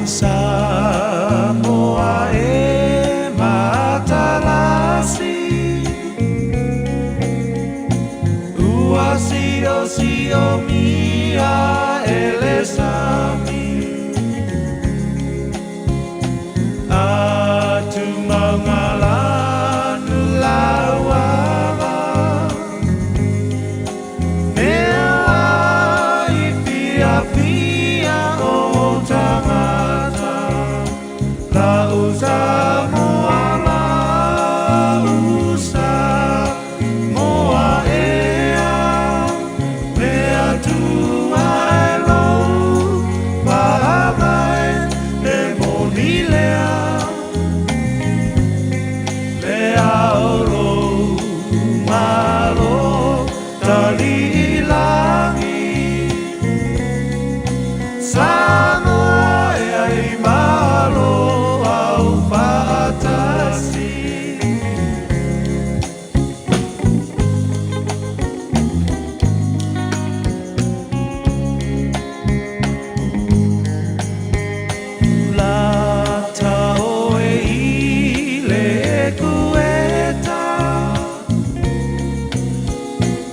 Samoa e matalasi, ua siosiomia e le sami. Atumagalanu lauava, mea i fiafia o tagata. Lau Samoa, lau Samoa ea, le Atua e lou faavae, e moni lea. Le ao lou Malo taliilagi, Samoa e ai malo au faatasi. Lata oe i le ekueta,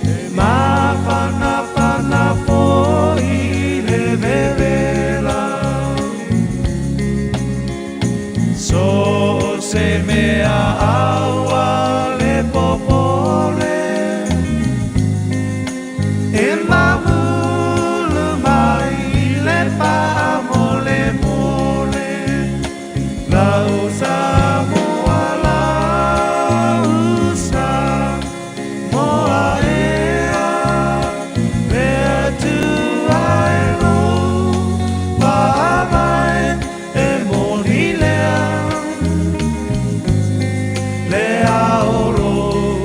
e mafanafana foi le vevela. So se mea aua le popole, e mamulu mai le faamolemole. Lau Samoa, lau Samoa ea, le Atua e lou faavae, e moni lea. Le ao lou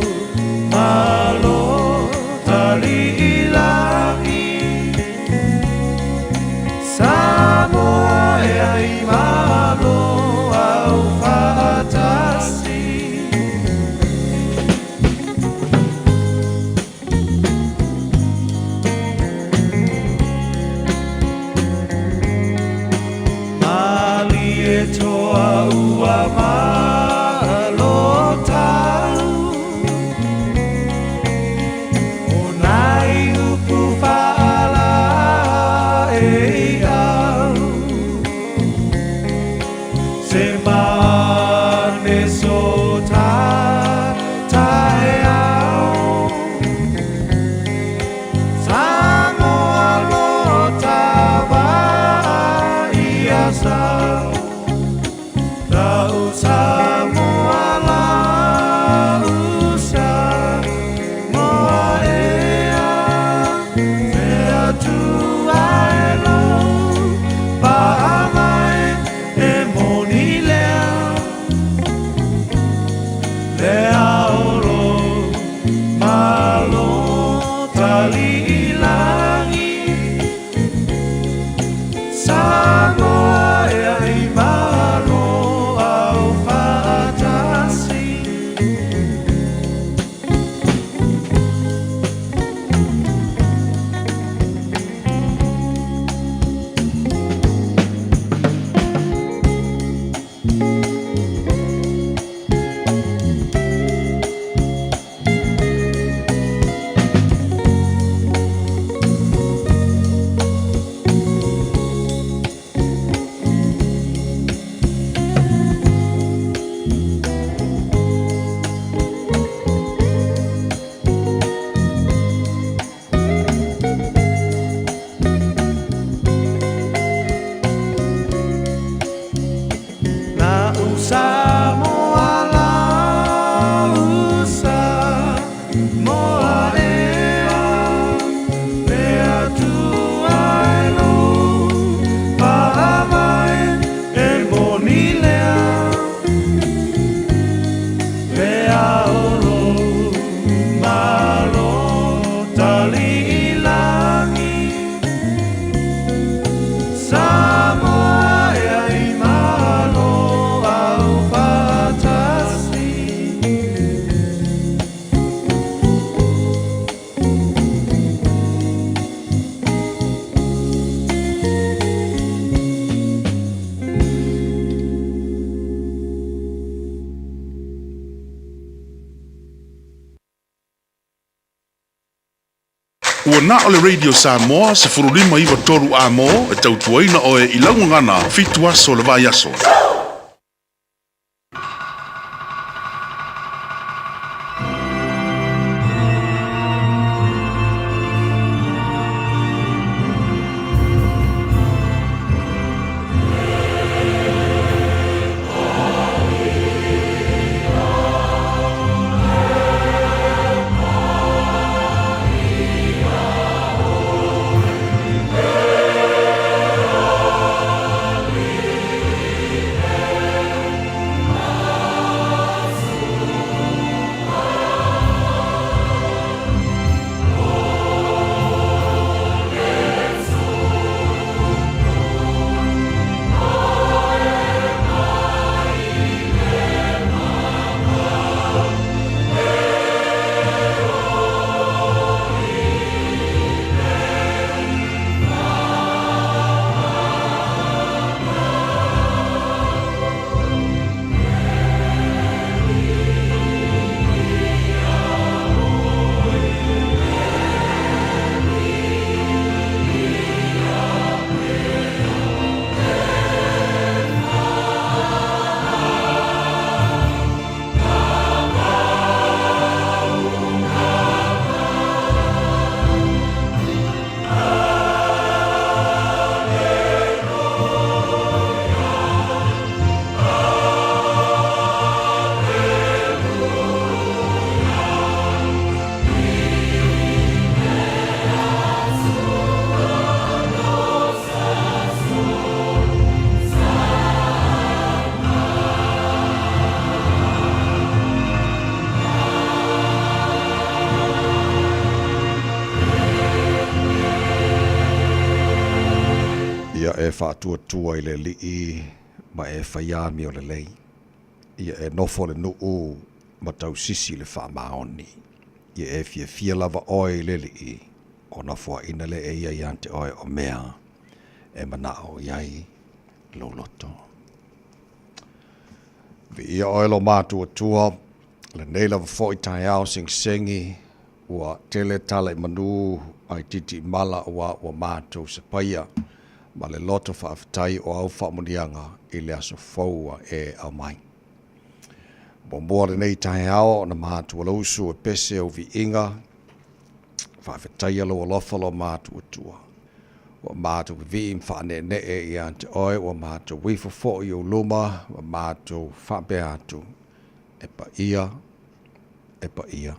Malo taliilagi, Samoa e ai malo au faatasi. Malie toa ua malo tau, o nai upu faala e au. Se mane so ta tae au, Samoa lo tava ia sau. Lau Samoa, lau Samoa ea, le Atua e lou faavae, e moni lea. Le ao lou Malo taliilagi, Samoa e ai malo au faatasi. Ua na o le Radio Samoa 15 93 Amo e tautuaina oe i lau gagana fitu aso le vaiaso. Ia e faatuatua i le Alii ma e faia amio lelei. Ia e nofo le nuu ma tausisi i le faamaoni. Ia e fiafia lava oe i le Alii, ona foaina lea e ia ia te oe o mea e manao i ai lou loto. Viia oe lo matuatua, lenei lava foi taeao segisegi, ua tele tala i manu ai titi mala aua ua matou sapaia ma le loto faafetai o au faamuniaga i le aso fou ua e aumai. Muamua lenei taeao na matua lausu e pese au viiga, faafetaia lou alofa lo matuatua. Ua matou vivii ma faaneenee ia te oe, ua matou ifo foi i ou luma ma matou faapea atu, E paia, e paia,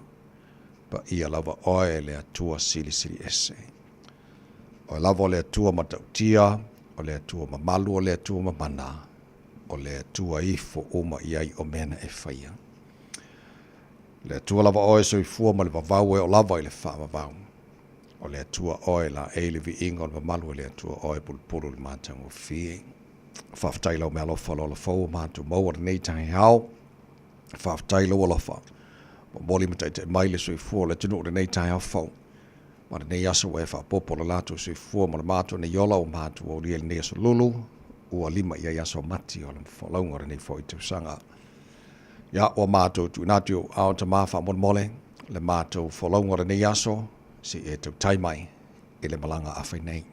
paia lava oe e le Atua Silisili Ese. Oe lava o le Atua matautia, o le Atua mamalu, o le Atua mamana, o le Atua ifo uma i ai o mea na e faia. Le Atua lava oe soifua ma le vavau e oo lava i le faavavau. O le Atua oe laei le viiga o le mamalu e le Atua oe pulupulu le matagofie. Faafetai i lau meaalofa o le ola fou ua matou maua lenei taeao. Faafetai i lou alofa momoli ma taitai mai le soifua o le atunuu lenei taeao fou. Ma lenei aso ua e faaopoopo le latou soifua ma le matou nei ola ua matou aulia i lenei aso lulu ua lima i ai aso mati o le folauga o lenei foi tausaga. Ia, ua matou tuuina atu i ou aao Tama faamolemole le matou folauga o lenei aso, se i e tautai mai i le malaga a fai nei.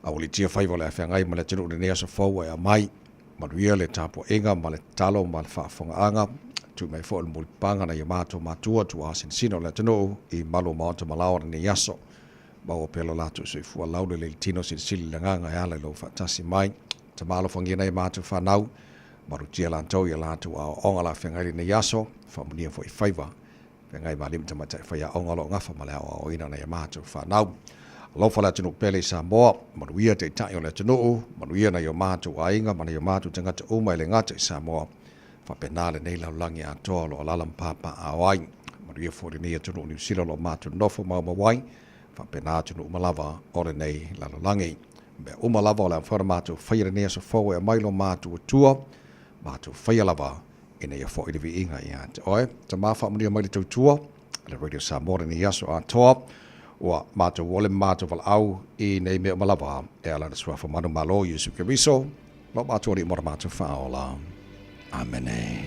Aualiitia faiva o le a feagai ma le atunuu i lenei aso fou ua e aumai. Manuia le tapuaiga ma le tatalo ma le faafofogaaga. Tui mai foi le mulipapaga nai o matou matua tuaa sinasina o le atunuu i malu o maota ma laoa lenei aso. Maua pea lo latou soifua laulelei le tino silisili le agaga e ala i lou faatasi mai. Tama alofagia nai a matou fanau, malutia latou i a latou aoaoga la feagai lenei aso, faamanuia foi faiva feagai ma alii ma tamaitai faiaoga o lo o gafa ma le aoaoina o nai a matou fanau. Alofa le atunuu pele i Samoa, manuia taitai o le atunuu, manuia nai o matou aiga ma nai o matou tagata uma e le gata i Samoa, faapena lenei lalolagi atoa o lo o alaala ma papaaao ai. Manuia foi lenei atunuu o Niu Sila o lo o matou nofo maumau ai, faapena atunuu uma lava o lenei lalolagi. Mea uma lava o le a mafai ona matou faia lenei aso fou e aumai lo matou Atua, matou faia lava ina ia foi le viiga ia te oe. Tama faamanuia mai le tautua a le Radio Samoa lenei aso atoa. Ua matou ole ma matou valaau i nei mea uma lava e ala i le Suafa manumalo Iesu Keriso, lo matou Alii ma lo matou Faaola. Amene.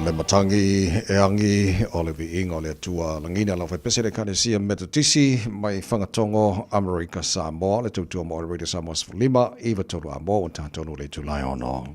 Le matangi e agi o le viiga o le Atua. Lagina lau faipese le Ekalesia Metotisi mai Fagatogo, Amerika Samoa, le tautua mo All Radio Samoa 15, 93 Amoa ua tatonu le itula e ono.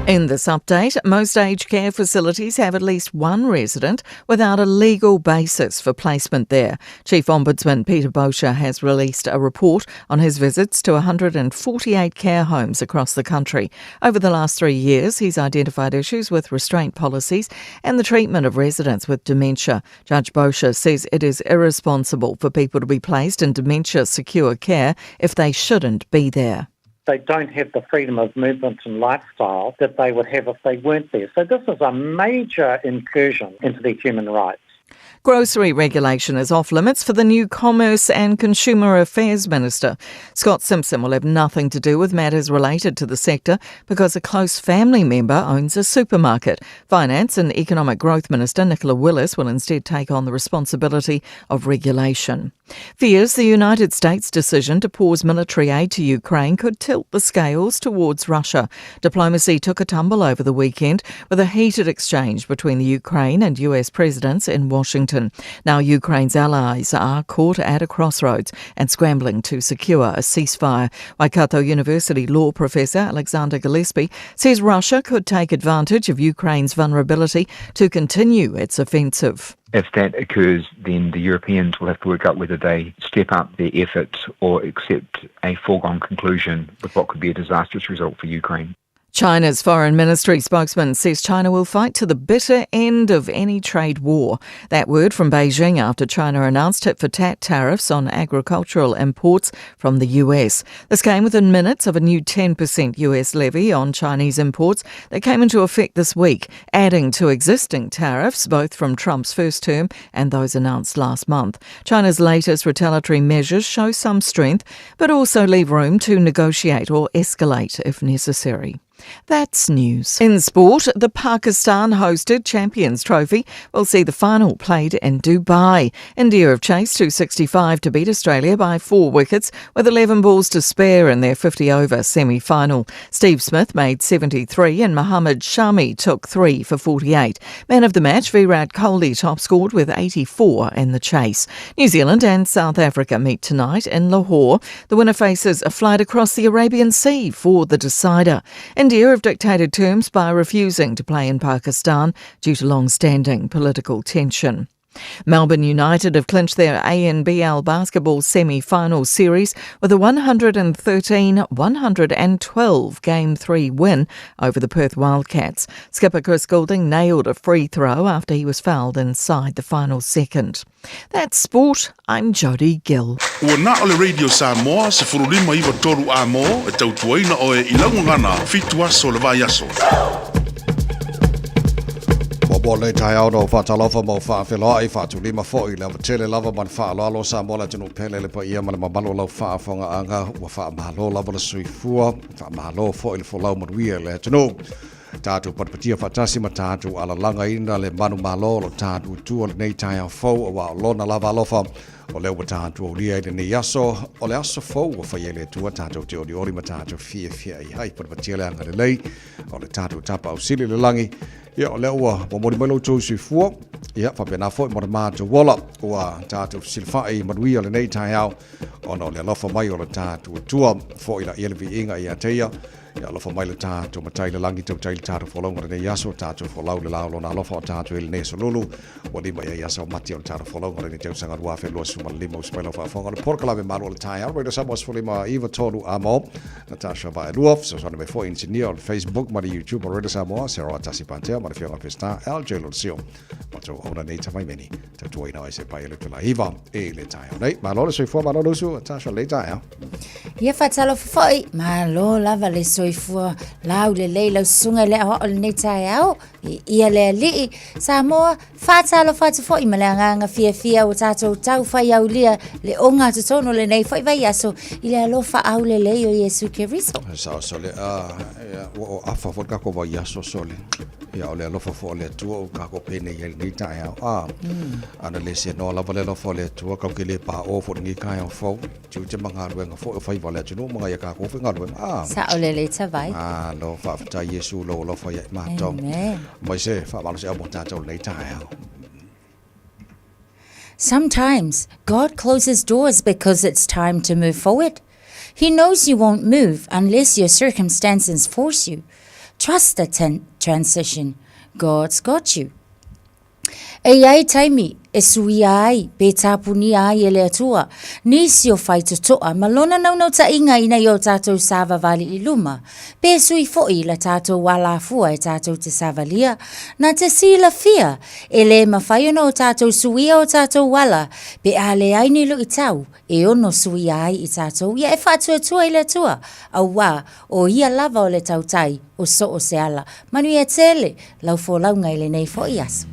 In this update, most aged care facilities have at least one resident without a legal basis for placement there. Chief Ombudsman Peter Boshier has released a report on his visits to 148 care homes across the country. Over the last 3 years, he's identified issues with restraint policies and the treatment of residents with dementia. Judge Boshier says it is irresponsible for people to be placed in dementia secure care if they shouldn't be there. They don't have the freedom of movement and lifestyle that they would have if they weren't there. So this is a major incursion into their human rights. Grocery regulation is off limits for the new Commerce and Consumer Affairs Minister. Scott Simpson will have nothing to do with matters related to the sector because a close family member owns a supermarket. Finance and Economic Growth Minister Nicola Willis will instead take on the responsibility of regulation. Fears the United States' decision to pause military aid to Ukraine could tilt the scales towards Russia. Diplomacy took a tumble over the weekend with a heated exchange between the Ukraine and US presidents in Washington. Now Ukraine's allies are caught at a crossroads and scrambling to secure a ceasefire. Waikato University law professor Alexander Gillespie says Russia could take advantage of Ukraine's vulnerability to continue its offensive. If that occurs, then the Europeans will have to work out whether they step up their efforts or accept a foregone conclusion with what could be a disastrous result for Ukraine. China's foreign ministry spokesman says China will fight to the bitter end of any trade war. That word from Beijing after China announced tit-for-tat tariffs on agricultural imports from the US. This came within minutes of a new 10% US levy on Chinese imports that came into effect this week, adding to existing tariffs, both from Trump's first term and those announced last month. China's latest retaliatory measures show some strength, but also leave room to negotiate or escalate if necessary. That's news. In sport, the Pakistan-hosted Champions Trophy will see the final played in Dubai. India have chased 265 to beat Australia by 4 wickets, with 11 balls to spare in their 50-over semi-final. Steve Smith made 73 and Mohammad Shami took 3 for 48. Man of the match, Virat Kohli top scored with 84 in the chase. New Zealand and South Africa meet tonight in Lahore. The winner faces a flight across the Arabian Sea for the decider. India have dictated terms by refusing to play in Pakistan due to long-standing political tension. Melbourne United have clinched their ANBL basketball semi-final series with a 113-112 Game 3 win over the Perth Wildcats. Skipper Chris Goulding nailed a free throw after he was fouled inside the final second. That's sport. I'm Jodie Gill. Ua na o le Radio Samoa 15 93 Amoa e tautuaina oe i lau gagana 7 aso le vaiaso. Muamua lenei taeao na o faatalofa ma o faafeiloai, faatulima foi le avatele lava ma le faaaloalo Samoa le atunuu pele le paia ma le mamalu o lau faafogaaga ua faamalo lava le soifua, faamalo foi le folau manuia i le atunuu. Tatou patipatia faatasi ma tatou alalagaina le manumalo o lo tatou Atua lenei taeao fou aua o lona lava alofa o lea ua tatou aulia i lenei aso o le aso fou ua faia e le Atua tatou te olioli ma tatou fiafia i ai patipatia le agalelei o le tatou Tapaau Sili i le lagi. Ia o lea ua momoli mai lo outou soifua ia faapena foi mo le matou ola ua tatou fesilafai manuia lenei taeao ona o le alofa mai o le tatou Atua foi laia le viiga ia te ia. Ia alofa mai le tatou Matai i le lagi, tautai le tatou folauga i lenei aso, tatou folau i le la o Lona alofa o tatou i lenei aso lulu. Ua lima i ai asa o mati o le tatou folauga i lenei tausaga 2025. Usu mai lau faafofoga o le polokalame malu o le taeao, Radio Samoa 19 3 amo. Natasha Vaelua, fesoasoani mai foi inisinia o le Facebook ma le YouTube o Radio Samoa, Sarah Tasi Pantea ma le Afioga Peseta LJ Lolosio. Matou auauna nei Tavaimeni, tautuaina o se pai le tula iva i le taeao nei. Malo le soifua, malo le usu, Natasha, le taeao. Ia faatalofa foi, malo lava le soifua lau lelei lau susuga i le aoao i lenei taeao. Ia le Alii, Samoa, faatalofa atu foi ma le agaga fiafia ua tatou tau fai aulia le ogatotonu o lenei foi vaiaso i le alofa aulelei o Iesu Keriso. Sao sole, ia, ua o afa foi le tatou vaiaso sole. Ia, o le alofa foi o le Atua ua tatou penei ai lenei taeao. Ana le seanoa lava le alofa o le Atua, tatou te le paoa foi i lenei taeao fou. Tiute ma galuega foi o faiva o le atunuu ma ngai a kākou faigaluega. Ah. Sao lelei tavai. Malo, faafetai Iesu lou alofa ia i matou. Amen. Mai se faamalosiau mo tātou lenei taeao. Sometimes God closes doors because it's time to move forward. He knows you won't move unless your circumstances force you. Trust the transition. God's got you. E i ai taimi e suia ai pe tapunia ai e le Atua nisi o faitotoa ma lona naunautaiga ina ia o tatou savavali i luma, pe sui foi la tatou alafua e tatou te savalia, na te silafia e le mafai ona o tatou suia o tatou ala pe a leai ni luitau e ono suia ai i tatou ia e faatuatua i le Atua, auā o ia lava o le tautai o so o se ala. Manuia tele lau folauga i lenei foi aso.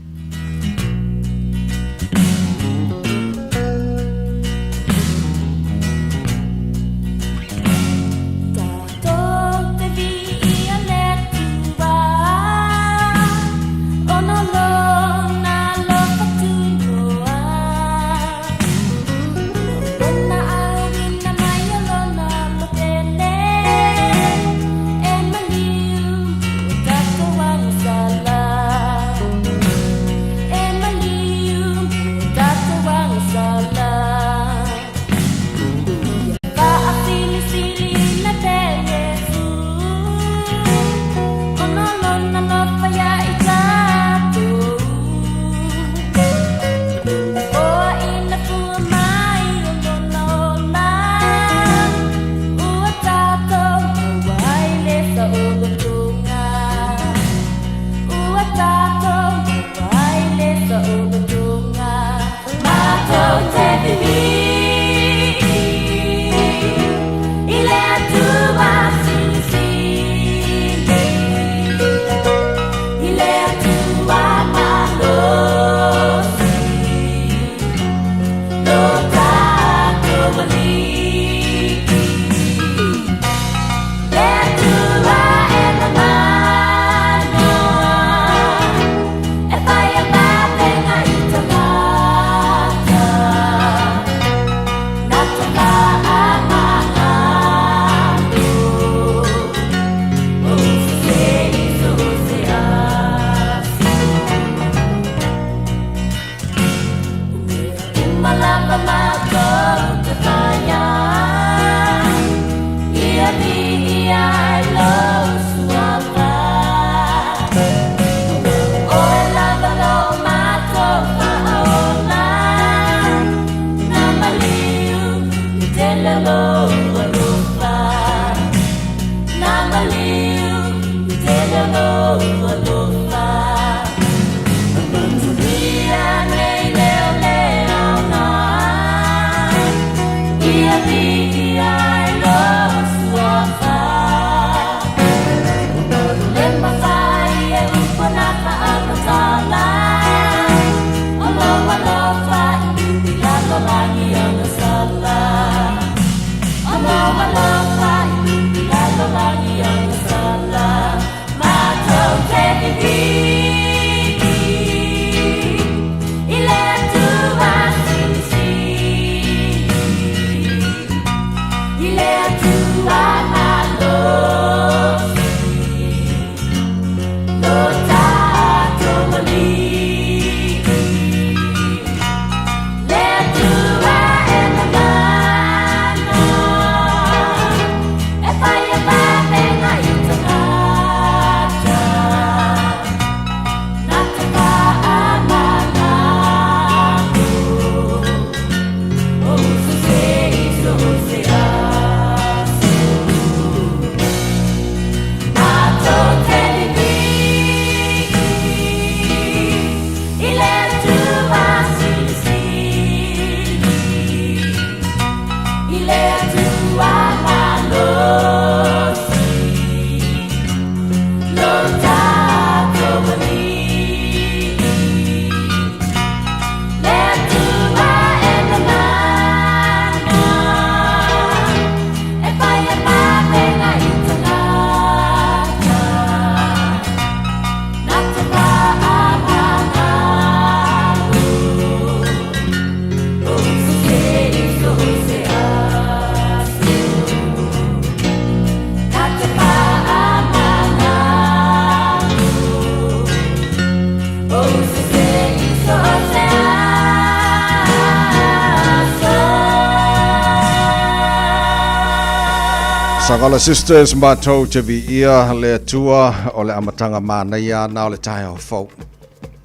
Sagala Sisters matou te viia le Atua o le amataga manaia na o le taeao fou.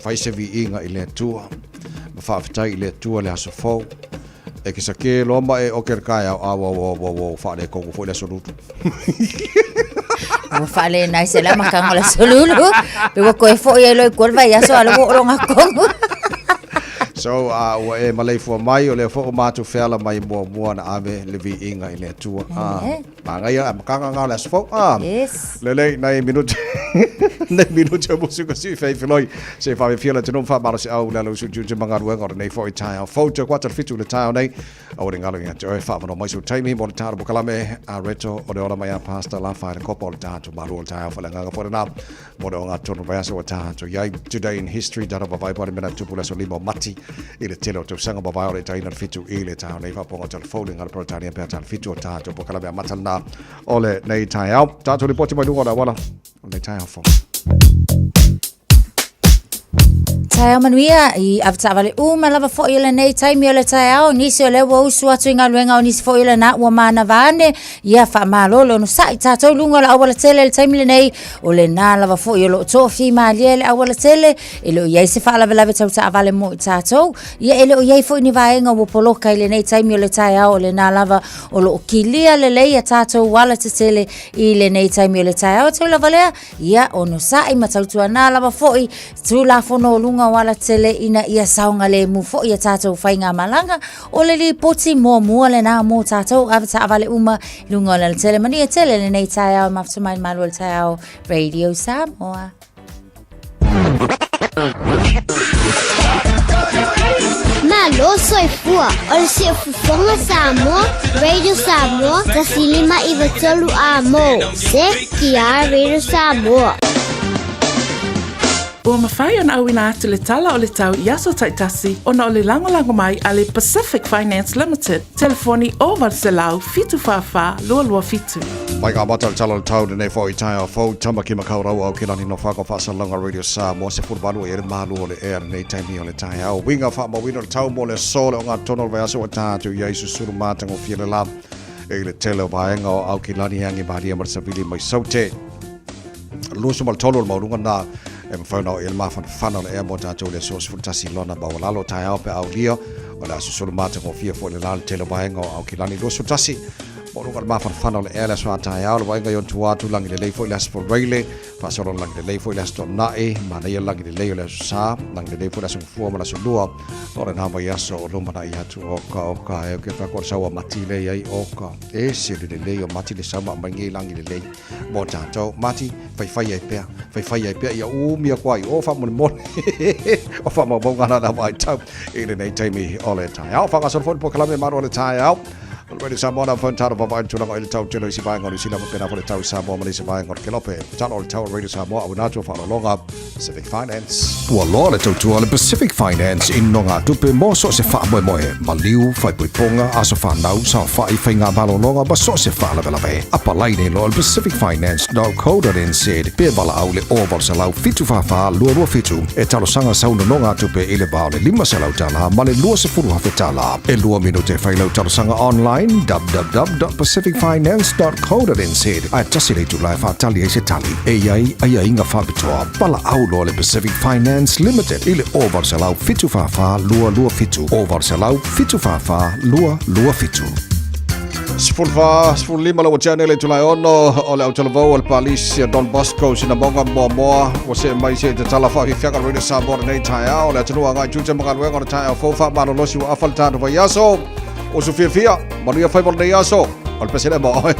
Fai se viiga i le Atua ma faafetai i le Atua le aso fou. E ke sake loa ma e oke le taeao a ua ua ua ua faaletonu foi le aso lulu. Ua faalenai se le amataga o le aso lulu. Pe ua toe foi ai loa i tua le vaiaso a o lea ua oo loa gatonu. So, ua e maleifua mai, o lea foi ua matou feala mai muamua na ave le viiga i le Atua. Manaia le amataga na o le aso fou. Yes. Lelei, nai minute, nai minute o musu ka sui fei feloi. Se whaafia le atunuu ma faamalosiau le ala usu tiute ma galuega o lenei foi taeao fou. Toe kuata le 7 le taeao nei. Aua ne i galo ia te oe faavanoa mai sou taimi mo le tatalo polokalame a Reto o le ola mai a Pastor Lafa i le kopa o le tatou malu o le taeao faaleagaga foi lena mo le ogatotonu vaiaso ua tatou i ai. Today in History, tata vavae po o le mea na tupu le aso 5 o Mati i le tele o tausaga mavae o le itaina le 7 i le taeao nei faafofoga telefoni le galo Peretania pe a tala 7 o tatou polokalame amata lena o lenei taeao. Tatou lipoti mai luga o le auala o lenei taeao fou. Taeao manuia i avetaavale uma lava foi o lenei taimi o le taeao, nisi o lea ua usu atu i galuega o nisi foi o lena ua manava ane, ia faamalo le onosai tatou luga o le aualatele i le taimi lenei, o lena lava foi o lo o toafimalie le aualatele, e le o i ai se faalavelave tau taavale mo i tatou, ia e le o i ai foi ni vaega ua poloka i lenei taimi o le taeao, o lena lava o lo o kilia lelei a tatou alatetele i lenei taimi o le taeao. Tau lava lea, Ia onosai ma tautuanā lava foi Tulafono o luga o alatele ina ia saogalemu foi a tatou faigamalaga. O le lipoti muamua lenā mo tatou avetaavale uma i luga o le alatele. Manuia tele lenei taeao e mafuta mai le malu o le taeao Radio Samoa. Malo soifua o le siufofoga Samoa, Radio Samoa, 105 93 amo. CTR Radio Samoa. Ua mafai ona auina atu le tala o le tau i aso taitasi ona o le lagolago mai a le Pacific Finance Limited, telefoni 0800 744 227. Mai ka mata le tala o le tau lenei foi taeao fou tama ki makau rau au ki lani no whaka whaasalanga Radio Samoa se furu e le malu o le ea lenei taimi o le taeao. Winga whaamauina le tau mo le aso le o ngā tono o le vaiaso ua tātu i ai susuru mātangofie le la i le tele o vaega o Aukilani e agi malie ma le savili mai Saute. 23 o le maualuga na e mafai ona oo i ai le mafanafana o le ea mo tatou i le aso 11 lona maualalo taeao pe aulia o le a susulu matagofie foi le la le tele o vaega o Aukilani. 21 maualuga le mafanafana o le ea le aso a taeao le vaaiga i ona tua atu lagi lelei foi le aso Faraile faasolo lagi lelei foi le aso Toonai manaia lagi lelei o le aso Sa lagi lelei foi le aso Gafua ma le aso Lua o lena vaiaso o lumanai atu oka oka e ke whakua le sau a Mati le ai oka ese le lelei o Mati le sau ma mai ngei lagi lelei mo tātou Mati whaiwhai ai pea whaiwhai ai pea ia umi a koa i o whamolemole o whamaumauga na na vai tau i lenei taimi o le taeao whangasoro foi le polokalame malo o le taeao Radio Samoa na phone taro vavai tulaga i le tau tele i si vaega o Niu Sila ma pena fo le tau i Samoa ma le isi vaega o le Kelope. Talo o le tau o Radio Samoa auina atu o faaaloaloga Pacific Finance. Ua loa le tautua a le Pacific Finance i nogatupe mo so o se faamoemoe, maliu, faaipoipoga, aso fanau, saofai, faigamalologa ma so o se faalavelave. Apalai nei loa le pacificfinance.co.nz pe valaau le 0800 744 227 e talosaga sau nonogatupe i le va o le $500 ma le $20,000. E lua minute e fai lau talosaga online www.pacificfinance.co.nz ae tasi le itula e faatali ai se tali e i ai aiaiga faapitoa. Valaau loa le Pacific Finance Limited i le 0800 744 227 0800 744 227. 14, 15 lau tia nei le itula e ono o le autalavou o le Palisi a Don Bosco Sinamoga Moamoa ua see mai se i tatala faafiafiaga le Radio Samoa lenei taeao le atunuu agai tiute ma galuega o le taeao fou faamalolosi ua afa le tatou vaiaso usu fiafia manuia faiva o lenei aso o le pese lea ma oe.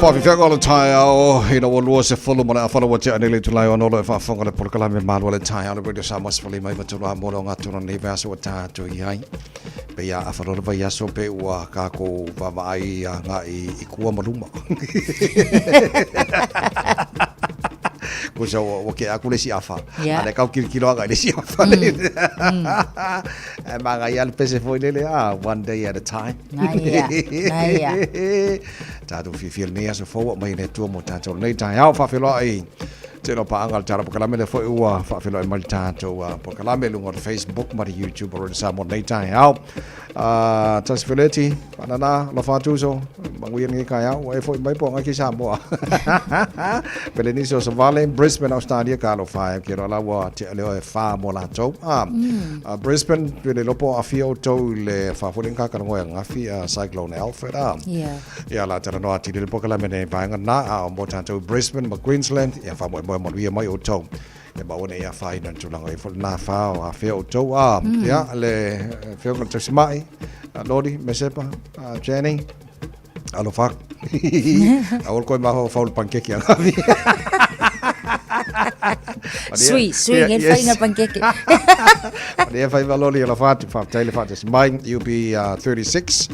Faafefea o le taeao ina ua 20 ma le afala ua tea nei le itula e 6 o lo o faafofoga le polokalame Malu o le Taeao le Radio Samoa 153 a mo le ogatotonu o lenei vaiaso ua tatou i ai. Pei a afa loa le vaiaso pe ua kākou vaavaai agai i kua ma luma. Kusa ua, ua ke aku le isi afa. Yeah. A le kau kilokilo agai le isi afa. E manaia le pese foi lele, ah, one day at a time. Na ia, na ia. Tātou fiafia lenei aso fou aumai e le Atua mo tātou lenei taeao faafeiloai tele o paaga le tala polokalame lea foi ua faafeiloai mai le tātou polokalame i luga o le Facebook ma le YouTube o Radio Samoa lenei taeao. Tasi Feleti, Faanana, alofa atu uso, manuia lenei taeao, ua e foi mai po o ki Samoa. Peleniso o Savale, Brisbane, Australia, ka alofa e, ke roa la ua tea leo e wha mo latou. Brisbane, pe le lopo afia o tou i le whafuli ngā karangoe a ngafi a Cyclone Alfred. Yeah. Ia la tala noa atili le polokalame nei vaega na, a o mo tātou Brisbane ma Queensland, ia wha moe moe manuia mai o tou. Ia ma ua nei afaina le tulaga i foi lena fa o afea outou a ia le afioga le tausima'i Lodi Mesepa Jenny alofa atu aua le koe mafaufau i le pankeke a Gavi. Sui, sui, nge whainga pankeke. Malia fai maloli alofa atu, faafetai le faatasi mai, UB 36.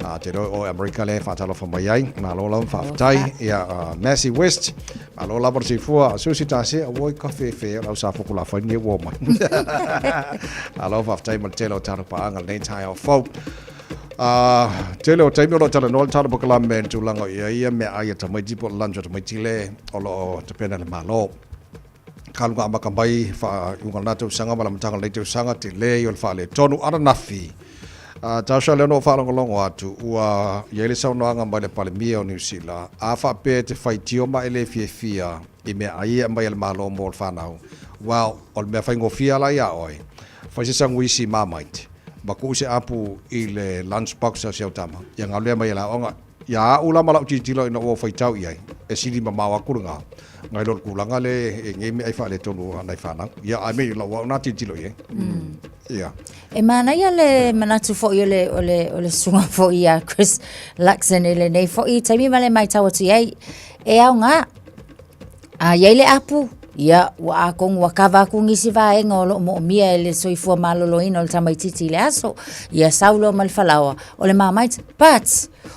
A te roi o Amerika le whaatalofa mai ai. Malo lava whaafetai. Ia Massey West. Malo lava le soifua. Susi Tase, a woi ka whewhe o lau sa foku la whai ni wō mai. Malo whaafetai ma le tele o tātou paanga lenei taeao fou. Tele o taimi o lo o talanoa le tala polokalame le tulaga o ia ia mea ai a tamaiti po o le lunch a tamaiti le o lo o tapena le Malo. Ka luga amaka mai faaiuga o lena tausaga ma le amataga o lenei tausaga, tele ia o le faaletonu ananafi. Tasha, lea na ou faalogologo atu, ua i ai le saunoaga mai le Palemia o Niu Sila, a faapea e te faitio ma e le fiafia i meaai e aumai e le Malo mo le fanau, well, o le mea faigofie lava la iā oe, fai se saguisi Marmite, ma tuu se apu i le lunch box a si au tama, ia galulea mai e le aoga. Ia a'u la ma la'u tilotilo ina ua ou faitau i ai, e sili mamao atu lena, nai lo le tulaga le e nei mea ai faaletonu a nai fanau. Ia, I mean, i la'u a'u na tilotilo i ai. Ia. E manaia le manatu foi o le, o le, o le susuga foi ia Chris Luxon i lenei foi taimi ma le matau atu i ai, e aoga. A i ai le apu, ia, ua atonu ua kava atu nisi vaega o lo o moomia e le soifua maloloina o le tamaitiiti i le aso. Ia sau loa ma le falaoa, o le Marmite. But,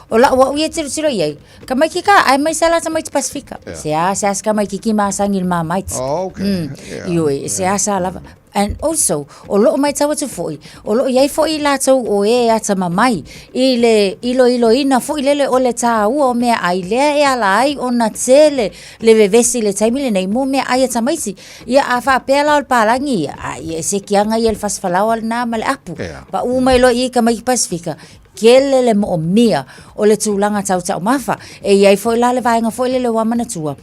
o la'u a'u ia tilotilo i ai, tamaiti ka, aemaise lava la tamaiti Pasifika. Yeah. Se a se a se tamaitiiti masani i le Marmite. Oh, okay. Yeah. Ioe, e seasea lava. And also, o loo matau atu foi, o loo i ai foi i latou o e atamamai i le iloiloina foi lele o le tāua o meaai lea e ala ai ona tele le vevesi i le taimi lenei mo meaai a tamaiti. Ia a faapea la o le palagi ia, a ia e se kiaga ia le fasifalaoa lena ma le apu. Yeah. Paʻu mai loa i i tamaiti Pasifika, tele le moomia o le tulaga tau taumafa. E i ai foi la le vaega foi lele ua manatua,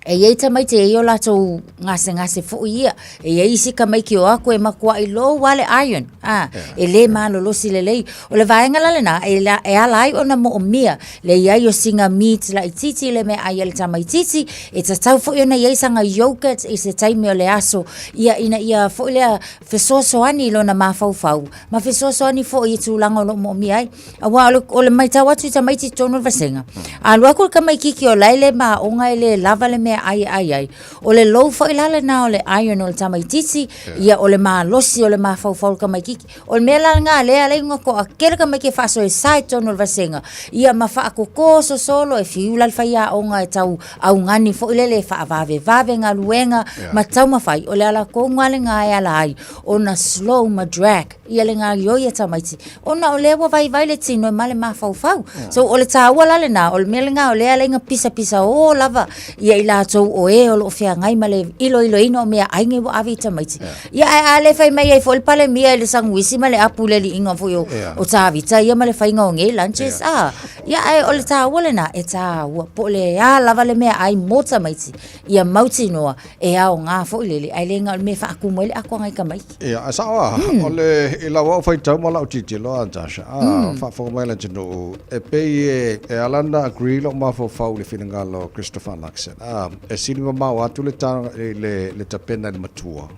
E i ai tamaiti e i ai o latou gasegase foi ia. E i ai isi tamaiti o atu e matuai low lava le iron, a, e le malolosi lelei. O le vaega la lena, e, la, e ala ai ona moomia le i ai o sina meat laitiiti i le meaai a le tamaitiiti, e tatau foi ona i ai sana yoghurt i se taimi o le aso, ia, ina ia foi lea fesoasoani i lona mafaufau, ma fesoasoani foi i tulaga o lo o moomia ai. Aua o le, o le matau atu i tamaiti i totonu o le vasega, a alu atu le tamaitiiti o la e le maoga e le lava le meaai e ai ai, o le low foi la lena o le iron o le tamaitiiti, ia o le malosi o le mafaufau o le tamaitiiti. O le mea la lena lea e ala ai ona toatele tamaiti e faasoesa i totonu o le vasega, ia ma faakoko sosolo e fiu la le faiaoga e tau augani foi lele e faavavevave galuega ma taumafai, o le ala tonu lava lena e ala ai ona slow ma drag ia le gaoioi a tamaiti, ona o lea ua vaivai le tino e ma le mafaufau. So o le taua la lena, o le mea lena o lea e ala ai ona pisapisaō lava ia i latou o e o lo o feagai ma le iloiloina o meaai nei ua ave i tamaiti. Ia ae a le fai mai ai foi le Palemia i le saguisi ma le apu i le aliiga foi o, o Tavita ia ma le faiga o nei lunches, a. Ia ae o le taua lena, e taua, po o le a lava le meaai mo tamaiti, ia mautinoa e aoga foi lele, ae le na o le mea e faatumu ai le atoaga i tamaiti. Ia, e sao lava, o le, i lau au faitau ma lau tilotilo a Natasha, a, faafofoga mai le atunuu, e pei e, e ala ona agree lou mafaufau i le finagalo o Christopher Luxon, a, e sili mamao atu le ta, i le, le tapena i le matua.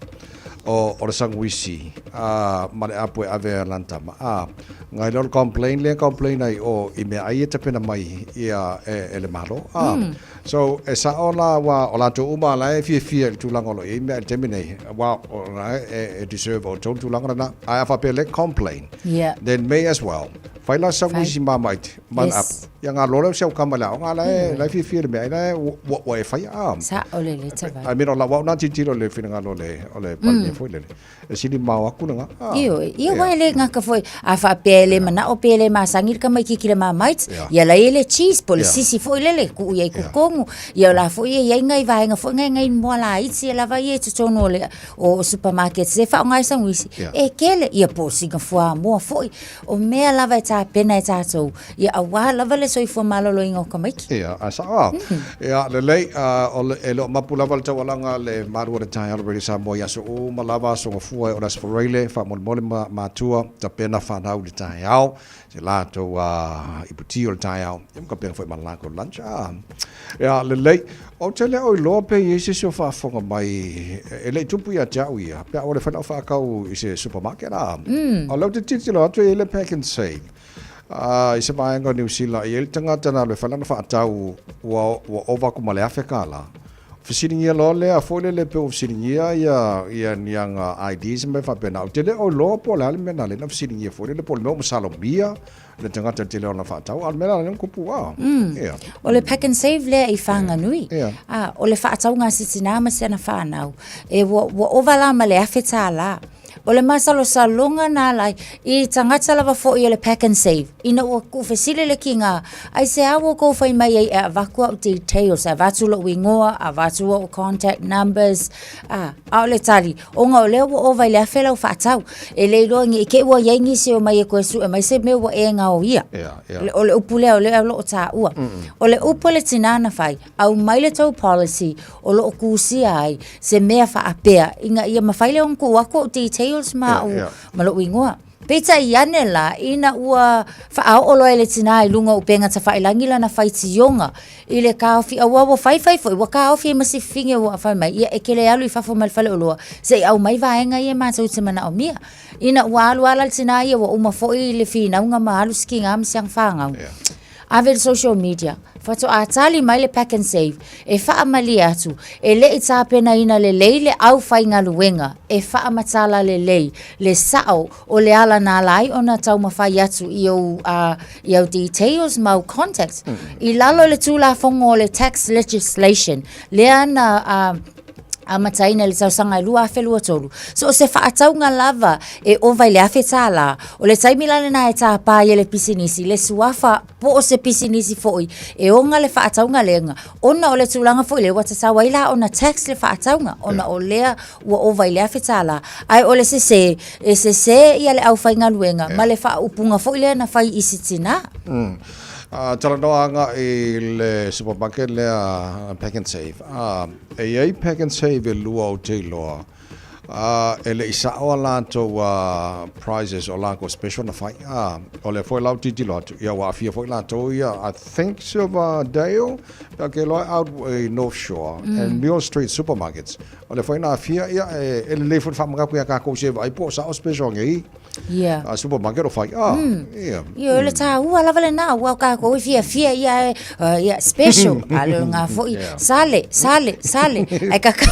o o le saguisi a ma le apu e ave a lana tama a ngai lea o le complain lea e complain ai o i meaai e tapena mai ia e, e le Malo a so e sa'o la aua o latou uma la e fiafia i le tulaga o lo o i ai mea i le taimi nei aua o la e, e deserve outou le tulaga lena ae a faapea le complain Yeah. then may as well fai la saguisi mamaite ma le Yes. apu ia galo lea o si au kama i le aoga la e la e fiafia i le meaai la e ua, ua e faia a Sa'o lelei tavai. I mean o lau au na tilotilo i le finagalo o le o le Palemia foi lele e sili mamao atu lena a Ioe, ia aua e le gata foi, a faapea e le manao pe e le masani le tamaititi i le Marmite, ia la e i ai le cheese po o le sisi foi lele e tuu i ai i totonu. Ia o la foi e i ai nai vaega foi nai nai moa laiti ia lava ia i totonu o le o supermarkets e faaaoga ai saguisi, e tele, ia po o sina fuamoa foi. O mea lava e tapena e tatou, ia aua lava le soifua maloloina o tamaiti. Ia, ae sao lava. Ia, lelei, o le, e le o mapu lava le taualaga le malu o le taeao o le Radio Samoa i aso uma lava, aso Gafua e o le Aso Faraile, faamolemole ma matua, tapena fanau i le taeao, se latou iputi o le taeao, ia ma tapena foi ma le latou lunch. Ia, lelei, ou te le o iloa pe i ai se isi o faafofoga mai, e le i tupu ia te au ia, pe a ua le fai lau faatau i se supermarket, a. O lea ou te tilotilo atu e i ai le pack and save. I se vaega o Niu Sila, e i ai le tagata na alu e fai lana faatau ua, ua ova atu ma le $1,000. Fesiligia loa lea foi lele pe ua fesiligia ia, ia ni ana IDs ma mea faapena. Ou te le o iloa po o le a le mea na ala ai ona fesiligia foi lele po o le mea ua masalomia le tagata i le tele o ana faatau, a o le mea la lea na tupu, a. Ia. O le pack and save lea i Whanganui. Ia. A, o le faatauga a si tinā ma si ana whānau. E ua, ua ova la ma le $1,000. O le masalosaloga na ala ai, i tagata lava foi o le pack and save, ina ua tuufesili le kiga, aisea ua outou fai mai ai e avatu au details, e avatu lou igoa, avatu au contact numbers, a, a o le tali, ona o lea ua ova i le 1,000 lau faatau. E le iloa ne i te i ua i ai nisi e omai e toe sue mai se mea ua e gaoia. O le upu lea o lea o lo o taua. O le upu a le tinā na fai, aumai le tou policy o lo o tusia ai se mea faapea ina ia mafai lea ona tuu atu au details ma au ma lou igoa. Peitai ane la, ina ua faaoo loa e le tinā i luga o upega tafailagi lana faitioga i le taofi, aua ua faifai foi, ua taofi ai ma si fafine ua fai mai, ia e te le alu i fafo mai le faleoloa se i aumai vaega ia matou te manaomia. Ina ua alu lava la le tinā ia ua uma foi le finauga ma alu si kinā ma si ana fanau. Ave i le social media, faatoa tali mai le pack and save e faamalie atu e le i tapenaina lelei le aufaigaluega e faamatala lelei le sao o le ala na ala ai ona taumafai atu i ou, i au details ma au contacts i lalo i le Tulafono o le Tax Legislation lea na amataina i le tausaga e 2023. So o se faatauga lava e ova i le $1,000, o le taimi la lena e tāpā ai e le pisinisi le suafa po o se pisinisi foi e ona le faatauga lea, ona o le tulaga foi lea ua tatau ai la ona tax le faatauga ona o lea ua ova i le $1,000. Ae o le sese, e sese ia le aufaigaluega ma le faaupuga foi lea na fai i si tinā. Talanoa agai i le supermarket lea Pack and Save. E i ai Pack and Save e lua ou te iloa, a e le i sao a latou prizes o lakou special na fai. A o lea foi la ou tilotilo atu, ia ua aafia foi latou ia, I think Silverdale, pe a ke iloa out i North Shore and Mule Street Supermarkets. O lea foi na aafia, ia e lelei foi le faamanatu ia tatou se vaai po o sao special nei. Ia. A supermarket o fai. Ah, ia. Ia, o le tāua lava lena, ua o kākou e fiafia ia e, ia, special. A le o ngā foi, sale, sale, sale. Ai kaka,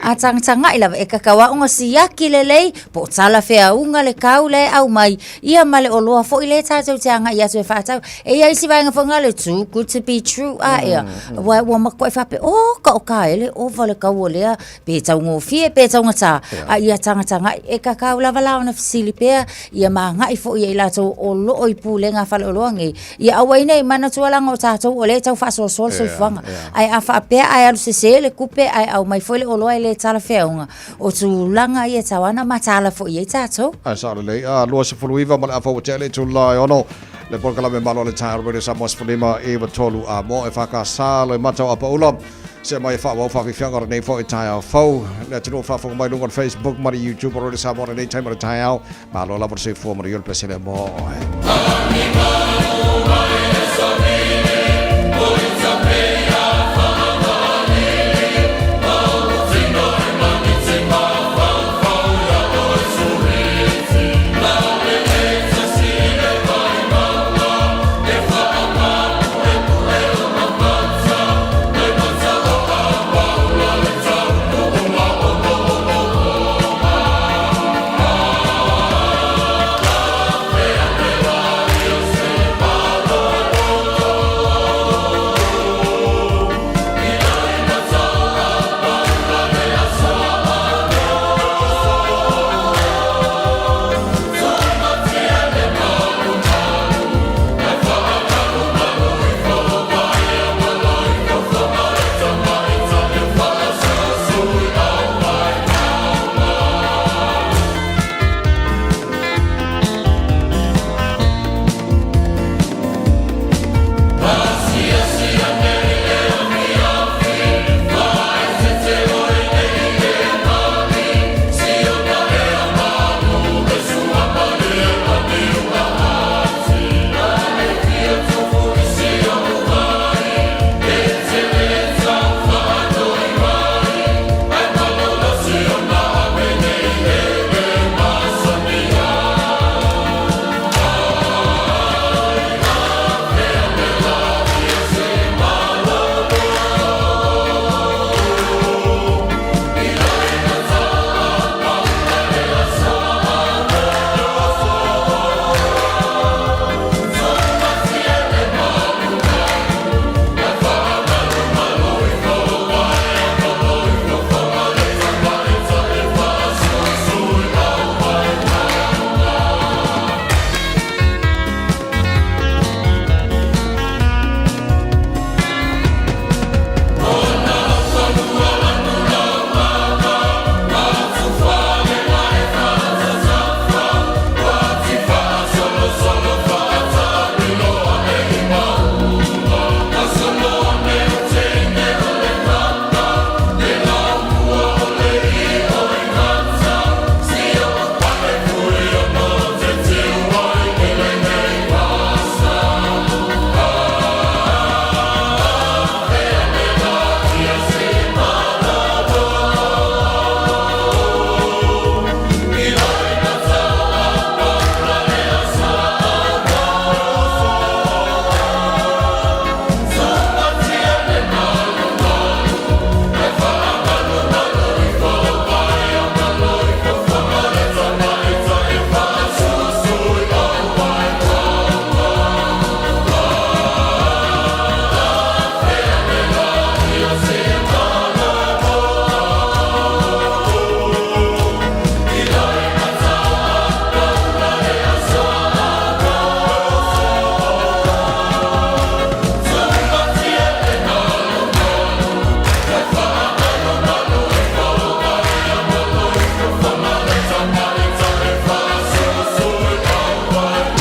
a tangatangai lava, e kakau aonga siaki lelei, po o tala feaunga le kau le au mai. Ia ma le oloa foi le tātou te anga i atu e whaatau. E ia isi vaenga foi ngā le too good to be true. A ea, ua, ua makoe whape, oh, ka o ka ele, ova le kau o lea, Pe taugofie, pe taugatā, a ia tagatagai e kakau lava la ona fesili pea, ia magai foi ia i latou o loo i pulega faleoloa nei, ia aua ai nei manatua laga o tatou o lea e tau faasoasoa le soifuaga. Ae a faapea ae alu sese le kupe ae aumai foi le oloa e le talafeauga, o tulaga ia e tau ana mataala foi ai tatou. Ae sao lelei, a 29 ma le afa ua tea le itula e ono, le polokalame malo a le Taeao Radio Samoa 15 9 3 a mo e whakasā Loimata o Apaula. Se mai e whaawau whawhiwhianga o lenei foi taeao fou. Le atunuu faafofoga mai luga o le Facebook ma le YouTube o Radio Samoa lenei taimi o le taeao. Malo lava le soifua manuia le pesele mo oe.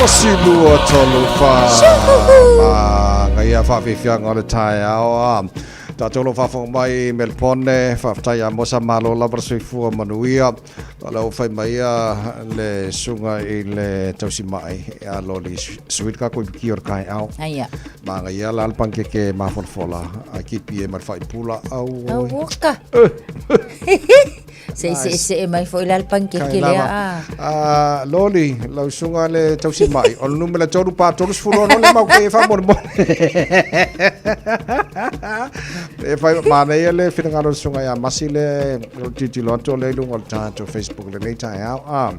Tasi lua tolu wha. Ma ngai whawhiwhianga o le taeao a. Tātou lo whawhanga mai Melpone, whawhtai a mosa malo lava le soifua manuia. O le whai mai a le sunga i le tausi mai a lo li sweet ka koe piki o le kai ao. Aia. Ma ngai a la le pankeke mafolafola a kipi e ma le faipula au. Au oka. Se se se mai foi la le pankeke lea. Ah, loli, lau suga le tausi mai. O le numera 3 pa 36 le mau ke fa mo mo. E fai manaia le finagalo o le suga ia Masi le o tilotilo atu o lea i luga o le tatou Facebook lenei taeao. Ah,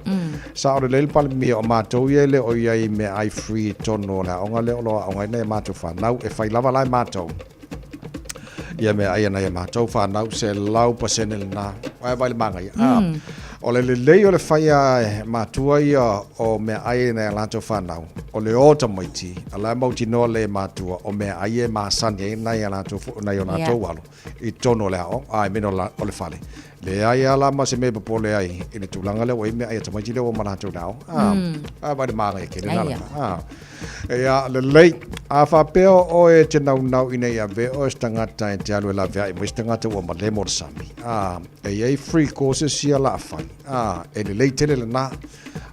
sa o lelei le palemia o matou ia e le o i ai i meaai free i totonu o le aoga lea o lo o aogaina e matou fanau. E fai lava la e matou. Ia meaai a nai a matou fanau, 100% lena. Ae vaai i le manaia. Ah, o le lelei o le fai a matua ia o meaai a nai a latou fanau, o le o tamaiti, a la e mautinoa lelei e matua, o meaai e masani ai nai a latou nai o latou alo i totonu o le aoga, a i mea o le fale. Leai lava la ma se mea e popole ai i le tulaga lea ua i ai meaai a tamaiti lea ua ma latou i le aoga. Ah, a vaai i le manaia tele lena lava. Ah. Ia, lelei. A faapea o oe e te naunau ina ia avea oe se tagata e te alu e laveai mai se tagata ua malemo le sami, a, e i ai free courses ia la fai. A, e lelei tele lena.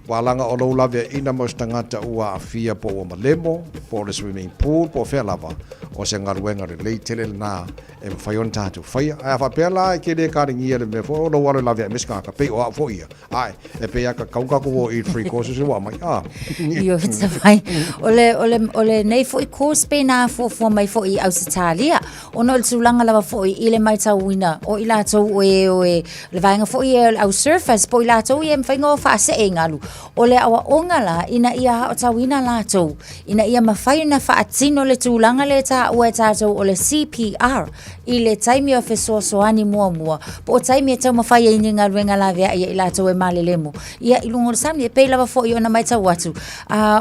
Ua laga o lou laveaiina mai o se tagata ua aafia po ua malemo, po o le swimming pool, po o fea lava, o se galuega lelei tele lena e mafai ona tatou faia. Ae a faapea la e te le kalegia le mea foi o lou alo e laveai mai se tagata, pei o au foi ia, Ae, e pei a ka kau tatou o i free courses ua aumai. Ah. Io te vai. O le, o le, o lenei foi course pe na fuafua mai foi i Ausetalia. Ona o le tulaga lava foi i le matauina o i latou o e o e le vaega foi e o le au surfers po o i latou ia e mafai ona o faasee i galu. O le aoaoga la ina ia aotauina latou ina ia mafai ona faatino le tulaga lea e taua e tatou o le CPR i le taimi o fesoasoani muamua, po o taimi e taumafai ai ni galuega laveai ia i latou e malelemo. Ia, i luga o le sami, e pei lava foi ona matau atu,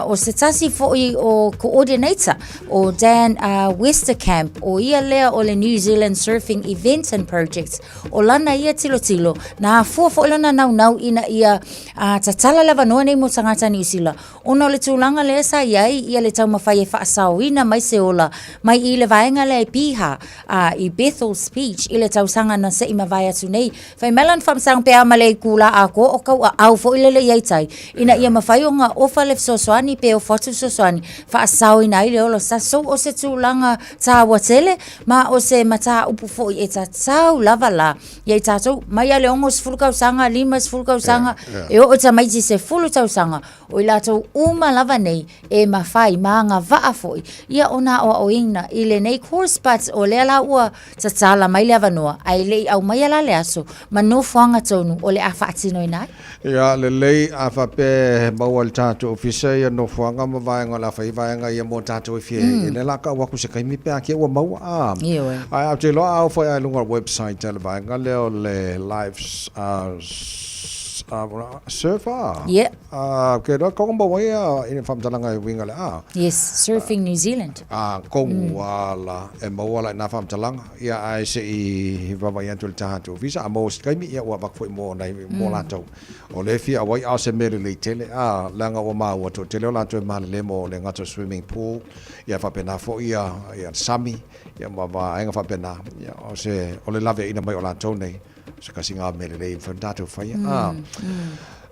o se tasi foi o coordinator o Dan Westerkamp, o ia lea o le New Zealand Surfing Events and Projects, o lana ia tilotilo, na afua foi lona naunau ina ia tatala le avanoa nei mo tagata Niu Sila, Ona o le tulaga lea sa i ai ia le taumafai e faasaoina mai se ola mai i le vaega lea i Piha, a i Bethells Beach i le tausaga na se i mavae atu nei. Fai mai lana faamasanga pe a ma le itula atoa o tauaau foi lele i ai tai, ina ia mafai ona ofa le fesoasoani pe ofo atu le fesoasoani faasaoina ai le ola sa so o se tulaga taua tele ma o se mataupu foi e tatau lava la ia i tatou mai lava i le 60 tausaga, 50 tausaga, e oo i tamaiti 10 tausaga, o i latou uma lava nei e mafai ma agavaa foi ia ona aoaoina i lenei course but o lea la ua tatala mai le avanoa ae le i aumaia la le aso ma nofoaga tonu o le a faatinoina ai. Ia lelei, a faapea e maua e le tatou ofisa ia nofoaga ma vaega o le a fai vaega ia mo tatou e fia i ai, lea la a tau atu se taimi pe a kea ua maua, a. Ioe. Ae ou te iloa a oo foi lava i luga o le website a le vaega lea o le live surfer. Yeah. Ou te iloa e maua ai ia faamatalaga e uiga i le a. Yes, Surfing New Zealand. A, tonu lava la e maua la i nā faamatalaga. Ia, ae se i vaavaai atu i le tatou ofisa, a maua se taimi, ia ua avatu foi mo nai, mo latou. O lea e fia auai, a o se mea lelei tele, a, leaga ua maua toatele o latou e malele mo le gata o swimming pool, ia faapena foi ia, ia le sami, ia ma vaega faapena. Ia, o se, o le laveaiina mai o latou nei, o se tasi lena mea lelei e mafai ona tatou faia. A.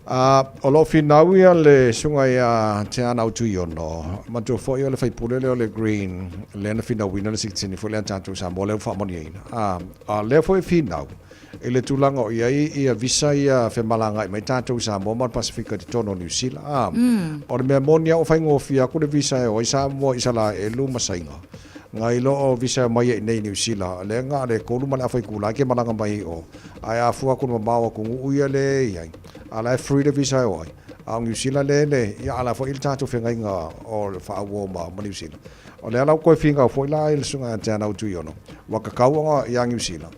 A, o lo o finau ia le susuga ia Teana Utuiono, manatua foi o le faipule lea o le Green, lea na finauina le sikitini foi lea a tatou i Samoa lea ua faamanuiaina. A, a o lea foi e finau i le tulaga o i ai ia visa ia femalagaai mai tatou i Samoa ma le Pasefika i totonu o Niu Sila. A, o le mea moni lava ua faigofie atu le visa e o ai Samoa i Isalaelu ma Saina, nai lo o visa e omai ai i inei i Niu Sila, lea na o le 3 ma le afa itula e te malaga mai ai i o. Ae a fua atu i le mamao o atunuu ia lea e i ai, a la e free le visa e o ai. A o Niu Sila lea e le, ia a la foi le tatou feagaiga o le faaauau ma Niu Sila. O lea la ua toe finau foi la i le Susuga ia Te Anau Tuiono, ua tatau ona ia Niu Sila.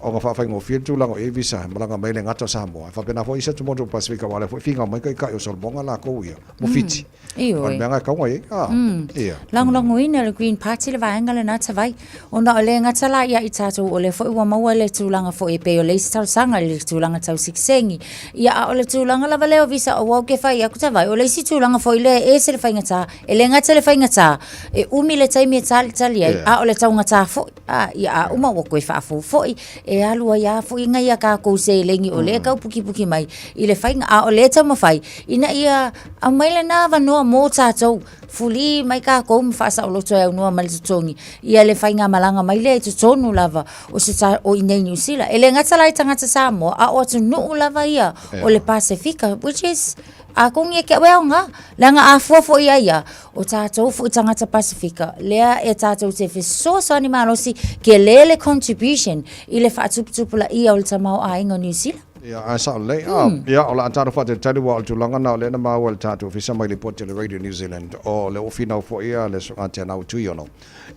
Ona faafaigofie le tulaga o i ai visa e malaga mai ai le gata o Samoa, e faapena foi isi atumotu o le Pasefika aua o lea foi e finau mai taitai o Solomona latou ia mo Fiti. O le mea lena e tatau ona i ai. A, ia. Lagolagoina e le Green Party le vaega lena Tavai, ona o le gata la ia i tatou o lea foi ua maua le tulaga foi e pei o le isi talosaga i le tulaga tau sikiseini. Ia a o le tulaga lava lea o visa aua ou te fai atu Tavai, o le isi tulaga foi lea e ese le faigata, e le gata i le faigata, e umi le taimi e talitali ai, a o le taugata foi. A, ia a uma ua toe faafou foi, e alu ai lava foi nai a tatou seleni o lea e tau pukipuki mai i le faiga, a o lea e taumafai ina ia aumai lena avanoa mo tatou, fuli mai tatou ma faasaoloto e aunoa ma le totogi ia le faigamalaga mai lea i totonu lava o se o i inei i Niu Sila. E le gata la i tagata Samoa, a o atunuu lava ia o le Pasefika, which is Atonu e te au e aoga, leaga a fua foi ia ia, o tatou foi tagata Pasefika, lea e tatou te fesoasoani malosi, tele le contribution i le faatuputupulaia o le tamaoaiga o Niu Sila. Ia, ae sao lelei. Ah, ia, o le a tatou faatalitali aua o le tulaga lena o lea na maua e le tatou Ofisa mai lipoti a le Radio New Zealand, o lea ua finau foi ia le Susuga Teanau Tuiono,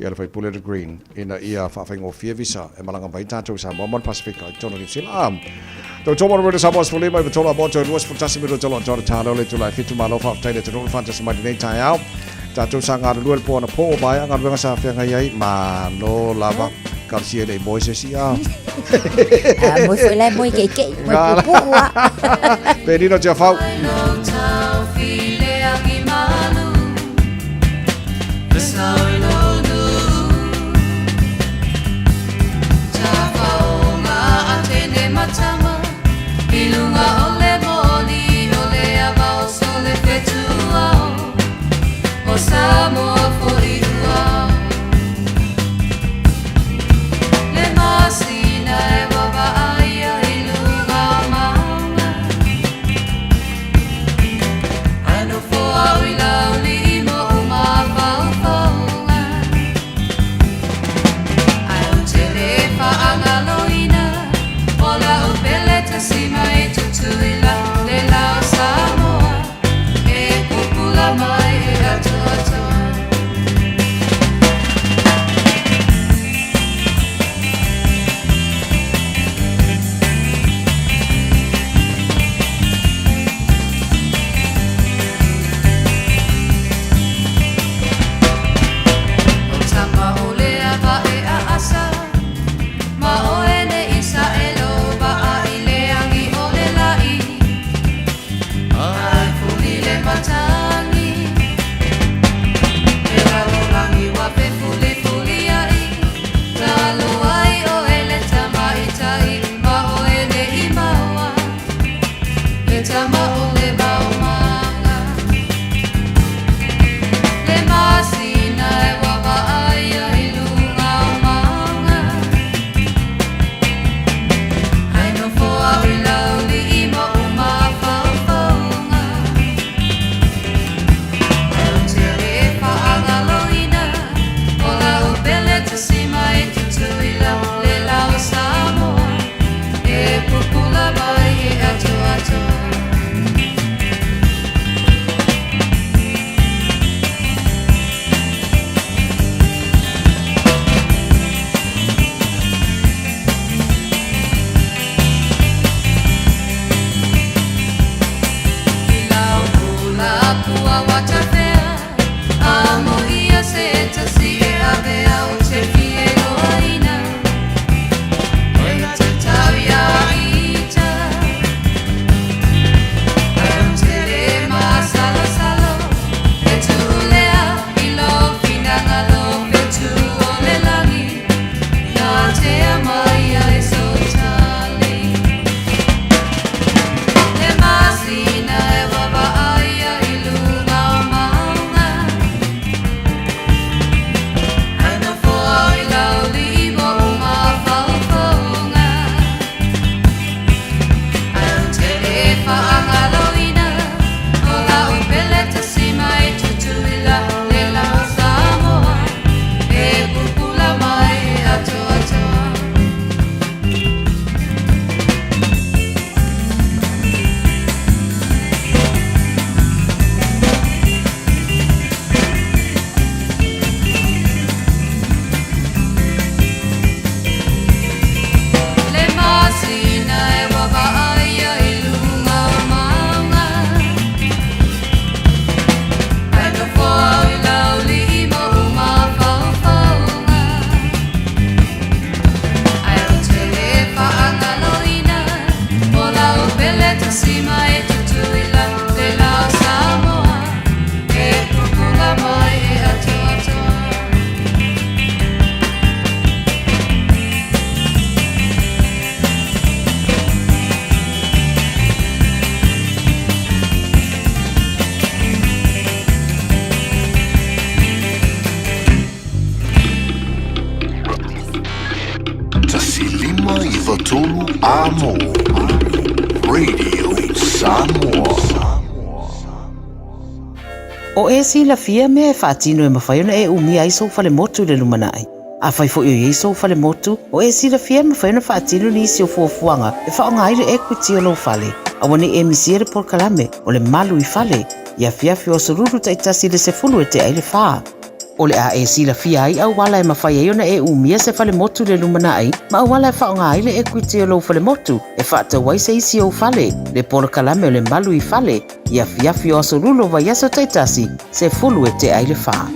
ia le faipule o le Green, ina ia faafaigofie visa e malaga mai tatou i Samoa ma le Pasefika i totonu o Niu Sila. Ah, Tau mo Radio Samoa 15 i tolu a moto 21 minuta lo tolu talo le tula e fitu malo faafetai le atunuu le faatasi mai lenei taeao. Tatou sa galulue le po anapo o maea galuega sa feagai ai malo lava. Talosia e le i moe se isi a. Ah, moe foi la e moe keikei, moe puupuu a. Penina Tiafau. 3 Amo. Radio Samoa. O e silafia mea e faatino e mafai ona e umia ai sou falemotu i le lumanai. Afai foi o i ai sou falemotu, o e silafia e mafai ona faatino nisi o fuafuaga e faaaoga ai le equity o lou fale. Aua ne i e misia le polokalame o le Malu i Fale i afiafi o aso Lulu taitasi i le 10 e tea i le fa. O le a e silafia ai auala e mafai ai ona e umia se falemotu i le lumanai ma auala e faaaoga ai le equity o lou falemotu e faatau ai se isi ou fale, le polokalame o le Malu i Fale i afiafi o aso Lulu o vaiaso taitasi, 10 e tea i le fa.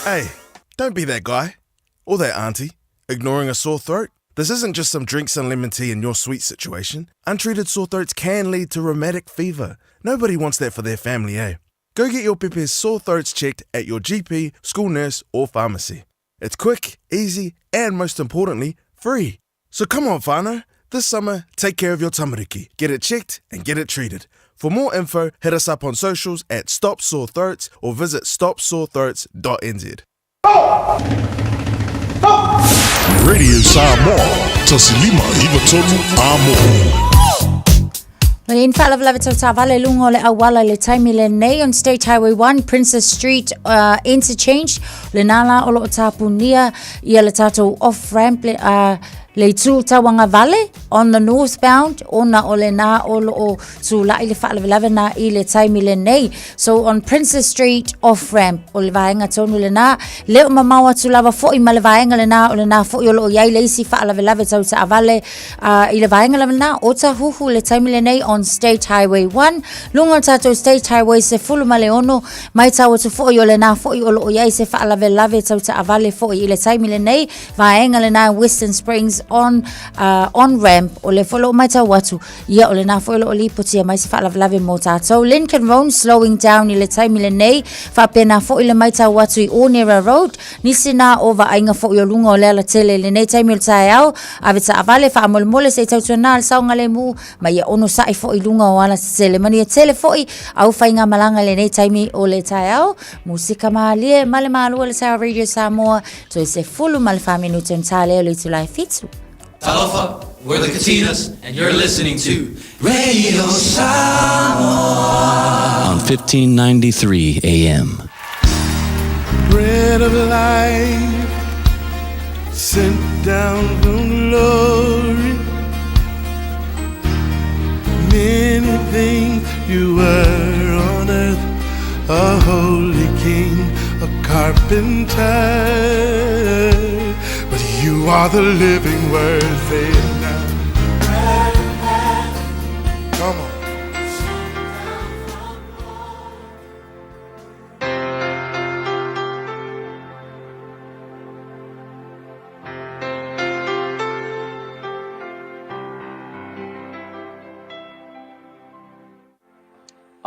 Hey, don't be that guy. Or that auntie, ignoring a sore throat. This isn't just some drinks and lemon tea in your sweet situation. Untreated sore throats can lead to rheumatic fever. Nobody wants that for their family, eh? Go get your pepe's sore throats checked at your GP, school nurse, or pharmacy. It's quick, easy, and most importantly, free. So come on, whānau. This summer, take care of your tamariki. Get it checked and get it treated. For more info, hit us up on socials at Stop Sore Throats or visit stopsorethroats.nz. Radio Samoa, 1593 Amo. No i faalavelave tau taavale i luga o le auala i le taimi lenei on State Highway 1 Princess Street uh, interchange lenā la o loo tapunia ia le tatou off ramp le, uh, le itu tauagavale on the northbound ona o lenā o loo tulaʻi le faalavelave na i le taimi lenei. So on Princess Street off ramp o le vaega tonu lenā, le o mamao atu lava foʻi ma le vaega lenā o lenā foʻi o loo iai le isi faalavelave tau taavale uh, i le vaega lava lenā o Tahuhu le taimi lenei on State Highway 1 luga o tatou State Highway 16 maitau atu foʻi o lenā foʻi o loo iai se faalavelave tau taavale foʻi i le taimi lenei vaega lenā Western Springs on uh, on ramp o le foʻi o loo maitau atu Ia, o lenā foi o loo lipotia mai se faalavelave mo tātou. Lincoln Road slowing down i le taimi lenei, faapena foi le maitau atu i Onera Road, nisi nā o vaaiga foi o luga o le alatele i lenei taimi o le taeao, ave taavale faamolemole se i tautuanā le saogalemu, ma ia onosai foi i luga o alatetele. Manuia tele foi au faigamalaga i lenei taimi o le taeao. Musika mālie ma le malua le taeao Radio Samoa, toe 14 minute ona tā lea o le itula e fitu. Talofa, we're the Katinas, and you're listening to Radio Samoa on 1593 AM. Bread of life sent down from glory. Many things you were on earth, a holy king, a carpenter. But you are the living word, say it now. Come on.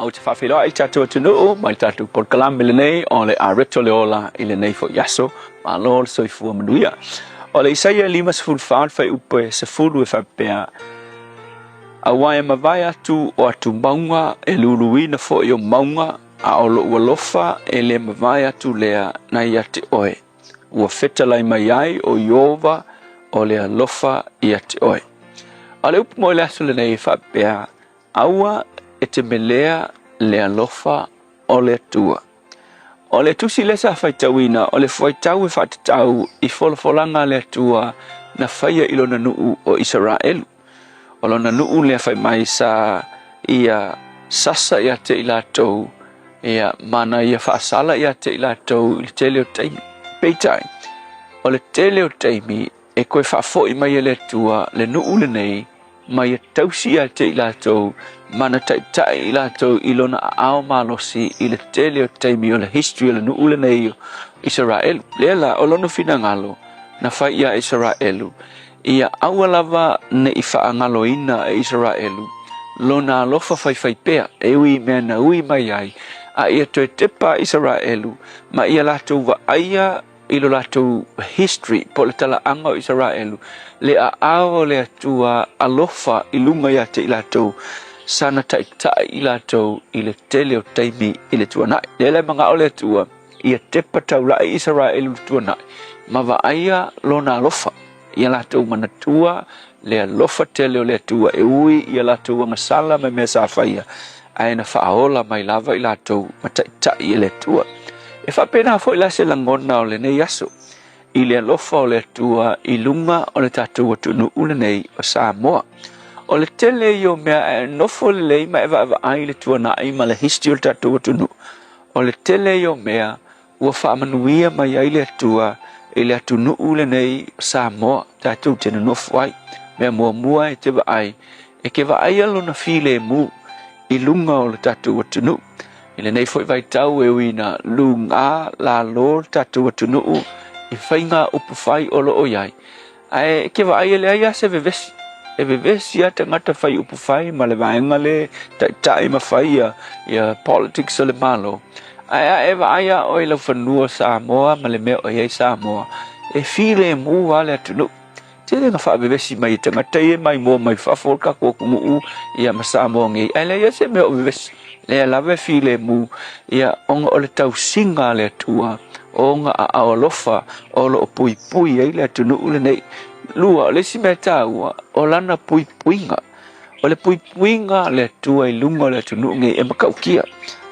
Ou te faafeiloai i le tatou atunuu mai le tatou polokalame lenei o le Areto le Ola i lenei foi aso. Malo le soifua manuia. O le Isaia 54 le fuaiupu e 10 e faapea, Aua e mavae atu o atu mauga e luluina foi o mauga, a o lou alofa e le mavae atu lea na ia te oe. Ua fetalai mai ai ʻo Iēhova o le alofa ia te oe. A o le upu mo i le aso lenei e faapea, Aua e te melea le alofa o le Atua. O le tusi lea sa faitauina, o le fuaitau e faatatau i folafolaga a le Atua na faia i lona nuu o Isaraelu. O lona nuu lea fai mai sa ia sasa ia te i latou, ia ma na ia faasala ia te i latou i le tele o taimi. Peitai, o le tele o taimi e koe faafoi mai e le Atua le nuu lenei ma ia tausi ia te i latou, ma na taitai i latou i lona aao malosi i le tele o taimi o le history o le nuu lenei o Isaraelu. Lea la, o lona finagalo na fai ia Isaraelu, ia aua lava ne i faagaloina e Isaraelu lona alofa faifaipea e ui i mea na ui mai ai, a ia toe tepa Isaraelu ma ia latou vaaia i lo latou history po o le talaaga o Isaraelu, le aao o le Atua alofa i luga ia te i latou, sana taitai i latou i le tele o taimi i le tuanai. Lea la e manao le Atua ia tepa taulai Isaraelu i le tuanai ma vaaia lona alofa. Ia latou manatua le alofa tele o le Atua e ui i a latou agasala ma mea sa faia, ae na faaola mai lava i latou ma taitai e le Atua. E faapena foi la se lagona o lenei aso i le alofa o le Atua i luga o le tatou atunuu lenei o Samoa. O le tele ia o mea a e nofo lelei ma e vaavaai i le tuanai ma le history o le tatou atunuu, o le tele ia o mea ua faamanuia mai ai le Atua i le atunuu lenei o Samoa tatou te nonofo ai. Mea muamua e te vaai, e te vaaia lona filemu i luga o le tatou atunuu. I lenei foi vaitau e ui ina lugā lalo le tatou atunuu i faiga upufai o lo o i ai, Ae e te vaai e leai lava se vevesi. E vevesi lava tagata fai upu fai ma le vaega le taitai ma fai ia, ia politics o le Malo. Ae a e vaai lava oe i lau fanua Samoa ma le mea o i ai Samoa, e filemu lava le atunuu. Tele ina faavevesi mai e tagata ia e maimoa mai fafo o le tatou atunuu ia ma Samoa nei, ae leai lava se mea o vevesi. Lea lava e filemu, ia, ona o le tausiga a le Atua, o ona aao alofa o lo o puipui ai le atunuu lenei. Lua, o le isi mea taua, o lana puipuiga. O le puipuiga a le Atua i luga o le atunuu lenei e matautia.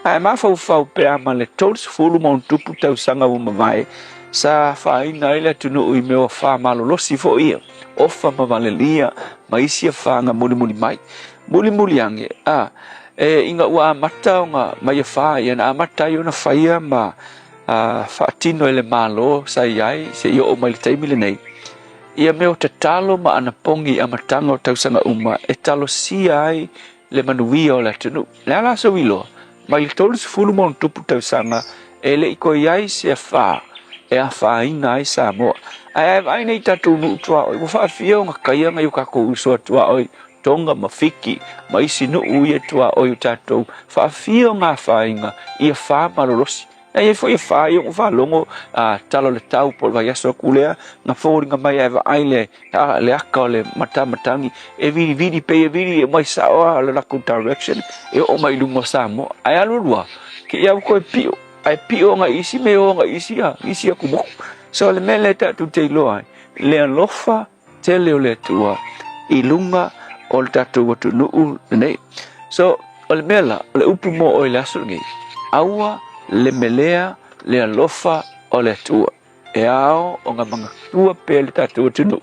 Ae mafaufau pe a ma le 30 ma ona tupu tausaga ua mavae, sa afaina ai le atunuu i mea o afa malolosi foi ia, ofa ma valelia ma isi afa na mulimuli mai. Mulimuli ane, a, e, ina ua amata ona mai afa ia, na amata ai ona faia ma a, faatino e le Malo sa i ai seia oo mai le taimi lenei, ia mea o tatalo ma anapogi i amataga o tausaga uma e talosia ai le manuia o le atunuu. Le a la sou iloa, mai le 30 ma ona tupu tausaga e le i toe i ai se afa e afaina ai Samoa. Ae a e vaai nei i tatou nuu tuaoi, ua faafia ona taia nai o tatou uso a tuaoi Tonga ma Fiki ma isi nuu ia tuaoi o tatou, faafia ona afaina i afa malolosi. E i ai foi afa ia ua faalogo a tala o le tau po o le vaiaso atu lea na foliga mai ae vaai le, a, le aka o le matamatagi e vilivili pei e vili e mai sao lava le latou direction e oo mai i luga o Samoa. Ae alu alu lava, te i lava ua toe pio, ae pio agai isi mea e o agai isi, isi atumotu. So o le mea lea tatou te iloa ai, le alofa tele o le Atua i luga o le tatou atunuu lenei. So, o le mea la, o le upu mo oe i le aso lenei, aua le melea le alofa o le Atua. E ao ona manatua pea le tatou atunuu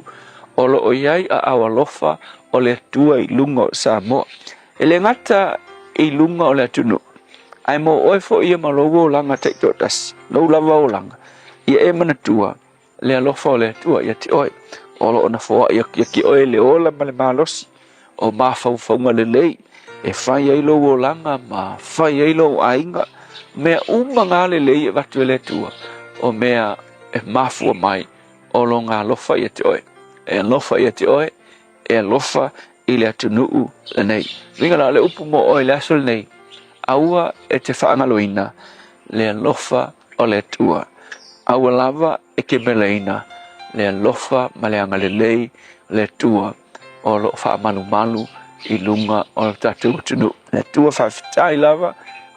o lo o i ai aao alofa o le Atua i luga o Samoa. E le gata i luga o le atunuu, ae mo oe foi ia ma lou olaga taitoatasi, lou lava olaga, ia e manatua le alofa o le Atua ia te oe, o lo o nafoaʻi atu ia te oe le ola ma le malosi o mafaufauga lelei e fai ai lou olaga ma fai ai lou aiga. Mea uma na lelei e avatu e le Atua, o mea e mafua mai o lona alofa ia te oe. E alofa ia te oe, e alofa i le atunuu lenei. Uiga la, o le upu mo oe i le aso lenei, aua e te faagaloina le alofa o le Atua. Aua lava e te meleina le alofa ma le agalelei o le Atua o lo o faamalumalu i luga o le tatou atunuu. Le Atua faafetai lava,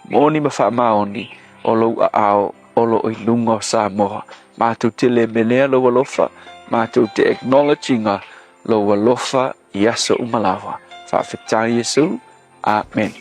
moni ma faamaoni o lou aao o lo o i luga o Samoa. Matou te le melea lou alofa, matou te acknowledge ina lou alofa i aso uma lava. Faafetai Iesu. Amen.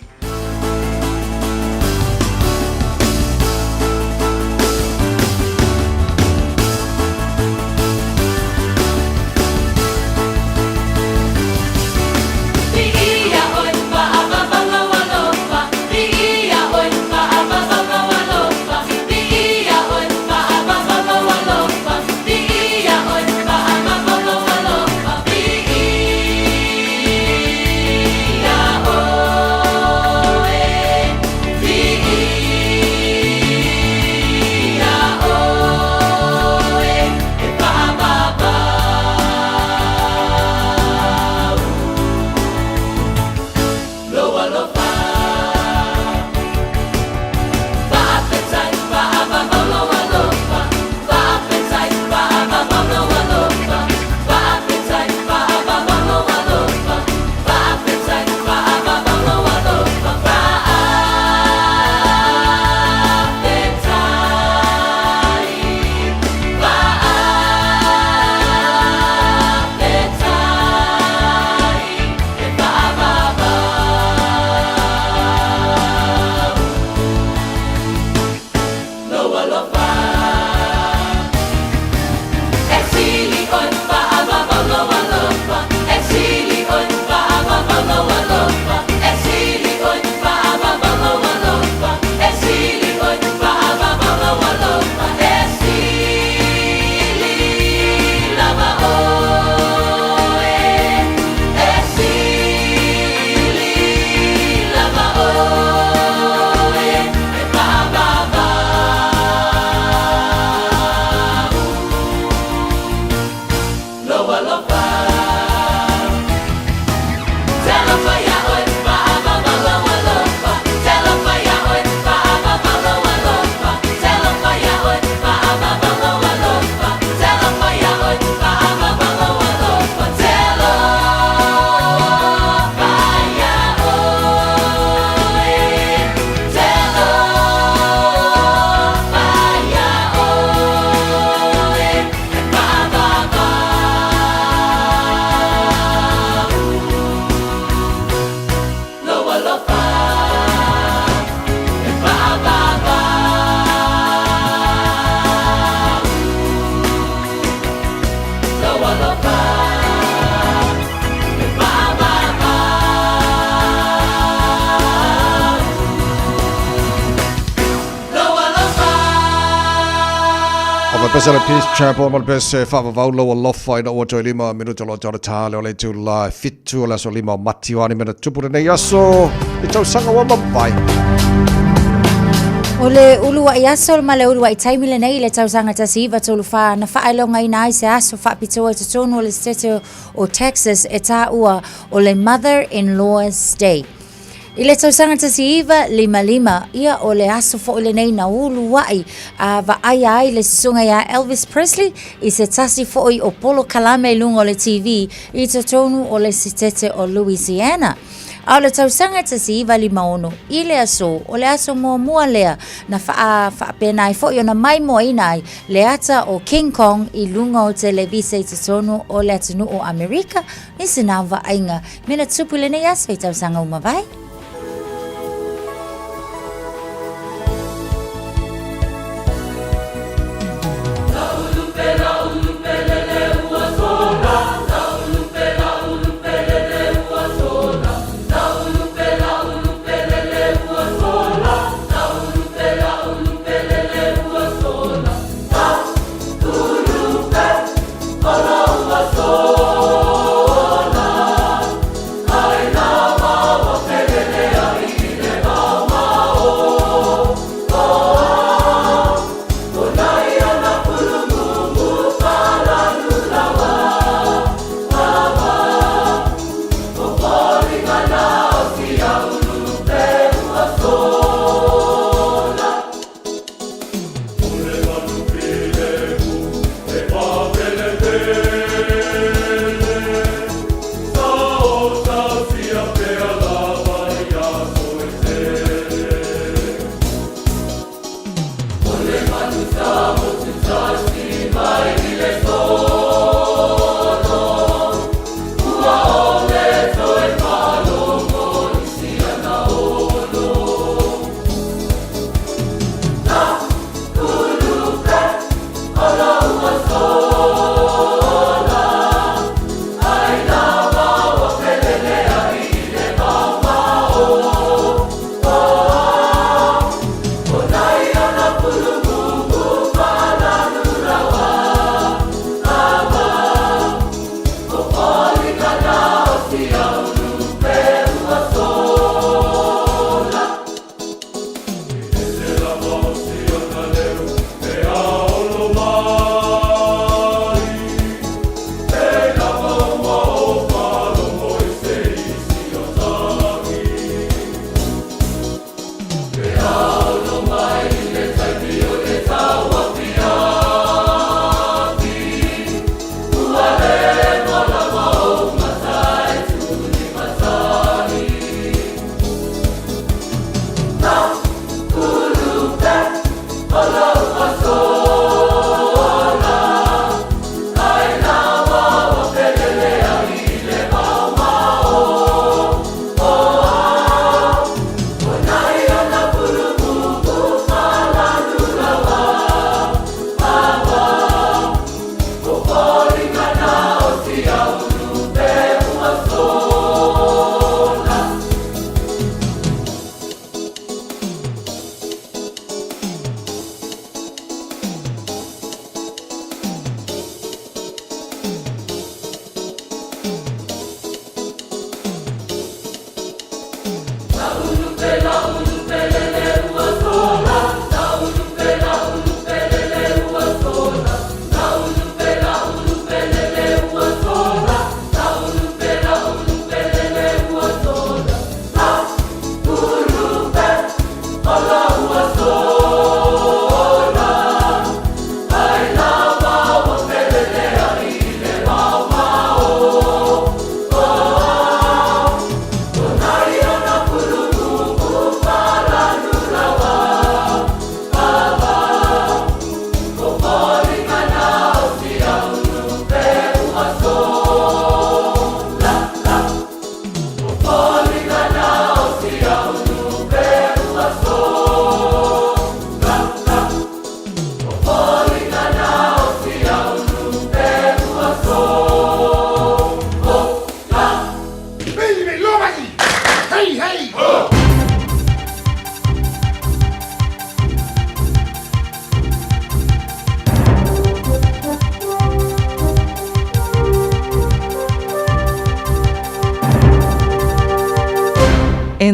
le pese le Peace Chapel ma le pese faavavau lou alofa ina ua toe lima minuta loa tau le tā le o le itula e fitu o le aso lima o Mati o a ni mea na tupu lenei aso i tausaga ua mavae. O le uluaʻi aso ma le uluaʻi taimi lenei i le tausaga 1934 na faailogaina ai se aso faapitoa i totonu o le Setete o Texas e taua o le Mother-in-Law's Day. I le tausaga 1955, ia o le aso foi lenei na uluaʻi a vaaia ai le susuga iā Elvis Presley i se tasi foi o polokalame i luga o le TV i totonu o le Setete o Louisiana. A o le tausaga 1956, i le aso, o le aso muamua lea na faa, faapena ai foi ona maimoaina ai le ata o King Kong i luga o televise i totonu o le atunuu o Amerika, Nisi na vaaiga me na tupu i lenei aso i tausaga ua mavae.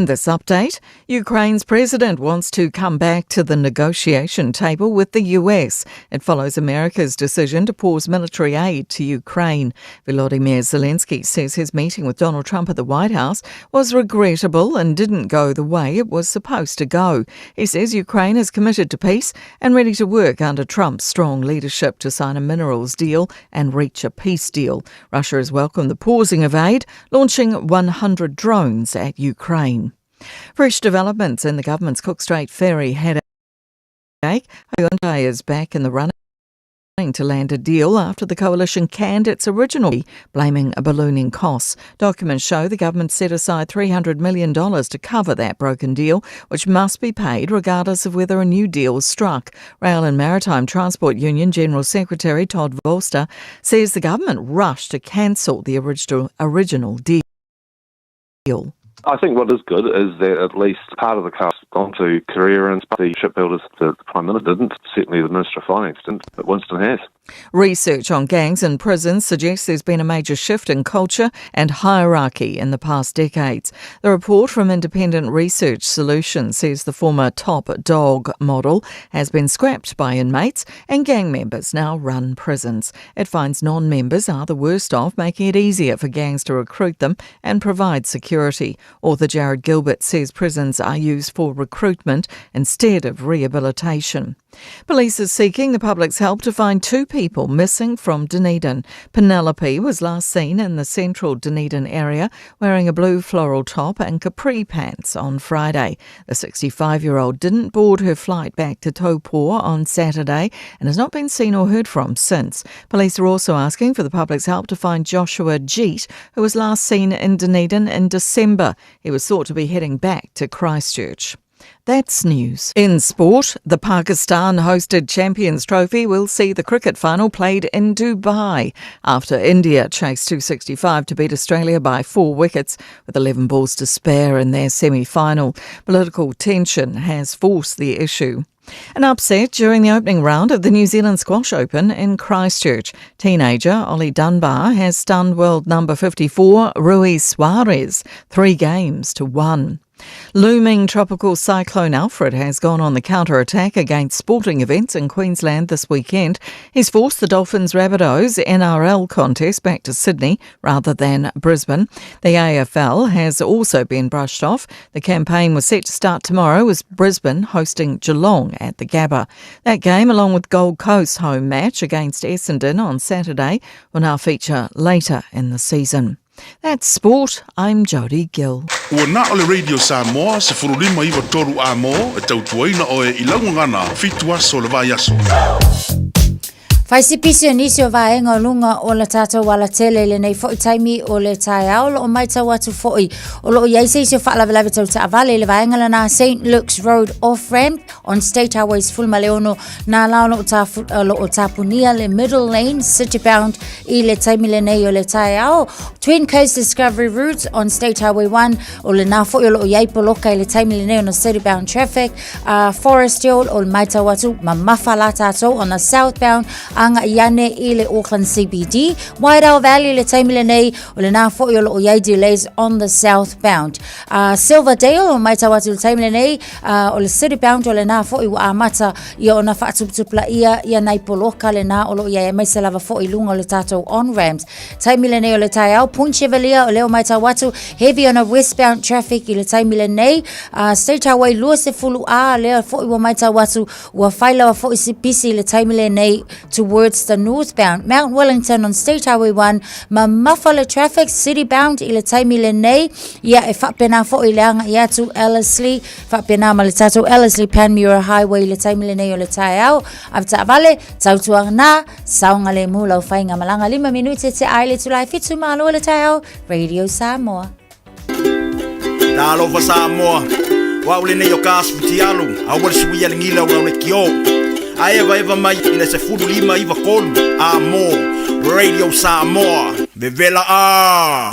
In this update, Ukraine's president wants to come back to the negotiation table with the US. It follows America's decision to pause military aid to Ukraine. Volodymyr Zelensky says his meeting with Donald Trump at the White House was regrettable and didn't go the way it was supposed to go. He says Ukraine is committed to peace and ready to work under Trump's strong leadership to sign a minerals deal and reach a peace deal. Russia has welcomed the pausing of aid, launching 100 drones at Ukraine. Fresh developments in the government's Cook Strait ferry headache. Hyundai is back in the running to land a deal after the coalition canned its original, blaming a ballooning costs. Documents show the government set aside $300 million to cover that broken deal, which must be paid regardless of whether a new deal is struck. Rail and Maritime Transport Union General Secretary Todd Volster says the government rushed to cancel the original, original deal. I think what is good is that at least part of the cost gone to Korea and the shipbuilders. The Prime Minister didn't, certainly the Minister of Finance didn't, but Winston has. Research on gangs in prisons suggests there's been a major shift in culture and hierarchy in the past decades. The report from Independent Research Solutions says the former top dog model has been scrapped by inmates and gang members now run prisons. It finds non members are the worst off, making it easier for gangs to recruit them and provide security. Author Jared Gilbert says prisons are used for recruitment instead of rehabilitation. Police are seeking the public's help to find two people missing from Dunedin. Penelope was last seen in the central Dunedin area wearing a blue floral top and capri pants on Friday. The 65 year old didn't board her flight back to Taupo on Saturday and has not been seen or heard from since. Police are also asking for the public's help to find Joshua Jeet, who was last seen in Dunedin in December. He was thought to be heading back to Christchurch. That's news. In sport, the Pakistan hosted Champions Trophy will see the cricket final played in Dubai after India chased 265 to beat Australia by four wickets with 11 balls to spare in their semi final. Political tension has forced the issue. An upset during the opening round of the New Zealand Squash Open in Christchurch. Teenager Ollie Dunbar has stunned world number 54 Rui Suarez three games to one. Looming tropical cyclone Alfred has gone on the counter-attack against sporting events in Queensland this weekend. He's forced the Dolphins Rabbitohs NRL contest back to Sydney rather than Brisbane. The AFL has also been brushed off. The campaign was set to start tomorrow with Brisbane hosting Geelong at the Gabba. That game, along with Gold Coast's home match against Essendon on Saturday, will now feature later in the season. That's sport. I'm Jodie Gill. Ua na o le Radio Samoa, 1593 a mō, e tautuaina oe i laugagana, fitu aso le vai aso. Fai se pisi o nisi o vaega o luga o le tātou alatele i lenei fo'i taimi o le taeao. O loo maitau atu fo'i o loo i ai se isi o faalavelave tau taavale i le vaega lena St. Luke's Road off ramp on State Highway 16 nā la o loo, tafu, o loo tapunia le middle lane city bound i le taimi lenei o le taeao. Twin Coast Discovery Route on State Highway 1 o lenā fo'i o loo i ai poloka i le taimi lenei ona city bound traffic. Forest Hill o le maitau atu mamafa la tātou on the southbound anga i ane i le Auckland CBD. Wairau Valley le taimi lenei o lenā fo'i o loo i ai delays on the southbound. Silverdale o maitau atu le taimi lenei o le city bound o lenā fo'i ua amata ia ona whaatuputupula ia ia nai poloka lenā o loo i ai aemaise lava fo'i lunga o le tātou on ramps. Taimi lenei o le taeao, Point Chevalier o leo maitau atu, heavy on a westbound traffic i le taimi lenei. State Highway 20 A, lea fo'i ua maitau atu, ua whai lawa fo'i si busy i le taimi lenei towards the northbound. Mount Wellington on State Highway 1, mamafa le traffic city bound i le taimi lenei. Ia e whapena fo'i le anga i atu Ellerslie, whapena ma le tātou Ellerslie Panmure Highway i le taimi lenei o le taeao. Avetaavale, tautuana nā, saogalemu lau faigamalaga lima minute te ai le itula e fitu ma lua le taeao, Radio Samoa. Talofa Samoa, o au lenei o ka asu fitialu, aua le suia le gila o lau lekiō. A evaeva mai i le 15 93 a mō Radio Samoa. Vevela a!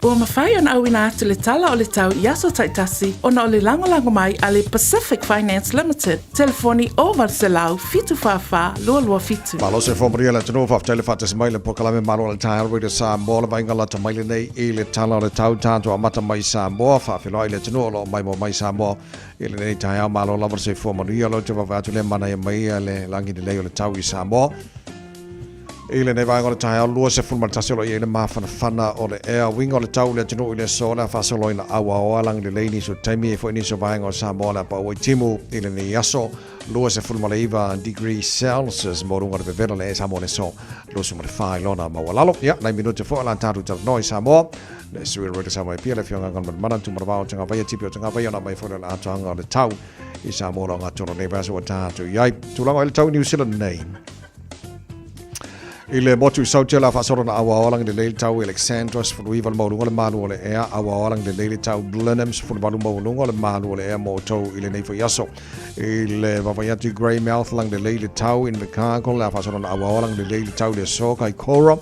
Ua mafai ona auina atu le tala o le tau i aso taitasi ona o le lagolago mai a le Pacific Finance Limited, telefoni 0800 744 227. Malo se fua le atunuu, faafetai le faatasi mai le polokalame Malo o le Taeao Radio Samoa le vaaiga lata mai lenei i le tala o le tau tatou amata mai Samoa faafeiloai le atunuu o lo o maimoa mai Samoa i lenei taeao malo lava le soifua manuia lo te vaavaai atu le manaia mai le lagi lelei o le tau i Samoa. I lenei vaega o le taeao 21 o lo o i ai le mafanafana o le ea. Uiga o le tau i le atunuu i le aso o le a faasoloina auaoa lagi lelei nisi o taimi e foi nisi o vaega o Samoa le a pau ai timu i lenei aso 29 degree Celsius mo luga o le vevela le Samoa le aso 24 i lona maualalo. Ia, nai minute foi o le a tatou talanoa i Samoa. Le sui o le Samoa e pia le afioga Galumalemana Tumalavao o Tagavaia Tipi o Tagavaia ona mai foi le atoaga o le tau i Samoa lo ngatoro nei vaiaso ua tatou i ai. Tulaga o le tau i New Zealand nei. I le motu i Sautia la faasolo na aua ola le leile tau Alexandra 19 le maualuga le malu o le ea aua ola le leile tau Blenheim 18 maualuga le malu o le ea mo outou i lenei foi aso. I le vaavaai atu i Greymouth lagi lelei le tau Invercargill le a faasolo na aua ola le leile tau le aso Kaikoura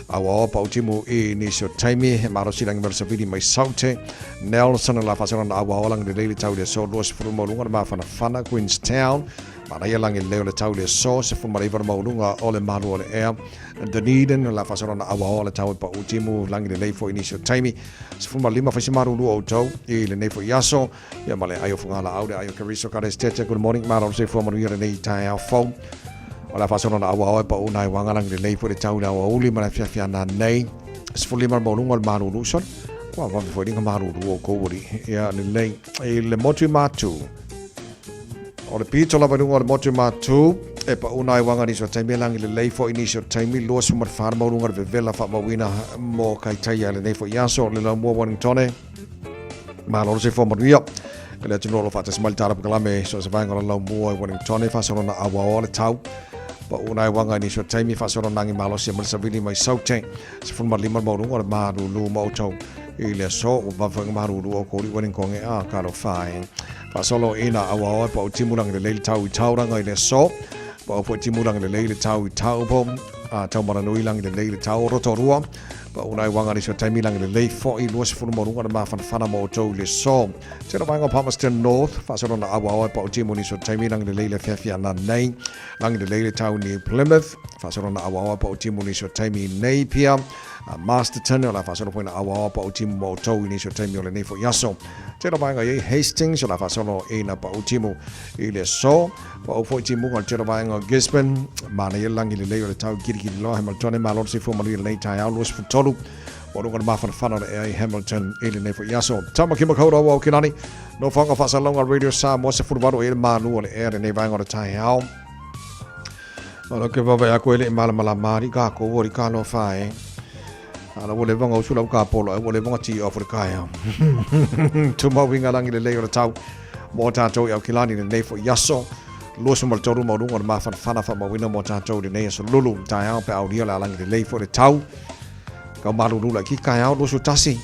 aua oa pautimu i nisi o taimi he malosi lagi mea savili mai Saute Nelson la faasolo na aua ola le leile tau le aso 20 maualuga le mafanafana Queenstown Manaia lagi lelei o le tau i le aso, 19 le maualuga o le malu o le ea. Dunedin, la faasolona auaoa le tau e pau timu, lagi lelei foi nisi o taimi. 15 fai se malulu o outou i lenei foi aso. Ia ma le ai o Fugalaau, le ai o Keriso Kades Tete, good morning, malo le soifua manuia lenei taeao fou. O la faasolona auaoa e pau nai wanga lagi lelei foi le tau i le aoauli ma le afiafi ana nei. 15 le maualuga o le malulu soli. Ua vave foi linga malulu o kou uri. Ia lelei. I le motu i Mātū. O le pito lava i luga o le motu Mātū, e pauna ai wanga nisi o taimi e langi lelei foi nisi o taimi 24 maualuga le vevela faamauina mo Kaitaia i lenei foi aso. Le laumua Wellingtone, malo le soifua manuia. E le atunuu o lo o faatasi mai le tala polokalame so o se vaega o le laumua i Wellingtone, faasolona auaoa le tau. Pauna ai wanga nisi o taimi faasolona agi malosi e mai le savili mai Saute. 15 le maualuga o le malulu ma outou i le aso ua vave malulu o kori wani konge a kalo whae. Faasolo ina aua oe pa o timulanga le leile tau i tauranga i le aso. Pa o po timulanga le leile tau i taupo. A tau maranui langi le leile tau Rotorua. Pa unai wanga ni so taimi langi le lei fo i 20 maualuga le mafanafana ma outou i le aso. Tera vaega o Palmerston North, faasolo na aua oe pa o timu ni so taimi langi le leile fiafia na nei. Langi le leile tau New Plymouth, faasolo na aua oe pa o timu ni so taimi Napier. Masterton, o la faasolo foi na aua pa o timu mo outou i nisi o taimi o lenei foi aso. Tela vaega i Hastings, o la faasolo i na pa o timu i le aso. Pa o foi timuga o le tela vaega o Gisborne, manaia le lagi lelei o le tau kirikiri loa Hamilton e malo le soifua manuia lenei taeao 23 o luga le mafanafana o le ea i Hamilton i lenei foi aso. Tāmaki Makaurau o Aokinani, no whanga whaasalonga Radio Samoa 18 i le mānu o le ea lenei vaega o le taeao. Ora ke wawe a koe le malamalama ari ka ko ori ka no whae. Ala ua leva ngau sula ka polo ua leva ngā ti off le kaea. Tuma winga langi le lei o le tau. Mō tātou i Aukilani le nei fo i aso. 23 maualuga o le mafanafana faamauina mō tātou i lenei aso lulu. Taeao pe aulia le alangi le lei fo le tau. Kau malulu la ki kaeao 21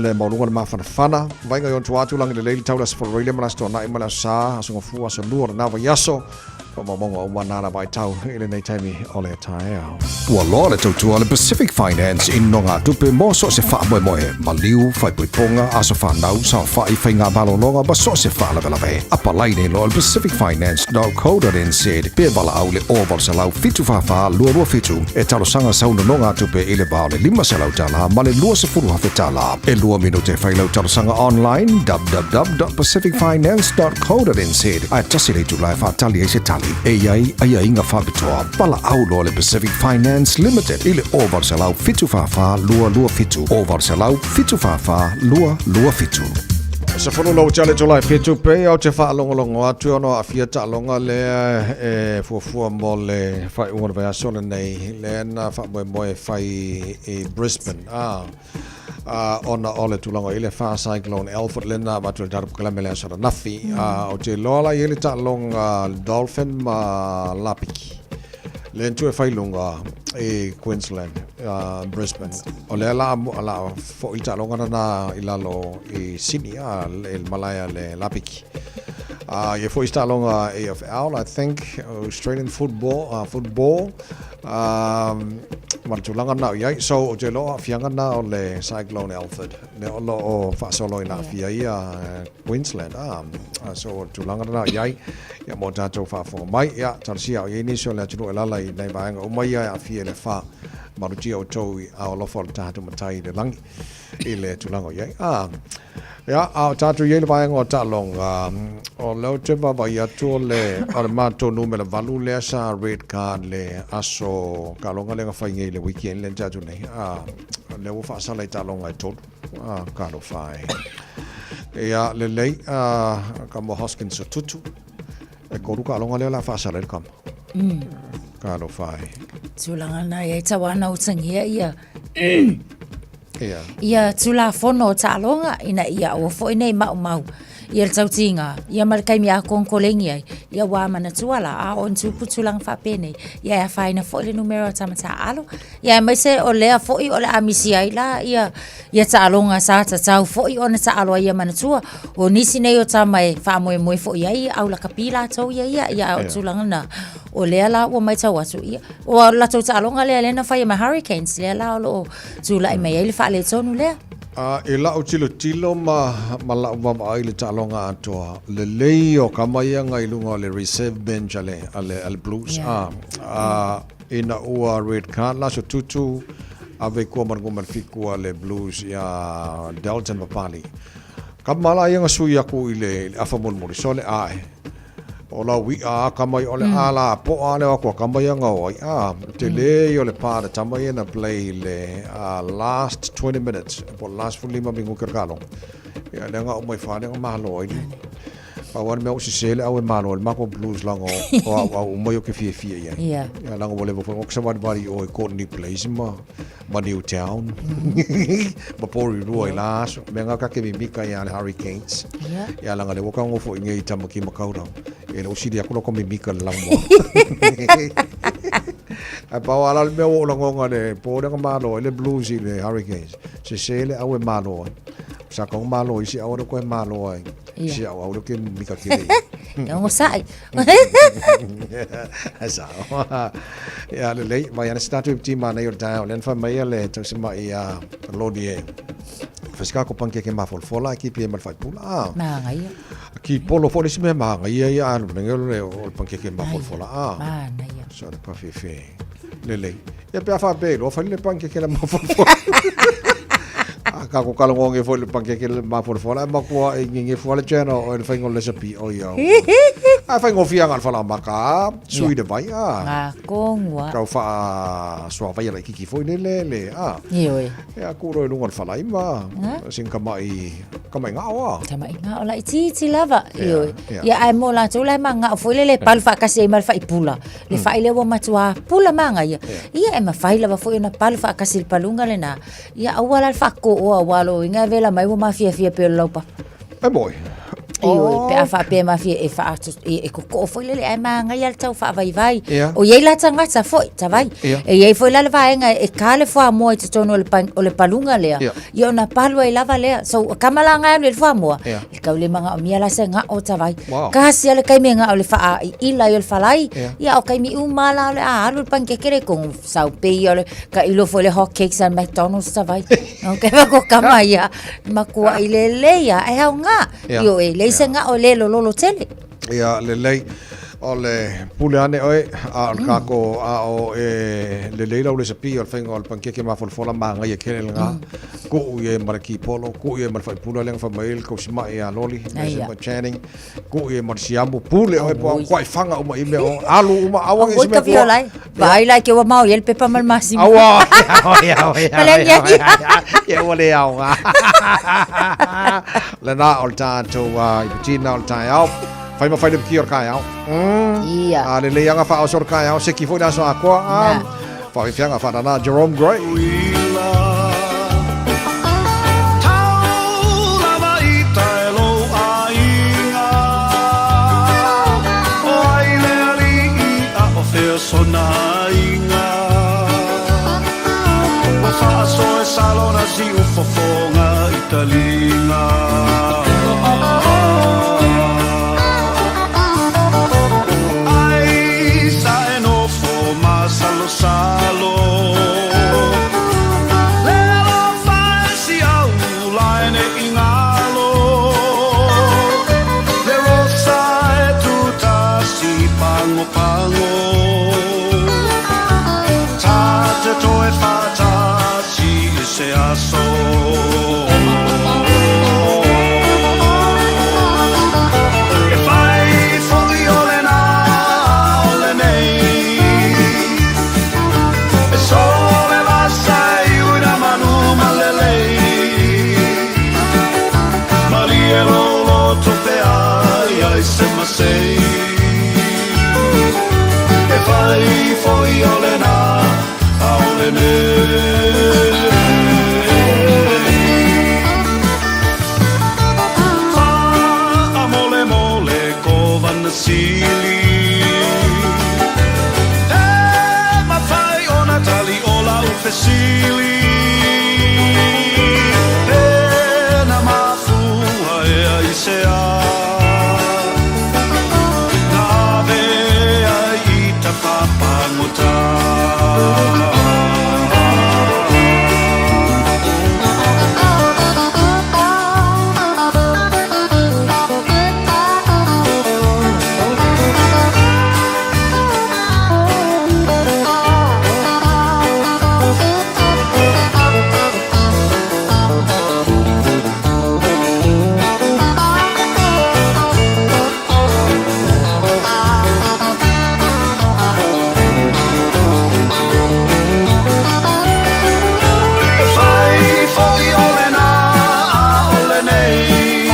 le maualuga o le mafanafana. Vainga i on tua atu langi le lei le tau le aso Falereile ma le aso Tuanai ma le aso Sa, aso Gafua, aso Lua o lena vaiaso. Faamaumauga uma nā lava i tau i lenei taimi o le taeao. Ua loa le tautua a le Pacific Finance i nogatupe mo so o se faamoemoe, maliu, faaipoipoga, aso fanau, saofai, faiga malologa ma so o se faalavelave. Apalai nei loa i le pacificfinance.co.nz pe valaau i le 0800 744 227 e talosaga sau nonogatupe i le va o le $500 ma le $20,000. E lua minute e fai lau talosaga online www.pacificfinance.co.nz ae tasi le itula e faatali ai se tali e i ai aiaiga faapitoa. Valaau loa le Pacific Finance Limited i le 0800 744 227 0800 744 227. Se fulu lau tale tula e fitu pe au te whaalongolongo atu ono aafia taaloga lea e fuafua mo le faaiuga o le vaiaso lenei lea na faamoemoe e fai i Brisbane a ona o le tulaga i le fa Cyclone Alfred lea na avatu i le tatou polokalame le aso ananafi. Ou te iloa la i ai le taaloga Dolphin ma Lapiki lea na tuu e fai i luga i Queensland, Brisbane. O lea la la foi le taaloga lena i lalo i Sydney, i le malae a le Lapiki. Ia foi se taaloga AFL, I think, Australian Football, football ma le tulaga lena o i ai. So, ou te iloa o aafiaga na o le Cyclone Alfred, lea o lo o faasolo ina aafia ai Queensland. So, o le tulaga lena o i ai, ia mo tatou faafofoga mai. Ia, talosia o i ai nisi o le atunuu e alaala i nai vaega uma ia e aafia i le afa. Malutia outou i aao alofa o le tatou Matai i le lagi i le tulaga o i ai. Ia, a o tatou i ai i le vaega o taaloga, o lea ou te vaavaai atu o le, o le matou numera 8 lea sa red card le aso taaloga lea na fai nei i le weekend lea na tea atu nei. O lea ua faasala i taaloga e 3. Talofa e. Ia, lelei, kama Hoskins Sotutu. E 3 taaloga lea o le a faasala ai le kama. Talofa e. Tulaga na e tau ana utagia ia. Ia. Ia tulafono o taaloga ina ia aua foi nei maumau ia le tautiga ia ma le taimi a kogokolegi ai ia ua manatua la a o ni tupu tulaga faapenei ia e afaina foi le numera o tama taaalo ia aemaise o lea foi o le a misi ai la ia ia taaloga sa tatau foi ona taalo ai ia manatua o nisi nei o tama e faamoemoe foi ai au lakapi latou ia ia ia a o tulaga na o lea la ua matau atu ia o latou taaloga lea lea na fai ma Hurricanes lea la o lo o tulai mai ai le faaletonu lea. I lau tilotilo ma, ma lau vaavaai i le taaloga atoa, lelei o kama ia nga i luga o le reserve bench a le, a le, a le Blues. Yeah. Ina ua red card la Sotutu, ave i kua ma le numera 7 a le Blues ia Dalton Papali. Kama la ia nga sui aku i le, i le afa mulimuli, sole ae. O lau i'a a kama i o le a la po'a le o aku a kama ia nga o ai a tele i o le pa le tama ia na play le last 20 minutes po last 15 minuti o le kalo ia le nga o mai fa le nga malo ai Pau a le mea o sese le au e malo le mako blues langa o au au uma i o ke fia fia ia. Ia langa o le fo o ksa wari wari o e Courtney Place ma ma Newtown. Ma Porirua i la aso. Mea ngā kake mimika ia le Hurricanes. Ia langa le waka ngofo i ngei Tamaki Makaurau. E le osiri aku loko mimika le langoa. Ai pau ala le mea o langonga le po le malo i le Blues i le Hurricanes. Se se le au e malo ai. Sa kong malo i si au le koe malo ai. Si au au le ke mimika kere. Ia ngo sai. Sa. Ia lelei, mai ana se tatou i timana i o le taeao lea na fai mai le tausima'i ia Loni e fai se kako pankeke mafolafola ae keep ai ma le faipula. Ah. Manaia. Kipolo foi le isi mea manaia ia a le o le pankeke mafolafola. Ah. Manaia. So le pafefe. Lelei. Ia pe a faapea i loa fai le pankeke le mafolafola. A ka ko kalongo foi le pankeke le mafolafola e makua e ngenge fua le channel o le whaingo le sapi o ia. A whaingo fia ngā whala maka, sui le vai a. Ngā kongua. Kau wha sua vai ala kiki foi le le le a. Ioe. E a kuro i lunga le whala ima. Sin kamai, kamai ngā oa. Kamai ngā o la iti iti lava. Ioe. Ia ai mo lātou la ma ngā foi le le palu whaakasi ai ma le whaipula. Le whai le ua matua pula manga ia. Ia e mawhai lava foi ona palu whaakasi le palunga le nā. Ia aua la le faakooa aua lo uiga e vela mai ua mafiafia pei o le laupapa. E moi. Ioe, pe a faapea e mafia e faato e kokoo foi lele ae magaia le tau faavaivai. O i ai la tagata foi, tavai. E i ai foi la le vaega e ka le fuamoa i totonu o le o le paluga lea. Ia ona palu ai lava lea. So kama la ngai alu i le fuamoa, e tau le manaomia la se gao tavai. Kasi a le taimi e gao le faa'iila ai o le falai, ia o taimi uma la o le a alu le panikeke le kogo sau pei o le tailo foi le hot cakes a le McDonald's tavai. Okay, ma ko kama ia, makua'i lelei a e aoga. Ioe, leai se gao e le lololo tele. Ia, lelei. O le pule ane oe, a o le kako a o e lelei lau resepi o le faiga o le pankeke mafolafola magaia kele le ga. Kuu i ai ma le kipolo, kuu i ai ma le faipula lea na fai mai ai le tausima'i ia Loli, ma Channing. Kuu i ai ma le siamu, pule oe po au kuai fanga uma i mea o alu uma aua nisi mea kua. Vaai la ke ua mao i ai le pepa ma le masima. Aua, aua, aua, aua, ia ua le aoga. Lena o le tatou i patina o le taeao. Fai ma fai le piki o le kaeao. Ia. A lelei aga faaoso o le kaeao, seki foi le aso atoa. A, whaawhiwhianga whanana Jerome Gray. masei E fai foi o lena a o lenei Faamolemole kovana sili E mafai ona tali o lau fesili E na mafua ea i se a Na ave ai i ta fapagota. E fai foi o lena a o lenei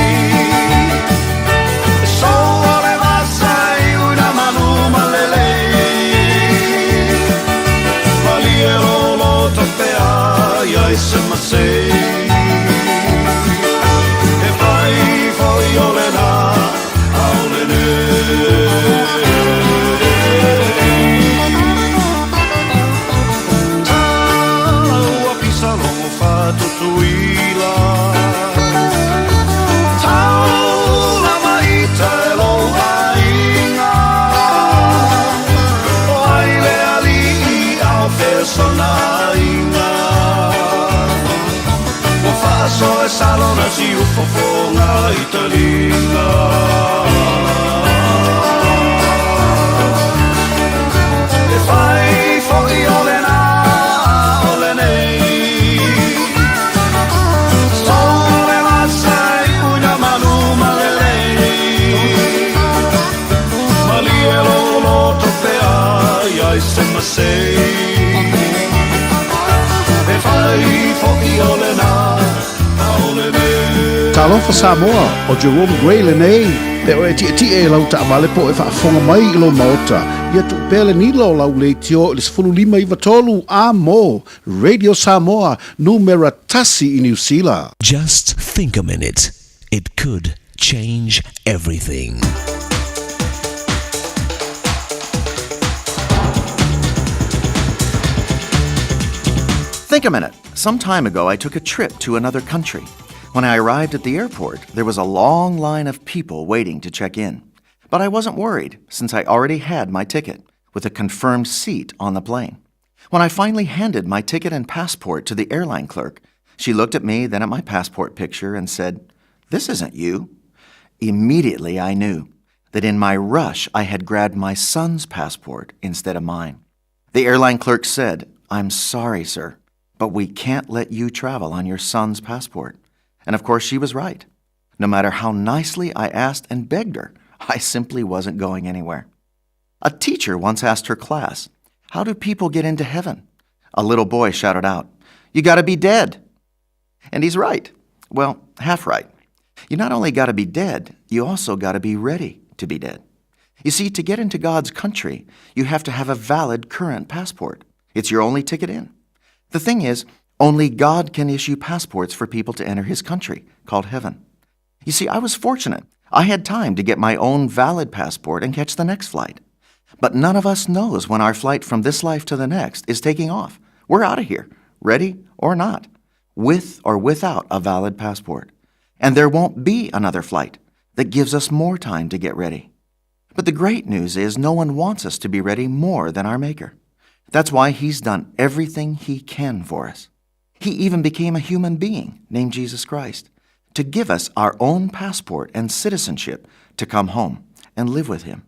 E sou o le vasa i una manu malelei Malie lolo tope ai ai se masei E fai foi o lena a o lenei Tala ua pisa logo fatutuila Taula maita e lou aiga O ai le alii a o fea sona aiga Ua faasoa e salona siufofoga i taliga E fai foi o lena a o lenei Sou le vasa i una manu malelei Malie lou loto pe ai ai se masei E fai foi o lena a o lenei Talofa Samoa, ʻo Jerome Gray lenei, pe oe e tietie i lau taavale po o e faafofoga mai i lou maota, ia tuu pea le nila o lau leitio i le 15 93 a mo Radio Samoa, numera tasi i Niu Sila. Just think a minute, it could change everything. Think a minute. Some time ago, I took a trip to another country. When I arrived at the airport, there was a long line of people waiting to check in. But I wasn't worried since I already had my ticket with a confirmed seat on the plane. When I finally handed my ticket and passport to the airline clerk, she looked at me, then at my passport picture, and said, This isn't you. Immediately I knew that in my rush I had grabbed my son's passport instead of mine. The airline clerk said, I'm sorry, sir, but we can't let you travel on your son's passport. And of course, she was right. No matter how nicely I asked and begged her, I simply wasn't going anywhere. A teacher once asked her class, How do people get into heaven? A little boy shouted out, You gotta be dead. And he's right. Well, half right. You not only gotta be dead, you also gotta be ready to be dead. You see, to get into God's country, you have to have a valid current passport. It's your only ticket in. The thing is, only God can issue passports for people to enter his country, called heaven. You see, I was fortunate. I had time to get my own valid passport and catch the next flight. But none of us knows when our flight from this life to the next is taking off. We're out of here, ready or not, with or without a valid passport. And there won't be another flight that gives us more time to get ready. But the great news is no one wants us to be ready more than our Maker. That's why He's done everything He can for us. He even became a human being named Jesus Christ to give us our own passport and citizenship to come home and live with Him.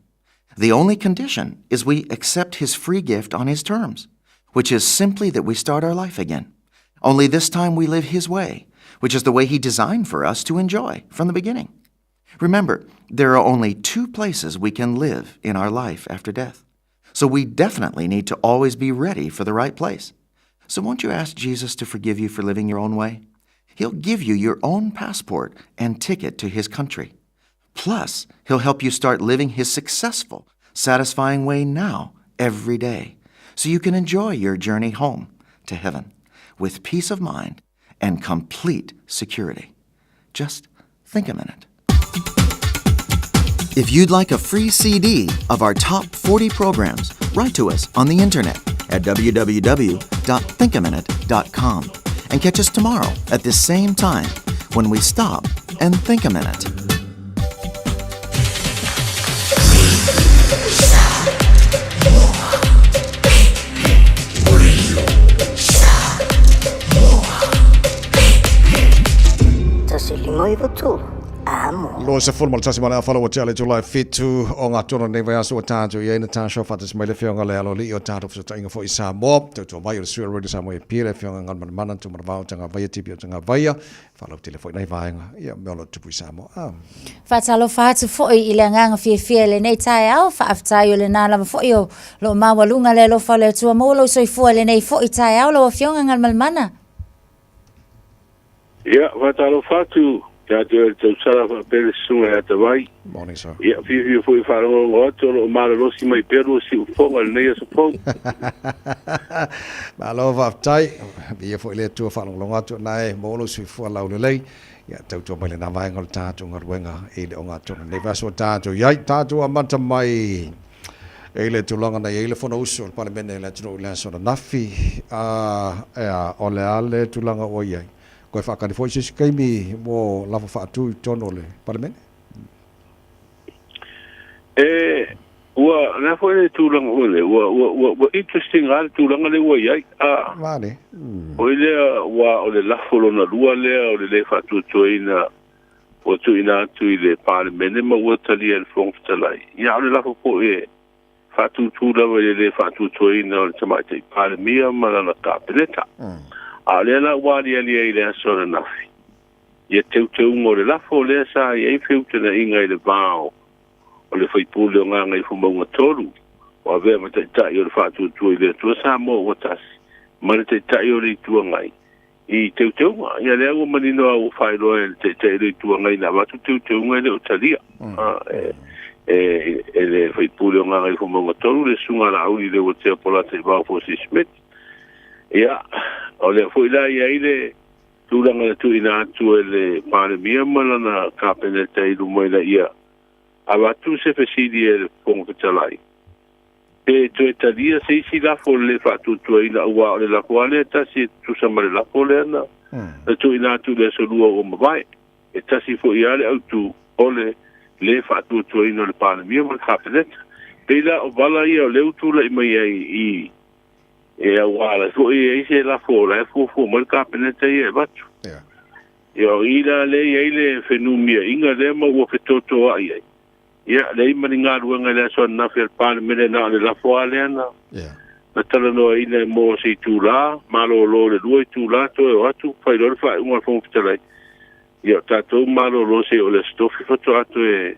The only condition is we accept His free gift on His terms, which is simply that we start our life again. Only this time we live His way, which is the way He designed for us to enjoy from the beginning. Remember, there are only two places we can live in our life after death. So we definitely need to always be ready for the right place. So won't you ask Jesus to forgive you for living your own way? He'll give you your own passport and ticket to his country. Plus, He'll help you start living His successful, satisfying way now, every day, so you can enjoy your journey home to heaven with peace of mind and complete security. Just think a minute. If you'd like a free CD of our top 40 programs, write to us on the internet at www.thinkaminute.com and catch us tomorrow at this same time when we stop and think a minute. 21 ma le afa ua tea le itula e fitu o Gatona lenei vaiaso ua tatou i ai Natasha faatasi mai le Afioga le Aloalii o tatou fesootaiga foi i Samoa. Tautua mai o le sui o le Radio Samoa i Apia le Afioga Galumalemana Tumanavao Tagavaia TPO Tagavaia. Faalautele foi nai vaega ia mea o lo o tupu i Samoa. Ah. Faatalofa atu foi i le agaga fiafia i lenei taeao, faafetai o lena lava foi o loo maualuga le alofa o le Atua maua lou soifua i lenei foi taeao lau Afioga Galumalemana. Ia, faatalofa atu ia te oe le tausala faapea le susuga ia Tavai. Morning, sir. Ia, fiafia foi e faalogologo atu o lo o malolosi mai pea lua siufofoga i lenei aso fou. Malo faafetai. Viia foi le Atua faalogologo atu na e maua lou soifua laulelei. Ia, tautua mai lena vaega o le tatou galuega i le ogatotonu i lenei vaiaso ua tatou i ai. Tatou amata mai i le tulaga na i ai le Fonousu a le Palemene i le atunuu i le aso ananafi. A, ea, o le a le tulaga ua i ai? Toe faatali foi se isi taimi mo lafo faatu i totonu o le Palemene? E, ua, le a foi le tulaga foi lea, ua, ua, ua, ua interesting lava le tulaga lea ua i ai. A, Vale. Foi lea, ua o le lafo lona lua lea o le le faatuatuaina ua tuuina atu i le Palemene ma ua talia e le Fofoga Fetalai. Ia, a o le lafo foi e faatūtū lava i le lē faatuatuaina o le Tamaitai Palemia ma lana Kapeneta. A o lea la ua aliali ai i le aso ananafi ia teuteuga o le lafo lea sa i ai feutanaiga i le va o le faipule o Gagaifomauga 3 o avea ma Taitai o le Faatuatua i le Atua Samoa Ua Tasi ma le Taitai o le Itu Agai i teuteuga. Ia lea ua manino lava ua faailoa e le Taitai o le Itu Agai na avatu teuteuga e le o talia e e le faipule o Gagaifomauga 3 le Susuga a Laauli Leuatea Polataivao Fosi Smith. Ia, o lea foi la i ai le tulaga na tuuina atu e le Palemia ma lana Kapeneta i luma ina ia avatu se fesili e le Fofoga Fetalai pe toe talia se isi lafo o le lē faatuatuaina, auā o le lafo lava lea e tasi e tutusa ma le lafo lea na tuuina atu i le Aso Lua ua mavae. E tasi foi lava le autū o le lē faatuatuaina o le Palemia ma le Kapeneta. Pei la o vala ia o lea ua tulai mai ai i e auā la foi e i ai se lafo o la e fuafua mai le Kapeneta ia e avatu. Ia o i la lea e i ai le fenumiaiga lea ma ua fetotoai ai. Ia, leai ma ni galuega i le aso ananafi a le Palemene na o le lafo lava lea na na talanoaina mo se itula, malolo i le lua itula toe o atu, fai loa le faaiuga a le Fofoga Fetalai. Ia, o tatou malolo se i oo i le Aso Tofi faatoa toe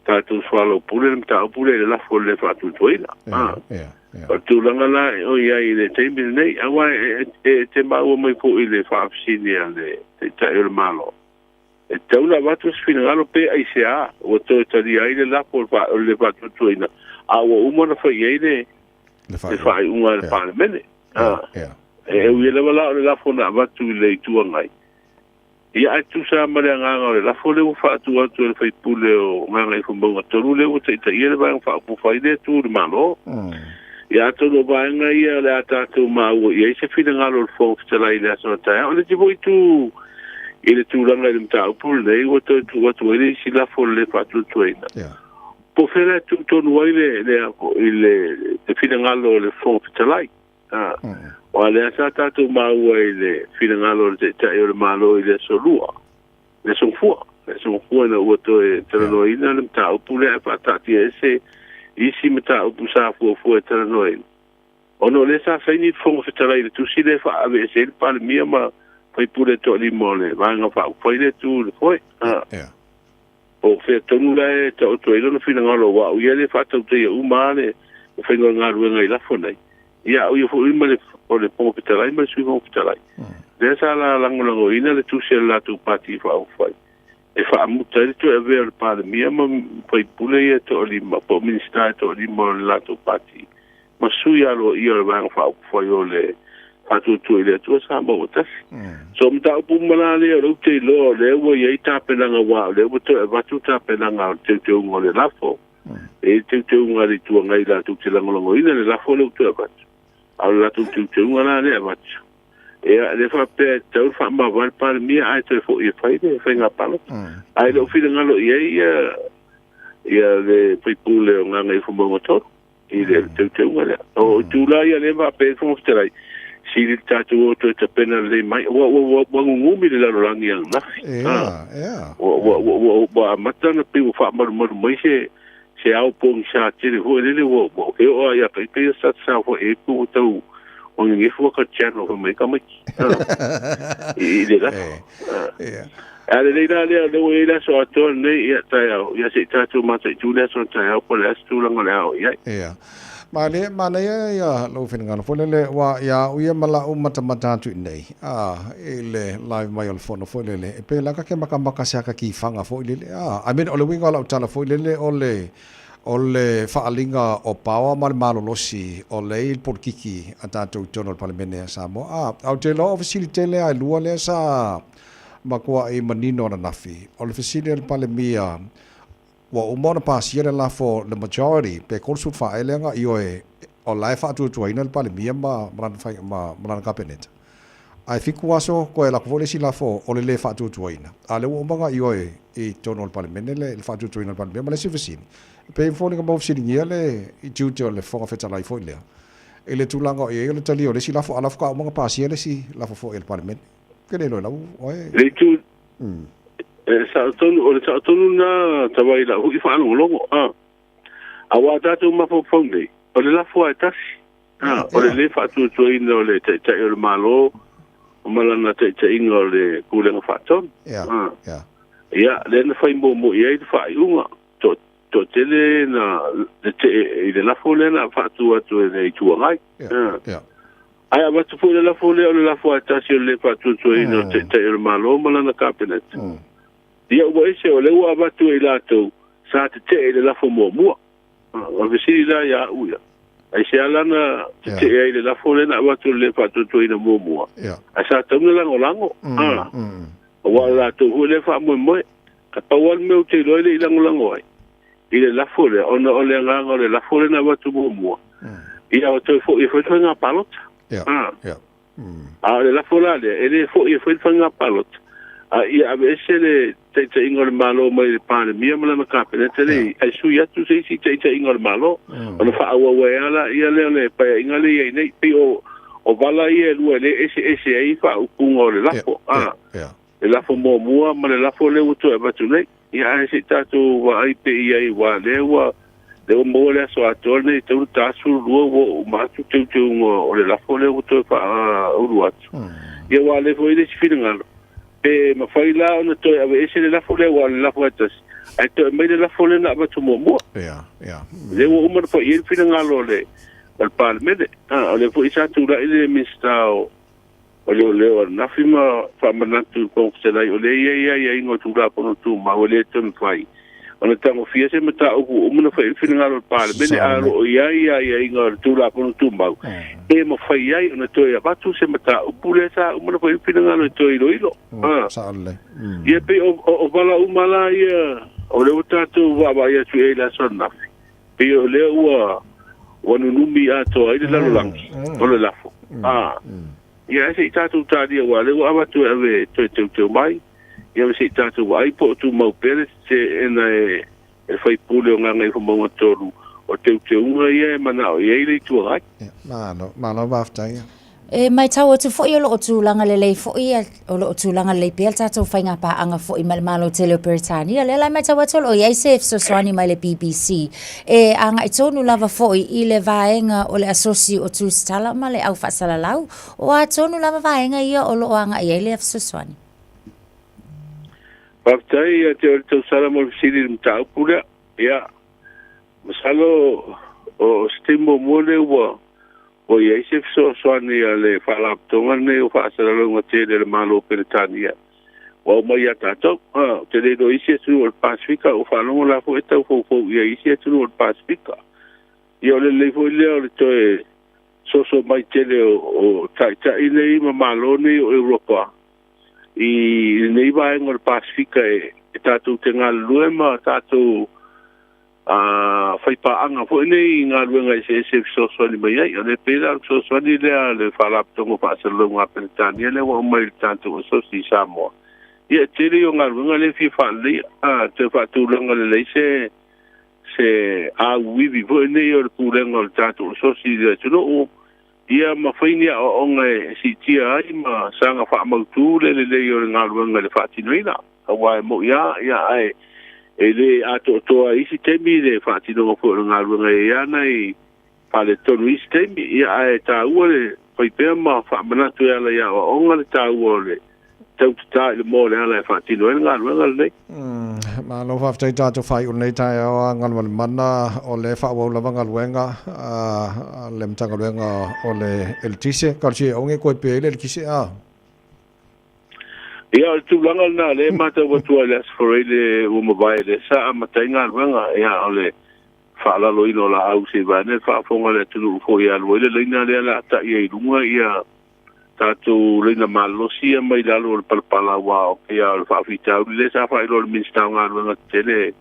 tatou soalaupule le mataupu lea i le lafo o le le faatuatuaina. O le tulaga la o i ai i le taimi lenei, aua e te maua mai foi i le faafesili a le Taitai o le Malo, E tatau ona avatu se finagalo pe aisea ua toe talia ai le lafo o le le faatuatuaina, a ua uma ona fai i ai le faaiuga a le Palemene. E ui ai lava la o le lafo na avatu i le Itu Agai, ia ae tusa lava ma le agaga o le lafo lea ua faatu atu e le sui usufono o Gagaifomauga 3 lea ua taitaia le Vaega Faaupufai lea e tu i le Malo. Ia atonu o vaega ia o le a tatou maua i ai se finagalo o le Fofoga Fetalai i le aso a taeao. O le isi foi itu i le tulaga i le mataupu lenei ua toe tuu atu ai le isi lafo o le le faatuatuaina. Po o fea la e tuu tonu ai le, le, i le, le finagalo o le Fofoga Fetalai. Aua lea sa tatou maua i le finagalo o le Taitai o le Malo i le aso Lua, le aso Gafua, le aso Gafua ina ua toe talanoaina le mataupu lea ae faataatiaese isi mataupu sa fuafua e talanoaina. Ona o lea sa saini le Fofoga Fetalai i le tusi lea e faaveese ai le Palemia ma faipule e toalima o le Vaega Faaupufai lea e tu i le foe. Po o fea tonu la e taoto ai lona finagalo aua o ia lea e faatautaia uma lava le faiga o le galuega i lafo nei. Ia, o ia foi ma le, o le Fofoga Fetalai ma le Sui Fofoga Fetalai. Lea sa lagolagoina le tusi a le latou Pati Faaupufai. e faamuta ai le toe avea o le Palemia ma faipule ia e toalima po o Minisita e toalima o le latou pati ma sui aloaia o le Vaega Faaupufai o le Faatuatua i le Atua Samoa ua Tasi. So o mataupu uma la lea o lea ou te iloa o lea ua i ai tapenaga aua o lea ua toe avatu tapenaga o le teuteuga o le lafo. E i ai le teuteuga a le Itu Agai latou te lagolagoina le lafo lea ua toe avatu. A o le latou teuteuga la lea e avatu, ia e le faapea e tatau ona faamavae le Palemia ae toe foi e fai le faiga palota. Ae le o finagalo i ai ia ia le faipule o Gagaifomauga 3 i le teuteuga lea. O itu la ia lea e faapea ai le Fofoga Fetalai, sili le tatou o toe tapena lelei mai. Ua ua ua gugumi le lalolagi ananafi. Ua ua ua ua amata ona pei ua faamalumalu mai se se ao pogisa tele foi lele ua ua e oo lava ia te ita ia sa sa foi e pu ua tau ua gegefu aka channel fai mai tamaiti i le lafo. A lelei la lea o lea ua i ai le aso atoa lenei ia taeao ia se i tatou mataitu le aso taeao po o le a se tulaga o le a oo i ai. Ia. Malie, manaia ia lou finagalo foi lele, aua ia au ia ma la'u matamata atu i inei, a, i le live mai o le fono foi lele, e pei la ka ke makamaka se aka kifaga foi lele, a, I mean, o le uiga o la'u tala foi lele, o le, o le faaaliga o paoa ma le malolosi o le i le polokiki a tatou i totonu o le Palemene a Samoa, a, ae ou te iloa o fesili tele a e lua lea sa matua'i manino ananafi, o le fesili a le Palemia, Ua uma ona pasia le lafo le majority pe 34 ea lea na ioe o la e faatuatuaina le Palemia ma lana fai ma lana Kapeneta. Ae fitu aso toe alu atu foi le isi lafo o le le faatuatuaina. A o lea ua uma ona ioe i totonu o le Palemene le faatuatuaina o le Palemia ma le isi fesili. E pei foi ona mau fesiligia le tiute o le Fofoga Fetalai foi lea i le tulaga o i ai o le talia o le isi lafo a o la faatoa uma ona pasia le isi lafo foi a le Palemene. Ou te le iloa i lau oe. Le itu E sao tonu, o le sao tonu lena tawai i lau hui faalogologo, a. Aua a tatou mafaufau nei, o le lafo lava e tasi, a, o le lē faatuatuaina o le Taitai o le Malo ma lana taitaiga o le Pulega Faatonu, a. Ia, lea na fai muamua i ai le faaiuga, to, toatele na tetee i le lafo lea na faatu atu e le Itu Agai. A. Ae avatu foi le lafo lea o le lafo a tasi o le lē faatuatuaina o le Taitai o le Malo ma lana Kapeneta. Ia ua ese o lea ua avatu e i latou sa tetee i le lafo muamua. O le fesili la ia au ia, aisea la na tetee ai i le lafo lea na avatu o le lē faatuatuaina muamua, ae sa tatau ona lagolago? Aua o latou foi lea e faamoemoe. Ae pau lava le mea ou te iloa e le i lagolago ai i le lafo lea, ona o le agaga o le lafo lea na avatu muamua, ia o toe foi e fai le faiga palota. A o le lafo la lea, e le foi e fai le faiga palota, a ia aveese le taitaiga o le Malo mai le Palemia ma lana Kapeneta lea ae sui atu se isi taitaiga o le Malo, ona faaauau ai lava laia lea o le paeaiga lea e i ai nei. Pei o vala ia e lua e le eseese ai faaupuga o le lafo. Le lafo muamua ma le lafo lea ua toe avatu nei. Ia ae se i tatou vaai pe i ai aua lea ua lea ua maua le aso atoa lenei e tatau ona ta 12 ua oo uma atu teuteuga o le lafo lea ua toe faaulu atu. Ia aua o lea foi e le isi finagalo pe mafai la ona toe aveese le lafo lea aua o le lafo lava e tasi ae toe aumai le lafo lea na avatu muamua. Lea ua uma ona fai i ai le finagalo o le o le Palemene. O lea foi sa tulai le Minisita o o leoleo ananafi ma faamanatu i le Fofoga Fetalai o lea e i ai aiaiga o Tulafono Tumau e le toe mafai ona tagofia se mataupu ua uma ona fai i ai le finagalo o le Palemene, a o lo o i ai aiaiga o le Tulafono Tumau e mafai ai ona toe avatu se mataupu lea sa uma ona fai i ai le finagalo e toe iloilo. Ia pei o vala uma la ia o lea ua tatou vaavaai atu i ai i le aso ananafi, Pei o lea ua ua nunumi atoa ai le lalolagi o le lafo. A, ia ae se i tatou talia aua o lea ua avatu e ave e toe teuteu mai, ia se i tatou vaai po o tumau pea le teena e le faipule o Gagaifomauga 3 o teuteuga ia e manao i ai le Itu Agai. Ia, malo, malo faafetai. E matau atu foi o lo o tulaga lelei foi o lo o tulaga lelei pea le tatou faiga paaga foi ma le Malo tele o Peretania. O lea la e matau atu o lo o i ai se fesoasoani mai le BBC e agai tonu lava foi i le vaega o le Asosi o Tusitala ma le Au Faasalalau. O a tonu lava vaega ia o lo o agai i ai lea fesoasoani? Faafetai ia te oe le tausala mo le fesili i le mataupu lea. Ia, masalo o se taimi muamua lea ua Ua i ai se fesoasoani a le Faalapotopotoga lenei o Faasalalauga Tele a le Malo o Peretania. Ua aumai ia tatou. Ou te le iloa i isi atunuu o le Pasefika, ua faalogo la foi e tau foufou i ai isi atunuu o le Pasefika. Ia o le lelei foi lea o le toe soso mai tele o taitai nei ma Malo nei o Europa i lenei vaega o le Pasefika e tatou te galulue ma tatou faipaaga foi nei i galuega eseese e fesoasoani mai ai. O lea pei la o le fesoasoani lea a le Faalapotopotoga o Faasalalauga a Peretania lea ua aumai i le tatou asosi i Samoa. Ia, e tele ia o galuega lea e fia faaleleia, toe faatulaga lelei se auivi foi nei o le pulega o le tatou asosi i le atunuu, ia ma fai ni aoaoga e siitia ai ma saga faamautu le lelei o le galuega i le faatinoina. Aua e moni lava, ia, ae e le atoatoa i isi taimi le faatinoga foi o le galuega, e i ai lava nai faaletonu i isi taimi, ia, ae taua le fai pea ma faamanatu e ala i aoaoga le taua o le tautatā i le moa o le ala e faatino ai le galuega lenei. Malo faafetai tatou faaiu lenei taeao a Galumalemana o le faaauau lava galuega a le Matagaluega o le Eletise. Talosia ia oge koe pea i le eletise a. Ia, o le tulaga lena o lea e matau atu ai i le Aso Faraile ua mavae lea sa amata ai galuega. Ia, o le faalaloina o laau se i vaeane le faafofoga a le atunuu foi e alu ai le laina lea o le a tai ai i luga ia tatou laina malolosi ia mai lalo o le palapala, aua o pei lava o le faafitauli lea sa faailoa e le Minisita o Galuega Tetele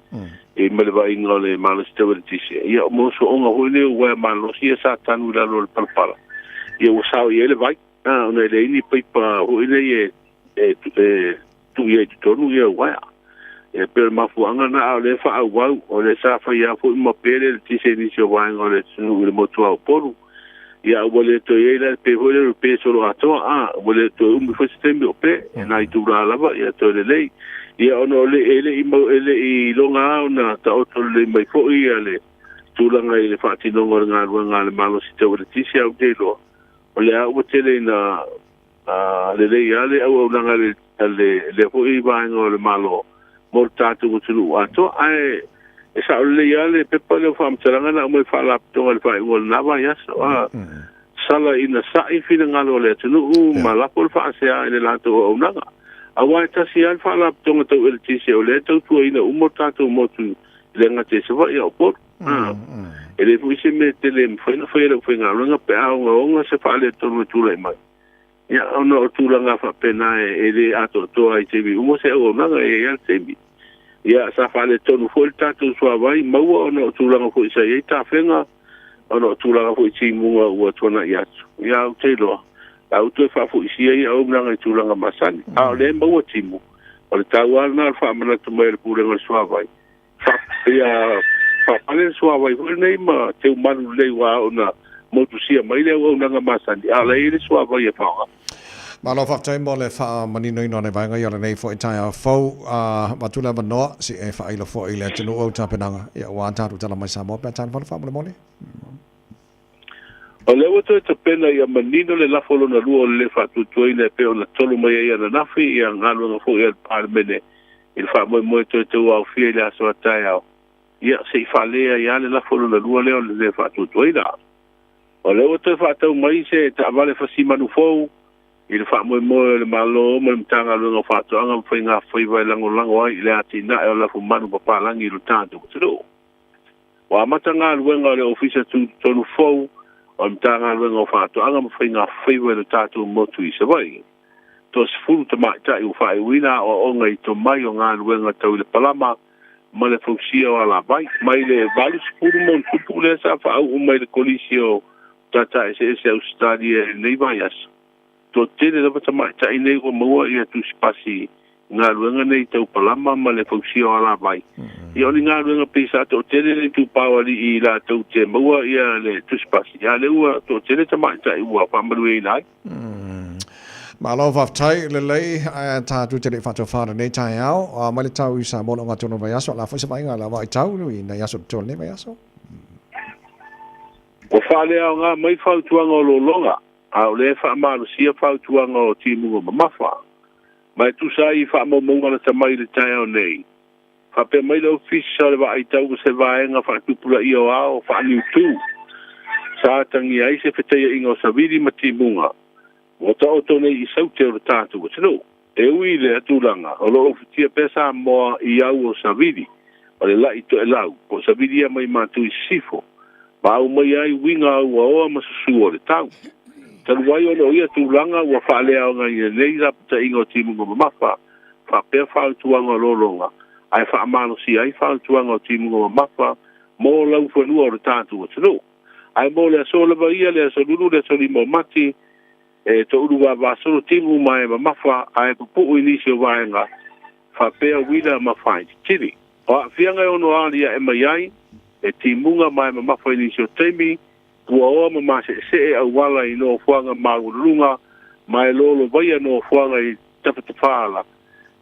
i ma le vaaiga o le malosi tau eletise. Ia, mo sooga foi nei o uaea malolosi ia sa tanu i lalo o le palapala, ia ua sao i ai le vai, ona e leai ni paipa foi nei e tuu i ai i totonu ia uaea. E pei o le mafuaaga lena, a o lea e faaauau, o lea sa fai lava foi ma pele le eletise i nisi o vaega o le atunuu i le motu o Upolu. Ia, ua le toe i ai la le pe foi lea o le pe solo atoa, a ua le toe umi foi se taimi o pe, e nai itulā lava, ia toe lelei. Ia, ona o le e le i mau e le i iloga lava ona taoto lelei mai foi ia le tulaga i le faatinoga o le galuega a le malosi tau eletise, ae ou te iloa o lea ua tele ina lelei lava le auaunaga a lea foi vaega o le Malo mo le tatou atunuu atoa. Ae e sao lelei lava le pepa lea o faamatalaga na aumai Faalapotopotoga i le faaiuga o lena vaiaso. Sala ina sa'i finagalo o le atunuu ma lafo le faasea i le latou auaunaga. Aua e tasi lava le Faalapotopotoga tau eletise o lea e tautuaina uma o tatou motu i le gata i Savaii a o Upolu. E le foi se mea tele e mafai ona fai e le aufaigaluega pe a ogaoga se faaletonu e tulai mai. Ia, ona o tulaga faapena e le atoatoa i taimi uma se auaunaga, e i ai lava le taimi. Ia, sa faaletonu foi le tatou suavai maua ona o tulaga foi sa i ai tafega, ona o tulaga foi i timuga ua tuanai atu. Ia, ou te iloa, la ua toe faafoisia ia auaunaga i tulaga masani. A o lea e maua timu, o le taua lava lena o le faamanatu mai a le Pulega o le Suavai, ia faapale le suavai foi lenei ma teumalu lelei ua ao ona motusia mai le auaunaga masani, a o la e i ai le suavai e faaaoga. Malo faafetai mo le faamaninoina o nai vaega ia o lenei foi taeao fou. Avatu le avanoa se i e faailo foi i le atunuu au tapenaga ia aua tatou tala mai Samoa pe a tala faamolemole. O lea ua toe tapena ia manino le lafo lona lua o le lē faatuatuaina e pei ona tolo mai ai ananafi ia galuega foi a le Palemene i le faamoemoe toe tauaofia i le aso a taeao, ia se i faalē ai lava le lafo lona lua lea o le lē faatuatuaina. O lea ua toe faatau mai se taavale fasimanu fou i le faamoemoe o le Malo ma le Matagaluega o Faatoaga ma Faiga Faiva e lagolago ai i le atinae o lafumanu papalagi i lo tatou atunuu. Ua amata galuega o le Ofisa Tutotonu fou o le Matagaluega o Faatoaga ma Faiga Faiva i lo tatou motu i Savaii. Toa-10 tamaitai ua faaiuina aoaoga i tomai o galuega tau i le palama ma le fausia o alavai. Mai le 80+ lea sa faauu mai le Kolisi o Matata Eseese Ausetalia i lenei vaiaso, toatele lava tamaitai nei ua maua ia tusipasi i galuega nei tau palama ma le fausia o alavai. Ia o ni galuega pei sa toatele le itupa o alii i latou te maua ia le tusipasi, a o lea ua toatele tamaitai ua faamanuiaina ai. Malo faafetai lelei ae tatou te le i faatofa lenei taeao mai le tau i Samoa le ogatotonu o le vaiaso o le a foi se vaaiga le vaitau i nai aso totoe o lenei vaiaso. Ua faaleaoga mai fautuaga o lologa, a o lea e faamalosia fautuaga o timuga mamafa. Ma e tusa ai i faamaumauga lata mai i le taeao nei, faapea mai le Ofisa o le Vaai Tau o se vaega faatupulaia o ao faaniutu sa atagia ai se fetaiaiga o savili ma timuga ua taoto nei i saute o le tatou atunuu. E ui i lea tulaga, o lo o ufitia pea Samoa i au o savili ma le la'i to'elau, po o savili ia mai Matu i Sisifo, ma aumaia ai uiga auaoa ma susū o le tau. Talu ai ona o ia tulaga ua faaleaogaina nei lapataiga o timuga mamafa faapea fautuaga o lologa, ae faamalosia ai fautuaga o timuga mamafa mo laufanua o le tatou atunuu. Ae mo le aso lava ia, le aso Lulu, le aso 5 o Mati, E toulu vavasolo timu ma e mamafa ae pupu'u i nisi o vaega faapea uila ma faaititili. O aafiaga e ono alia'e mai ai, e timuga ma e mamafa i nisi o taimi, puaoa ma mase'ese'e auala i nofoaga maualuluga ma e lolovaia nofoaga i tafatafāla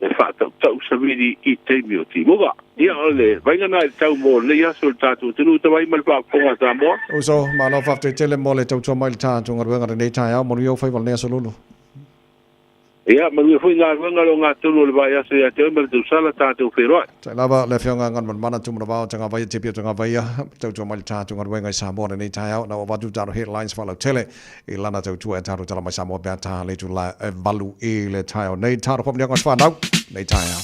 e faatautau savili i taimi o timuga. Ia, o le vaaiga lena i le tau mo lenei aso i le tatou atunuu tavai ma le faafofoga a Samoa. Uso, malo faafetai tele mo le tautua mai i le tatou galuega i lenei taeao. Manuia ou faiva i lenei aso Lulu. Ia, manuia foi galuega le ogatotonu o le vaiaso ia te oe ma le tausala, tatou feiloai. Tai lava le Afioga Galumalemana Tumanavao Tagavaia Tiapia Tagavaia, tautua mai i le tatou galuega i Samoa i lenei taeao. Na ua avatu tatou headlines faalautele i lana tautua e tatou tala mai Samoa pe a ta le itula e 8 i le taeao nei. Talo faamanuiaga o se whanau, nei taeao.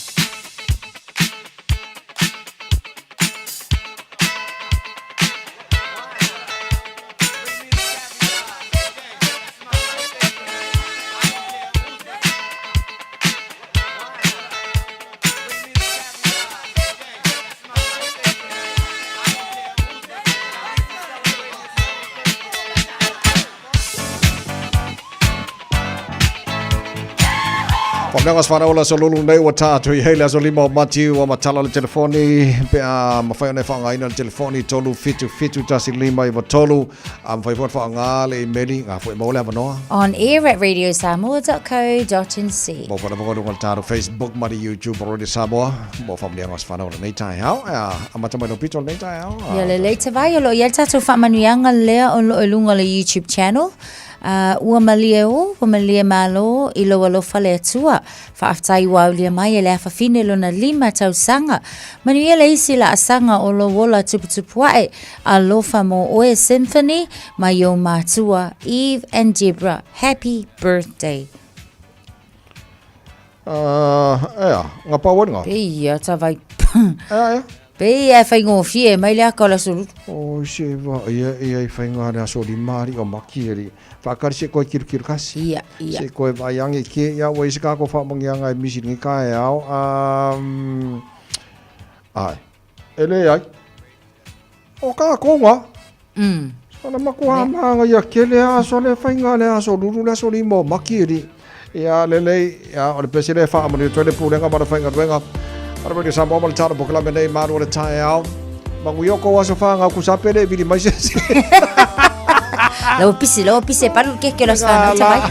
Faamanuiaga o se whanau o le aso lulu nei ua tātou i hei le aso 5 o Mati ua matala le telefoni pe a mawhai ona e whaangaina le telefoni 3 7 7 1 5 9 3 a mawhai foi whaanga le imeli ngā foi mau le avanoa. On air at radiosamoa.co.nz. Mo whana whanau le tātou Facebook ma le YouTube o Radio Samoa. Mo faamanuiaga o se whanau lenei taeao. A amata mai lou pito lenei taeao. Ia lelei te vai o lo o i ai le tatou faamanuiaga lea o lo o i luga o le YouTube channel. Ua malie o, ua malie malo i lou alofa le Atua. Faafetai ua aulia mai e le afafine lona 5 tausaga. Manuia le isi laasaga o lou ola tuputupu ae. Alofa mo oe Symphony mai ou matua Eve and Deborah. Happy birthday. Ea, nga pau ai nga. Pe ia ta vai. Ea, ea. Pe ia e whaingōwhie mai le aka o le aso rutu. O se va ia ia i whainga le aso lima ari o maki ari. Whakari se koe kiru kiru kasi. Ia, ia. Se koe vai ange ke ia ua i se kako whaamangianga e misi ringi ka e ao. Ai. E le ai. O ka konga. Ona makuha maanga ia kele aso le whainga le aso ruru le aso lima o maki eri. Ia lelei, ia o le pese le wha amani o le pūrenga ma le whainga ruenga. Ara mai ke Samoa ma le tāna pokalame nei māru o le taeao. Mangu ko aso whaanga ku sapele vili mai se se. Lau pisi, lau pisi e palu ke ke lo sa na vai.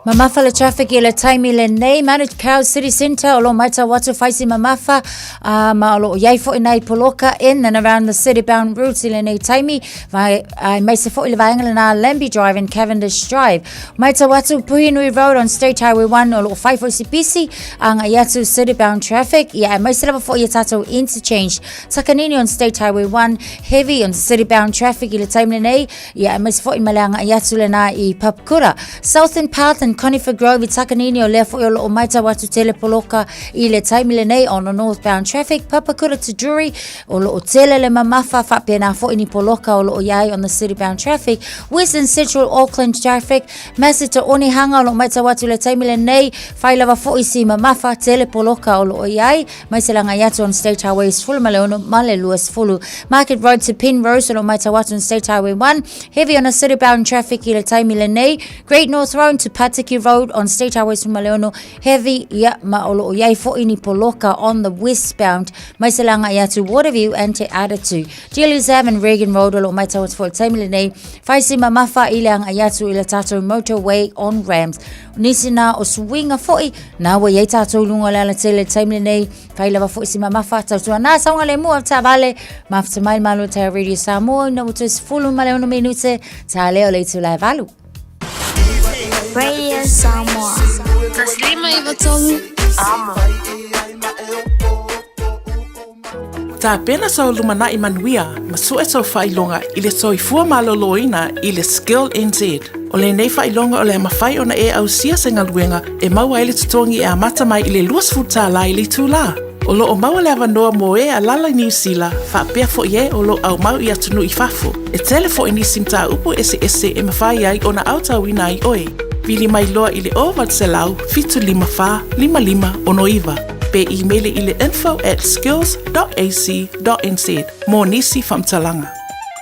Mamafa le traffic i le taimi lenei, Manukau City Centre o lo matau atu whaisi mamafa, uh, ma o lo iai fo'i nei poloka in and around the city bound routes i lenei taimi, vai, ai maise fo'i le vaenga lena Lambie Drive and Cavendish Drive. Matau atu Puhinui Road on State Highway 1 o lo whai fo'i si pisi, a ngai atu city bound traffic, ia ai maise lava fo'i e tātou interchange. Takanini on State Highway 1, heavy on city bound traffic i le taimi lenei, Ia aemaise foi ma le agai atu lena i Papakura. Southern Path and Conifer Grove i Takanini o lea foi o loo maitau atu tele poloka i le taimi lenei on the northbound traffic Papakura to Drury o loo tele le mamafa faapena foi ni poloka o loo iai on the city bound traffic West and Central Auckland traffic Massey to Onehunga o loo maitau atu le taimi lenei whai lava foi si mamafa tele poloka o loo iai Mai se langai atu on State Highway 16 ma le 20. Market Road to Penrose o lo maitau atu on State Highway 1. Heavy on a city bound traffic i le taimi lenei. Great North Road to Patiki Road on State Highway 16. Heavy ia ma o lo o iai fo'i ni poloka on the westbound. Mai se langai atu Waterview and Te Aratu. Dealers Ave and Reagan Road o lo maitau atu fo'i le taimi lenei. Whaisi mamafa i le angai atu i le tātou motorway on Rams. Nisi nā o suiga fo'i, nā ua iai tātou lunga o le alatele le taimi lenei, whai lava fo'i si mamafa, tautua nā saunga le mua o taavale, mafuta mai le malo tae Radio Samoa, ina ua toe sefulu ma le ono minute, tā lea o le itula e valu. Radio Samoa. 153 Amo. Tapena sou lumanai manuia ma sue sou faailoga i le soifua malōlōina i le Skill NZ. O lenei faailoga o le a mafai ona e ausia se galuega e maua ai le totogi e amata mai i le 20 tālā i le itulā. O lo o maua le avanoa mo e alala i Niu Sila, faapea foi e o lo o aumau i atunuu i fafo. E tele foi nisi mataupu eseese e mafai ai ona aotauina ai oe. Vili mai loa i le 0800 754 5569. Pe imeli i le info at skills.ac.nz mo nisi faamatalaga.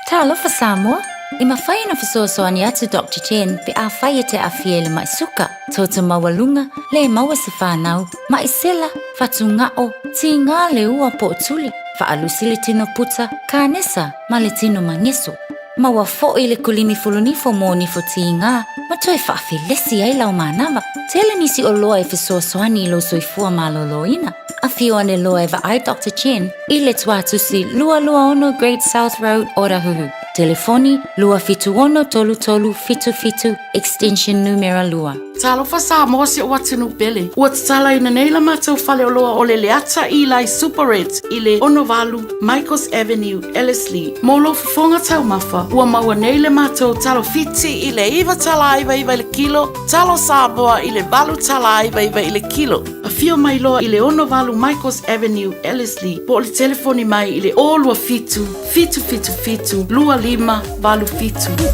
Talofa Samoa! E mafai ona fesoasoani atu Doctor Chen pe afai e te aafia i le mai suka, toto maualuga, le maua se fanau, mai sela, fatugao, tiga le ua po o tuli, faalusi le tino puta, kanesa ma le tino mageso. Maua foi le kulimi fulunifo mo nifo tiga ma toe faafelesi ai lau manava. Tele nisi oloa e fesoasoani i lou soifua malōlōina. Afio ane loa e vaai Doctor Chen i le tuatusi 226 Great South Road, Otahuhu. Telefoni, 276 3377, extension numera 2. Talofa Samoa si ou atunuu pele. Ua tatalaina nei la matou faleoloa o le Leata Eli Superette i le 68 Michaels Avenue, Ellerslie. Mo lou fofoga taumafa, ua maua nei le matou talo Fiti i le $9.99 i le kilo, talo Samoa i le $8.99 i le kilo. Afio mai loa i le 68 Michaels Avenue, Ellerslie, po o le telefoni mai i le 027 777 2587.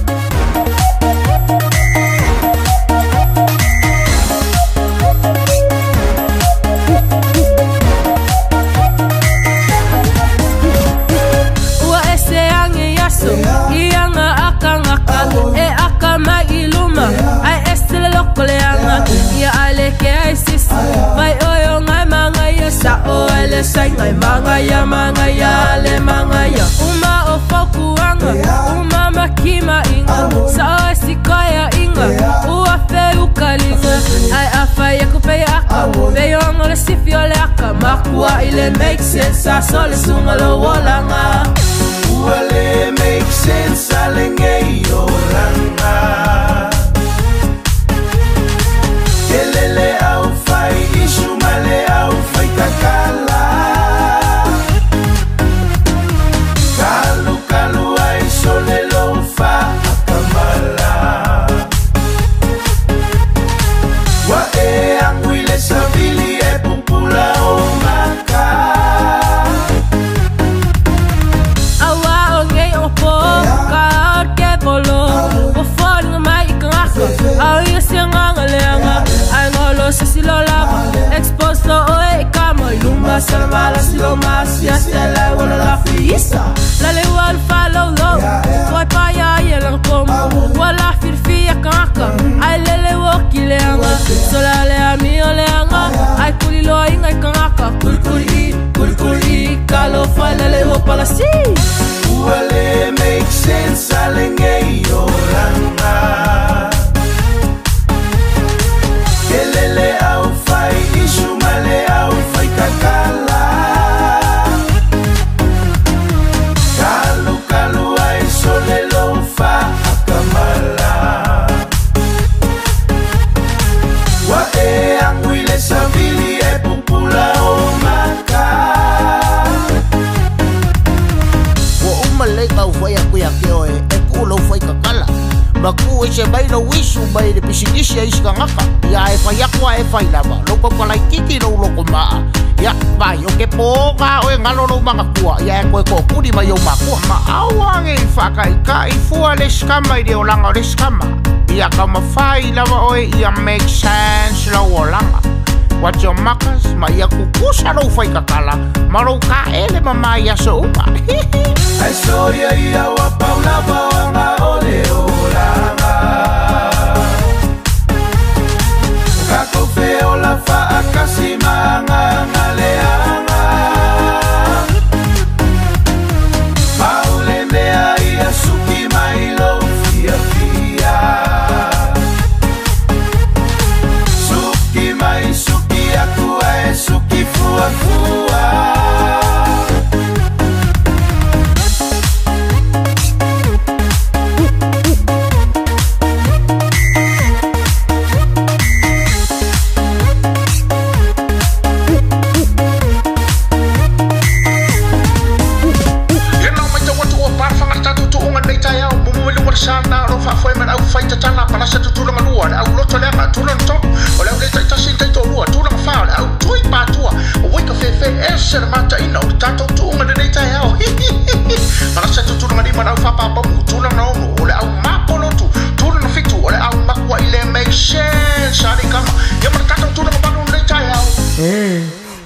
Ua ese age i aso i aga a kangaka E aka mai i luma Ai ese le loko leaga Ia ai le ke ai sisi Vai oe o ngai mangaia Sa oe le sai ngai mangaia mangaia le mangaia Uma o faukuanga Uma makima inga Sa oe sikoia inga Ua feukaliga Ai a fai aku pe aka Feionga le sifi o le aka Makua i le make sense Aso le sunga lo olanga Ua le make sense. A lenei olanga Tele le au fai isu ma le au fai takala Kalu kalu ai sole lo fa akamala Ua e agu i le savili e pupula o maka Aua o nei o po ka o ke polo O fōlinga mai i ka ngaka Au ia si nganga leanga Ai ngolo se si lo lava Expose lo oe i ka mo i luma Salamala si lo masia Se le wala la fiisa La le ua le fa lo lo Toi pa ia ia langa komo Ua la filifia ka ngaka Ai lele ua ki leanga Sola le ami o leanga Ai kuli loa inga i ka ngaka Kuli kuli i, kuli kuli i Ka lo fa lele ua palasi Ua le make sense a lenei olanga. Ma tuuese mai lou isu mai le pisinisi a isi tagata, ia a e fai atu a e fai lava, lou tautalaititi lou lotomaa, ia, vaai, o ke pō gā oe galo lou manatua, ia e toe tootuli mai ou matua. Ma aua nei faataita'i fua le isi tama i le olaga o le isi tama, ia taumafai lava oe ia make sense lou olaga. Watch your matters ma ia tutusa lou faitatala ma lou taele mamā i aso uma. Ae soia ia ua pau lava o aga o le olaga. O tatou feola faatasi ma agaga leaga. Pau le mea ia suki mai lou fiafia. Suki mai suki aku ae suki fuafua. Ia nao matau atu ua palafaga le tatou tuuga lenei taeao, mumu i luga o le sa lena o lo o faafoe ma le au fai tatala palasa tutulaga lua, le au loto leaga tulaga tolu, o le au le taitasi le taitoalua, tulaga fa o le au tui patua, o wai ka fefe ese le mataina o le tatou tuuga lenei taeao, hihihihi, palasa tutulaga lima le au faapapamu, tulaga ono o le au mapolotu, tulaga fitu o le au makua'i le make sense a alii kama, ia ma le tatou tulaga valu lenei taeao.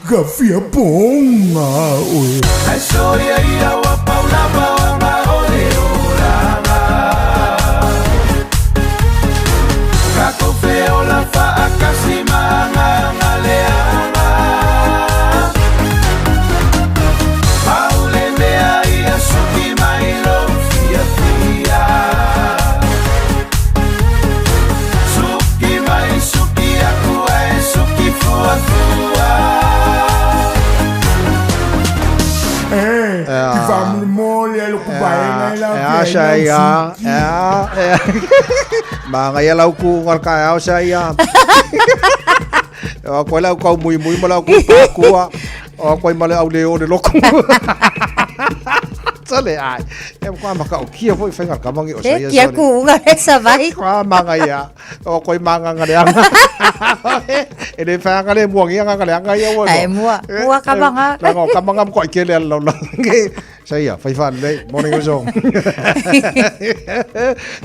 Ka fia poga oe. Ae soia ia ua pau lava o aga o le olaga. Tatou feola faatasi ma agaga leaga. Pau le mea ia suki mai lou fiafia. Suki mai suki aku ae suki fuafua. Eh, ke faamolemole a loko vaega e la Ea, sa ia, ea, ea. Magaia lau kuʻuga o le taeao sa ia. E o atu ai le au tau muimui ma le au tau pakua. O atu ai ma le au le o le loku. Sole ai. E kwa matautia foi faiga kamangi o sa E ia kia sole. kuʻuga le savai. Kwa magaia. O koe manganga le anga. E le whaanga le muangi anga le anga ia ua. Ai, mua- mua ka manga. Langa o ka manga mkoa i kele ala laula. Sa ia, whai whaan lei, morning uso.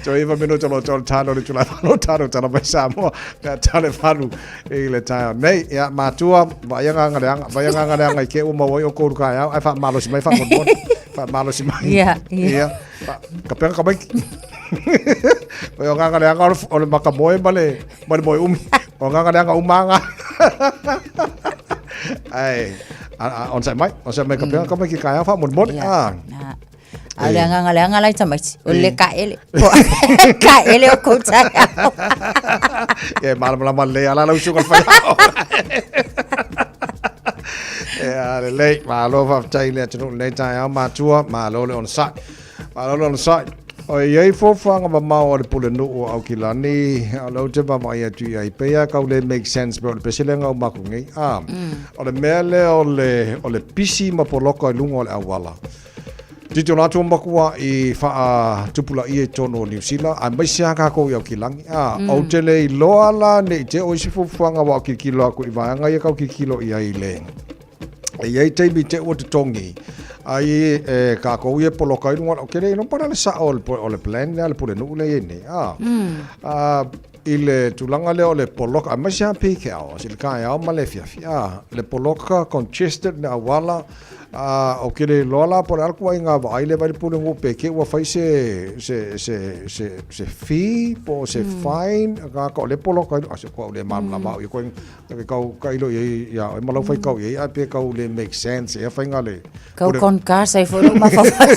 So iwa minuto lo tolo tano le tula whano tano tala mai Samoa. Pea tale whanu i le taeo nei. Ia, mātua, vai anga anga le anga, vai anga anga le anga i ke uma wai o kouru kai au. Ai wha malosi mai, wha mon Wha malosi mai. Ia, ia. Ia. Ka pega ka maiki. O nganga le anga o le makamoe ma le, ma le moe umi. O nganga le anga umanga. Ai, on sai mai, on sai mai ka pega ka maiki kai au wha mon mon. Ah. A o le agaga leaga la i tamaiti, o le kaele. Kaele o kou taeao. Ia, e malamalama lelei lava lau susuga i le faiao. Ia, lelei, malo faafetai i le atunuu i lenei taeao, matua, malo le onosai. Malo le onosai. O i ai fuafuaga mamao a le Pulenuu o Aukilani, o lea ou te vaavaai atu i ai, pei lava e tau le make sense pei o le pese lea na uma atu nei. A, o le mea lea o le, o le pisi ma poloka i luga o le auala. Titi o latou matua i faatupulaia i totonu o Niu Sila, aemaise lava tatou i Aukilani. A, ou te le iloa la ne i te i o isi fuafuaga aua ou tilotilo atu i vaega ia tau tilotilo i ai i le E i ai taimi te ua totogi ai e kākou ia poloka i luga o ke le iloa po o le a le sao o le o le plan lea a le Pulenuu lea e i ai nei a a i le tulaga lea o le poloka aemaise lava peak hours i le taeao ma le afiafi a le poloka congested le auala a ou te le iloa la po o le a le tuuaiga vaai lea vaai le Pulenuu pe te i ua fai se se se se se fee po o se fine tagata o lea e poloka ai a se au le malamalama au ia koe Ke kau kailo i ai ia oe ma lau faitau i ai, ae pe kau le make sense ea faiga le Kau kon ka sai foi lou mafaufau.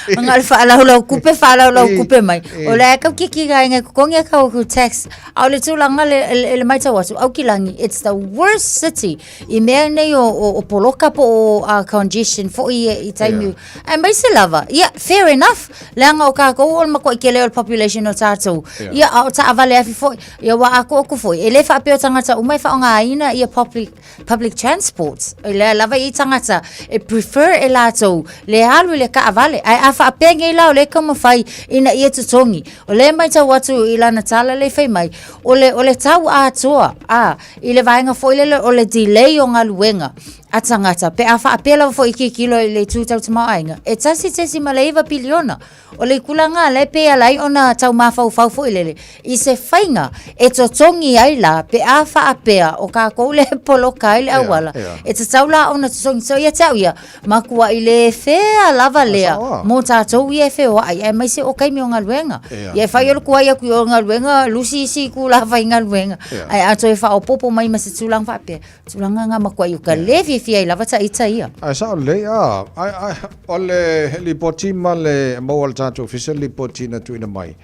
Nga le faalaulau kupe faalaulau kupe mai. O le kau kiki ga inga kokongi kau ku tax. A o le tulaga le le matau atu Aukilani it's the worst city i mea nei o o, o poloka po o uh, congestion foi i, i taimi yeah. Aemaise lava ia fair enough leaga o kākou o le makuaʻi kele o le population o tātou yeah. Ia a o taavale afi foi ia ua akoako foi e le faapea o tagata uma e faaaogaina ia public public transport e lea lava i tagata e prefer e latou le alu i le kaavale ae a faapea nei la o le taumafai ina ia totogi o lea e matau atu i lana tala lea e fai mai o le o le tau atoa a i le vaega foi lele o le delay o galuega a tagata pe a faapea lava foi i tilotilo i le itu tau tamaoaiga e 1.9 piliona O le tulaga lea e pei e ala ai ona tau mafaufau foi lele i se faiga e totogi ai la pe a faapea o kākou lea e poloka ai le auala e tatau la ona totogi. So ia te au ia, matuai le fea lava lea mō tātou ia e feoai aemaise o taimi o galuega. Ia e fai o le tuai atu i o galuega, lusi isi itula faigaluega ae a toe faaopoopo mai ma se tulaga faapea, Tulaga nga makuai o ka le fiafia ai lava ta ita ia. Ae sao lelei a. Ai ai o le lipoti ma le maua le tatou ofisa le lipoti na tuuina mai.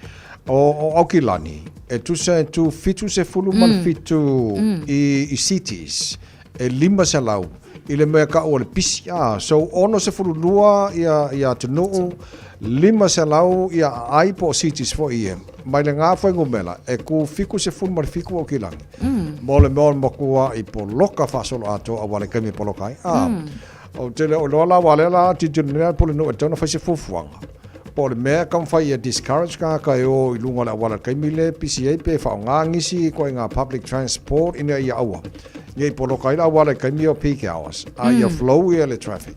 O o Aukilani e tusa e tu 77 i i cities e 500 i le mea kau o le pisi a. So 62 ia ia atunuu 500 ia aai po o cities foi ia. Mai le ngā fuainumera e ku 77 Aukilani. Mm. Mo le mea o le makua i poloka faasolo atoa aua le taimi e poloka ai. Ah, mm. O te leo loa la wa le la tilotilo nei a le Pulenuu e tatau ona fai se fuafuaga. Po o le mea e taumafai ia discourage tagata e o i luga o le auala i le taimi lea e pisi ai pe faaaoga nisi ituaiga public transport ina ia aua ne i poloka ai le auala i taimi o peak hours a ia flow ia le traffic.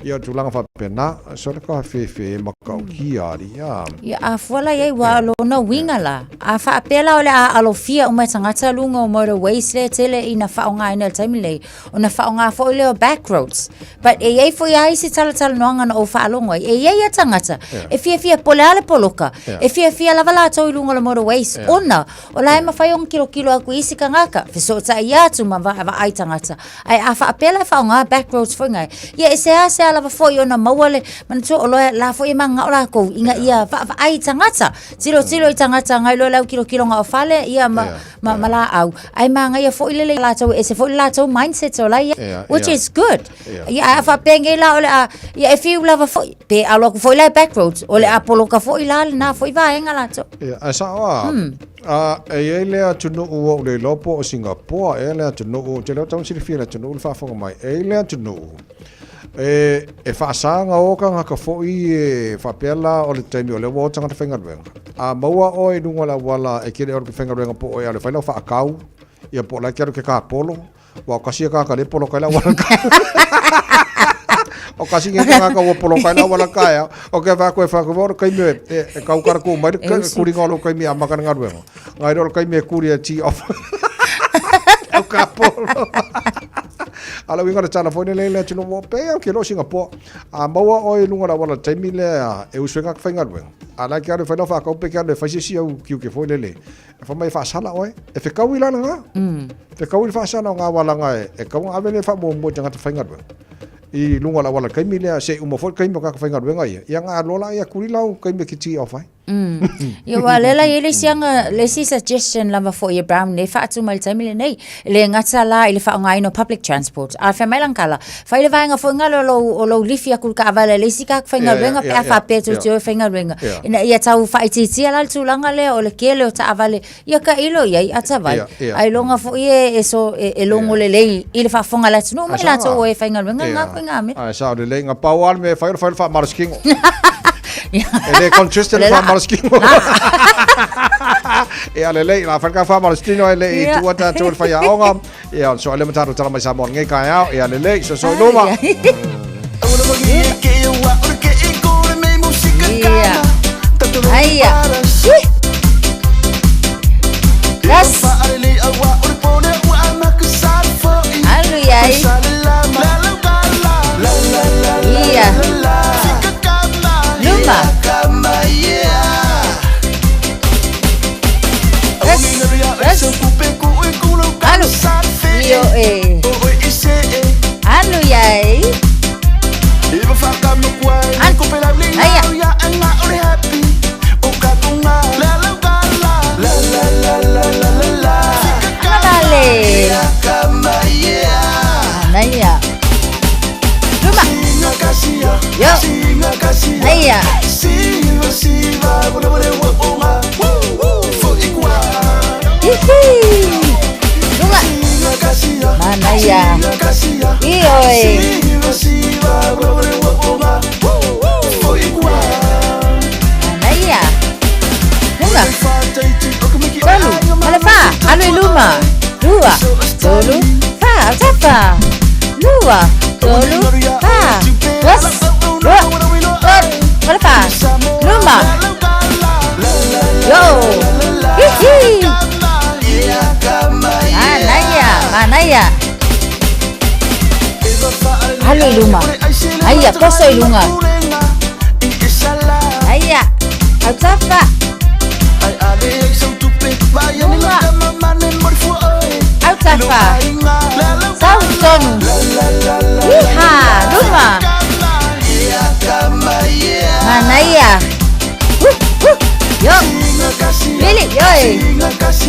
Ia tulaga faapena, so le ka fefe matautia ali a. Ia a fua la iai ua lona uiga la. A faapea la o le a alofia uma e tagata luga o motorways lea tele ina faaaogaina i le taimi lenei, ona faaaoga foi lea o back roads. But e iai foi lava isi talatalanoaga na ou faalogo ai, e iai lava tagata e fiafia po o le a le poloka, e fiafia lava latou i luga o le motorways ona o la e mafai ona kilokilo atu i isi tagata, fesootai atu ma vaai tagata. Ae a faapea la e faaaoga back roads foi ngai, ia e seasea lava foi ona maua le manatua o loa la foi e mananao lakou ina ia vaavaai i tagata, tilotilo i tagata ngai loa le aukilokiloga o fale ia ma, ma, ma laau, ae manaia foi lele latou e ese foi le latou mindset o la ia, which is good. Ia ae a faapea nei la o le a, ia e fiu lava foi, pe alo atu foi la e back roads, o le a poloka foi la lena foi vaega latou. Ia, ae sao a, A, e i ai le atunuu ua ou le iloa po o Singapoa ea le atunuu, ou te le o tau silafia le atunuu le faafofoga mai, e i ai le atunuu e, e faasaga o tagata foi e faapea la o le taimi o lea ua o tagata faigaluega. A maua oe i luga o le auala e te le o le faigaluega po o e alu e fai lau faakau, ia po o la e te alu i ke kāpolo, Ua o kasi e kāka le poloka i le auala ka. O kasi nge kāka ua poloka i le auala ka ea. O ke whāku e whāku o le kaimi e, e, e kaukara kū mai le kuringa o lo kaimi a makana ngaruenga. Ngai ro le kaimi e kuri e tee off. Au ka polo. Ala winga le tala foine le le tino mo pe au ke lo Singapore. A maua o i lunga la wala taimi le e usuenga ka whaingaruenga. A la ke alu whainau whakau pe ke alu e whaisisi au kiu ke foine le. E wha mai e whaasala oe, e whekau i lana ngā. Whekau i le whaasala o ngā walanga e, e kau ngā awele e whaamuamua i tangata whaingaruenga. I lunga la wala kaimi lea, se uma foi kaimi o kaka whaingaruenga ia. Ia ngā lola ia kuri lau kaimi ki tī au whai. Ia ua lela i le isi anga, le isi suggestion lava foi e Brown nei whaatu mai le taimi lenei. Le gata la i le whaongaina o public transport. A whai mai lang kala, whai le vaenga foi ngalo o lou, o lou lifi aku le kaavale le isi kaka whaingaluenga pe a whapea tu te oe whaingaluenga. Ina ia tau whaitiitia la le tulaga lea o le kele o taavale, ia ka ilo ia i atavai. Ai longa foi e, e, so, e, e logo lelei i le faafofoga a le atunuu ma i latou o e faigaluega ngā koe ngā mea. Ai sao lelei ngā pau ale me whai o le whai o le whaamalosi E le contested le whaamalosi kingo. E ale lei, la whai ka whaamalosi tino e le i tua tātou le whai aonga. E au, so ale mataro tala mai Samoa ngai kai au, e ale lei, so so luma. Aia. Yes. Alu iai. Ia. Luma. Yes. Yes. Alu. Io e. Alu iai. Aia. Alu i luma. Lua, tolu, fa, autafa. Lua, tolu, fa. Dos, lua, tolu, malefa. Luma. Yo. Hihi. Manaia, manaia. Alu i luma. Aia, toso i luga. Aia, autafa. Luma. Autafa. Sau i tonu. Iha, luma. Manaia. Huh, huh. Yo. Vili, yoi.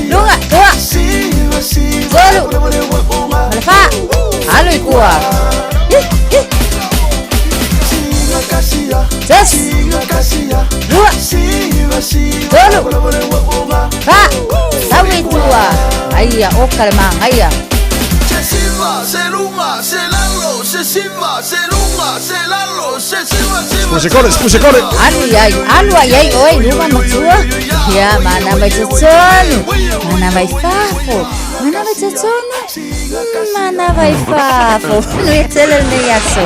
Luga, tua. Tolu. Malefa. Alu i tua. Hi, hi. Tasi. Lua. Tolu. Fa. Sau i tua. Aia, oka le magaia. Spuse kole, spuse kole. Alu iai, alu ai ai oe i luma ma tua. Ia, mana mai totonu. Mana mai fafo. Mana mai totonu. Mana mai fafo. Manuia tele lenei aso.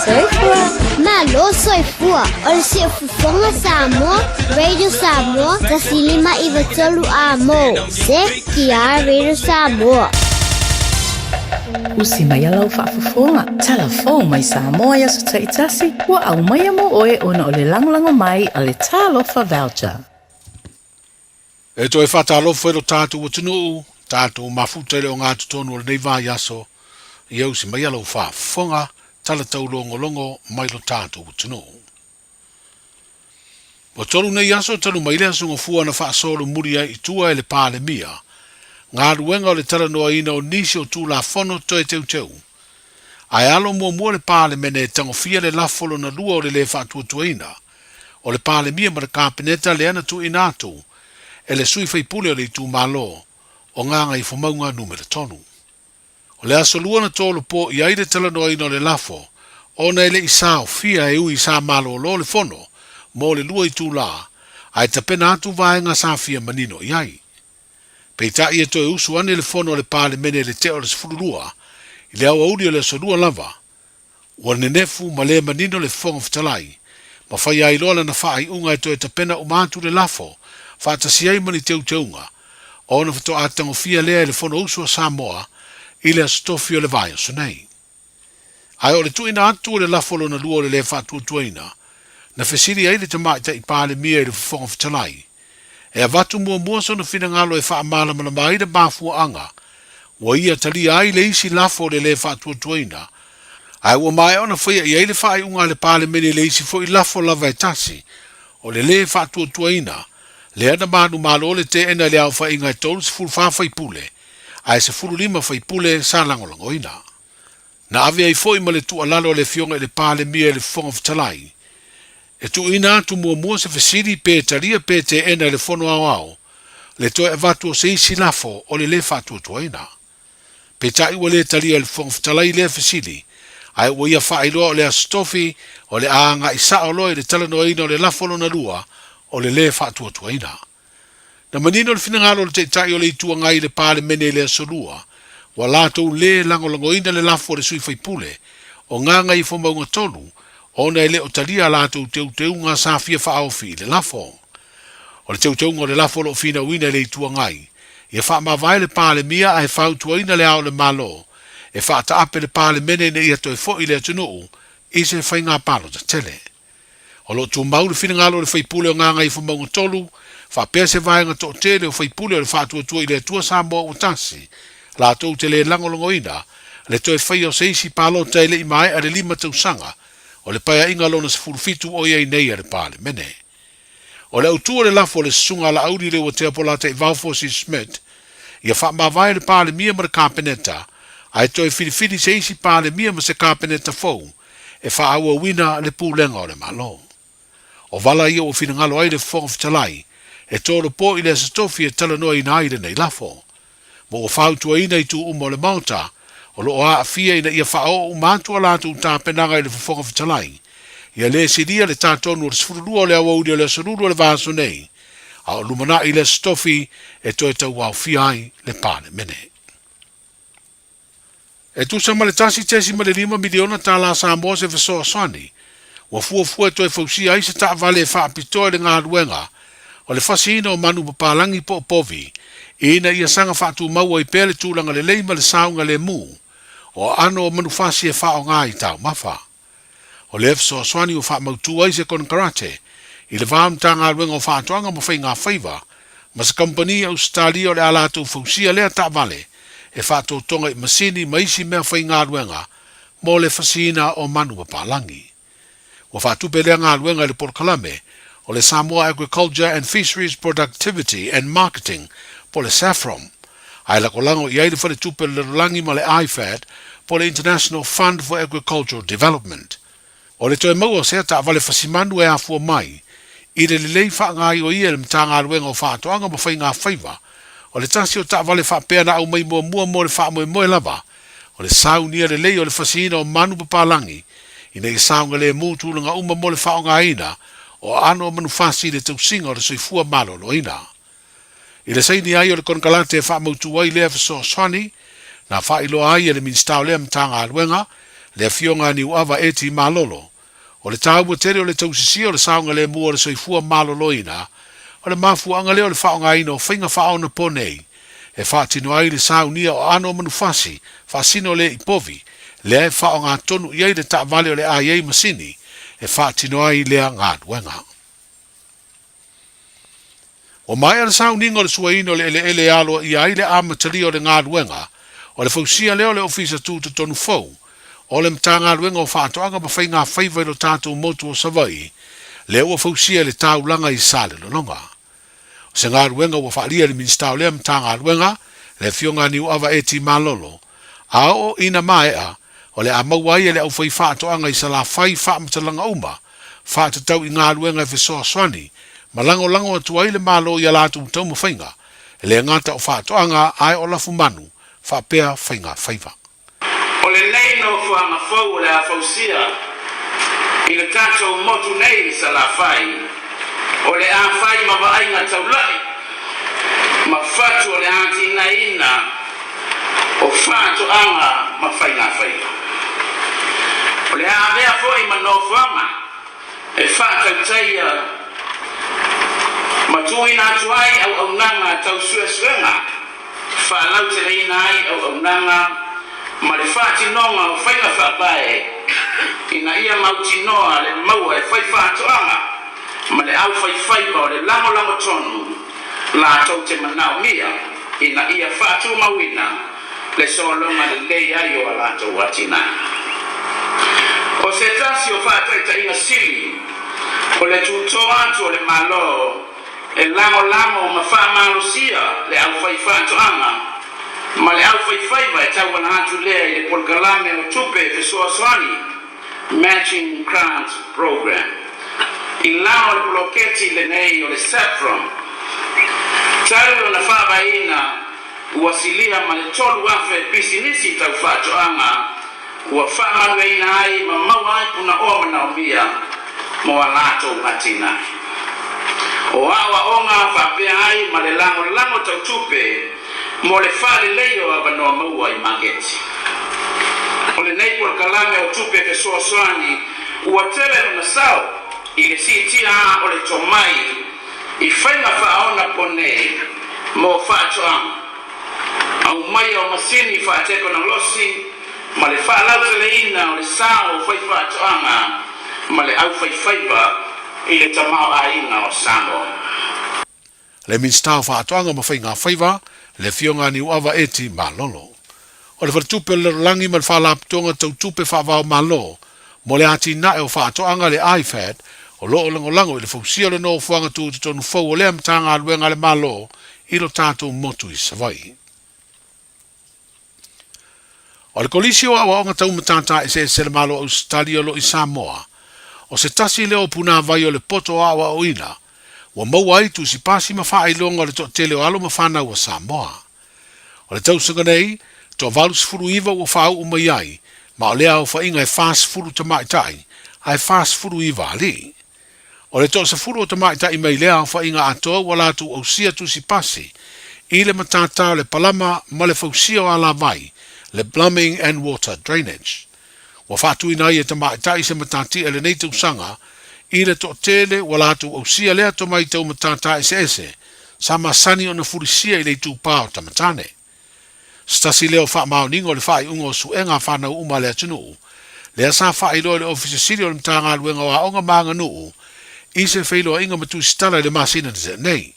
Soifua. Malo soifua. O le Siufofoga Samoa, Radio Samoa, 105 93 Amo. CKR Radio Samoa. Usi mai lau faafofoga. Talafou mai Samoa i aso taitasi, ua aumaia mo oe ona o le lagolago mai a le Talofa Voucher. E toe faatalofa i lo tatou atunuu, tatou mafuta i le ogatotonu o lenei vaiaso, ia usi mai lau faafofoga, tala taulogologo mai lo tatou atunuu. Ua tolu nei aso talu mai le aso Gafua na faasolomuli ai i tua e le Palemia galuega o le talanoaina o nisi o Tulafono toe teuteu. Ae alo muamua le Palemene e tagofia le lafo lona lua o le lē faatuatuaina o le Palemia ma le Kapeneta lea na tuuina atu e le sui faipule o le itumalo o Gagaifomauga Numera 3. O le aso Lua na tolopo i ai le talanoaina o le lafo ona e le i saofia e ui sa malōlō le fono mo le lua itulā, ae tapena atu vaega sa fia manino i ai. Peitai e toe usu ane le fono a le Palemene i le tea o le 12 i le aoauli o le aso Lua lava, ua nenefu ma le manino le Fofoga Fetalai, ma faia ai loa lana faaiuga e toe tapena uma atu le lafo faatasi ai ma ni teuteuga ona faatoa tagofia lea e le Fonousu a Samoa i le Aso Tofi o le vaiaso nei. Ae o le tuuina atu o le lafo lona lua o le lē faatuatuaina, na fesili ai le Tamaitai Palemia i le Fofoga Fetalai e avatu muamua sona finagalo e faamalamalama ai le mafuaaga ua ia talia ai le isi lafo o le lē faatuatuaina, ae ua maea ona faia i ai le faaiuga a le Palemene i le isi foi lafo lava e tasi o le lē faatuatuaina, lea na manumalo le teena i le aofaiga e 34 faipule, ae 15 faipule sa lagolagoina. Na ave ai foi ma le tuualalo a le Afioga i le Palemia i le Fofoga Fetalai e tuuina atu muamua se fesili pe talia pe teena e le Fono Aoao le toe avatu o se isi lafo o le lē faatuatuaina. Peitai ua lē talia e le Fofoga Fetalai lea fesili, ae ua ia faailoa o le Aso Tofi o le a agai sao loa i le talanoaina o le lafo lona lua o le lē faatuatuaina. Na manino le finagalo o le Taitai o le Itu Agai i le Palemene i le Aso Lua, ua latou lē lagolagoina le lafo a le sui faipule o Gagaifomauga 3 ona e le o talia a latou teuteuga sa fia faaofi i le lafo. O le teuteuga o le lafo o lo o finauina e le Itu Agai, ia faamavae le Palemia ae fautuaina le Ao o le Malo e faataape le Palemene ina ia toe foi le atunuu i se faiga palota tele. O lo o tumau le finagalo o le faipule o Gagaifomauga 3, faapea se vaega toatele o faipule o le Faatuatua i le Atua Samoa ua tasi, latou te le lagolagoina le toe faia o se isi palota e le i maea le lima tausaga o le Paeaiga lona 17 o i ai nei a le Palemene. O le autu o le lafo a le Susuga a Laauli Leuatea Polataivao Fosi Smith, ia faamavae le Palemia ma le Kapeneta, ae toe filifili se isi Palemia ma se Kapeneta fou e faaauauina le pulega o le Malo. O vala ia ua finagalo ai le Fofoga Fetalai e tolopo i le Aso Tofi e talanoaina ai lenei lafo. Ma ua fautuaina itu uma o le Maota o lo o aafia ina ia faaoo uma atu a latou tapenaga i le Fofoga Fetalai, ia le silia le ta tonu o le 12 o le aoauli o le Aso Lulu o le vaiaso nei. a o lumanai le Aso Tofi e toe tauaofia ai le Palemene. E tusa ma le $1.5 miliona tālā Samoa se fesoasoani ua fuafua e toe fausia ai se taavale e faapitoa i le galuega o le fasiina o manu papalangi po o povi ina ia saga faatumau ai pea le tulaga lelei ma le saogalemu o aano o manufasi e faaaoga i taumafa. O lea fesoasoani ua faamautu ai se konekarate i le va o Matagaluega o Faatoaga ma Faiga Faiva ma se kamupani Ausetalia o le a latou fausia lea taavale e faatotoga i masini ma isi mea faigaluega mo le fasiina o manu papalangi. Ua faatupe lea galuega i le polokalame o le Samoa Agriculture and Fisheries Productivity and Marketing po o le SAFPROM, ae lagolago i ai le Faletupe o le Lalolagi ma le IFAD po o le International Fund for Agricultural Development. O le toe maua o sea taavale fasimanu e afua mai i le lelei faagaioia e le Matagaluega o Faatoaga ma Faiga Faiva, o le tasi o taavale faapea na aumai muamua mo le faamoemoe lava o le saunia lelei o le fasiina o manu papalangi ina ia saogalemu tulaga uma mo le faaaogaina o aano o manufasi i le tausiga o le soifua maloloina. I le saini ai o le konekarate e faamautu ai lea fesoasoani, na faailoa ai e le Minisita o lea Matagaluega, le Afioga a Niuava Eti Malolo, o le taua tele o le tausisia o le saogalemu o le soifua maloloina, o le mafuaaga lea o le faaaogaina o faiga faaonaponei e faatino ai le saunia o aano o manufasi faasino le i povi, lea e faaaoga tonu i ai le taavale o le a i ai masini e faatino ai lea galuega. Ua maea le sauniga o le suaina o le eleele e aloaia ai le amatalia o le galuega o le fausia lea o le Ofisa Tutotonu fou o le Matagaluega o Faatoaga ma Faiga Faiva i lo tatou motu o Savaii, lea ua fausia e le taulaga i Salelologa. O se galuega ua faaalia e le Minisita o lea Matagaluega, le Afioga a Niuava Eti Malolo, a oo ina maea, o le a maua ai e le aufaifaatoaga i Salafai faamatalaga uma faatatau i galuega e fesoasoani ma lagolago atu ai le Malo i a latou taumafaiga, e le gata o faatoaga ae o lafumanu faapea faiga faiva. O lenei nofoaga fou o le a fausia i le tatou motu nei i Salafai, o le a fai ma vaaiga taulai ma fatu o le atinaeina o faatoaga ma faigafaiva. O le a avea foi ma nofoaga e faatautaia ma tuuina atu ai auaunaga tau suesuega, faalauteleina ai auaunaga ma le faatinoga o faiga faavae ina ia mautinoa le maua e faifaatoaga ma le aufaifaiva o le lagolago tonu latou te manaomia ina ia faatumauina le sologa lelei ai o a latou atinae. O se tasi o faataitaiga sili o le tutō atu o le Malo e lagolago ma faamalosia le aufaifaatoaga ma le aufaifaiva e tauala atu lea i le polokalame o tupe fesoasoani, Matching Grant Program, i lalo o le poloketi lenei o le SAFPROM. Talu ona faavaeina, ua silia ma le 3,000 pisinisi tau faatoaga ua faamanuiaina ai ma maua ai punaoa manaomia mo a latou atinae. O aoaoga faapea ai ma le lagolago tau tupe mo le faalelei o avanoa maua i maketi. O lenei polokalame o tupe fesoasoani ua tele lona sao i le siitia o le tomai i faiga faaonaponei mo faatoaga, aumaia o masini faatekonolosi ma le faalauteleina o le sao o faifaatoaga ma le aufaifaiva i le tamaoaiga o Samoa. Le Minisita o Faatoaga ma Faiga Faiva, le Afioga a Niuava Eti Malolo. O le Faletupe o le Lalolagi ma le Faalapotopotoga Tau Tupe Faavaomalo mo le Atinae o Faatoaga, le IFAD, o lo o lagolago i le fausia o le nofoaga tutotonu fou o lea Matagaluega a le Malo i lo tatou motu i Savaii. O le Kolisi o Aoaoga Tau Matata Eseese a le Malo o Ausetalia o lo o i Samoa, o se tasi lea o punāwai o le poto aoaoina ua maua ai tusi pasi ma faailoga o le toatele o alo ma fanau a Samoa. O le tausaga nei, toa 89 ua faauu mai ai, ma o lea aofaiga e 40 tamaitai ae 49 alii. O le toasefulu o tamaitai mai lea aofaiga atoa ua latou ausia tusi pasi i le matatā o le palama ma le fausia o alavai, le Plumbing and Water Drainage. Ua faatuina ai e tamaitai se matatia i lenei tausaga i le toatele ua latou ausia lea tomai tau matatā eseese sa masani ona fulisia i le itupā o tamatane. Se tasi lea o faamaoniga o le faaiuga o suega a fanau uma a le atunuu, lea sa faailoa e le Ofisa Sili o le Matagaluega o Aoga ma Aganuu i se feiloaiga ma tusitala i le masina na tea nei.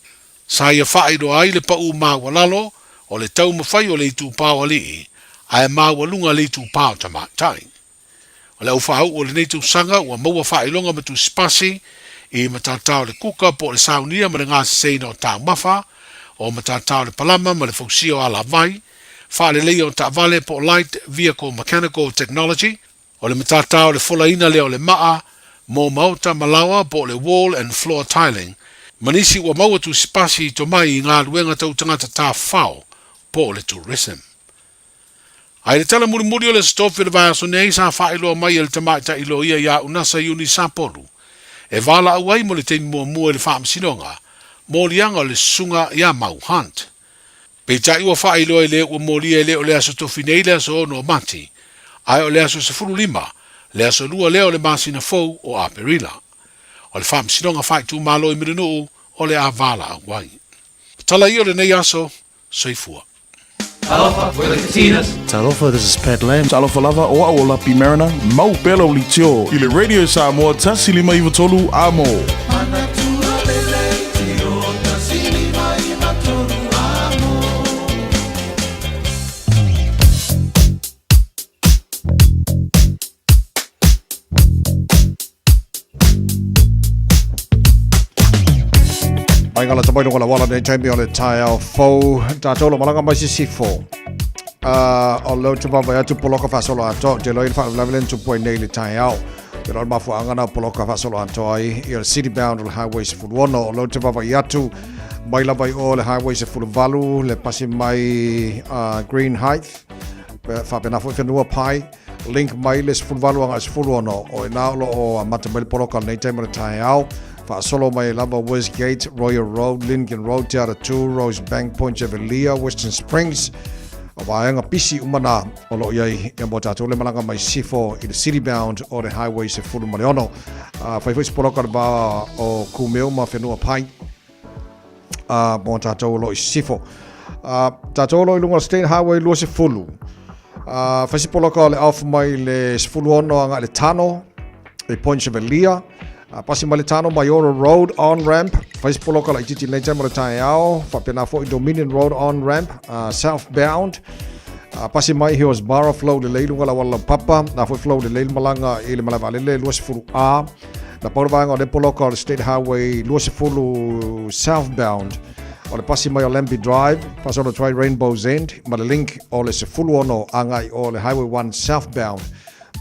Sa ia faailoa ai le paū maualalo o le taumafai o le itupā o alii ae maualuga le itupā o tamaitai. O le au faauu o lenei tausaga ua maua faailoga ma tusipasi i matatā o le kuka po o le saunia ma le gaseseina o taumafa, o matatā o le palama ma le fausia o alavai, faaleleia o taavale po o light vehicle mechanical technology, o le matatā o le folaina lea o le maa mō maota ma laoa po o le wall and floor tiling, ma nisi ua maua tusipasi i tomai i galuega tau tagata tafafao po o le tourism. A i le tala mulimuli o le Aso Tofi o le vaiaso nei sa faailoa mai e le tamaitai loia ia Unasa Iuni Sapolu e valaau ai mo le taimi muamua i le Faamasinoga moliaga o le Susuga ia Mau Hunt. Peitai ua faailoa i le ua molia e le o le Aso Tofi nei le aso 6 o Mati, ae o le aso 15, le aso 2 lea o le masina fou o Aperila. O le Faamasinoga Faaitumalo i Mulinuu o le a valaau ai. O tala ia o lenei aso, Soifua. Talofa, we're the Katinas. Talofa, this is Pat Lam. Talofa lava, o au o Lapi Mariner, mau pea lau leitio i le Radio Samoa 1593 Amo. Mai ngala tamai lunga la wala nei taimi o le taeao fou. Tātou lo malanga mai sisifo. O leo te vavai atu poloka faasolo atoa. Te loi le faalavelave le tupu ai nei le taeao. Te loi le mafuaanga na poloka faasolo atoa ai i o le city bound o le highway 16. O leo te vavai atu mai lava i o le highway 18 le pasi mai Green Heights. Faapena foi whenua pai. Link mai le 18 agai 16 o ina o lo o amata mai le poloka o lenei taimi o le taeao. Faasolo mai lava Westgate, Royal Road, Lincoln Road, Te Aratū, Rosebank, Point Chevalier, Western Springs. O vaega pisi uma nā o lo o i ai ia mo tātou le malaga mai sifo i le city bound o le highway 16. Fai foi se poloka o le va o Kumeu ma Whenua Pai. Mo tātou o lo i sifo. Tātou o lo i lunga o State Highway 20. Fai se poloka o le off mai le 16 anga le Tano i Point Chevalier. Pasi mai le Tano Maiora Road on ramp. Fai se poloka la i titi nei taimi o le taeao. Faapena foi Dominion Road on ramp, southbound. Pasi mai Hillsborough flow lelei lunga la wala papa. Na foi flow lelei malanga i le malae vaalele 20A. Na pau le vaega o le poloka o le State Highway 20 southbound o le pasi mai o Lambie Drive, faasolo atu ai Rainbow's End ma le link o le 16 agai o le Highway 1 southbound.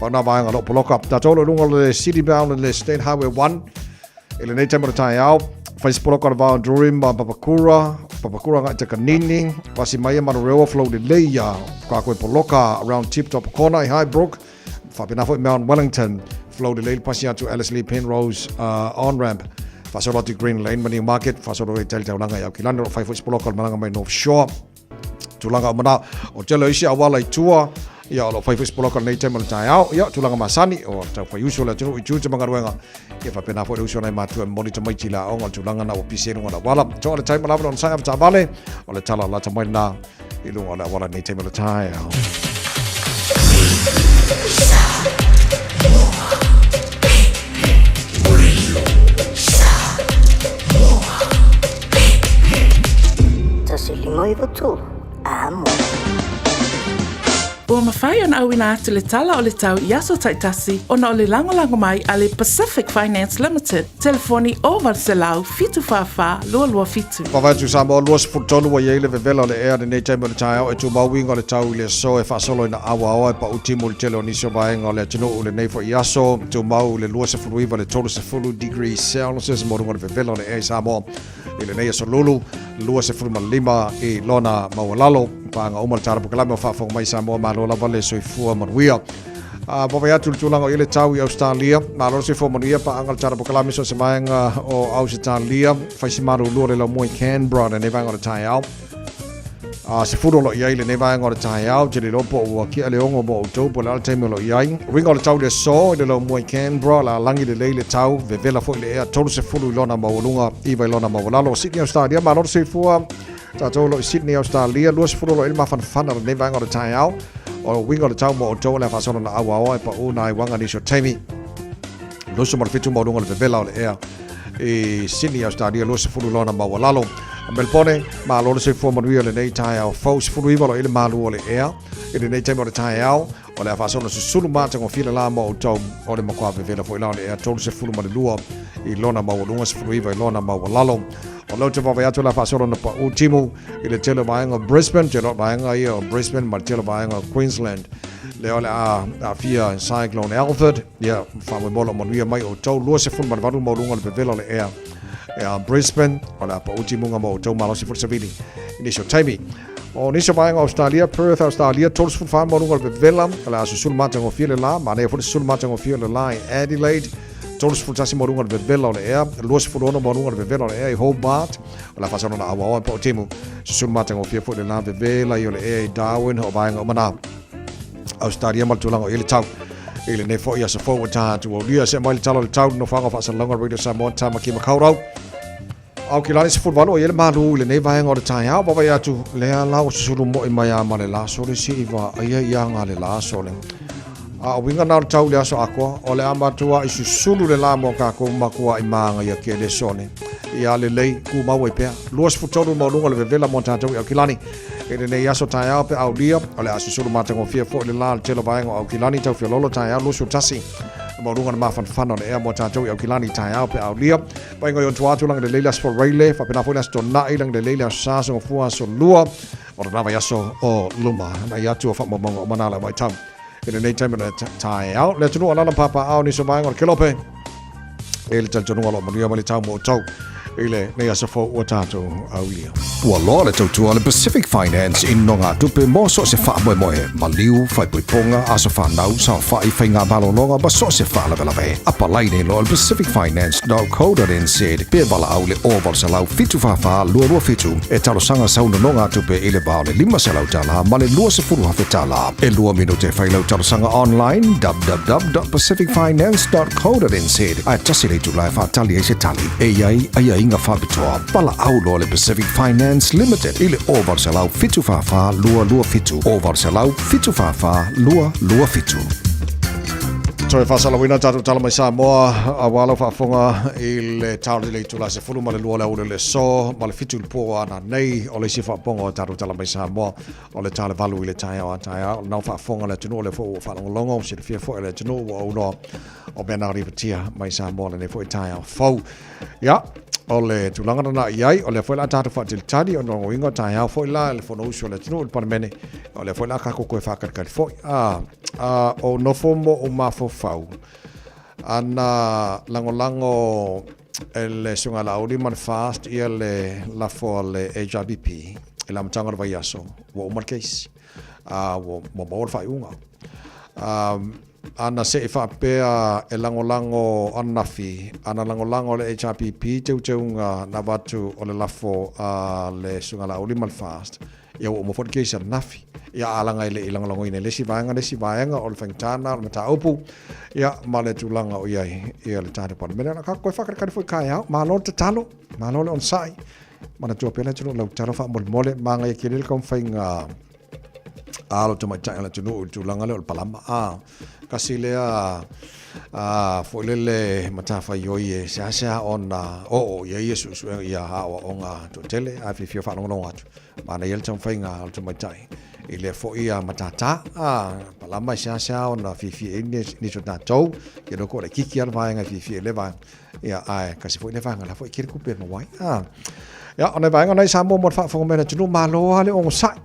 Pau na vaega o lo poloka. Tatou lo lunga o le city bound le State Highway 1 i lenei taimi o le taeao. Fai se poloka o le va o Drury ma Papakura, Papakura ngai Takanini, pasi mai e Manurewa flow lelei ia ka koe poloka around Tip Top Corner i Highbrook. Faapena foi Mount Wellington, flow lelei le pasi atu Ellerslie Penrose on-ramp. Faasolo atu Green Lane ma Newmarket, faasolo i tali taulaga i Aukilani, o lo o fai foi se poloka o le malaga mai North Shore. Tulaga o manao, o tele o isi auala i tua, ia o lo o fai foi se poloka o lenei taimi o le taeao, ia tulaga masani, o tau fai uso le atunuu i tiute ma galuega, ia faapena foi le uso nai matua e momoli tamaiti i le aoga o le tulaga na ua pisi ai luga o le auala. Toa le taimi lava le onosai avetaavale, o le tala lata mai lena i luga o le auala nei taimi o le taeao. 1593, Amo. Ua mafai ona auina atu le tala o le tau i aso taitasi ona o le lagolago mai a le Pacific Finance Limited, telefoni 0800 744 227. Vavae atu Samoa 23 ua i ai le vevela o le ea lenei taimi o le taeao e tumau uiga o le tau i le aso e faasolo ina auaoa e pau timu i le tele o nisi o vaega o le atunuu lenei foi aso tumau i le 29 le 30 degree Celsius mo luga o le vevela o le ea i Samoa i lenei aso lulu 25 i lona maualalo. Paga uma le tala pokalame o faafofoga mai Samoa malo lava le soifua manuia. A vaavaai atu i le tulaga o i ai le tau i Ausetalia, malo le soifua manuia, paaga le Tala Pokalame so o se vaega o Ausetalia, fai si malulu o le laumua i Canberra lenei vaega o le taeao. A 10 o lo o i ai lenei vaega o le taeao, te le iloa po ua kia le 6 mo outou po o le a le taimi o lo o i ai. Uiga o le tau i le aso i le laumua i Canberra, la lagi lelei le tau, vevela foi le ea, 30 i lona maualuga, 9 i lona maualalo. Sydney, Australia, malo le soifua. Tatou o lo o i Sydney, Australia, 20 o lo o i le mafanafana o lenei vaega o le taeao. O le uiga o le tau mo outou o le a faasolo na auaoa e pau nā i waga nisi o taimi. 27 maualuga o le vevela o le ea i Sydney, Australia, 20 lona maualalo. Melbourne, malo le soifua manuia lenei taeao fou, 19 o lo o i le malu o le ea i lenei taimi o le taeao. O le a faasolo susulu matagofie le la mo outou o le matua vevela foi la o le ea 32 i lona maualuga 19 i lona maualalo. O lea ou te vaavaai atu o le a faasolo na pau timu i le tele o vaega o Brisbane, tele o vaega ia o Brisbane ma le tele o vaega o Queensland. Lea o le a aafia Cyclone Alfred, ia faamoemoe o lo o manuia mai outou 28 maualuga o le vevela o le ea ea Brisbane, o le a pau timuga mo outou malosi foi le savili i nisi o taimi. O nisi o vaega o Australia, Perth, Australia, 34 maualuga o le vevela, o le a susulu matagofie le la, manaia foi le susulu matagofie o le la i Adelaide, 31 maualuga o le vevela o le ea, 26 maualuga o le vevela o le ea i Hobart, o le a faasolo na auaoa e pau timu, susulu matagofie foi le la vevela i o le ea i Darwin, o vaega uma na. Australia ma le tulaga o i ai le tau i lenei foi aso fou ua tatou aulia. Se mai le tala o le tau, nofoaga o faasalalauga Radio Samoa, Tāmaki Makaurau. Aukilani 18 o i ai le malu i lenei vaega o le taeao. Vaavaai atu lea la ua susulu mo'i mai a ma le la sole si i va aia i anga le la sole. A o winga na o le tau le aso akoa, o le a matua i susulu le la mo kākou makua i mānga ia ke le sole. Ia lelei, ku mau ai pea. 23 maualuga o le vevela mo tātou i Aukilani. I lenei aso taeao pe aulia, o le a susulu matagofie foi le la le tele o vaega o Aukilani tau fialolo taeao 21. Maualuga na mafanafana o le ea mo tātou i Aukilani taeao pe aulia. Vaaiga i ona tua atu lagi lelei le aso Faraile, faapena foi le aso Tona'i, lagi lelei le aso Sa, Sogafua, aso Lua, o lena vaiaso o luma. Nai atu o faamaumauga uma na lau vaitau. I lenei taimi o le taeao, le atunuu o Alala Papaao, nisi o vaega o le Kelope, e le talitonuga o lo o manuia mai le tau mo outou i lenei aso fou ua tatou aulia. Ua loa le tautua a le Pacific Finance i nonogatupe mo so o se faamoemoe, maliu, faaipoipoga, aso fanau, saofai, faiga malologa ma so o se faalavelave. Apalai nei loa le pacificfinance.co.nz pe valaau i le 0800 744 227 e talosaga sau nonogatupe i le va o le $500 ma le $20,000. E lua minute e fai lau talosaga online www.pacificfinance.co.nz ae tasi le itula e faatali ai se tali. E i ai aiaiga faapitoa. Valaau loa le Pacific Finance Limited i le 0800 744 227, 0800 744 227. Toe faasalauina tatou tala mai Samoa aua lau faafofoga i le talo i le itula 12 o le aoauli o le aso ma le 7 i le po a nanei o le isi faaopoopoga o tatou tala mai Samoa o le tala valu i le taeao a taeao. O lenau faafofoga le atunuu o lea foi ua faalogologo, silafia foi le atunuu ua aunoa o mea na ripotia mai Samoa lenei foi taeao fou. Ia, o le tulaga lena i ai, o lea foi la tatou faatalitali ona o uiga o taeao foi la le Fonousu a le atunuu i le Palemene, o lea foi la tatou toe faatalitali foi. A, a o nofo mo o mafaufau, ana lagolago e le Susuga Laauli ma le FAST ia le lafo a le HRPP i le amataga o le vaiaso, ua uma le case. A, ua maua le faaiuga. A, Ana se i faapea e lagolago ananafi, ana lagolago le HRPP teuteuga na avatu o le lafo a le Susuga Laauli ma le FAST, ia ua uma foi le case ananafi. Ia a laga e le i lagolagoina e le isi vaega le isi vaega o le faigata lena o le mataupu, ia ma le tulaga o i ai ia le tatou Palemene. O le a tatou toe faakalikali foi taeao. Malo le tatalo, malo le onosai. Manatua pea le atunuu lau tatalo faamolemole, manaia tele le taumafaiga a lo tamaitai o le atunuu i le tulaga lea o le palama. A, kasi lea a, foi lele matafaioi e seasea ona oo i ai ia suesuega ia aoaoga toatele, ae fiafia faalogologo atu. Manaia le taumafaiga a lo tamaitai i lea foi a matata. A, palama e seasea ona fiafia ai nisi o tatou, ia loko o le kiki a le vaega e fiafia i lea vaega. Ia, ae kasi foi lea vaega la foi kele kupe ma wai. A. Ia, o nai vaega nai Samoa mo le faafofoga mai a le atunuu, malo lava le onosai.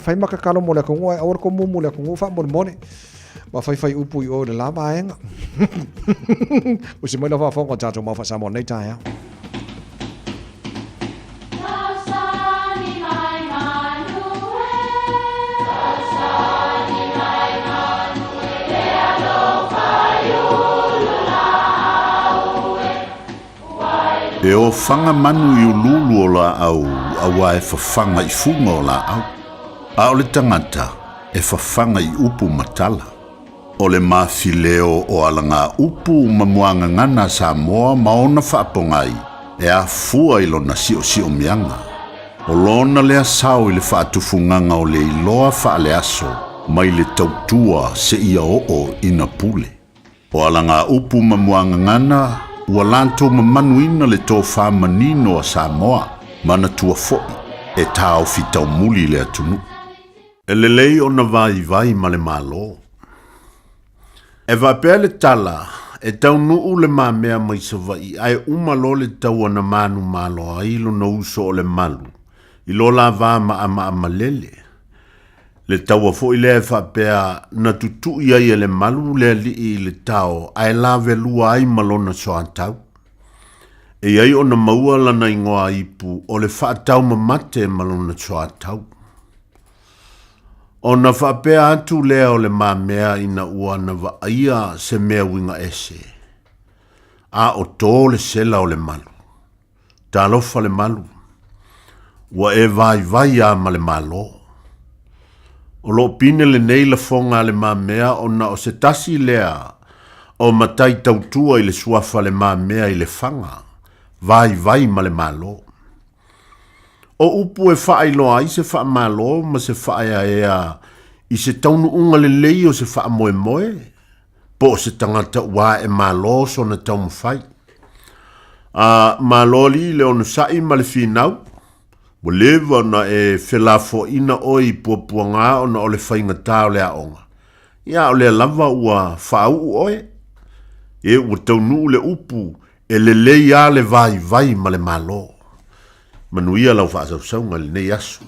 Fai ma kakalo mo le atunuu ae aua le tomumu i le atunuu faamolemole. Ma faifai upu i o i le la vaega. Usi mai lau faafofoga o tatou mau faa-Samoa nei taeao. ofaga manu i uluulu o laau auā e fafaga i fuga o laau, a o le tagata e fafaga i upu ma tala. O le mafileo o alagaupu ma muagagana a Samoa ma ona faapogai e afua i lona siosiomiaga. O lona lea sao i le faatufugaga o le iloa faaleaso mai le tautua seia oo ina pule. O alagaupu ma muagagana ua latou mamanuina le tofa manino a Samoa, manatua foi e taofi taumuli le atunuu. E lelei ona vaivai ma le Malo. E faapea le tala, e taunuu le mamea mai Savaii ae uma loa le taua na manumalo ai lona uso o Lemalu i lo la va maamaamalele. Le taua foi lea e faapea na tutui ai e Lemalu le alii i le tao ae lavelua ai ma lona soatau. E i ai ona maua lana igoa ipu o le faataumamate ma lona soatau. Ona faapea atu lea o le mamea ina ua na vaaia se mea uiga ese, a o tō le sela o Lemalu. Talofa Lemalu, ua e vaivai a ma le Malo. O loo pine lenei lafoga a le mamea ona o se tasi lea o matai tautua i le suafa le mamea i Lefaga, vaivai ma le Malo. O upu e faailoa ai se faamalo ma se faaeaea i se taunuuga lelei o se faamoemoe po o se tagata ua ae malo sona taumafai. A malo alii le onosai ma le finau, ua leva ona e felafoaiina oe i puapuaga ona o le faigata o le aoga. Ia a o lea lava ua faauu oe, e ua taunuu le upu E lelei a le vaivai ma le Malo. Manuia lau faasausauga i lenei aso.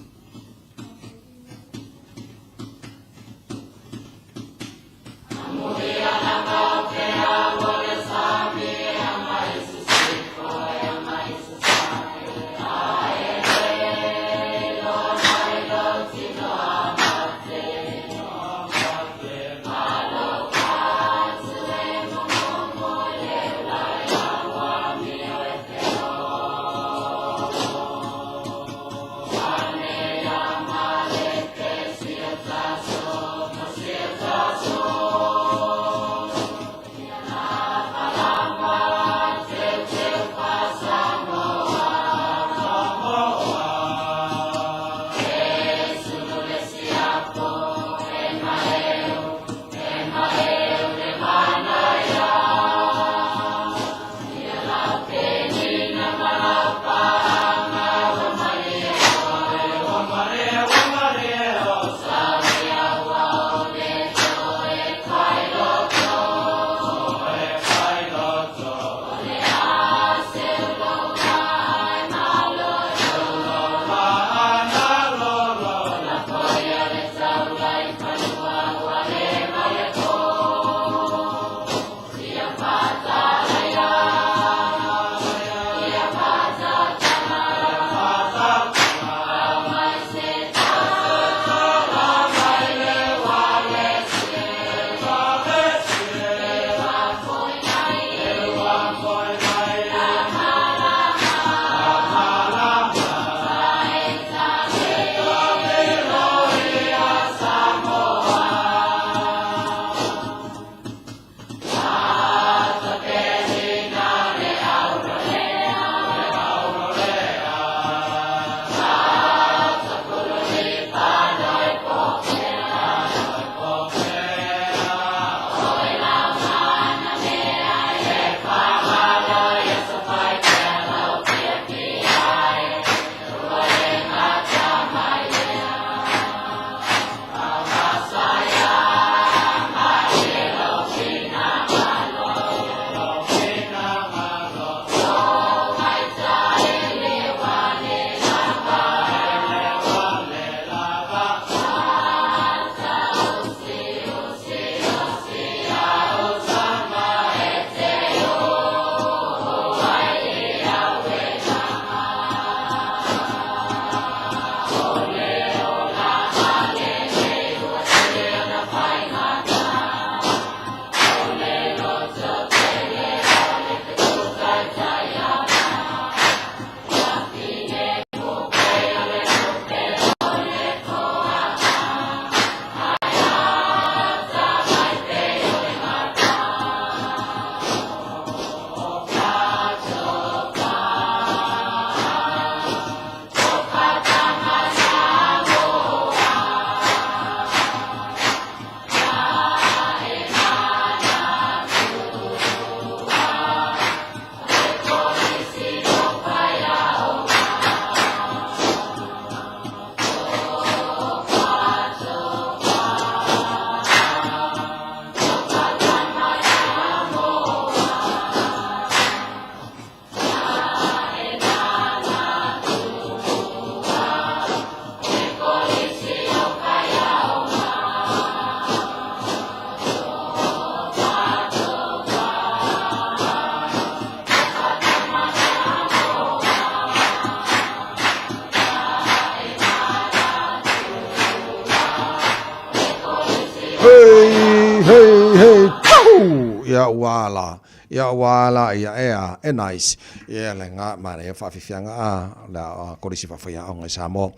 hei, hei, tau! Ia ua ala, ia ua ala, ia e a, e nice. Ia le ngā mare e whaafifianga a, la a kolisi whawhaiaonga i Samoa.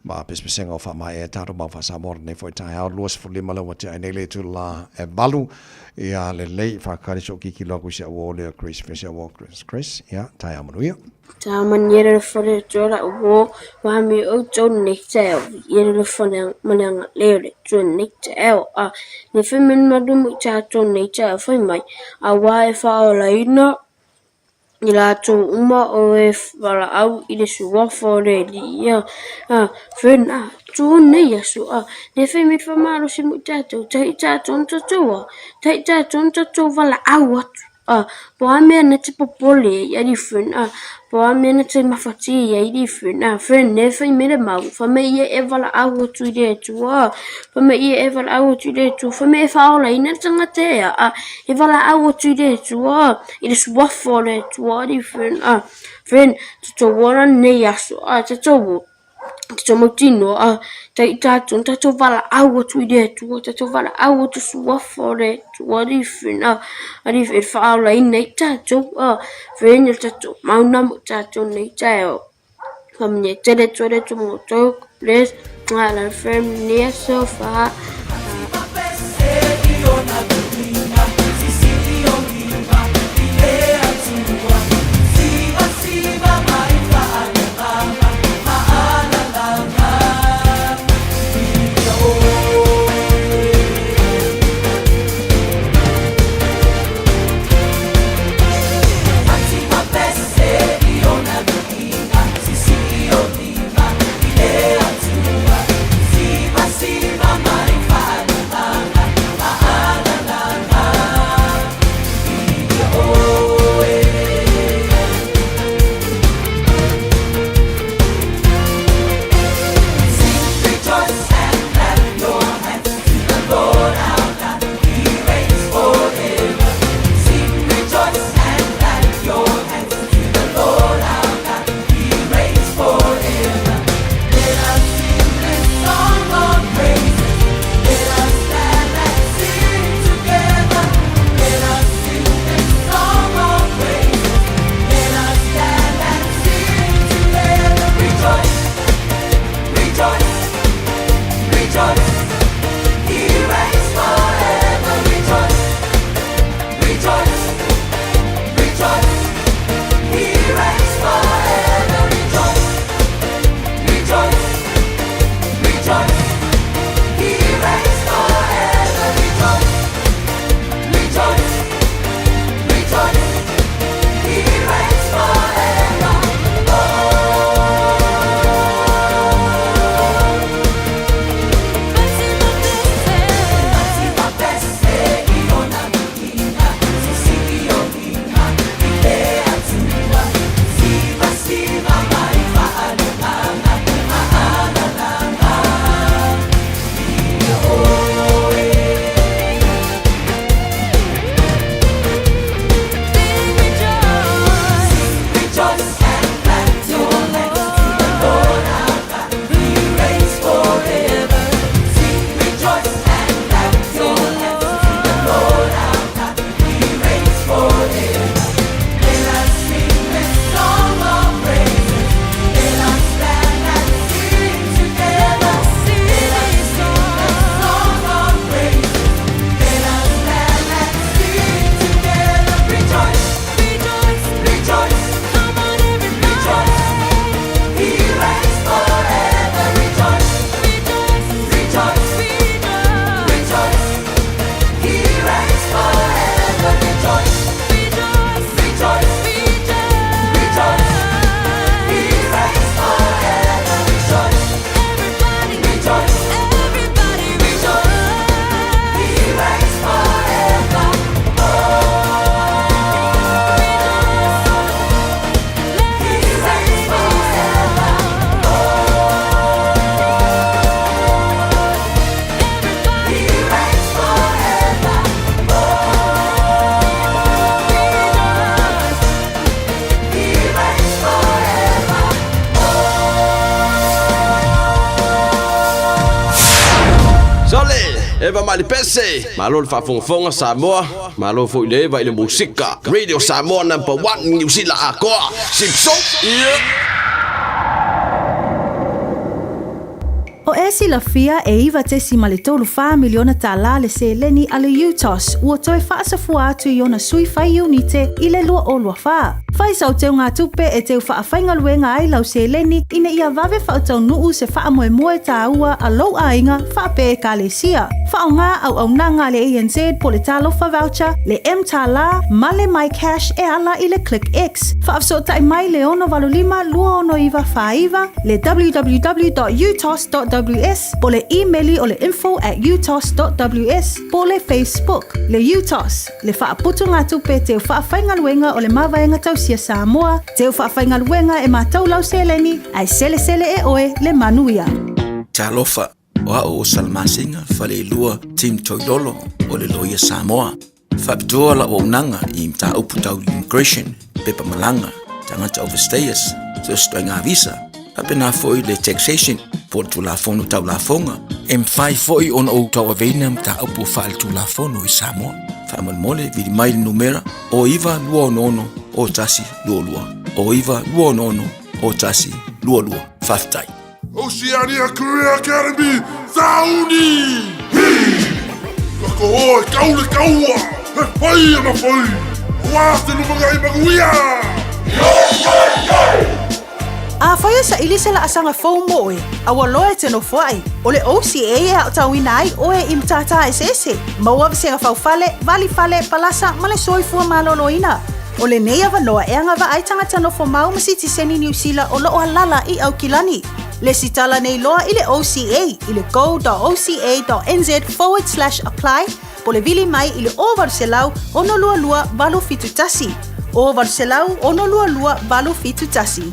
Ma pesepesega o faamaea e tatou mau faa-Samoa lenei foi taeao 25 le ua tea ai nei le itula e valu. Ia lelei faakali so kiki loa ku si au lea Chris Chris au Chris Chris ia taeao manuia. Ta maniera le fone tora o wa mi o to nei te o i le fone mana le le to nei te o a ne fe men ma du mu ta to nei te o fai mai a wa e fa o la ina i latou uma o e valaau i le suafa o le Alii ia, a, fena, tu nei aso, a, ne fai mai le faamalosi mo i tatou, tahi tatou na tatou a, tahi tatou na tatou valaau atu, a, po o a mea na te popole ai, alii fena, po o a mea na te mafatia ai, alii fena, fena, e fai mai le mau, fai mai ia e valaau atu i le Atua, fai mai ia e valaau atu i le Atua, fai mai e faaolaina le tagata e a, e valaau atu i le Atua, i le suafa o le Atua, alii fena, fena, tatou ola lenei aso, a, tatou tatou mautinoa, a, tai tatou, tatou valaau atu i le Atua, tatou valaau atu suafa o le Atua, alii fena, alii e faaolaina ai tatou, a, fena le tatou mau na mo tatou nei taeao. Faamanuia tele atu le Atua mo outou. Bless. Ngā friend near so far. Eva mai le pese. Malo le faafogafoga Samoa, malo foi le Eva i le musika. Radio Samoa number one Niu Sila atoa. Sipso! Yeah! O e silafia e $9.34 miliona tālā le seleni a le UTOS ua toe faasafua atu i ona sui fai iunite i le 2024. Fai sau teugatupe e teu faafaigaluega ai lau seleni ina ia vave faataunuu se faamoemoe tāua a lou aiga faapea Ekalesia. Faaaoga auaunaga a le ANZ po le Talofa Voucher, le mTālā ma le MyCash e ala i le ClickX. Faafesootai mai le 685 269 49, le www.utos.ws po le imeli o le info at utos.ws po le Facebook. Le UTOS, le faaputugatupe teu faafaigaluega o le Mavaega Tausia Samoa, teu faafaigaluega e matau lau seleni ae selesele e oe le manuia. Talofa, o au o Salamasina Faleilua Tim Toilolo o le Loia Samoa. Faapitoa lau auaunaga i mataupu tau immigration, pepa malaga, tagata overstayers, so o se ituaiga visa, faapena foi le taxation po o le Tulafono Tau Lafoga. E mafai foi ona ou tauaveina mataupu faaletulafono i Samoa. Faamolemole, vili mai le numera o 9266 0122, o 9266 0122. Faafetai. Oceania Career Academy, Sauni! Hi! Ka koho e kau le kaua, he whai ana whai, wā te lumangai manuia! Yo, yo, yo! Afai e saili se laasaga fou mo oe, a ua loa e te nofoai, o le OCA e aotauina ai oe i matata eseese, maua vasega faufale, valifale, palasa ma le soifua maloloina. O lenei avanoa e agavaa ai tagata nofo mau ma sitiseni Niu Sila o loo alala i Aukilani. Lesitala nei loa i le OCA i le go.oca.nz forward slash apply po le vili mai i le 0800 622 871. 0800 622 871.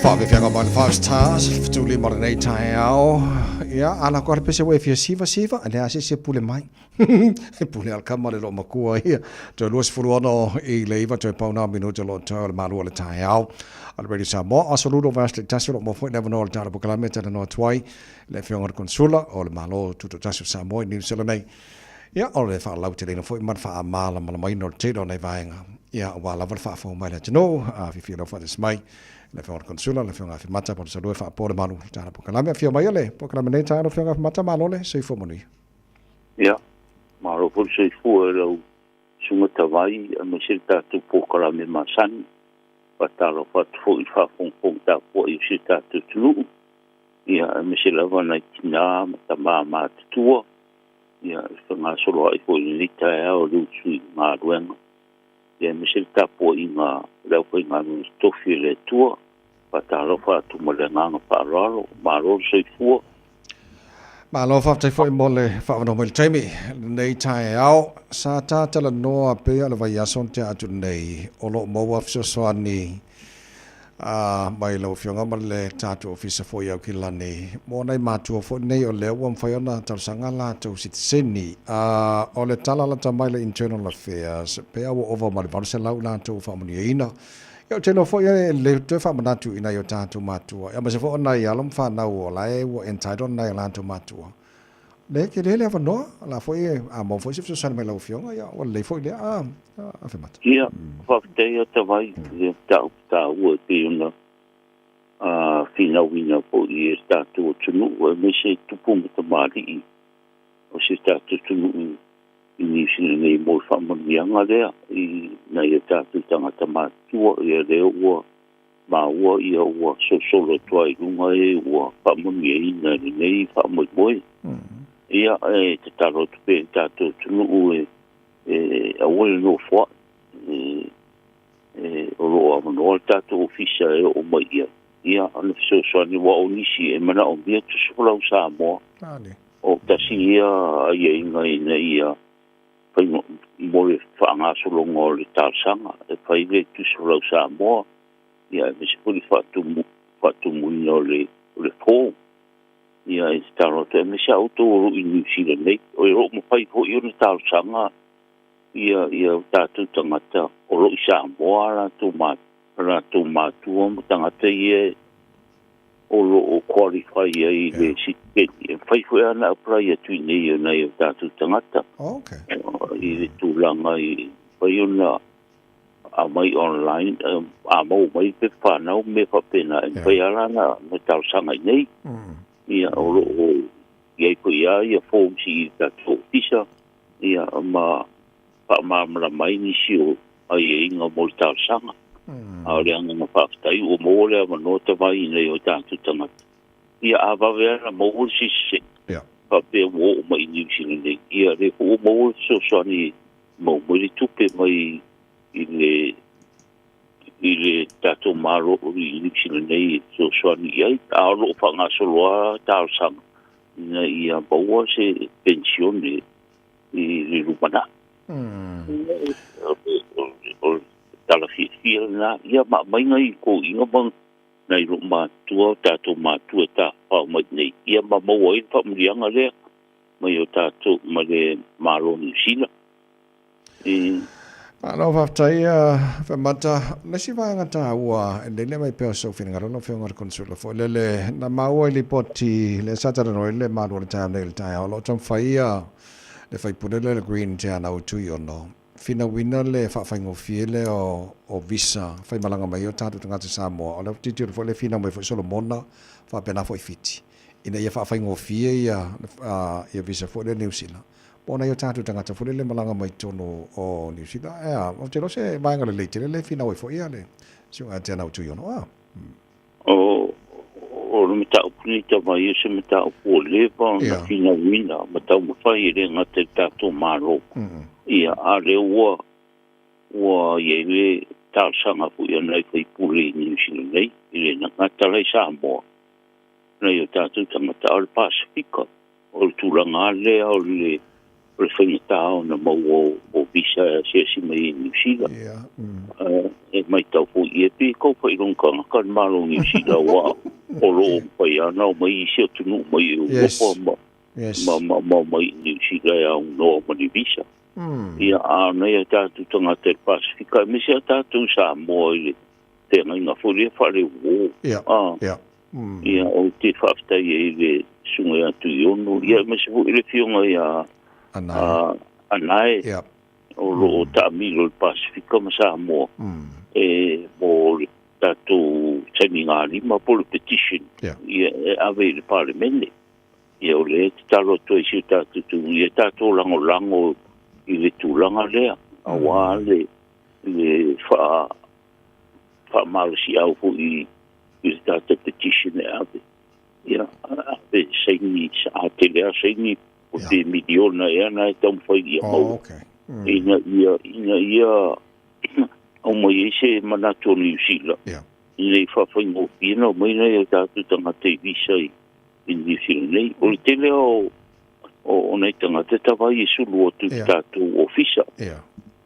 Faafefiaga mai le Five Stars, fetuli ma lenei taeao. Ia, ala ko le pese ua e fia siva siva, le a se se pule mai. E pule al kama le loo makua ia. Toe 26 i le 9 toe pau nā minute lo toe o le malu o le taeao. A le Radio Samoa, aso lulo vaiaso taitasi o lo o maua foi le avanoa o le tala polokalame e talanoa atu ai le Afioga i le Konesula o le Malo Tutoatasi o Samoa i Niu Sila nei. Ia, o le faalauteleina foi ma le faamalamalamaina o le tele o nai vaega, ia, aua lava le faafofoga mai a le atunuu, a fiafia lau faatasi mai le Afioga i le Konesula, le Afioga Afemata po o le Salua e faapoa le malu i le tala polokalame. Afio mai o le polokalame nei taeao lau Afioga Afemata, malo le soifua manuia. Ia, malo foi le soifua i lau Susuga Tavai aemaise le tatou polokalame masani. Faatalofa atu foi i le faafogafoga tapuai o si o tatou atunuu, ia aemaise lava nai tinā ma tamā matutua, ia e fegasoloai foi i lenei taeao i le usu i galuega, ia aemaise le tapuaiga a le aufaigaluega totofi a le Atua. Faatalofa atu ma le agaga faaaloalo. Malo le soifua. Malo faafetai foi mo le faaavanoa mai i le taimi lenei taeao. Sa ta talanoa pea le vaiaso na tea atu nei, o lo o maua fesoasoani a mai lau Afioga ma le tatou Ofisa foi i Aukilani mo nai matua foi nei o lea ua mafai ona talosaga latou sitiseni. A o le tala lata mai le Internal Affairs pea ua ova ma le 800 latou faamanuiaina. Ia ou te iloa foi e lelei toe faamanatu i nai o tatou matua, aemaise foi o nai alo ma fanau o la e ua entitled nai o latou matua. Le tele le avanoa, o la foi e a maua foi se fesoasoani mai lau Afioga, ia ua lelei foi lea a Afemata. Ia, faafetai a Tavai i le mataupu taua e pei ona finauina foi e le tatou atunuu aemaise tupu ma tamalii o si o tatou atunuu i Niu Sila nei mo le faamanuiaga lea i nai o tatou tagata matutua, ia lea ua maua ia ua solosolo atu ai i luga e ua faamanuiaina i lenei faamoemoe. Ia e tatalo atu pea i le tatou atunuu e e aua le nofoa'i e e o lo o avanoa le tatou ofisa e oo mai i ai ia ona fesoasoani aua o nisi e manaomia tusi folau Samoa. O tasi ia aiaiga ina ia fai mo le faagasologa o le talosaga e fai le tusi folau Samoa ia aemaise foi le faatumu faatumuina o le o le form ia e tatalo atu aemaise a outou o lo o i Niu Sila nei o lo o mafai foi ona talosaga ia ia o tatou tagata o lo o i Samoa a latou ma latou matua ma tagata ia o lo o qualify ai i le sitikeni. E mafai foi lava ona apply atu i inei o nai o tatou tagata i le tulaga i mafai ona aumai online, a maua mai le pepa fanau ma mea faapena, e mafai lava la ona talosaga i inei. Ia, o lo o i ai foi lava ia forms i le tatou ofisa ia ma faamalamalama ai nisi o aiaiga mo le talosaga. A o le agaga faafetai ua maua le avanoa tavai i nai o tatou tagata. Ia a vave lava ona maua le siisii faapea ua oo mai i Niu Sila nei, ia lea foi ua maua le fesoasoani e maua mai le tupe mai i le i le tatou Malo i Niu Sila nei e fesoasoani i ai. A o lo o faagasolo lava talosaga ina ia maua se penisione i le lumanai. O le tala fiafia lena. Ia ma aumai nai toeaiina ma nai lou matua, o tatou matua e tafafao mai i inei, ia ma maua ai le faamanuiaga lea mai o tatou, mai le Malo o Niu Sila. I. Malo faafetai Femata. O le isi vaega taua e lelei le aumai pea o sou finagalo lau Afioga i le Consular foi lele na maua i lipoti lea sa talanoa ai le malu o le taeao nei i le taeao o lo o taumafai ia le faipule lea le Green Te Anau Tuiono finauina le faafaigofie lea o visa faimalaga mai ai o tatou tagata Samoa o le tilotilo foi lea finau mai foi Solomona faapena foi Fiti ina ia faafaigofie ia ia visa foi lea Niu Sila po o nai o tatou tagata foi lele malaga mai totonu o Niu Sila ea ou te iloa se vaega lelei tele lea e finau ai foi ia le suiga a Te Anau Tuiono a. O o le mataupu nei tavai o se mataupu ua leva ona finauina ma taumafai e le gata i le tatou Malo ia a o lea ua ua i ai le talosaga foi a nai sui usufono i Niu Sila nei e le gata la i Samoa nai o tatou tagata a o le Pasefika. O le tulaga lava lea o le o le faigata ona maua o visa e asiasi mai i Niu Sila. E matau foi e pei e tau faailoga tagata le Malo o Niu Sila aua o lo o mafai lava ona omai isi atunuu mai Europa ma ma ma ma omai i Niu Sila e aunoa ma ni visa. Ia, a o nai o tatou tagata i le Pasefika, aemaise lava tatou i Samoa i le feagaiga foi lea faale-uo. Ia, ou te faafetai ai i le Susuga ia Tuiono, ia aemaise foi le Afioga ia Anae, o lo o taamilo i le Pasefika ma Samoa, e mo le tatou sainigalima po o le petition, ia, e ave i le Palemene. Ia o lea e tatalo atu ai i si o tatou atunuu ia tatou lagolago i le tulaga lea auā le le faa faamalosiau foi i le tatou petition e ave. Ia ave saini a tele lava saini po pe miliona ea na e taumafai ia maua ina ia ina ia aumai ai se manatu o Niu Sila ina ia faafaigofie ona omai nai o tatou tagata i visa i i Niu Sila nei. O le tele o o nai tagata e tavai e sulu atu i le tatou ofisa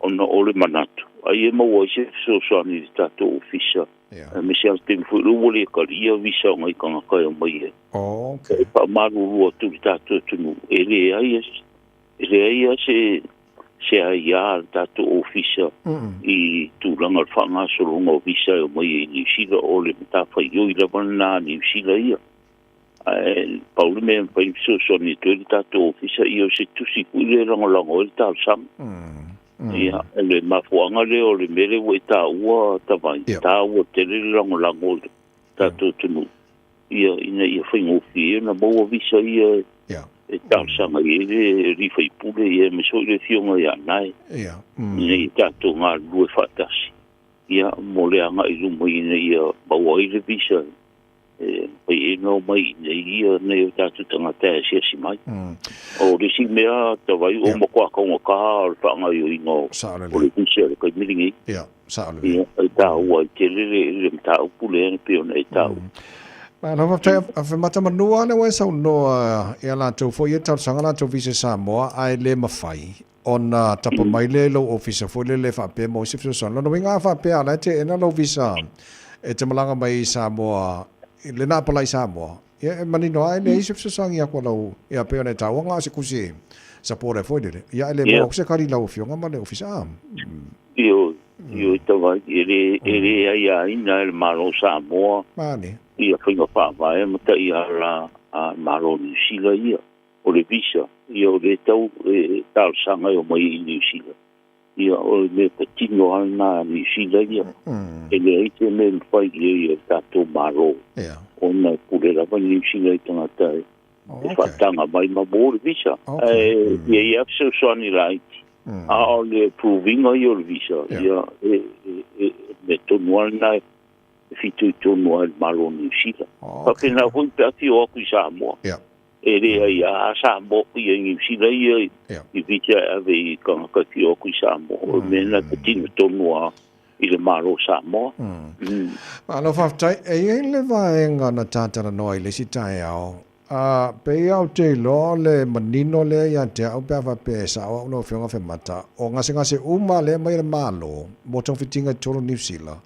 ona o le manatu ai e maua ai se fesoasoani i le tatou ofisa aemaise lava le taimi foi lea ua le talia visa o nai tagata e omai ai. E faamalulu atu i le tatou atunuu e leai e leai lava se se aia a le tatou ofisa i tulaga o le faagasologa o visa e omai ai i Niu Sila, o le matafaioi lava lena a Niu Sila ia. Ae pau le mea e mafai ona fesoasoani atu ai le tatou ofisa, ia o se tusi foi lea e lagolago ai le talosaga. Ia, o le mafuaaga lea o le mea lea ua e taua Tavai, e taua tele le lagolago o le tatou atunuu ia ina ia faigofie ai ona maua visa ia e talosaga i ai le alii faipule ia aemaise foi le afioga ia Nae ina ia tatou galulue faatasi ia mo le agai i luma ina ia maua ai le visa e mafai ai ona omai i inei ia nai o tatou tagata e asiasi mai. O le isi mea Tavai ua matua taugata o le faagaoioiga o le visa i le taimi lenei. Ia, sao lelei. Ia, e taua ai tele le, le mataupu lea e pei ona e taua. Malo faafetai a Femata Manua lea ua e saunoa ia latou foi ia talosaga latou visa i Samoa ae le mafai ona tapa mai lea i lou ofisa foi lele faapea maua se fesoasoani. Lona uiga a faapea la e teena lou visa e te malaga mai i Samoa i le na apalai i Samoa, ia e manino lava e leai se fesoasoani aku a lau, ia pei ona e taua na o se kusi support foi lele, ia e le maua aku se kali i lau afioga ma le ofisa. A. Ioe, ioe Tavai, e le, e le aiaina e le Malo o Samoa Mani. ia faiga faavae ma taiala a le Malo o Niu Sila ia. O le visa, ia o lea tau e talosaga e omai i Niu Sila. Ia o le mea patino lava lena a Niu Sila ia. E leai se mea e mafai i ai e le tatou Malo ona e pule lava Niu Sila i tagata e faataga mai ma mo le visa. Ae ia i ai lava fesoasoani laiti. A o le approve ina ia o le visa, ia e mea tonu lava lena e fitoitonu ai i le Malo o Niu Sila. Faapena foi pe a afio atu i Samoa. E leai a Samoa ia i Niu Sila ia i visa e ave i tagata e fia o atu i Samoa. O le mea lena e patino tonu a i le Malo o Samoa. Malo faafetai. E i ai le vaega na ta talanoa i le isi taeao, a pei lava ou te iloa o le manino lea ia te au pe a faapea e sao au lau Afioga Femata, o gasegase uma lea e aumai e le Malo mo togafitiga i totonu o Niu Sila,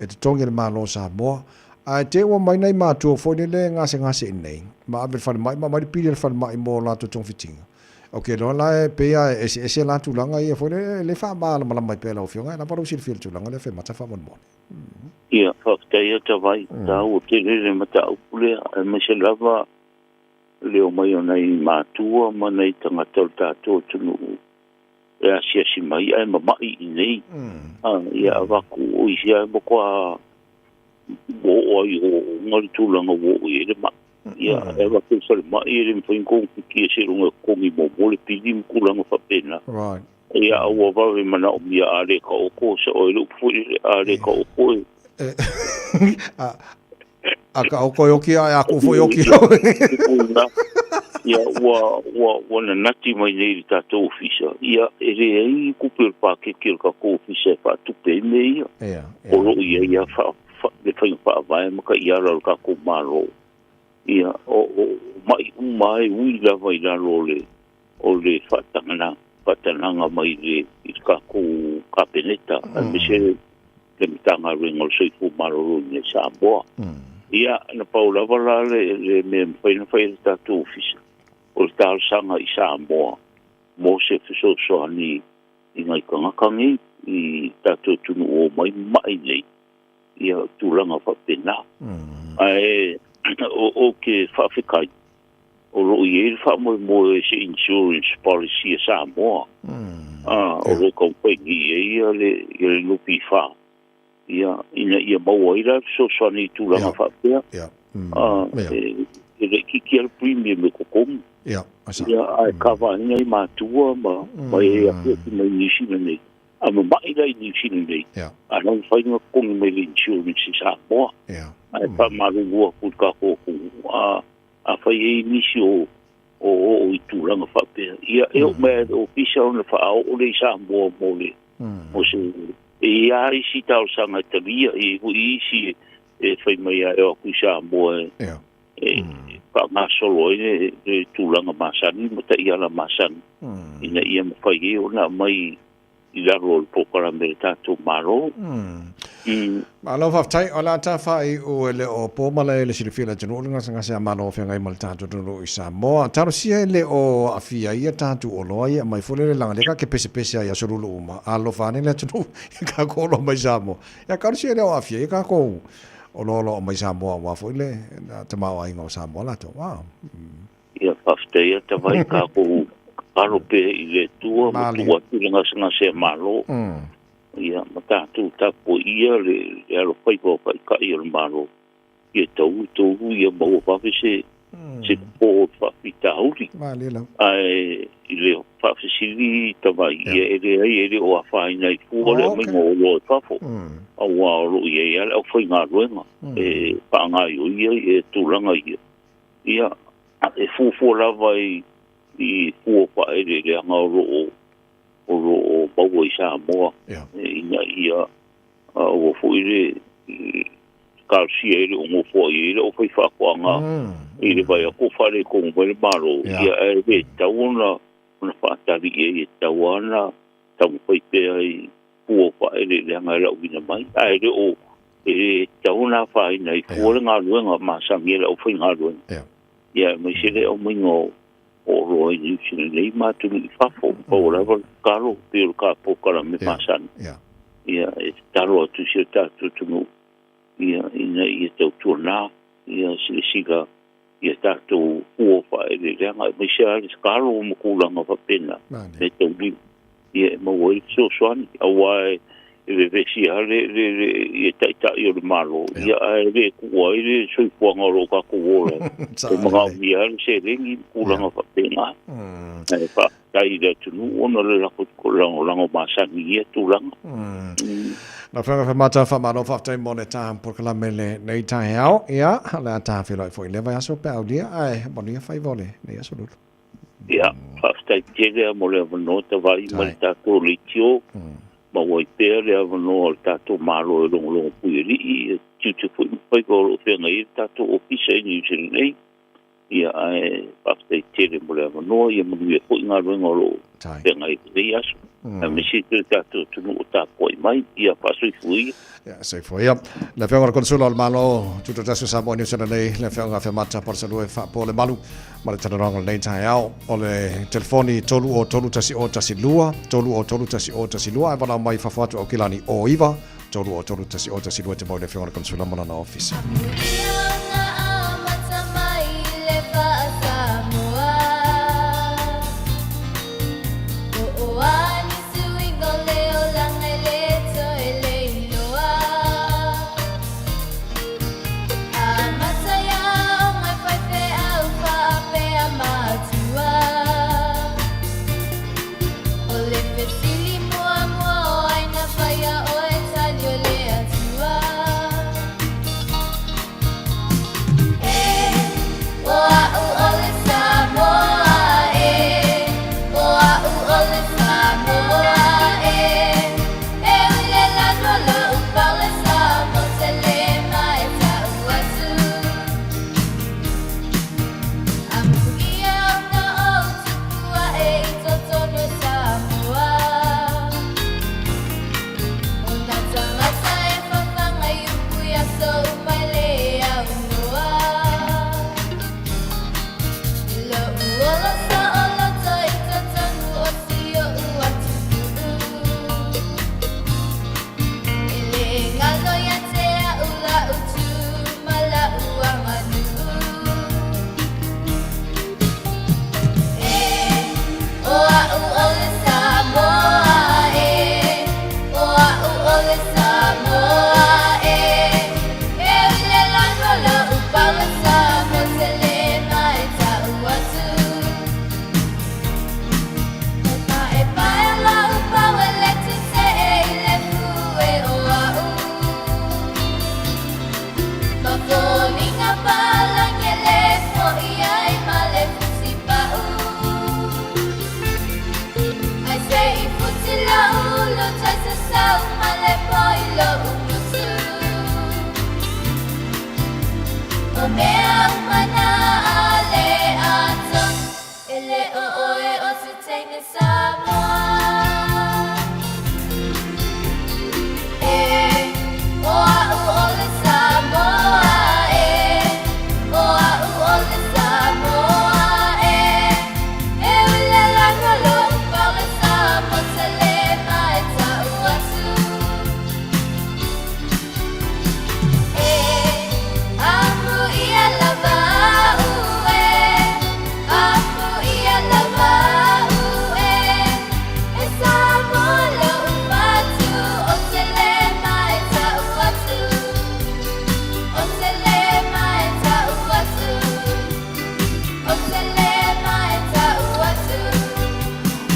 e totogi e le Malo o Samoa. Ae te i ua omai nai matua foi lele e gasegase i inei, ma ave i le falemai ma aumai le pili a le falemai mo latou togafitiga. Ou te iloa la e pei lava e eseese la tulaga ia foi lele, e le faamalamalama ai pea lau Afioga, e lava lou silafia i le tulaga lea Femata faamolemole. Ia, faafetai atu Tavai, taua tele le mataupu lea, aemaise lava le omai o nai matua ma nai tagata o le tatou atunuu e asiasi mai ae mama'i i inei. Ia avatu o isi lava e matua ua oo ai i ooooga le tulaga ua oo i ai le ma'i. Ia, e avatu i le falemai e le mafai ona togafiti seiloga e totogi muamua le pili ma tulaga faapena. Ia, a ua vave manaomia a le taoto, sao ai le upu foi lele, a le taoto e... A taoto e oki ae a kuu foi oki. Ia, ua, ua, ua nanati mai nei i le tatou ofisa, ia, e leai ni tupe o le paketi a le tatou ofisa e faatupe ai mea ia. O lo o i ai lava le faiga faavae ma taiala o le tatou Malo. Ia, o, o ma'i uma lava e ui lava i lalo o le, o le faatagana, faatanaga mai i le tatou Kapeneta, aemaise le Matagaluega o le Soifua Maloloina i Samoa. Ia, na pau lava la le, le mea e mafai ona fai e le tatou ofisa, o le talosaga i Samoa mo se fesoasoani i nai tagata nei i tatou atunuu o omai ma'i nei, ia tulaga faapena. Ae ou te faafetai o lo o i ai le faamoemoe i se insurance policy a Samoa, o lo o taumafai nei i ai le NPF, ia, ina ia maua ai la le fesoasoani i tulaga faapea. E laitiiti lava le premium e totogi. Ia, e sao. Ia, ae kava ai nai matua ma ma e afiafi mai Niu Sila nei. A mama'i la i Niu Sila nei, a la ua mafai ona totogi mai le insurance i Samoa. Ae faamalulu atu i le tatou atunuu, a afai e i ai nisi o o oo i tulaga faapea, ia e oo mai lava i le ofisa ona faaoo lea i Samoa mo le mo se e i ai lava isi talosaga e talia, e i ai foi isi e fai mai lava e o atu i Samoa e e faagasolo ai le tulaga masani ma taiala masani ina ia mafai ai ona aumai i lalo o le polokalame a le tatou Malo. Malo faafetai, o le a ta faaiu e le o po malae i le silafia e le atunuu le gasegase a Malo o feagai ma le tatou atunuu i Samoa. Talosia e le o aafia ai a tatou oloa ia aumai foi lele leaga lea ka ke pesepese ai i aso lulu uma, alofa ane le atunuu i kakou oloa mai Samoa. Ia talosia e le o aafia ai kakou oloa o lo o aumai Samoa aua foi le tamaoaiga o Samoa latou. Ia faafetai ata vai tatou tatalo pea i le Atua ma tuu atu le gasegase a Malo. Ia ma tatou tapuaia le alofaiva o Taitai o le Malo ia taulu taulu ia maua vave se se popo o le faafitauli. Ae i le faafesili tamai, ia e leai e le o afaina ai fua le aumaiga o oloa i fafo, aua o lo o i ai lava le aufaigaluega e faagaoioia ia tulaga ia. Ia, e fuafua lava i i fua faaeleeleaga o lo o o lo o maua i Samoa ina ia aua foi le talosia ai le o nofoai ai le aufaifaatoaga i le vaai atu o faaletonu mai le Malo, ia ae le tatau ona ona faatali i ai, e tatau lava ona taumafai pea i fua o faaeleeleaga e lauina mai, ae le o e le tatau ona afaina ai fua le galuega masani a le aufaigaluega, ia aemaise le aumaiga o oloa i Niu Sila nei ma atunuu i fafo. Pau lava le tatalo pei o le ta polokalame masani, ia e tatalo atu i si o tatou atunuu ia ina ia tautuana ia silasila ia tatou fua o faaeleeleaga, aemaise lava le tatalo ma tulaga faapena me taulima ia e maua ai le fesoasoani, aua e vevesi lava le, le, le, ia taitai o le Malo, ia ae le tuua ai le soifuaga o lo o tatou ola e manaomia lava le seleni ma tulaga faapena. Ae faafetai i le atunuu ona o le lagolago masani i ia tulaga. Lau Afioga Afemata, faamalo faafetai mo le ta polokalame lenei taeao. Ia, o le a ta feiloai foi i lea vaiaso pe a aulia, ae manuia faiva o lenei aso lulu. Ia, faafetai tele lava mo le avanoa tavai mai le tatou leitio, maua ai pea le avanoa o le tatou Malo e logologo puialii, e tiute foi ma faiva o lo o feagai ai le tatou Ofisa i Niu Sila nei. Ia, ae faafetai tele mo le avanoa, ia manuia foi galuega o lo o feagai i lenei aso, aemaise foi le tatou atunuu o tapuai mai. Ia faasoifua ia. Ia, soifua ia. Le Afioga i le Konesula o le Malo Tutoatasi o Samoa i Niu Sila nei, le Afioga Afemata Palusalue Faapolemalu ma le talanoaga o lenei taeao. O le telefoni 303 1012, 303 1012, ae valaau mai i fafo atu Aukilani 09 303 1012 te mau i le Afioga i le Konesula ma lana ofisa.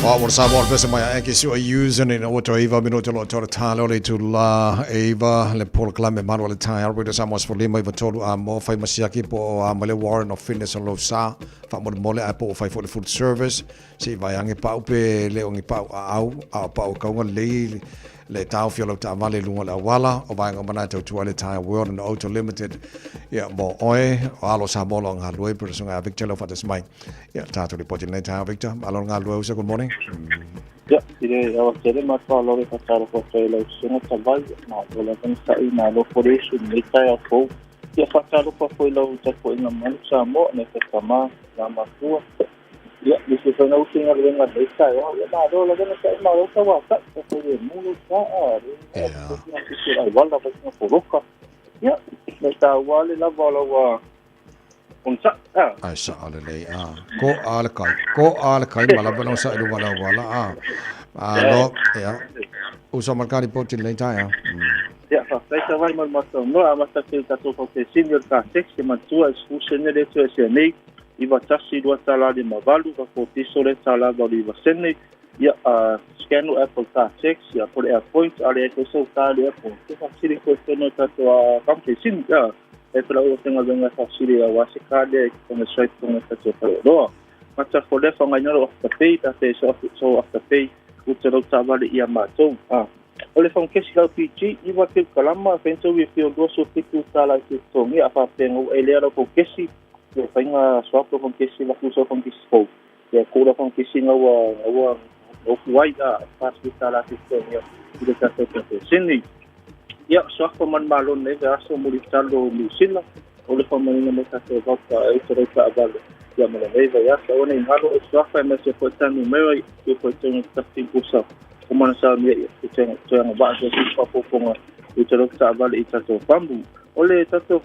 Wa Samoa le pese mai a eke sua using ina ua toe iva minute lo tore tale o le itulā e iva le polokalame malu o le taeao Radio Samoa 1593 a mo fai masiaki po o a mai le warrant of fitness o lou sa faamolemole ae po o fai foi le full service se i vae ange pau pe le o ni pau aau a o pau kauga lelei le taofi o lau taavale i luga o le auala o vaega uma na e tautua ai le Tyre World and Auto Limited ia mo oe o alo Samoa o lo o galulue pe susuga ia Victor leo faatasi mai ia tatou lipoti i lenei taeao Victor malo le galulue uso good morning. Ia, i le aoatere ma le faaaloalo e faatalofa atu ai i lau Susuga Tavai, malo lava le sa'i, malo foi le usu i lenei taeao fou. Ia faatalofa foi i lau tapuaiga mamalu Samoa, nai ta tama, na matua. Ia, nisi foi na usu i galuega i lenei taeao, ia malo lava le sa'i, malo tauatai, ta foi le mu lou sa, a le sisi o le auala, fai sina poloka. Ia, me taua le lava o lau onosai, a. Ai sao lelei, a. Ko a le kai, ko a le kai ma lava na onosai i luga o le auala, a. Malo, ia. Uso ma le karipoti i lenei taeao. Ia, faafetai Savali mo le matou noa. Amata atu i le tatou fautesini o le car tax, e manatua e 10 sene le toesea nei, 91 $2.58, ka pōtiso le tala 89 sene. Ia, scan o Apple car tax, ia, po le Airpoints, a leai foi sou car i le airport. Ia, faafesili koe tonu i tatou fautesini, ia, e pela ua faigaluega e faafesili aua se car lea i totonu e swipe tonu e tatou faleoloa. Mata fo lea faaaogaina lou afterpay, pe a fea sou afterpay, uta lau taavale ia matou. O le faamukesi lau PG, iva teu kalama, fenso refill $27 i te totogia, a faapea ua e lea lau faukesi, ia faiga swap lau faamukesi lafu sau faamukesi fou, ia ku lau faamukesi nga ua ua ofu ai, a $40 te totogia i le tatou peresene. Ia, suafa manumalo nei vaiaso mulitalo Niu Sila, o le faamanuiaina mai tatou vauta e uta lau taavale ia ma lenei vaiaso. Aua nei galo e suafa e maise foi tanu mera i tu foi tonu tasi usa o mana saunia ia te toe agavaa se atu faaopoopoga i uta lau taavale i tatou famu. O le tatou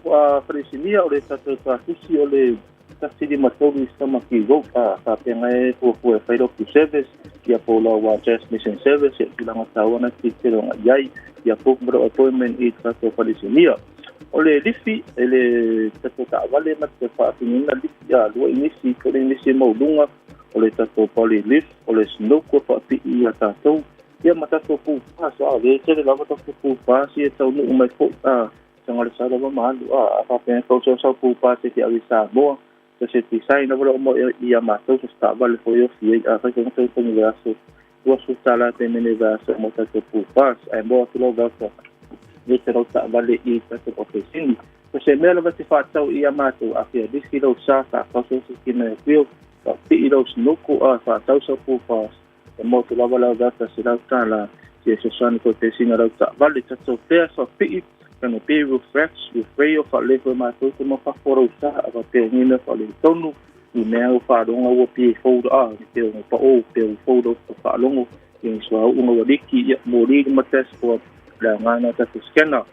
faleisinia, o le tatou tuatusi, o le 153 i Samaki Road, a faapea e fuafua e fai lau service, ia po lau transmission service, ia tulaga taua na tilotilo agai i ai, ia book ma lou appointment i tatou faleisinia. O le lifi, e le tatou taavale ma te faatinoina lifi, a lua inisi, tolu inisi e maualuga, o le tatou body lift, o le snoke ua faapii ia tatou, ia ma tatou pupa, so a le tele lava tatou pupa si e taunuu mai foi, a saga le sa lava ma alu, a faapea e tau sau pupa se te ave i Samoa, so se design lava la uma ia matou, so se taavale foi e ofi ai, a fai foi tau tangi vaiaso, $20 pemene vaiaso mo tatou pupa, ae mo atu lau vauta le te lau taavale i tatou ofisini. So se mea lava te whātau i a mātou, a whia lisi lau sa, whākau se ki mea whio, whāpii lau sinuku, a whātau sa pūpā, e mō te lava lau vata se lau tāla, ki e sosani ko te sina lau taavale, tatou pea whāpii, kana be refresh, refresh o whaaleho e mātou te mō whako rau sa, a whapea ngina whaaleho tonu, i mea o whaaronga ua pie folder, a, ni peo ngā pa o, peo folder o whaalongo, i ngi sua unga ua liki, ia mō riri ma dashboard, le aoga na tatou scanner.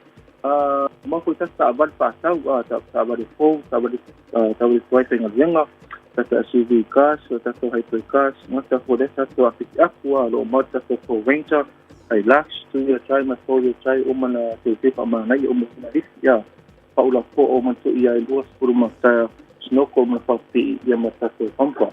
A mau foi tatou taavale faatau, a taavale fou, taavale taavale tuai faigaluega, tatou SUV cars, o tatou hybrid cars, gata foi lea tatou apiti apu, a o lo o mau le tatou Ford Ranger, Hilux, two-wheel drive ma four-wheel drive uma na teuteu faamanaia uma foi na lifi, a paula po o manatu ia e 20 ma snorkel ma faapipii ia ma tatou pampa.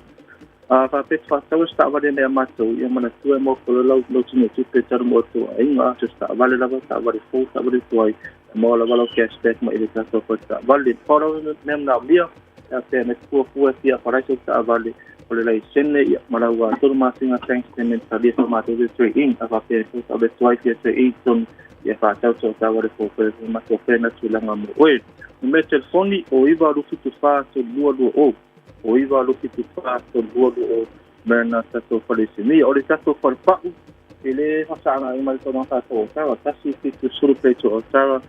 A faapea te faatau e se taavale nei a matou, ia manatua e maua lau lau tini o tupe talu mo outou aiga, so se taavale lava, taavale fou, taavale tuai, e maua lava lau cash back mai i le tatou fale taavale. Pau lava le mea manaomia, e afea me te fuafua e fia apalai sau taavale, o le laisene, ia, ma lau 3 masina bank statement talia sa matou te trade in, a faapea e taavale tuai fia trade in tonu, ia faatau sau taavale fou fai matou fai na tulaga mo oe. Numera telefoni, o 9 274 3220. O 9 274 3220 mea na tatou faleisinia. O le tatou falepau, e le faasaaga mai le taunaga tatou o Tara, 170 peito o Tara,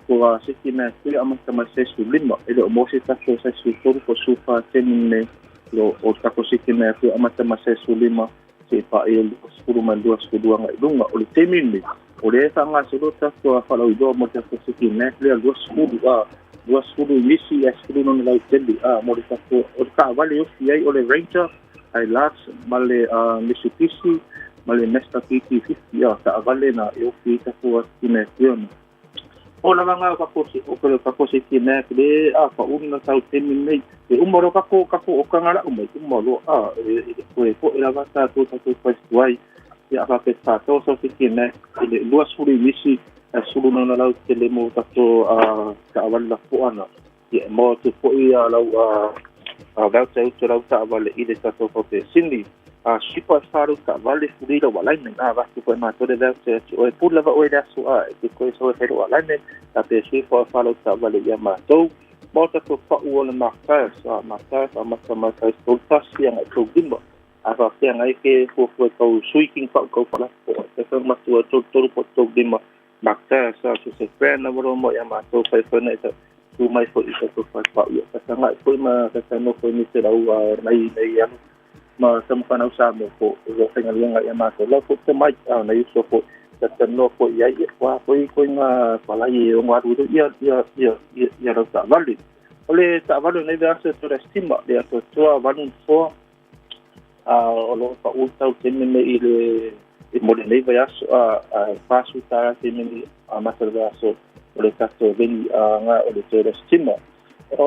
ko a seki mea kui amata mai 15. E le o mo se tatou 13 po sufa teni me lo o tatou seki mea kui amata mai 15 se pa e 20 mai 22 ngai lunga. O le taimi nei, o le whangasolo tatou a whalauiloa mo tatou seki mea lea 20 a 20 nisi e 10 no lau tele a mo le tatou o le taavale ofi ai o le Ranger, Hilux ma le Mitsubishi ma le Mazda BT50 a taavale na e ofi ai tatou a seki mea kui ona. O lava nga ka ko si o ka ko si ki ne le a pa un na tau temi nei e uma ro ka ko ka ko o ka ngara uma uma lo a e ko e ko e lava ta to ta to pa tuai ia fa pe ta to so si ki ne le lua suri misi a sulu na na lau te le mo ta to a ka awal la po ana ia mo tu po ia lau a a vau te utu lau ta awale i le ta to pe sini a sipa faru ka vale furira wa laine a va tu ko ma to le vau te o e pula va o e aso a e ko e so e wa laine a pe sipa faru ka vale ia ma to mo ta to pa u o le ma sa ma ta sa ma ta ma ta to ta si anga to gimba a va pe anga ke fu fu ko sui king pa ko pa la po te fa ma tu to to po to gimba ma ta sa so se pe na ro mo ia ma to fa fa na tu mai fo i to fa pa ia ta nga fo ma ta no fo ni te rau nei nei ia ma sa mo whanau sa mo ko o whainga lenga ia mātou lau fo te mai a na iso fo ta te no fo ia ia kwa fo i ko inga palai e o ngaru ia ia ia ia ia rau ta valu o le ta valu nei vea se tora stima le ato toa valu fo a o lo pa u tau te mene i le i mo le nei vai aso a pasu ta te mene a mata le aso o le tato veni a nga o le tora stima o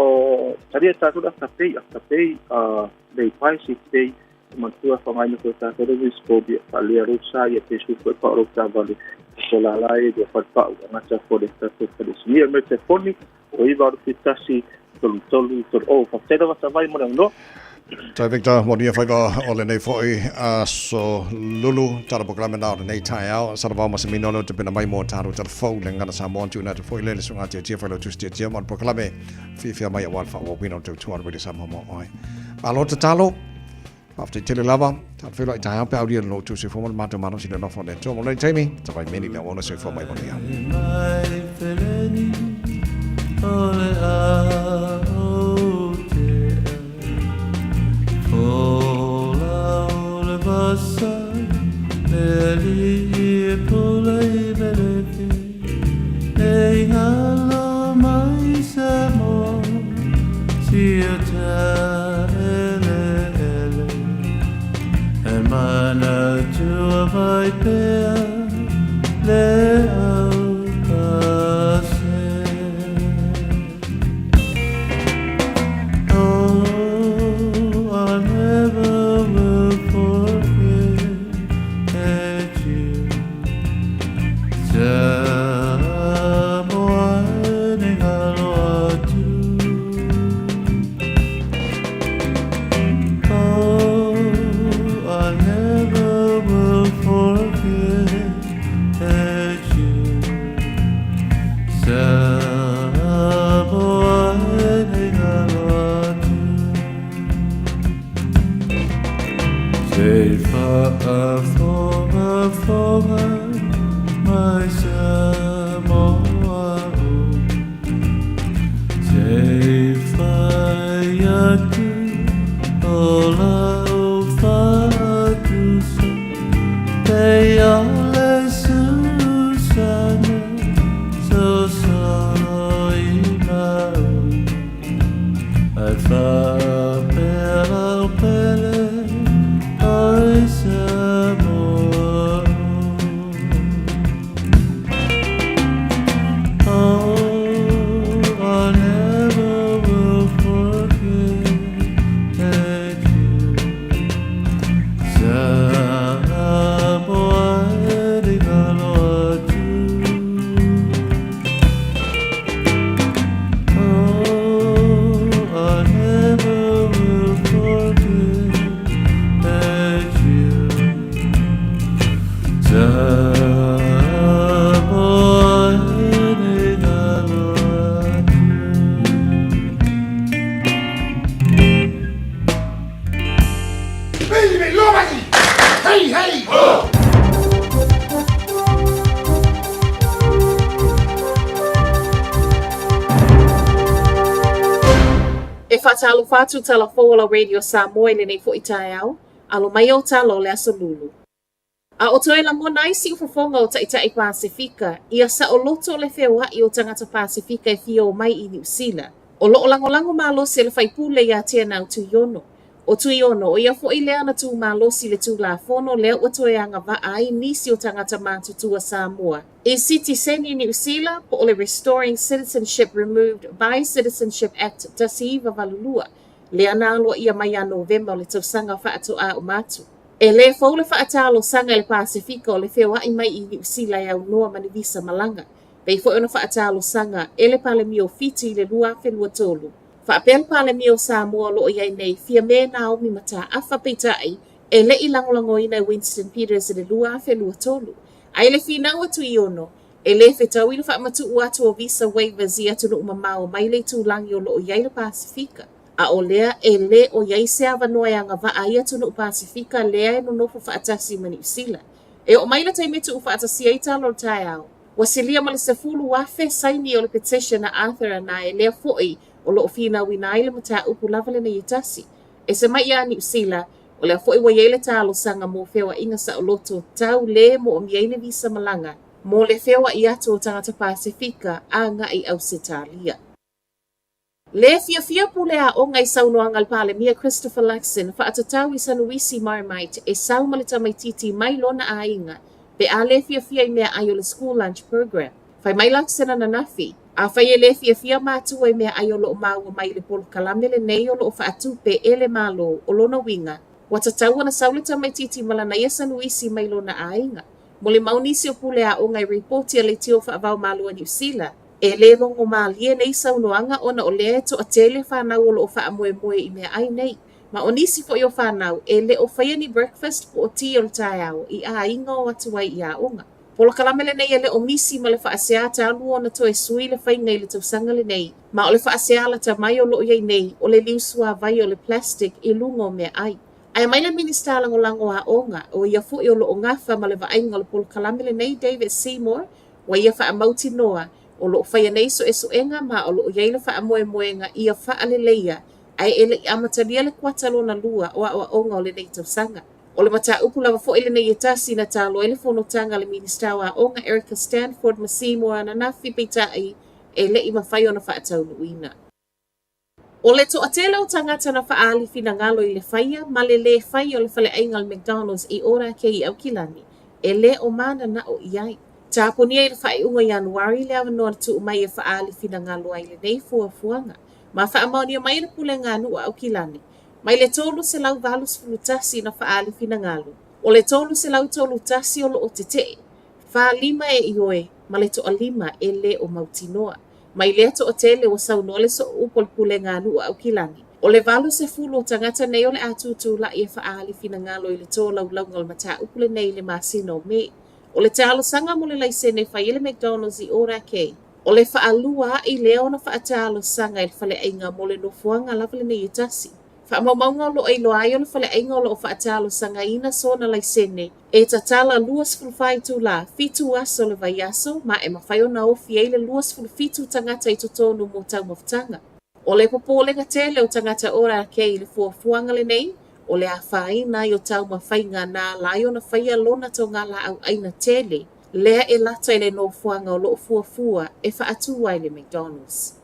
taria tātou a tapei a lei pai si tei matua whangai no ko tātou le wisko bia pa lea rosa ia te sufu e pa ro tā vale so la lai ia pa pa u ngata fo le tātou pa le simia me te poni o iwa ru tasi tolu tolu tolu o fa te rawa vai mo no Tai Victor, mo nia whaiva o le nei foi a so lulu tara programa na o le nei tai au sa vau ma se mino te pena mai mo taro tara fau le ngana sa mo tu na te foi le le sunga te tia whailo tusi tia mo programa fi fia mai a wal fa o wino te tuan wili sa mo mo oi. Malo te talo, after tele lava, ta whelo i tai au pe au ria no tu se fo mo mato mano si le no fo le tō mo le taimi, ta vai meni le ona se fo mai mo nia. Mai feleni o le a o te Fola o le vasa le li e pula i velefi E ngalo mai sa mo si o ta ele ele E mana tua vai pea le au pase Oh, I never will forget you. Samoa ni ngalo atu. Oh, I never will forget you. Samoa ni ngalo atu. Te whaafonga fonga mai Samoa o. Te whai atu o lau whatusa. Te ole susana so solo i mau. Ai whapea o pele oi Samoa. Oh, I never will forget you. Samoa ni ngalo atu. Oh, I never will forget you. Samoa ni ngalo atu. Hey, hey! Ho! E whātalo whātu tala fōla Radio Samoa i lenei fo i tai au, alo mai o talo le aso lulu. A o toe langona ai si ufafonga o Taitai Pasifika, ia sa o loto le wheo i o tangata Pasifika e whio mai i Niu Sila. O loo langolango malo se le whaipule ia te nau tu yono. ʻO Tuiono, ʻo ia foʻi lea na tūmalosi le Tulafono lea ua toe agavaa ai nisi o tagata matutua Samoa i sitiseni Niu Sila po o le Restoring Citizenship Removed by Citizenship Act 1982, lea na aloaia mai ia Novema o le tausaga faatoā uma atu. E lē fou le faatalosanga i le Pasefika o le feoaʻi mai i Niu Sila e aunoa ma ni visa malaga, pei foi ona faatalosanga e le Palemia o Fiti i le 2023. Faapea le Palemia o Samoa o lo o i ai nei, Fiame Naomi Mataafa, peitai, e le i lagolagoina e Winston Peters i le 2023. A i le finau a Tuiono, e lē fetaui le faamatuu atu o visa waivers i atunuu mamao mai le itulagi o lo o i ai le Pasefika. A o lea e lē o i ai se avanoa e agavaa ai atunuu Pasefika lea e nonofo faatasi ma Niu Sila. E oo mai le taimi e tuufaatasia ai tala o le taeao, ua silia ma le 10,000 saini o le petition a Arthur Anae lea foi o lo o finauina ai le mataupu lava lenei e tasi. Ese mai iā Niu Sila, o lea foi ua i ai le talosaga mo feoaiga saoloto tau lē moomia ai le visa malaga mo le feoai atu o tagata Pasefika agai i Ausetalia. Lē fiafia pule aoga i saunoaga a le Palemia Christopher Luxon faatatau i sanuisi Marmite e sau ma le tamaititi mai lona aiga pe a lē fiafia i meaai o le School Lunch Program. Fai mai Luxon ananafi, Afai e lē fiafia matua i meaai o lo o maua mai i le polokalame lenei o lo o faatupe e le Malo, o lona uiga, ua tatau ona sau le tamaititi ma lana ia sanuisi mai lona aiga. Molimau nisi o pule aoga i ripoti a leitio faavao Malo a Niu Sila, e lē logo mālie nei saunoaga ona o lea e toatele fanau o lo o faamoemoe i meaai nei. Ma o nisi foi o fanau e le o faia ni breakfast po o tī o le taeao i aiga o atu ai i aoga. Polokalame lenei e le o misi ma le faasea talu ona toe sui le faiga i le tausaga lenei, ma o le faasea lata mai o lo o i ai nei o le liu suāwai o le plastic i luga o meaai. Ae mai le Minisita Lagolago Aoga, o ia foi o lo o gafa ma le vaaiga o le polokalame lenei David Seymour, ua ia faamautinoa, o lo o faia nei suesuega ma o lo o i ai le faamoemoega ia faaleleia ae e le i amatalia le kuata lona lua o aoaoga o lenei tausaga. O le mataupu lava foi lenei e tasi na talo ai le fonotaga a le Minisita o Aoga Erica Stanford ma Seymour ananafi peitai e le i mafai ona faataunuuina. O le toatele o tagata na faaali finagalo i le faia ma le lē faia o le faleaiga o le McDonald's i Ōrākei i Aukilani, e lē o mananao i ai. Tapunia i le faaiuga o Ianuari le avanoa na tuu mai e faaali finagalo ai lenei fuafuaga. Ma faamaonia mai e le Pulega a Nuu a Aukilani, mai le 381 na faaali finagalo, o le 331 o lo o tetee, 45 e ioe ma le toalima e lē o mautinoa. Mai lea toatele ua saunoa le sooupu o le Pulega a Nuu a Aukilani, o le 80 o tagata nei o le a tutulai e faaali finagalo i le tolaulauga o le mataupu lenei i le masina o Me. O le talosaga mo le laisene e fai ai le McDonald's i Ōrākei, o le faalua aʻi lea ona faatalosaga i le faleaiga mo le nofoaga lava lenei e tasi. Faamaumauga o lo o iloa ai o le faleaiga o lo o faatalosagaina sona laisene e tatala 24 itulā, fitu aso o le vaiaso, ma e mafai ona ofi ai le 27 tagata i totonu mo taumafataga. O le popolega tele o tagata Ōrākei i le fuafuaga lenei, o le afaina ai o taumafaiga na ala ai ona faia lona togalaau ʻaina tele lea e lata i le nofoaga o lo o fuafua e faatū ai le McDonald's.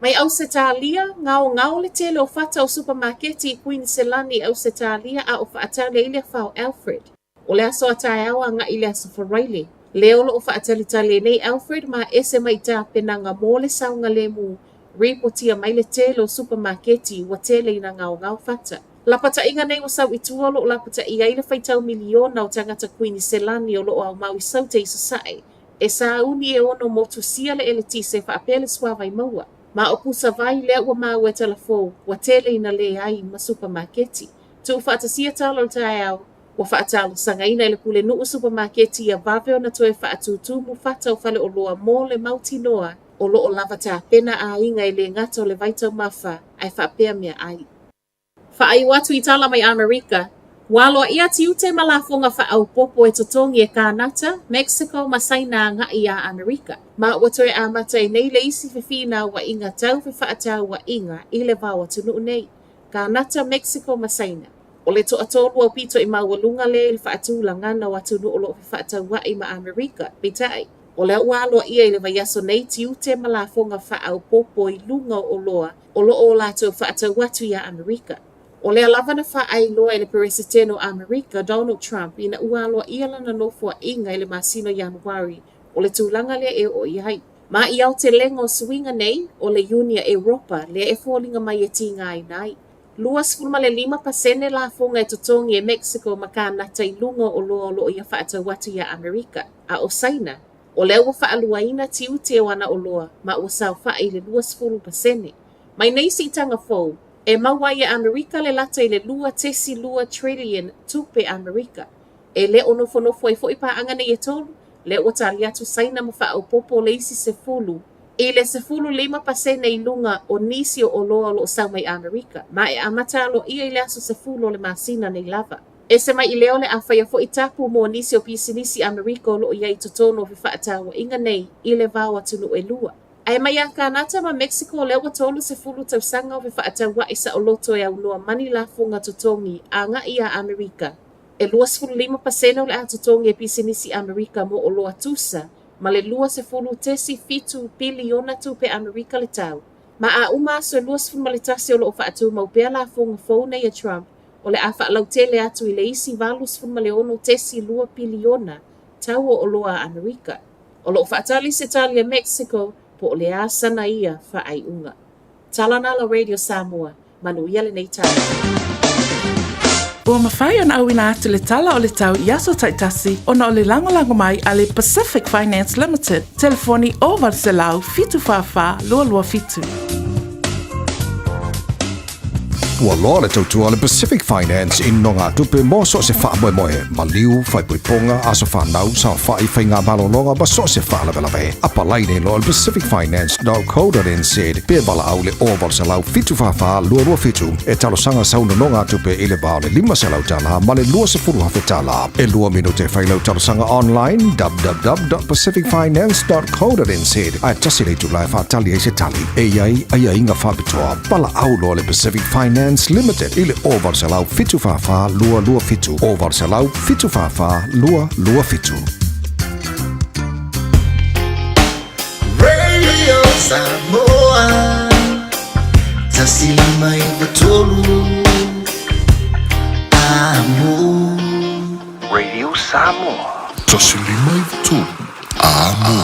Mai Ausetalia, Ngaongao le tele o fata o supamaketi i Kuiniselani i Ausetalia a o faatali ai le afa o Alfred. O le aso a taeao agai i le aso Faraile, lea o lo o faatalitali ai nei Alfred ma ese mai i tapenaga mo le saogalemu, ripotia mai le tele o supamaketi ua tele ina ngaongao fata. Lapataiga nei ua sau i tua o lo o lapataia ai le faitau miliona o tagata Kuiniselani o lo o aumau i Saute i Sasae E sauni e ono motusia le eletise faapea le suāwai maua. Ma o pusa vai lea ua maua e Talafou, ua tele ina leai ma supamaketi. Tuufaatasia tala o le taeao, ua faatalosagaina e le Pulenuu supamaketi ia vave ona toe faatūtū fata o faleoloa mo le mautinoa o lo o lava tapena aiga e lē gata o le vaitaumafa ae faapea meaai. Faaiu atu i tala mai Amerika, ua aloaia tiute ma lafoga faaopoopo e totogi e Kānata, Mexico ma Saina agai iā Amerika, ma ua toe amata ai nei le isi fefinauaiga tau fefaatauaiga i le va o atunuu nei, Kānata, Mexico ma Saina. O le toatolu aupito i maualuga lea i le faatulagana o atunuu o lo o fefaatauai ma Amerika, peitai, o lea ua aloaia i le vaiaso nei tiute ma lafoga faaopoopo i luga o oloa o lo o latou faatau atu iā Amerika. O lea lava na faailoa e le Peresetene o Amerika, Donald Trump, ina ua aloaia lana nofoaiga i le masina o Ianuari, o le tulaga lea e oo i ai. Ma i aotelega o suiga nei, o le Iuni a Europa lea e foliga mai e tigaina ai. 25% lafoga e totogi e Mexico ma Kanata i luga o oloa o lo o ia faatau atu iā Amerika, a o Saina, o lea ua faaluaina tiute o ana oloa ma ua saofai i le 20%. Mai nei siitaga fou, e maua ai e Amerika le lata i le 2.2 trillion tupe Amerika. E le o nofonofo ai foi paaga nei e tolu, lea ua tali atu Saina ma faaopoopo le isi 10 i le 15% i luga o nisi o oloa o lo o sau mai Amerika, ma e amata aloaia i le aso 10 o le masina nei lava. Ese mai i lea o le a faia foi tapu mo nisi o pisinisi Amerika o lo o i ai i totonu o fefaatauaiga nei i le va o atunuu e lua. Ae mai ia Kanata ma Mexico lea ua 30 tausaga o fefaataua'i saoloto e aunoa ma ni lafoga totogi agai iā Amerika. E 25% o le a totogi e pisinisi Amerika mo oloa tusa ma le 20.7 piliona tupe Amerika le tau. Ma a uma aso e 21 o lo o faatumau pea lafoga fou nei a Trump, o le a faalautele atu i le isi 86.2 piliona tau o oloa a Amerika. O lo o faatali se tali a Mexico po o le a sana ia faaiuga. Tala na la Radio Samoa, manuia lenei taeao. Ua mafai ona auina atu le tala o le tau i aso taitasi ona o le lagolago mai a le Pacific Finance Limited, telefoni 0800 744 227. Ua loa le tautua a le Pacific Finance i nogatupe mo so o se faamoemoe, maliu, faaipoipoga, aso fanau, saofai, faiga malologa ma so o se faalavelave. Apalai nei loa i le pacificfinance.co.nz pe valaau i le 0800 744 227 e talosaga sau nonogatupe i le va o le $500 ma le $20,000. E lua minute e fai lau talosaga online www.pacificfinance.co.nz ae tasi le itula e faatali ai se tali. E i ai aiaiga faapitoa. Valaau loa le Pacific Finance Limited i le 0800 744 227 0800 744 227. Radio Samoa 153 Amo. Radio Samoa. 153 Amo.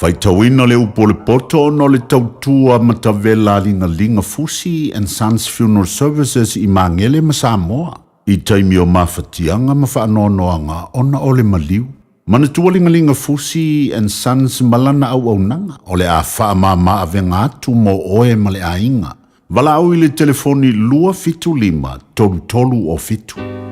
Faitauina le upu o le poto ona o le tautua matavela a Ligaliga Fusi and Sons Funeral Services i Magele ma Samoa i taimi o mafatiaga ma faanoanoaga ona o le maliu. Manatua Ligaliga Fusi and Sons ma lana auaunaga o le a faamama avega atu mo oe ma le aiga. Valaau i le telefoni 275 3307.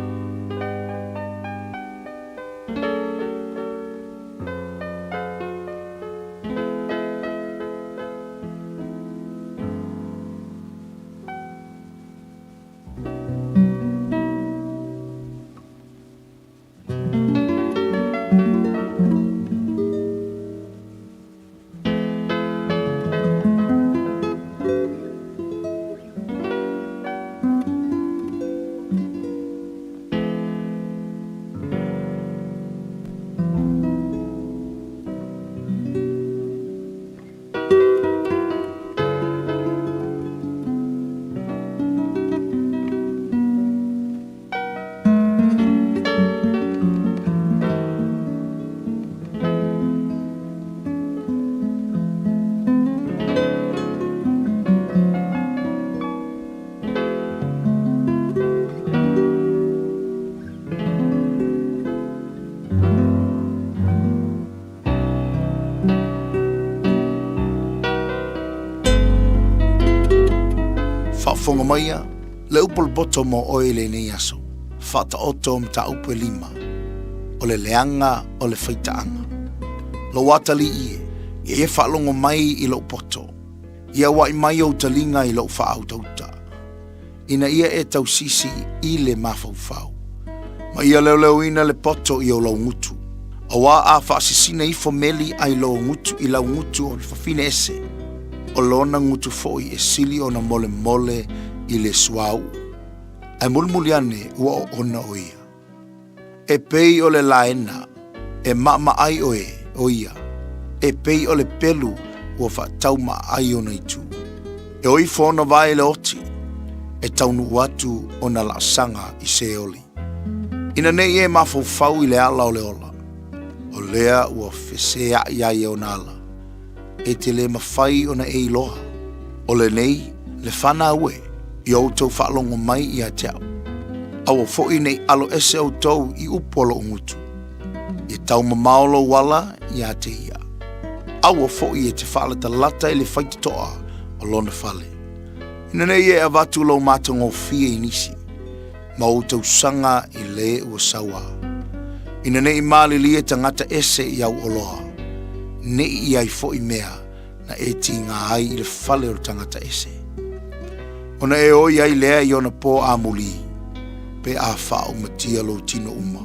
Faafofoga maia, le upu o le poto mo oe i lenei aso, faataoto mataupu e lima, o le leaga o le faitaaga. Lou atalii e, ia e faalogo mai i lou poto, ia ua'i mai ou taliga i lou faautauta, ina ia e tausisi i le mafaufau, ma ia leoleoina le poto i ou laugutu, auā a faasisina ifo meli ai lou gutu i lau gutu o le fafine ese, o lona gutu foi e sili ona molemole i le suauu, ae mulimuli ane ua oona o ia. E pei o le laena e maʻamaʻai oe o ia, e pei o le pelu ua faataumaʻaʻai ona itu. E o ifo ona vae i le oti, e taunuu atu ona laasaga i Seoli. Ina ne i e mafaufau i le ala o le ola, o lea ua feseaʻi ai ona ala, e te le mafai ona e iloa, o lenei le fanau e, i outou faalogo mai ia te au. Aua foi ne i alo ese outou i upu a loʻu gutu. Ia taumamao lou ala ia te ia. Aua foi e te faalatalata i le faitotoa o lona fale. Ina ne i e avatu lou matagofie i nisi, ma ou tausaga i le ua sauā. Ina ne i malilie tagata ese i au oloa, ne i i ai foi mea na e tiga ai i le fale o le tagata ese. Ona e oi ai lea i ona pō amulī, pe a faaumatia lou tino uma.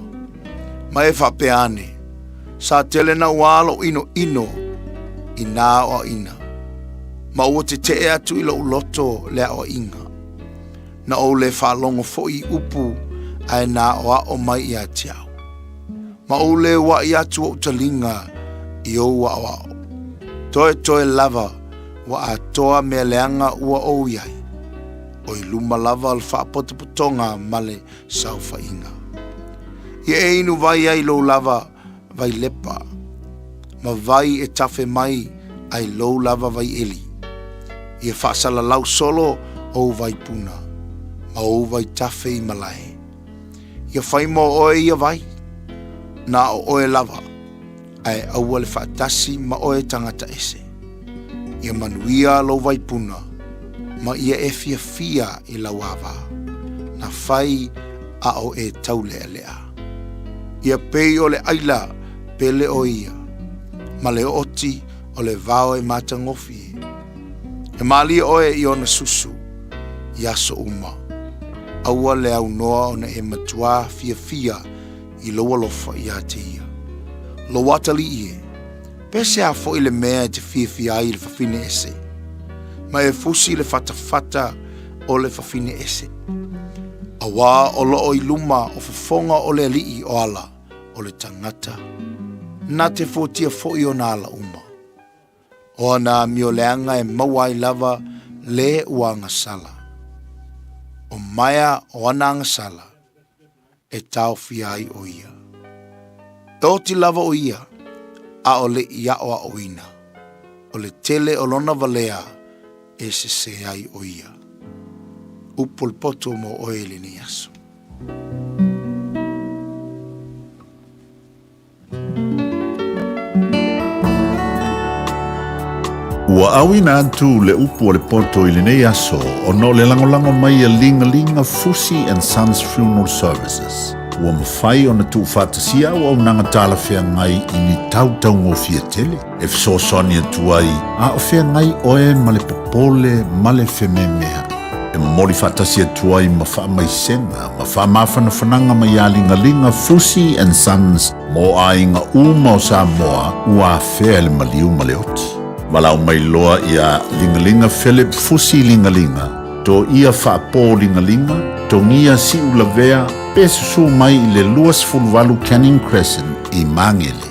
Ma e faapea ane, Sa tele nauā lou ʻinoʻino i nā aʻoaʻina, ma ua teteʻe atu i lou loto le aʻoaʻiga. Na ou lē faalogo foi i upu ae na aʻoaʻo mai iā te au. Ma ou lē uaʻi atu oʻu taliga i ou aʻoaʻo. Toetoe lava ua atoa mea leaga ua ou i ai, o i luma lava o le faapotopotoga ma le saofaiga. Ia e inu vai ai lou lava vailepa, ma vai e tafe mai ai lou lava vaieli. Ia faasalalau solo ou vaipuna, ma ou vaitafe i malae. Ia fai mo oe ia vai, na o oe lava, ae aua le faatasi ma oe tagata ese. Ia manuia lou vaipuna, ma ia e fiafia i lau ava, na fai a o e taulealea. Ia pei o le ʻaila pele o ia, ma le oti o le vao e matagofie. E mālie ʻoe i ona susu i aso uma. Aua le aunoa ona e matuā fiafia i lou alofa iā te ia. Lou atalii e, pehea foi le mea e te fiafia ai i le fafine ese, ma e fusi le fatafata o le fafine ese. Auā o loo i luma o fofoga o le Alii o ala o le tagata, na te fuatia foi ona ala uma. O ana amioleaga e maua ai lava le ua agasala. O maea o ana agasala, e taofia ai ʻo ia. E oti lava ʻo ia, ʻaʻole i aʻoaʻoina. O le tele o lona valea e sesē ai ʻo ia. Upu o le poto mo ʻoe i lenei aso. Ua auina atu le upu o le poto i lenei aso ona o le lagolago mai a Ligalinga Fusi and Sons Funeral Services. Ua mafai ona tuufaatasia auaunaga talafeagai i ni tau taugofie tele e fesoasoani atu ai a o feagai oe ma le popole ma le fememeaʻi. E momoli faatasi atu ai ma faamaisega ma faamafanafanaga mai iā Ligaliga Fusi and Sons mo aiga uma o Samoa ua afea e le maliu ma le oti. Valaau mai loa iā Ligaliga Philip Fusi Ligaliga, Toia Faapo Ligaliga, Togia Siulavea pe susū mai i le 28 Canning Crescent i Magele.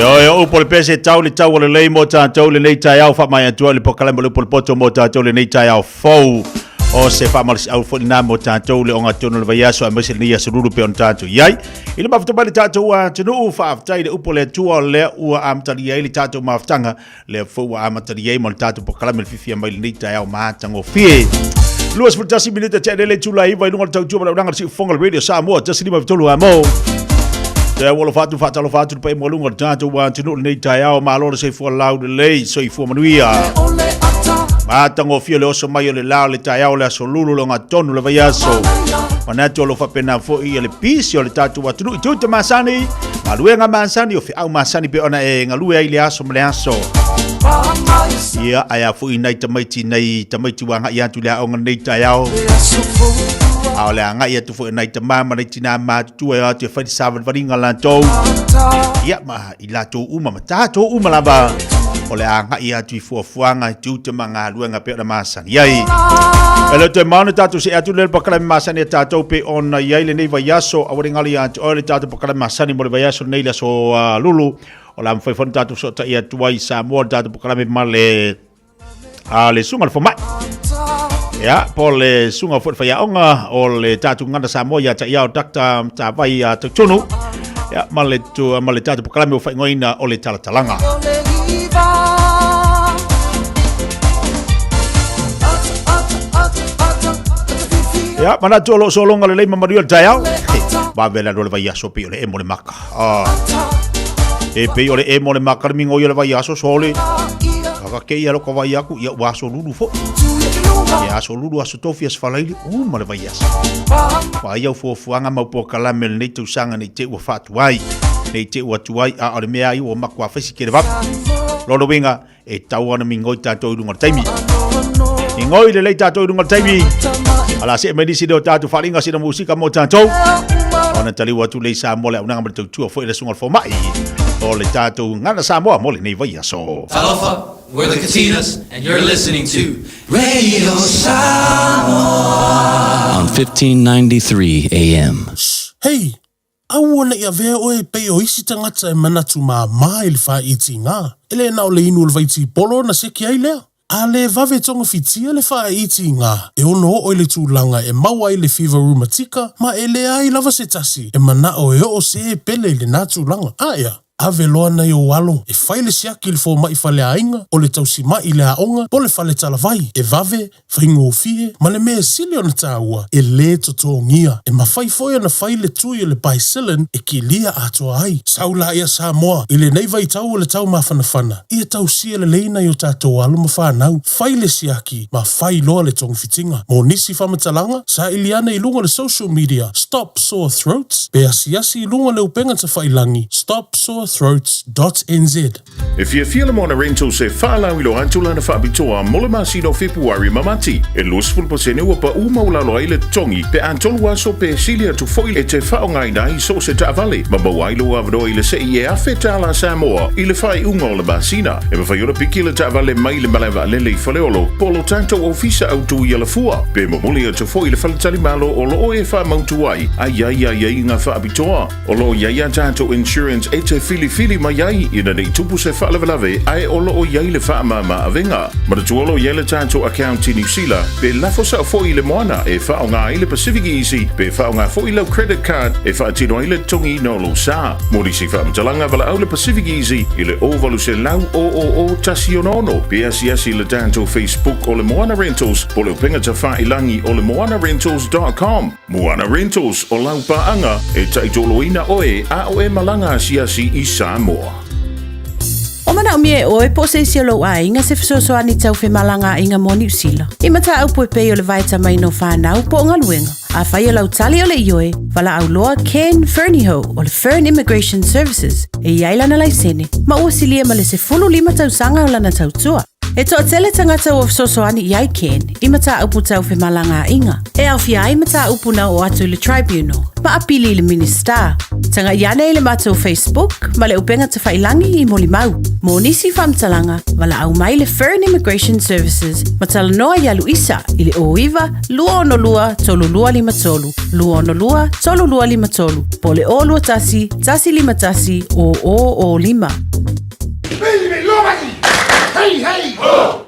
Ioe, o upu o le pese tau le tau o lelei mo tātou lenei taeao whaamai atua le pokalema le upu o le poto mo tātou lenei taeao fou. O se faamalosiau foi lena mo tatou le ogatotonu o le vaiaso aemaise lenei aso lulu pei ona tatou i ai. I le mafuta mai le tatou atunuu, faafetai i le upu a le Atua o lea ua amatalia ai le tatou mafutaga, lea foi ua amatalia ai ma le tatou polokalame le fiafia mai lenei taeao matagofie. 21 minute tea lele itula e 9 i luga o le tautua ma le auaunaga a le Siufofoga o le Radio Samoa 153 amo. Te au alofa atu faatalofa atu le paia maualuga o le tatou atunuu lenei taeao, malo le soifua laulelei, soifua manuia. Matagofie le oso mai o le la o le taeao o le aso lulu le ogatotonu le vaiaso. Manatu o lo faapena foi ia le pisi o le tatou atunuu i tiute masani, galuega masani, o feau masani pe ona e galue ai le aso ma le aso. Ia, ae a foi nai tamaiti, nai tamaiti ua agai atu i le aoga lenei taeao. A o le agai atu foi o nai tama ma nai tinā matutua e o atu e fai le savalivaliga latou. Ia, ma i latou uma ma tatou uma lava o le agai atu i fuafuaga i tiute ma galuega pei ona masani ai. E le o toe mao ona tatou see atu lea i le polokalame masani a tatou pei ona i ai lenei vaiaso, aua ne i galo ia te oe le tatou polokalame masani mo le vaiaso lenei i le aso Lulu. O le a mafai foi ona tatou fesootai atu ai i Samoa i le tatou polokalame ma le a le susuga i le fomai. Ia, po o le susuga foi i le faiaoga o le tatou Gagana Samoa ia te ia o Dr. Matavai Tautunu. Ia, ma le, tu, ma le tatou polokalame ua faaigoaina o le Talatalaga. Ia, manatu o lo o sologa lelei ma manuia le taeao. Vave le alu o le vaiaso pei o le emo le maka. Ah. E pei o le emo le maka le migoi o le vaiaso sole. Aka ke ia loko vai aku ia ua aso lulu foi. Ia aso lulu aso tofi aso falaili uma le vaiaso. Vaai au fuafuaga ma au polokalame o lenei tausaga nei te ua faatuai. Nei te ua tuai a o le mea ai ua makuā fai si kele vave. Lona uiga e tau ana migoi tatou i luga o le taimi. Migoi lelei tatou i luga o le taimi. Ala see mai nisi lea o tatou faaaliga sina musika mo tatou. Ona taliu atu lea i Samoa le auaunaga ma le tautua foi le susuga i le fomai o le tatou Gagana Samoa mo lenei vaiaso. Talofa, we're the Katinas and you're listening to Radio Samoa on 1593 AM. Shh! Hei! Aua ne i avea oe e pei o isi tagata e manatu māmā i le whāitiga. E le na o le inu o le vaitipolo ona seki ai lea. A le vave togafitia le whāitiga, e ono oo i le tulaga e maua ai le fiva rumatika ma e leai lava se tasi e manao e oo se pele i lena tulaga. Aea, ave loa nai ou alo e fai le siaki i le fomai faleaiga, o le tausima'i i le aoga, po o le fale talavai, e vave, faigofie, ma le mea sili ona taua, e lē totogia. E mafai foi ona fai le tui o le Bicillin e kilia atoa ai. Sau laia Samoa, i lenei vaitau o le tau mafanafana, ia tausia lelei nai o tatou alo ma fanau, fai le siaki ma fai loa le togafitiga. Mo nisi faamatalaga, saili ane i luga o le social media Stop Sore Throats pe asiasi i luga o le upega tafailangi stopsorethroats dot nz. E fiafia le Moana Rentals e faalauiloa atu lana faapitoa mo le masina o Fepuari ma Mati. E 20% ua paʻu maualalo ai le totogi pe a tolu aso pe sili atu foi e te faaaogaina ai so o se taavale ma maua ai lou avanoa i le sei e $1,000 Samoa i le faaiuga o le masina. E mafai ona piki le taavale mai le malae vaalele i Faleolo po o lo tatou ofisa autu i Alafua pe momoli atu foi i le faletalimalo o lo o e faamautu ai a i ai aiaiga faapitoa. O lo o i ai a tatou insurance e te filifili mai ai ina ne i tupu se faalavelave ae o lo o i ai le faamama avega. Manatua o lo o i ai le tatou account i Niu Sila pe lafo sao foi i le moana e faaaoga ai le Pacific Easy pe faaaoga foi lau credit card e faatino ai le totogiina o lou sa. Mo nisi faamatalaga valaau le Pacific Easy i le 0800 000 166 pe asiasi i le tatou Facebook o le Moana Rentals po o le upega tafailangi o le moanarentals.com. Moana Rentals, o lau paaga e taitoloina oe a o e malaga asiasi i Samoa. O manaomia e oe po o se isi o lou aiga se fesoasoani tau femalagaaiga mo Niu Sila. I mataupu e pei o le vaetamaina o fanau po o galuega. Afai o lau tali o le ioe, valaau loa Ken Fernihough o le Fern Immigration Services e i ai lana laisene ma ua silia ma le 15 tausaga o lana tautua. E toatele tagata ua fesoasoani i ai Ken i mataupu tau femalagaaiga, e aofia ai mataupu na oo atu i le Tribunal ma apili i le Minisita. Tagai ane i le matou Facebook ma le upega tafailangi i molimau. Mo nisi faamatalaga, valaau mai le Fern Immigration Services ma talanoa ia Luisa i le 09 262 3253, 262 3253, po o le 021 151 0005. Hey, hey! Ho!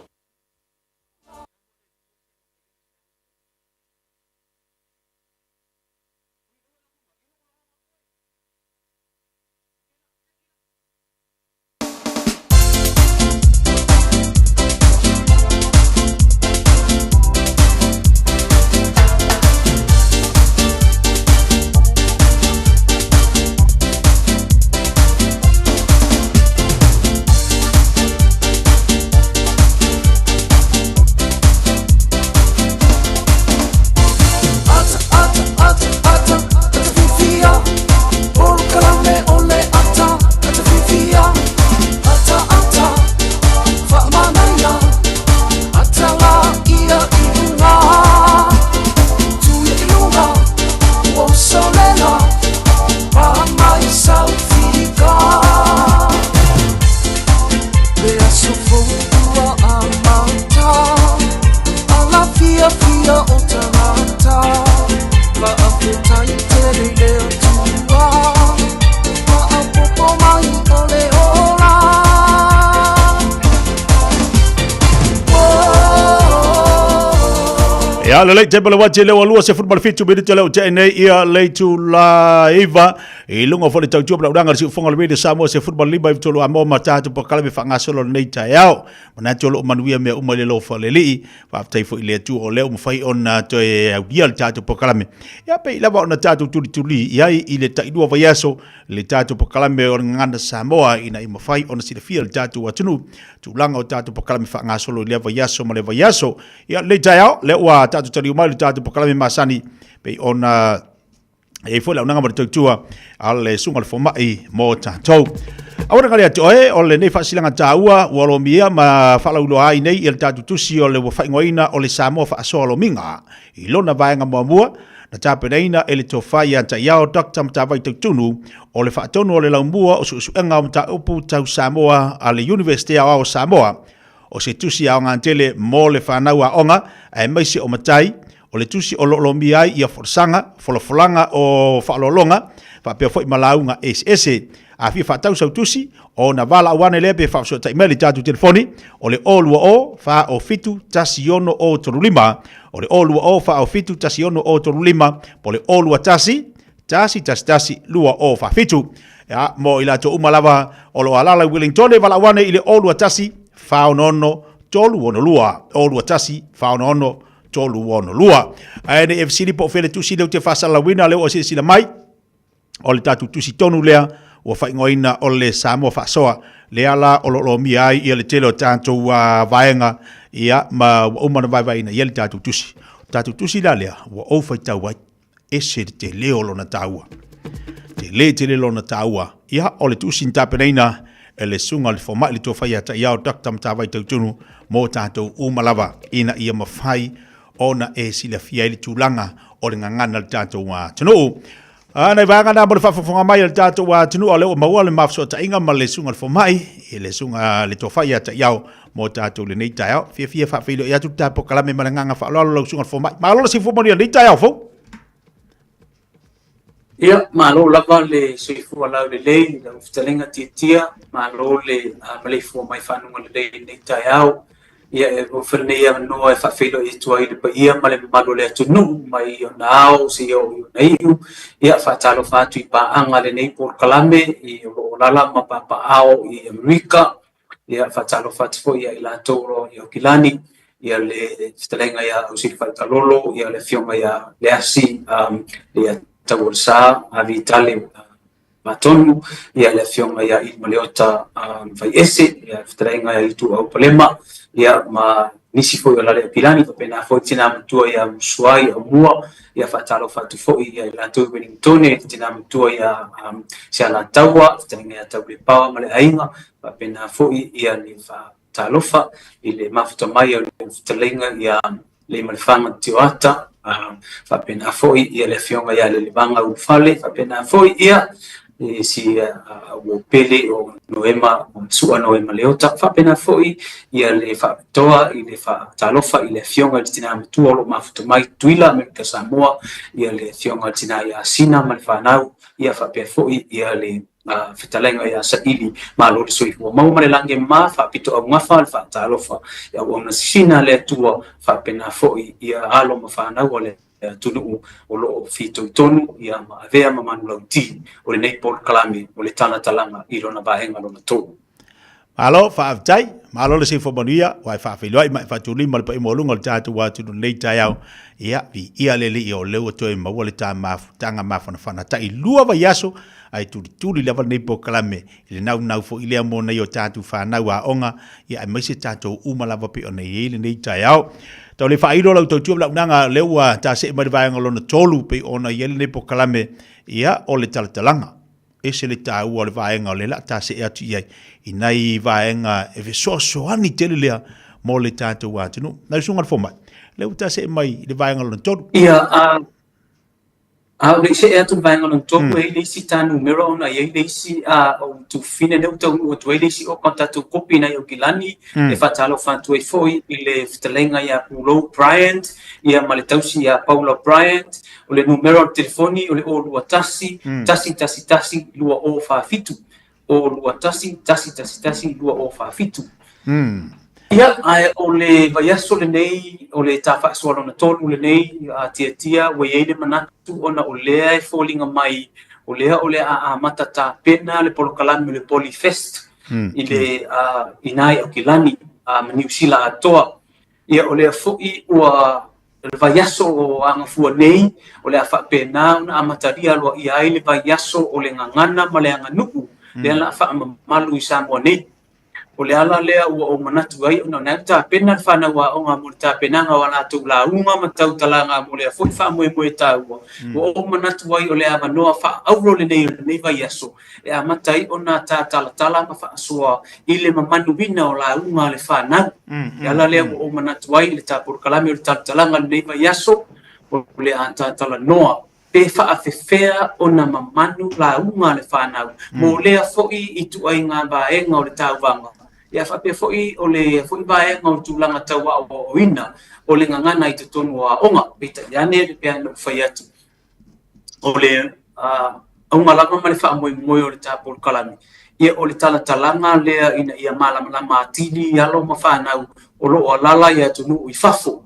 Ia, lelei te pale wati le ua 27 minute le o te nei ia le itula 9 i lunga foi le tautua ma le ulaga le siufoga o le Radio Samoa 15 i tolu a moa ma tatou polokalame faagasolo lenei taeao. Manatu o loo manuia mea uma i le alofa o le Alii. Faafetai foi i le Atua o lea ua mafai ona toe aulia le tatou polokalame. Ia pei lava ona tatou tulituli i ai i le tailua vaiaso le tatou polokalame o le Gagana Samoa ina ia mafai ona silafia le tatou atunuu tulaga o tatou polokalame faagasolo i lea vaiaso ma lea vaiaso. Ia lenei taeao lea ua tatou taliu mai le tatou polokalame masani pei ona e i ai foi le auaunaga ma le tautua a le susuga i le fomai mo tatou. Aua ne gale atu oe, o lenei faasilaga taua ua lomia ma faalauiloa ai nei ia le tatou tusi o le ua faaigoaina o le Samoa Faasoa Lomiga i lona vaega muamua na tapenaina e le Tofa ia Taiao Dr. Matavai Tautunu o le faatonu o le laumua o suesuega o mataupu tau Samoa a le Iunivesite Aoao o Samoa. O se tusi aoga tele mo le fanau aoga aemaise o matai, o le tusi o lo o lomia ai ia folasaga, folafolaga o faaaloaloga, faapea foi ma lauga eseese. A fia faatau sau tusi, ona valaau ane lea pe faafesootai mai i le tatou telefoni, o le 020 407 1635, o le 020 407 1635, po o le 021 111 2047. Ia, mo i latou uma lava o lo o alaala i Wellington, valaau ane i le 021 466 362, 021 466 362. Ae nei e fesili po o fea le tusi lea ou te faasalalauina, lea ua silasila mai, o le tatou tusi tonu lea ua faaigoaina o le Samoa Faasoa, lea la o lo o lomia ai ia le tele o tatou vaega, ia, ma ua uma ona vaevaeina i ai le tatou tusi. O tatou tusi la lea, ua ou faitau ai, ese le tele o lona taua. Tele tele lona taua. Ia, o le tusi na tapenaina e le susuga i le fomai le tofa ia Taiao Dr. Matavai Tautunu mō tātou uma lava ina ia mafai ona e silafia ai le tulaga o le gagana o le tatou atunuu. A nai vaega na mo le faafofoga mai a le tatou atunuu, a o lea ua maua le mafusootaiga ma le susuga i le fomai, i le susuga le tofa ia Taiao mō tātou lenei taeao. Fiafia faafeiloai atu le ta polokalame ma le agaga faaaloalo lau susuga i le fomai. Malo le soifua manuia lenei taeao fou. Ia, malo lava le soifua laulelei i lau fetalaiga Tiatia, malo le maleifua mai faguga lelei i lenei taeao. Ia, e avea foi lenei avanoa e faafeiloai atu ai i le paia ma le mamalu o le atunuu mai ona ao seia oo i ona iu. Ia, faatalofa atu i paaga a lenei polokalame i o lo o alaala ma papaaao i Amerika. Ia, faatalofa atu foi ia i latou o lo o i Aukilani, ia le fetalaiga ia Ausili Faitaalolo, ia le afioga ia Leasi, ia Tauolesa Vitale Matonu, ia le afioga ia Ilimaleota Vaiese, ia le fetalaiga ia Ituau Palema, ia ma nisi foi o Lale Aukilani, faapena foi le tina matua ia Musuai Aumua, ia faatalofa atu foi ia i latou i Wellingtone, le tina matua ia Sealataua, le fetalaiga ia Taulepaoa ma le aiga, faapena foi ia le faatalofa i le mafuta mai o le fetalaiga ia Leimalefanga Tioata, faapena foi ia le afioga ia Lelevaga Ulufale, faapena foi ia si uo pele o Noema, Sua Noema Leota, faapena foi ia le faapitoa i le faatalofa i le afioga i le tina matua o lo o mafuta mai Tutuila, Amerika Samoa, ia le afioga i le tina ia Sina ma le fanau, ia faapea foi ia le fetalaiga ia Saili, malo le soifua maua ma le lagi e mama, faapito augafa le faatalofa i auauna sisina a le Atua, faapena foi ia alo ma fanau a le atunuu o lo o fitoitonu ia ma avea ma manulauti o lenei polokalame o le talatalaga i lona vaega lona tolu. Malo, faafetai. Malo le soifua manuia, ua e faafeiloai ma e faatulima le paia maualuga o le tatou atunuu i lenei taeao. Ia, viia le Alii o lea ua toe maua le ta mafutaga mafanafana tailua vaiaso, ae tulituli lava lenei polokalame i le naunau foi lea mo nai o tatou fanau aoga, ia aemaise tatou uma lava pei ona i ai lenei taeao. Tau le faailo lau tautua ma le auaunaga, o lea ua tasee mai le vaega lona tolu pei ona i ai lenei polokalame, ia, o le talatalaga. Ese le taua o le vaega o lea o le a tasee atu i ai i nai vaega e fesoasoani tele lea mo le tatou atunuu. Lau Susuga i le Fomai, lea ua tasee mai i le vaega lona tolu. Ia, a A o le i see atu i le vaega lona tolu, e i ai le isi ta numera ona e i ai le isi ou tufine lea ua taunuu atu ai le isi oka o tatou kopi nai Aukilani e faatalofa atu ai foi i le fetalaiga ia Pulou Bryant ia ma le tausi ia Paula Bryant. O le numera o le telefoni o le 021 111 2047, 021 111 2047. Ia, ae o le vaiaso lenei, o le ta faasoa lona tolu lenei, a Tiatia, ua i ai le manatu ona o lea e foliga mai o lea o le a amata tapena le polokalame o le Polyfest i le i ina i Aukilani ma Niu Sila atoa. Ia, o lea foi ua o le vaiaso o Agafua nei, o le a faapena ona amatalia aloaia ai le vaiaso o le gagana ma le aganuu, lea o le a faamamalu i Samoa nei. O le ala lea ua ou manatu ai ona o lena ua tapena le fanau aoga mo le tapenaga o a latou lauga ma tautalaga mo lea foi faamoemoe taua. Ua ou manatu ai o le avanoa faaauro lenei o lenei vaiaso e amata ai ona ta talatala ma faasoa i le mamanuina o lauga a le fanau. O le ala lea ua ou manatu ai i le ta polokalame o le talatalaga i lenei vaiaso, o le a ta talanoa pe faafefea ona mamanu lauga a le fanau mo lea foi ituaiga vaega o le tauvaga, ia faapea foi o lea foi vaega o le tulaga tau aoaoina o le gagana i totonu o aoga. Peitai ane, e pei ona ou fai atu, o le auga lava ma le faamoemoe o le ta polokalame, ia o le talatalaga lea ina ia malamalama atili alo ma fanau o lo o alaala i atunuu i fafo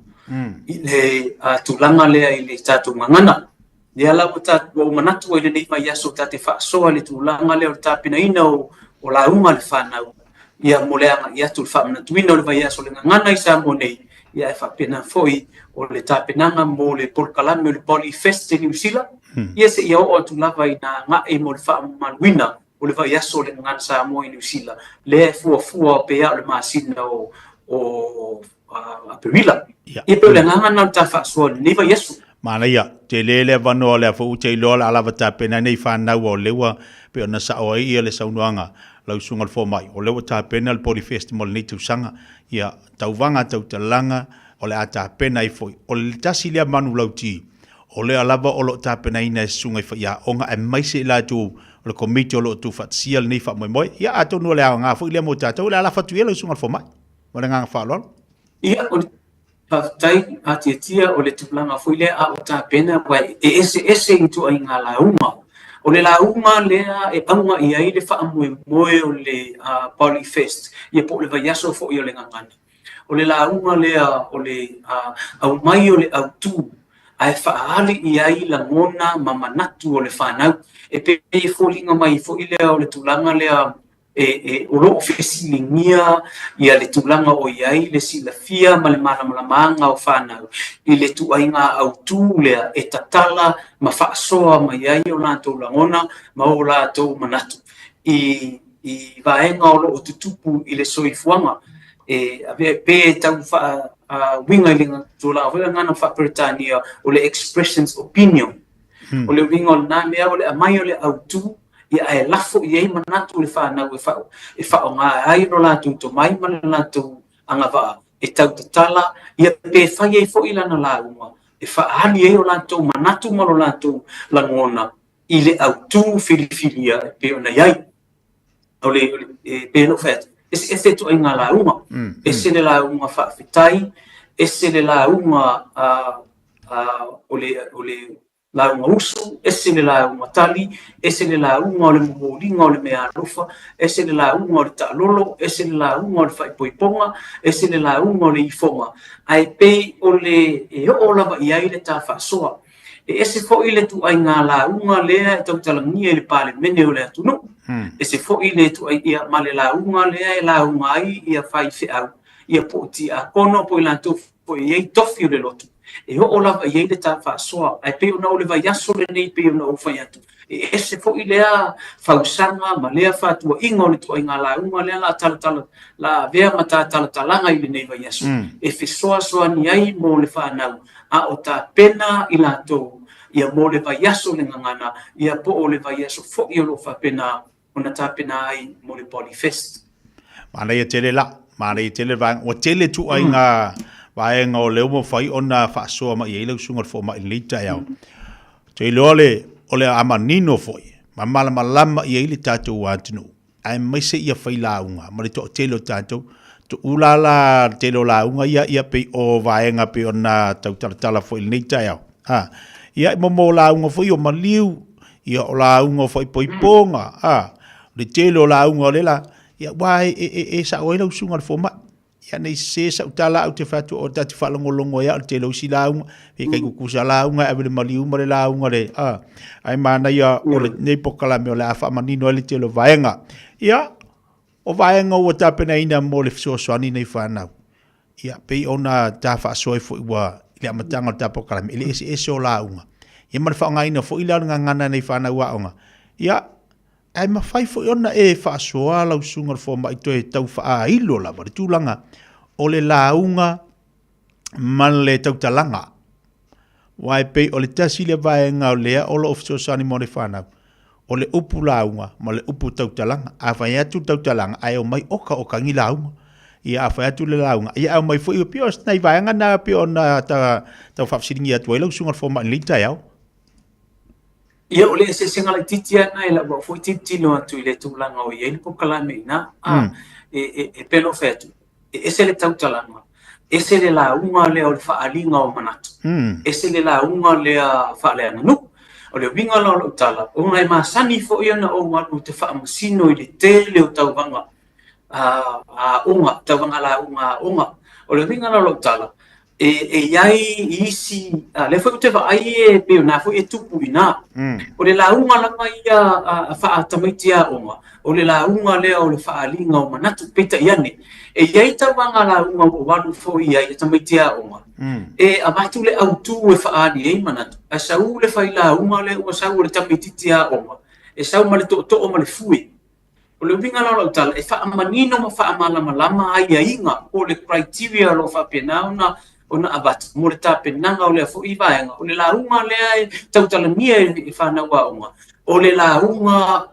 i le tulaga lea i le tatou gagana. Lea la ua ta, ua ou manatu ai lenei vaiaso ta te faasoa i le tulaga lea o le tapenaina o, o lauga a le fanau, ia mo le agai atu i le faamanatuina o le vaiaso o le gagana i Samoa nei, ia ae faapena foi o le tapenaga mo le polokalame o le Polyfest i Niu Sila, ia seia oo atu lava ina agai mo le faamamaluina o le vaiaso o le Gagana Samoa i Niu Sila, lea e fuafua pei lava o le masina o, o Aperila. Ia pei o le agaga lena o le ta faasoa i lenei vaiaso. Manaia, tele le avanoa o lea foi ou te iloa o le a lava tapena ai nei fanau o lea ua pei ona sao ai ia le saunoaga lau susuga i le fomai, o lea ua tapena le Polyfest mo lenei tausaga. Ia, tauvaga tautalaga o le a tapena ai foi. O le tasi lea manulauti o lea lava o lo o tapenaina e susuga i faiaoga aemaise i latou o le komiti o lo o tuufaatasia lenei faamoemoe. Ia, atonu o le aoga foi lea mo tatou, o le a lafo atu i ai lau susuga i le fomai. Ma le agaga faaaloalo. Ia, o le faafetai a Tiatia, o le tulaga foi lea a o tapena, aua e eseese ituaiga lauga. O le lauga lea e auga i ai le faamoemoe o le Polyfest, ia po o le vaiaso foi o le Gagana. O le lauga lea o le aumai o le autu ae faaali i ai lagona ma manatu o le fanau. E pei e foliga mai foi lea o le tulaga lea e, o lo o fesiligia ia le tulaga o i ai le silafia ma le malamalamaaga o fanau i le ituaiga autu lea e tatala ma faasoa mai ai o latou lagona ma o latou manatu i, i vaega o lo o tutupu i le soifuaga e avea pe e tau faauiga i le tulaga foi lea gagana faa-Peretania o le expressions opinion. O le uiga o lena mea o le aumai o le autu ia ae lafo i ai manatu o le fanau e, fa, e faaaoga ai lo latou tomai ma le latou agavaa e tautatala, ia pe fai ai foi lana lauga e faaali ai o latou manatu ma lo latou lagona i le autū filifilia e pei ona i ai. O le, o le, e pei ona ou fai atu, eseese ituaiga lauga. Ese le lauga faafetai, ese le lauga o le, o le lauga usu, ese le lauga tali, ese le lauga o le momoliga o le meaalofa, ese le lauga o le taalolo, ese le lauga o le faaipoipoga, ese le lauga o le ifoga, ae pei o le e oo lava i ai le ta faasoa. E ese foi le ituaiga lauga lea e tautalagia i le Palemene o le atunuu, ese foi le ituaiga ma le lauga lea e lauga ai ia faifeau, ia po o tiakono po o i latou foi e i ai tofi o le lotu, e oo lava i ai le ta faasoa. Ae pei ona o le vaiaso lenei pei ona ou fai atu, e ese foi lea fausaga ma lea faatuaiga o le ituaiga lauga lea la talatala, la avea ma ta talatalaga i lenei vaiaso, e fesoasoani ai mo le fanau, a o tapena i latou ia mo le vaiaso o le gagana, ia po o le vaiaso foi o lo o faapena ona tapena ai mo le Polyfest. Manaia tele la, manaia tele le vaega. Ua tele ituaiga vaega o lea ua mafai ona faasoa mai ai lau susuga i le fomai i lenei taeao. Ou te iloa le, o le a manino foi ma malamalama i ai le tatou atunuu, aemaise ia failauga ma le toatele o tatou. Tuula la le tele o lauga ia, ia pei o vaega pei ona tautalatala foi i lenei taeao. Ha. Ia, mo lauga foi o maliu, ia o lauga o faaipoipoga, a, le tele o lauga o le la, ia, aua e, e, e, e sao ai lau susuga i le fomai. Ia nei sese sau tala au te fai atu o ta te faalogologo ai au i le tele o isi lauga, pe kai kukusa lauga e ave le maliu ma le lauga le, a, ae manaia o lenei polokalame o le a faamanino ai le tele o vaega. Ia, o vaega ua tapenaina mo le fesoasoani nei fanau. Ia, pei ona ta faasoa ai foi ua i le amataga o le ta polokalame, i le eseese o lauga. Ia ma le faaaogaina foi lea o le gagana e nei fanau aoga. Ia, Ae mafai foi ona e faasoa lau susuga i le fomai toe tau faailo lava le tulaga o le lauga ma le tautalaga. Aua e pei o le tasi lea vaega o lea o lo o fesoasoani mo le fanau, o le upu lauga ma le upu tautalaga. A fai atu le tautalaga ae omai okaoka ni lauga. Ia a fai atu le lauga, ia ae omai foi, pei o nai vaega na pei ona tau faafesiligia atu ai lau susuga i le fomai i lenei taeao. Ia, o le eseesega laitiiti lava lena i lau au foi tilotilo atu i le tulaga o i ai le polokalame i ina. A, e, e, e pei ona ou fai atu, e ese le tautalaga, ese le lauga lea o le faaaliga o manatu, ese le lauga lea faaleaganuu. O le uiga la o lau tala, ona e masani foi ona ou alu ou te faamasino i le tele o tauvaga aoga, tauvaga lauga aoga. O le uiga la o lau tala, e, e i ai isi, a, lea foi ou te vaai e pei o na foi e tupu i ina. O le lauga lava ia a faatamaiti aoga, o le lauga lea o le faaaliga o manatu, peitai ane, e i ai tauvaga lauga ua ou alu foi i ai a tamaiti aoga, e avatu le autu e faaali ai manatu, ae sau le failauga lea ua sau o le tamaititi aoga, e sau ma le tootoo ma le fue. O le uiga la o lau tala, e faamanino ma faamalamalama aiaiga po o le criteria o lo o faapena ona ona avatu mo le tapenaga o lea foi vaega. O le lauga lea e tautalagia e fanau aoga, o le lauga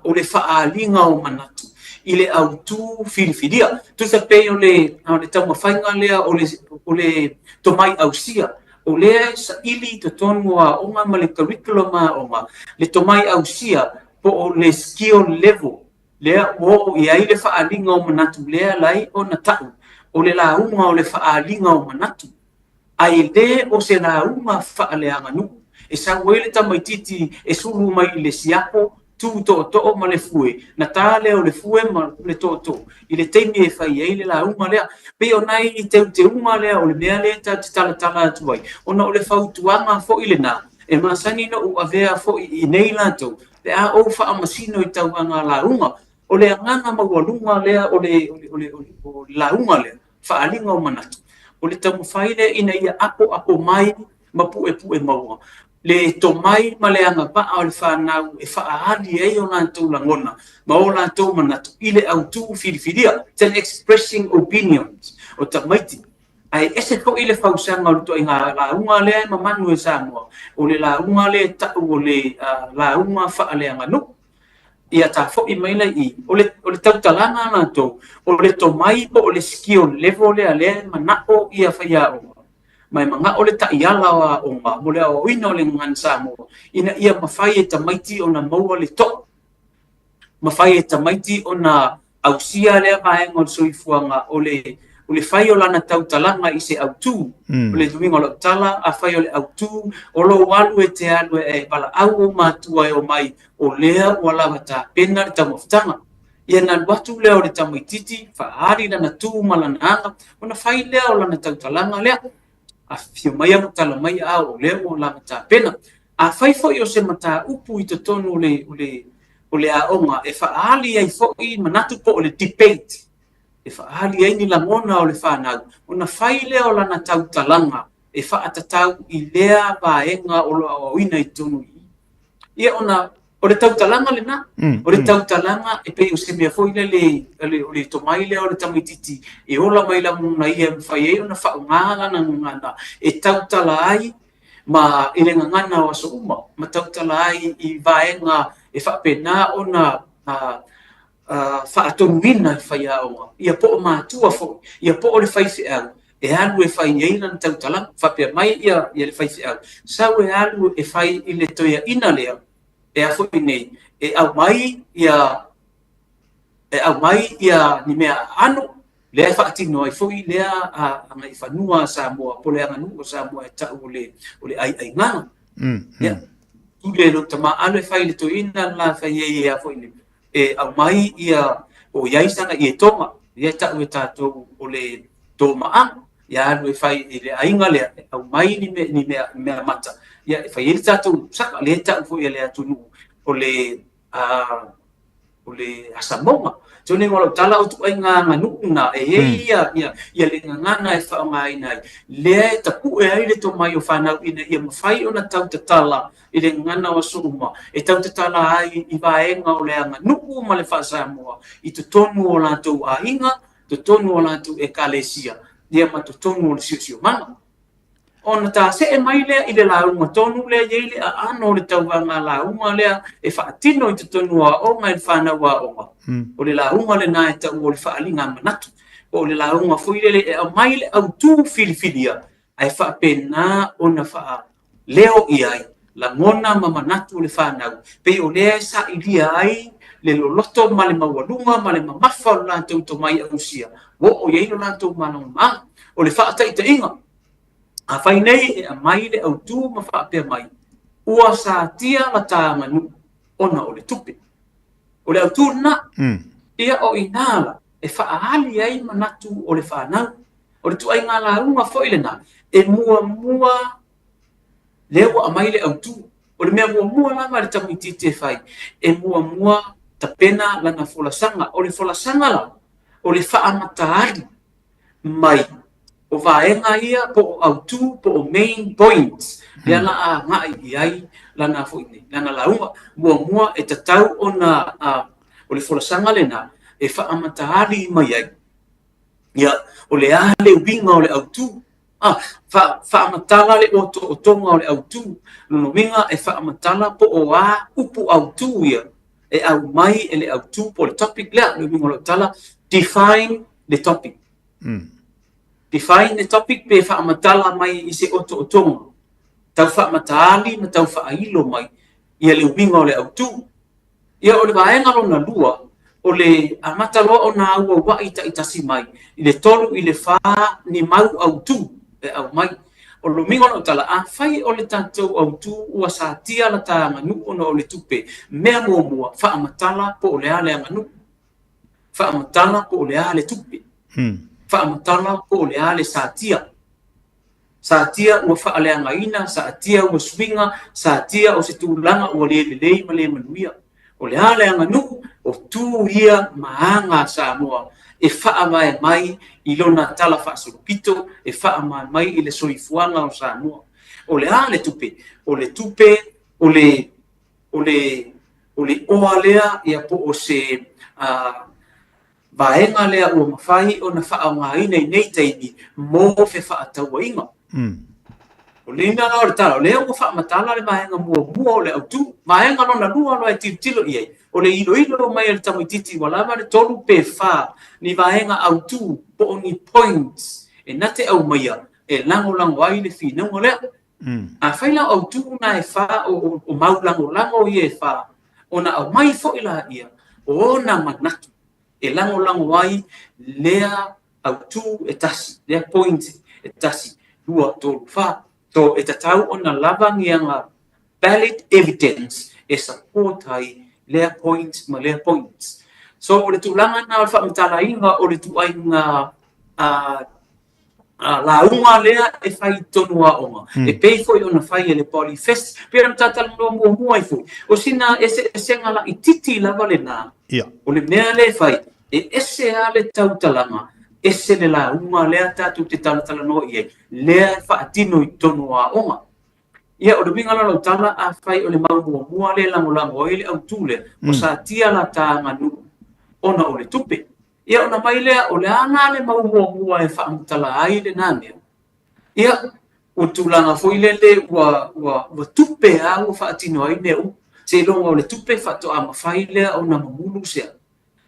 o le faaaliga o manatu i le autu filifilia. Tusa pei o le o le taumafaiga lea o le o le tomai ausia, o lea e saili i totonu o aoga ma le curriculum a aoga le tomai ausia po o le skill level lea ua oo i ai le faaaliga o manatu lea lai ona ta'u o le lauga o le faaaliga o manatu, a e le o se lauga faaleaganuu e sau ai le tamaitiiti e sulu mai i le siapo, tu tootoo ma le fue, na ta lea o le fue ma le tootoo i le taimi e fai ai le lauga lea. Pei o nai teuteuga lea o le mea lea tatou te talatala atu ai, ona o le fautuaga foi lena E masani ona ou avea foi i nei latou pe a ou faamasino i tauvaga lauga. O le agaga maualuga lea o le, o le, o le, o le lauga lea, faaaliga o manatu, o le taumafai lea ina ia apoapo mai ma puepue maua le tomai ma le agavaa o le fanau e faaali ai o latou lagona ma o latou manatu i le autu filifilia, it's an expressing opinions o tamaiti. Ae ese foi le fausaga o le ituaiga lauga lea e mamanu e Samoa, o le lauga lea e ta'u o le lauga faaleaganuu. Ia ta fo'i mai la i i, o le, o le tautalaga a latou, o le tomai po o le skill level lea lea e mana'o ia faiaoga, ma e mana'o le ta'iala o aoga mo le aoaoina o le gagana Samoa, ina ia mafai e tamaiti ona maua le to'u, mafai e tamaiti ona ausia lea vaega o le soifuaga o le o le fai o lana tautalaga i se autu. O le uiga o lau tala, afai o le autu o lou alu e te alu e valaau ou matua e omai, o lea ua lava tapena le taumafataga. Ia na alu atu lea o le tamaititi, faaali lana tu ma lana aga, ona fai lea o lana tautalaga lea. Afifio mai ma tala mai a o lea ua lava tapena. Afai foi o se mataupu i totonu o le, o le, o le aoga e faaali ai foi manatu po o le debate, e faaali ai ni lagona o le fanau, ona fai lea o lana tautalaga e faatatau i lea vaega o lo o aoaoina i totonu i i. Ia ona o le tautalaga lena, o le tautalaga e pei o se mea foi lele, o le tomai lea o le tamaititi e ola mai lagona ia e mafai ai ona faaaoga lana gagana e tautala ai ma i le gagana o aso uma, ma tautala ai i vaega e faapena ona faatonuina e faiaoga, ia po o matua foi, ia po o le faifeau e alu e fai ai lana tautalaga. Faapea mai ia le faifeau, sau e alu e fai i le toeaina lea, e a foi nei, e aumai ia e aumai ia ni mea aano, lea e faatino ai foi lea agaifanua a Samoa, po o le aganuu a Samoa e ta'u o le, o le aiaigaga. Ia, pule lou tama alu e fai i le toeaina le la e fai ai e a foi nei, e aumai ia, o i ai sana ietoga. Ia e ta'u e tatou o le tomaaga, ia alu e fai i le aiga lea e aumai ni mea, ni mea, mea mata, ia e fai ai le tatou saka, lea e ta'u foi e le atunuu o le o le asamoga. Tonu o lau tala o ituaiga aganuu na e i ai ia, ia, ia le gagana e faaaogaina ai, lea e tapu'e ai le tomai o fanau ina ia mafai ona tautatala i le gagana o aso uma, e tautatala ai i vaega o le aganuu ma le faa-Samoa i totonu o latou aiga, totonu o latou ekalesia, ia ma totonu o le siosiomaga. Ona tasee mai lea i le lauga tonu lea e i ai le aano o le tauvaga lauga lea e faatino i totonu o aoga e le fanau aoga. O le lauga lena e taua o le faaaliga manatu, po o le lauga foi lele e aumai le autu filifilia ae faapena ona faaleo i ai lagona ma manatu o le fanau, pei o lea e sailia ai le loloto ma le maualuga ma le mamafa o le latou tomai ausia, ua oo i ai lo latou malamalamaga. O le faataitaiga, afai nei e aumai le autu ma faapea mai, ua satia la ta aganuu ona o le tupe. O le autu lena, ia o i ina la e faaali ai manatu o le fanau. O le ituaiga lauga foi lena e muamua lea ua aumai le autu. O le mea muamua lava a le tamaitiiti e fai, e muamua tapena lana folasaga. O le folasaga la, o le faamatali mai o vaega ia po o autu po o main points lea la a agai i ai lana foi nei, lana lauga. Muamua e tatau ona o le folasaga lena e faamatali mai ai ia o le a le uiga o le autu. A, fa, faamatala le otootoga o le autu. Lona uiga e faamatala po o a upu autu ia e aumai e le autu po o le topic lea. Le uiga o lau tala, define le topic. Define le topic pe faamatala mai i se otootoga tau faamataali ma tau faailo mai ia le uiga o le autu. Ia, o le vaega lona lua, o le amata loa ona auaua'i taitasi mai i le 3 i le 4 ni mau autū e aumai. O le uiga o lau tala, afai o le tatou autū ua satia la ta aganuu ona o le tupe, mea muamua, faamatala po o le a le aganuu, faamatala po o le a le tupe, faamatala po o le a le satia. Satia ua faaleagaina, satia ua suiga, satia o se tulaga ua le lelei ma le manuia. O le a le aganuu? O tu ia ma aga a Samoa e faavae mai i lona tala faasolopito, e faavae mai i le soifuaga o Samoa. O le a le tupe? O le tupe o le, o le, o le oa lea ia po o se a, vaega lea ua mafai ona faaaogaina i nei taimi mo fefaatauaiga. O le uiga la o le tala, o lea ua faamatala le vaega muamua o le autu. Vaega lona lua loa e tilotilo i ai, o le iloilo mai a le tamaitiiti ua lava le 3 pe 4 ni vaega autu po o ni points e na te aumaia e lagolago ai le finauga lea. Afai la o autu na e 4 o mau lagolago ia e 4, ona aumai foi laia o ona manatu e lagolago ai lea autu e tasi, lea point e tasi, lua, tolu, fa. So e tatau ona lava ni aga valid evidence e support ai lea point ma lea point. So o le tulaga na o le faamatalaina o le ituaiga lauga lea e fai i totonu o aoga, e pei foi ona fai e le Poly Fest, pei ona talatalanoa muamua ai foi, o sina eseesega laitiiti lava lena, o le mea lea e fai, e ese lava le tautalaga, ese le lauga lea tatou te talatalanoa i ai, lea e faatino i totonu o aoga. Ia, o le uiga la o lau tala, afai o le mau muamua lea e lagolago ai le autu lea, ua satia la ta aganuu ona o le tupe. Ia ona mai lea, o le a la le mau muamua e faamatala ai lena mea? Ia, ua tulaga foi lele ua, ua, ua tupe lava ua faatino ai mea uma. Seiloga o le tupe faatoa mafai lea ona mamulu se,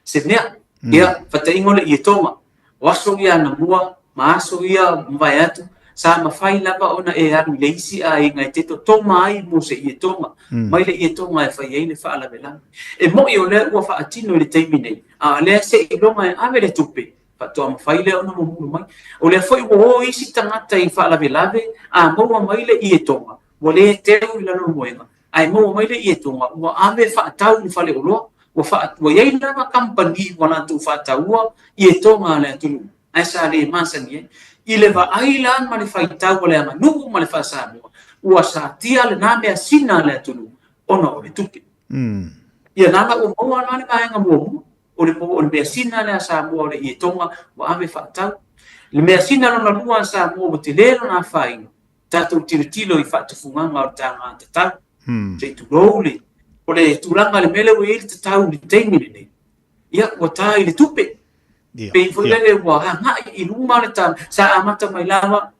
se mea. Ia, faataiga o le ietoga. O aso ia anamua ma aso ia mavae atu, sa mafai lava ona e alu i le isi aiga e te totoma ai mo se ietoga, mai le ietoga e fai ai le faalavelave. E moni o lea ua faatino i le taimi nei, a o lea seiloga e ave le tupe, faatoa mafai lea ona mamulu mai. O lea foi ua o isi tagata i faalavelave, a maua mai le ietoga, ua le teu i lalo o le moega, ae maua mai le ietoga, ua ave faatau i le faleoloa. Ua faa, ua i ai lava kamupani ua latou faataua ietoga a le atunuu, ae sa le masani ai. I le vaai la ma le faitau a le aganuu ma le faa-Samoa, ua satia lena measina a le atunuu ona o le tupe. Ia na la ua maua la le vaega muamua, o le, o le measina lea a Samoa o le ietoga ua ave faatau. Le measina lona lua a Samoa ua tele lona afaina, tatou tilotilo i faatufugaga o le taga tatau. Se i tulou le, o le tulaga le mea lea ua i ai le tatau i le taimi lenei, ia ua ta i le tupe. Pei foi lele ua agai i luma le ta, sa amata mai lava,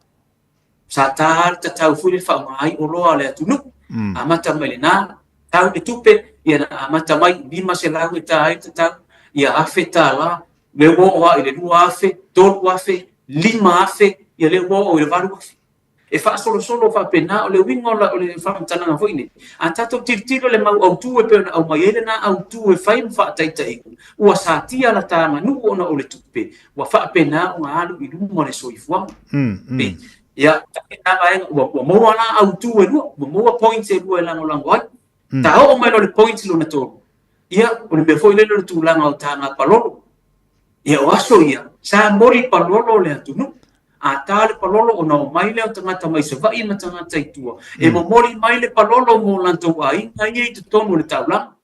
sa ta le tatau foi le faaaoga ai oloa a le atunuu. Amata mai lena, tau le tupe, ia na amata mai 500 e ta ai le tatau, ia $1,000, lea ua oo lava i le 2,000, 3,000, 5,000, ia lea ua oo i le 8,000. E faasolosolo faapena, o le uiga o le faamatalaga foi nei, a tatou tilotilo i le mau autu e pei ona aumai ai lena autu e fai ma faataitaiga, ua satia la ta aganuu ona o le tupe, ua faapena ona alu i luma le soifuaga. Ia, lena vaega, ua maua la autu e lua, ua maua points e lua e lagolago ai. Ta oo mai loa i le point lona tolu, ia, o le mea foi lele o le tulaga o taga palolo. Ia, o aso ia, sa moli palolo le atunuu. A ta le palolo ona omai lea o tagata mai Savaii ma tagata i tua, e momoli mai le palolo mo latou aiga ia i totonu o le taulaga.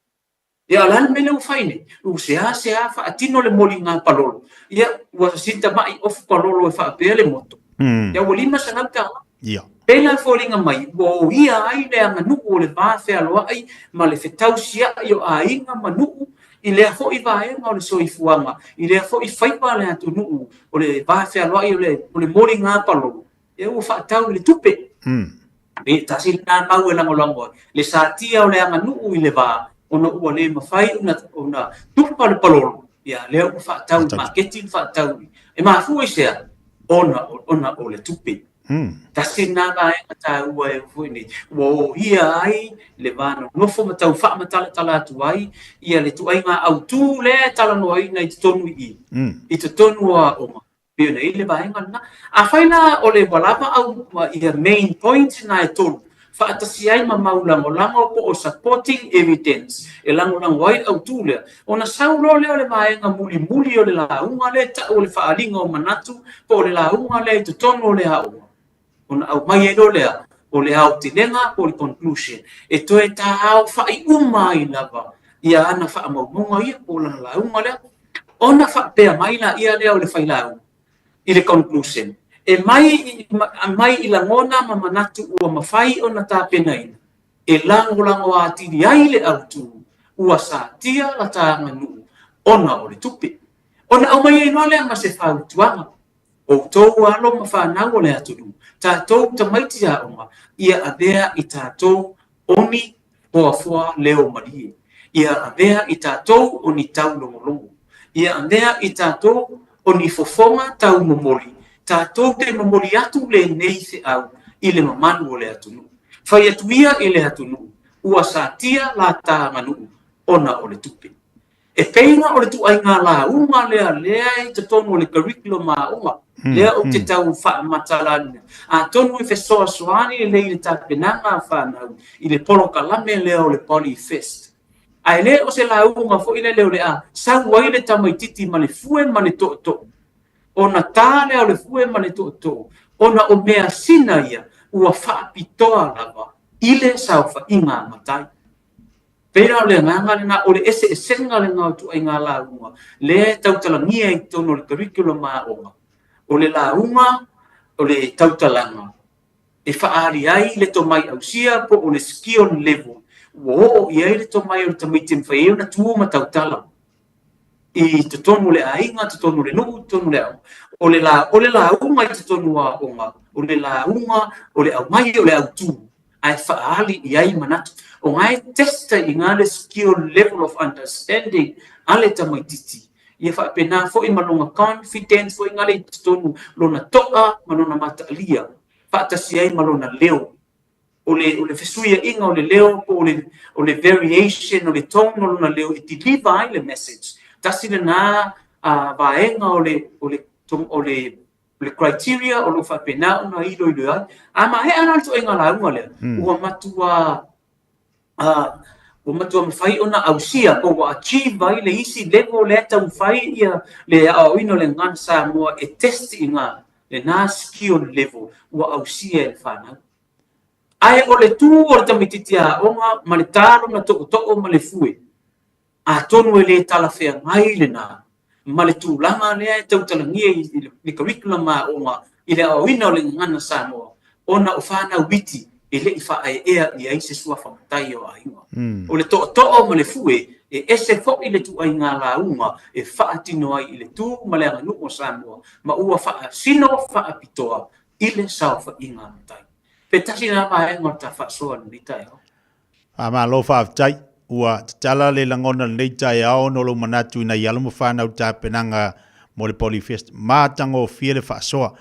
Ia, o le a le mea lea ua fai nei? Ua seasea faatino le moliga palolo. Ia, ua sintamai ofu palolo e faapea le moto. Ia, ua $500. Ia. Pēlā e foliga mai, ua oia ai le aganuu o le va fealoai ma le fetausiai o aiga ma nuu i lea foi vaega o le soifuaga, i lea foi faiva a le atunuu o le va fealoai o le, o le moliga palolo, ia ua faatau i le tupe. E tasi lena mau e lagolago ai le satia o le aganuu i le va ona ua le mafai ona, ona tupa le palolo, ia lea ua faatau i le maketi ma faatau i. E mafua i se a? Ona, ona o le tupe. Tasi lena vaega taua e foi nei, ua oia ai le va nonofo ma tau faamatalatala atu ai ia le ituaiga autū lea e talanoaina i totonu i i, i totonu o aoga, pei ona i ai le vaega lena. Afai la o le ua lava au ia main points na e tolu, faatasi ai ma mau lagolago po o supporting evidence e lagolago ai le autū lea, ona sau loa lea o le vaega mulimuli o le lauga lea e tau o le faaaliga o manatu po o le lauga lea i totonu o le aoga, ona aumai ai loa lea o le aotelega po o le conclusion e toe taaofai uma ai lava ia ana faamaumauga ia po o lana lauga lea, ona faapea mai laia lea o le failauga i le conclusion, e mai, mai i lagona ma manatu ua mafai ona tapenaina, e lagolago atili ai le autū ua satia la ta aganuu ona o le tupe. Ona aumai ai loa lea ma se fautuaga, Outou alo ma fanau o le atunuu, tatou tamaiti aoga, ia avea i tatou oni hoafoa leo malie. Ia avea i tatou o ni taulogologo. Ia avea i tatou o ni fofoga taumomoli, tatou te momoli atu lenei feau i le mamalu o le atunuu. Fai atu ia i le atunuu, ua satia la ta aganuu ona o le tupe. E pei la o le ituaiga lauga lea lea i totonu o le curriculum aoga, lea ou te tau faamatalaina. Atonu e fesoasoani lelei i le tapenaga a fanau i le polokalame lea o le Polyfest. Ae le o se lauga foi lele o le a sau ai le tamaitiiti ma le fue ma le tootoo, ona ta lea o le fue ma le tootoo, ona o measina ia ua faapitoa lava i le saofaiga a matai. Pei la o le agaga lena, o le eseesega lena o ituaiga lauga lea e tautalagia i totonu o le curriculum aoga, o le lauga o le tautalaga e faaali ai le tomai ausia po o le skill level ua oo i ai le tomai o le tamaiti e mafai ai ona tu ma tautala i totonu o le aiga, totonu o le nuu, totonu o le aoga. O le, la, o le lauga i totonu o aoga, o le lauga o le aumai o le autū, ae faaali i ai manatu. O ngā e testa i ngā le skill level of understanding a le tamaitiiti. Ia faapena foi ma lona confidence foi ngā le i totonu lona to'a ma lona mataalia, faatasi ai ma lona leo. O le, o le fesuia'iga o le leo po o le, o le variation o le tone o lona leo e deliver ai le message. Tasi lena uh, vaega o le, o le, o le, o le criteria o lo o faapena ona iloilo ai. A maea la le ituaiga lauga lea, ua matua uh, Ua matua mafai ona ausia po ua achieve ai le isi level lea e taumafai ia le aoaoina o le Gagana Samoa e test i ina lena skill level ua ausia e le fanau. Ae o le tu o le tamaitiiti aoga ma le ta lona tootoo ma le fue, Atonu e le talafeagai lena ma le tulaga lea e tautalagia i le curriculum aoga i le aoaoina o le gagana Samoa ona o fanau iti e le i faaeaea i ai se suafa matai o aiga. O le tootoo ma le fue e ese foi le ituaiga lauga e faatino ai i le tu ma le aganuu o Samoa ma ua faasino faapitoa i le saofaiga a matai. Pe tasi lena vaega o le ta faasoa i lenei taeao. Faamalo faafetai. Ua tatala le lagona lenei taeao ona o lou manatu i nai alo ma fanau tapenaga mo le Polyfest. Matagofie le faasoa.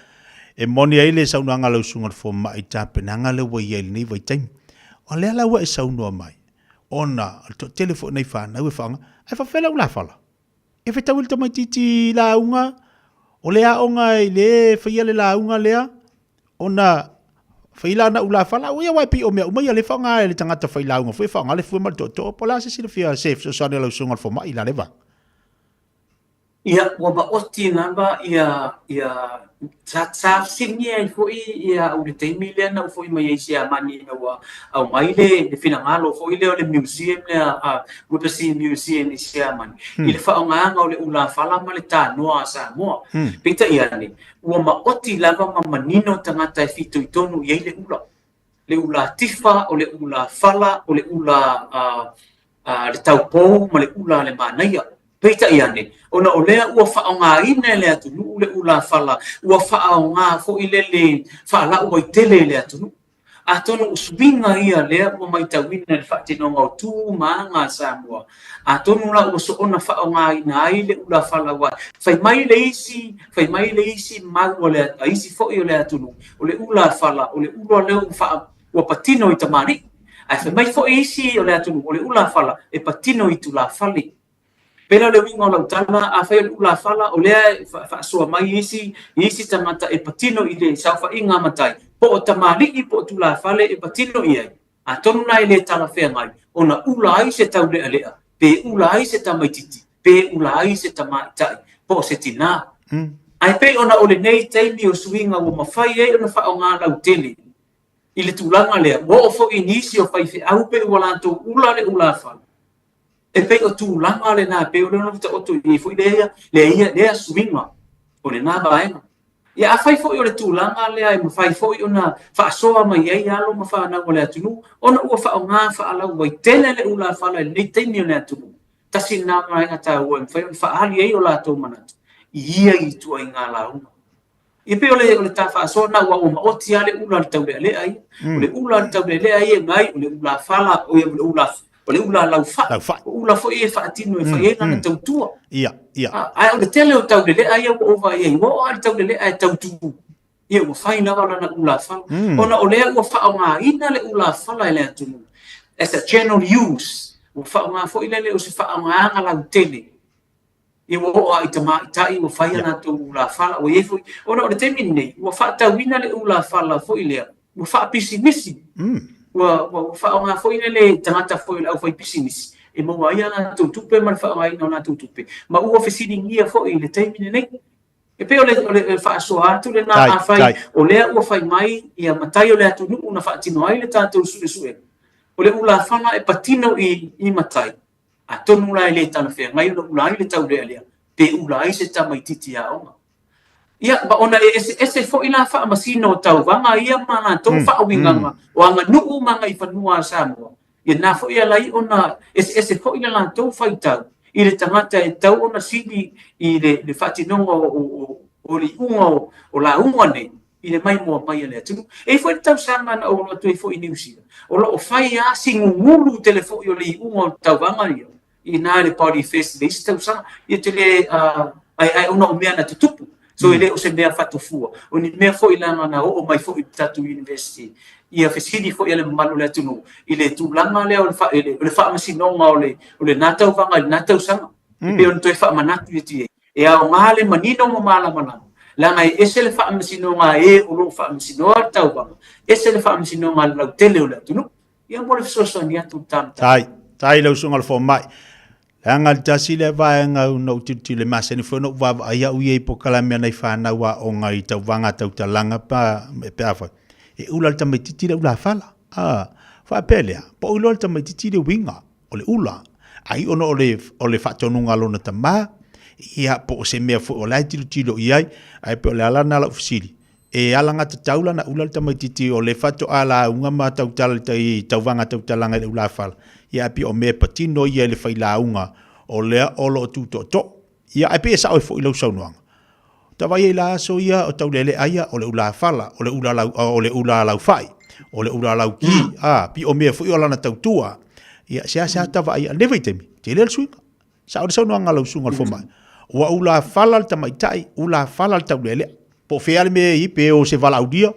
E moni ai le saunoaga a lau susuga i le fomai i tapenaga lea ua i ai i lenei vaitaimi. O lea la ua e saunoa mai, ona o le toatele foi o nai fanau e faaaoga, ae faapefea lau ulafala? E fetaui le tamaitiiti lauga, o le aoga i le faia le lauga lea, ona fai lana ulafala, ua ia aua e pei o mea uma ia lea e faaaoga e le tagata failauga foi e faaaoga le fue ma le tootoo, po o le a se silafia se fesoasoani a lau susuga i le fomai i la lea vaega? Ia, ua maoti lava ia, ia, sa, sa fesiligia ai foi ia au i le taimi lea na ou foi mai ai i Siamani ina ua aumai le, le finagalo foi lea o le museum lea, a Whippersea Museum i Siamani, i le faaaogaina o le ulafala ma le tanoa a Samoa. Peitai ane, ua maoti lava ma manino tagata e fitoitonu i ai le ula. Le ula tifa, o le ula fala, o le ula a, a le taupou ma le ula a le manaia. Peitai ane, ona o lea ua faaaogaina e le atunuu le ula fala, ua faaaoga foi le le faalauaitele i le atunuu. Atonu o suiga ia lea ua matauina i le faatinoga o tu ma aga a Samoa, atonu la ua soona faaaogaina ai le ulafala aua fai mai le isi, fai mai le isi mau a le a isi foi o le atunuu, o le ulafala, o le ula lea ua faa, ua patino i tamalii. Ae fai mai foi isi o le atunuu, o le ulafala e patino i tulafale. Pēlā le uiga o lau tala, afai o le ulafala, o lea e faasoa mai isi, isi tagata e patino i le saofaiga a matai, po o tamalii po o tulafale e patino i ai, atonu la e le talafeagai ona ula ai se taulealea, pe ula ai se tamaititi, pe ula ai se tamaitai, po o se tinā. Ae pei ona o lenei taimi o suiga ua mafai ai ona faaaoga lautele i le tulaga lea, ua oo foi i nisi o faifeau pei ua latou ula le ulafala, E pei o tulaga lena, e pei o lea na taoto i ai foi lea, lea, lea suiga o lena vaega. Ia, afai foi o le tulaga lea e mafai foi ona faasoa mai ai alo ma fanau o le atunuu, ona ua faaaoga faalauaitele le ulafala i lenei taimi o le atunuu, tasi lena vaega taua e mafai ona faaali ai o latou manatu i ia ituaiga lauga. Ia pei o le, o le ta faasoa na ua ua maoti lava le ula a le taulealea ia. O le ula a le taulealea ia mai, o le ula fala, o le ula, o le ula laufai. Laufai. O ula foi e faatino e fai ai lana tautua. Ia, ia. Ae o le tele o taulealea ia ua ova i ai, ua oo lava le taulealea e tautu. Ia ua fai lava lana ula fala. Ona o lea ua faaaogaina le ula fala e le atunuu as a general use. Ua faaaoga foi lele o se faaaogaga lautele. Ia ua oo lava i tamaitai ua fai a latou ulafala, ua i ai foi, ona o le taimi lenei, ua faatauina le ulafala foi lea, ua faapisinisi. Ua, ua, ua faaaoga foi lea le tagata foi o le aufaipisinisi e maua ai a latou tupe ma le faaaogaina o latou tupe, ma ua fesiligia foi i le taimi lenei. E pei o le, o le faasoa atu lena, afai o lea ua fai mai ia matai o le atunuu na faatino ai le tatou suesuega, o le ulafala e patino i, i matai, Atonu la e le talafeagai ona ula ai le taulealea pe ula ai se tamaititi aoga. Ia, ma ona e eseese foi la faamasino o tauvaga ia ma latou faauigaga o aganuu ma agaifanua a Samoa, ia na foi e ala ai ona eseese foi le latou faitau i le tagata e tatau ona sili i le faatinoga o le iuga o lauga nei i le maimoa mai a le atunuu. E i ai foi le tausaga na ou alu atu ai foi i Niu Sila, o lo o fai lava si gugulu tele foi o le iuga o le tauvaga ia i ina i le Body Fest i le isi tausaga. Ia te le, ae, ae ona o mea na tutupu. So e le o se mea faatofua. O ni mea foi leaga na oo mai foi i le tatou university ia fesili foi a le mamalu o le atunuu i le tulaga lea o le, fa, o le faamasinoga o le, o lena tauvaga i lena tausaga. E pei ona toe faamanatu atu i ai. E aoga le manino ma malamalama, leaga e ese le faamasinoga a e o lo o faamasinoa le tauvaga, ese le faamasinoga a le lautele o le atunuu. Ia mo le fesoasoani atu i le ta mataupu. Tai. Tai lau susuga i le fomai. Leaga le tasi lea vaega na ou tilotilo e masani foi ona ou vaavaai au ia i polokalame a nai fanau aoga i tauvaga tautalaga pa pe afai e ula le tamaititi le ulafala. A faapea lea, pau loa le tamaititi le uiga o le ula, ai ona o le o le faatonuga a lona tama, ia po o se mea foi o la e tilotilo i ai, ae pei o le ala lena o lau fesili, E alagatatau lana ula le tamaititi o le faatoa lauga ma tautala i le tauvaga tautalaga i le ulafala, ia ae pei o mea e patino ia i le failauga o lea o lo o tu tootoo. Ia ae pei e sao ai foi lau saunoaga. Tavaia i la aso ia o Taulealea ia, o le ulafala, o le ula lau, o le ula laufai, o le ula lauki, a, pei o mea foi o lana tautua. Ia seasea tavaia, i lenei vaitaimi, tele le suiga. Sao le saunoaga a lau susuga i le fomai. Ua ulafala le tamaitai, ulafala le taulealea. Po o fea le mea e i ai, pe o se valaaulia,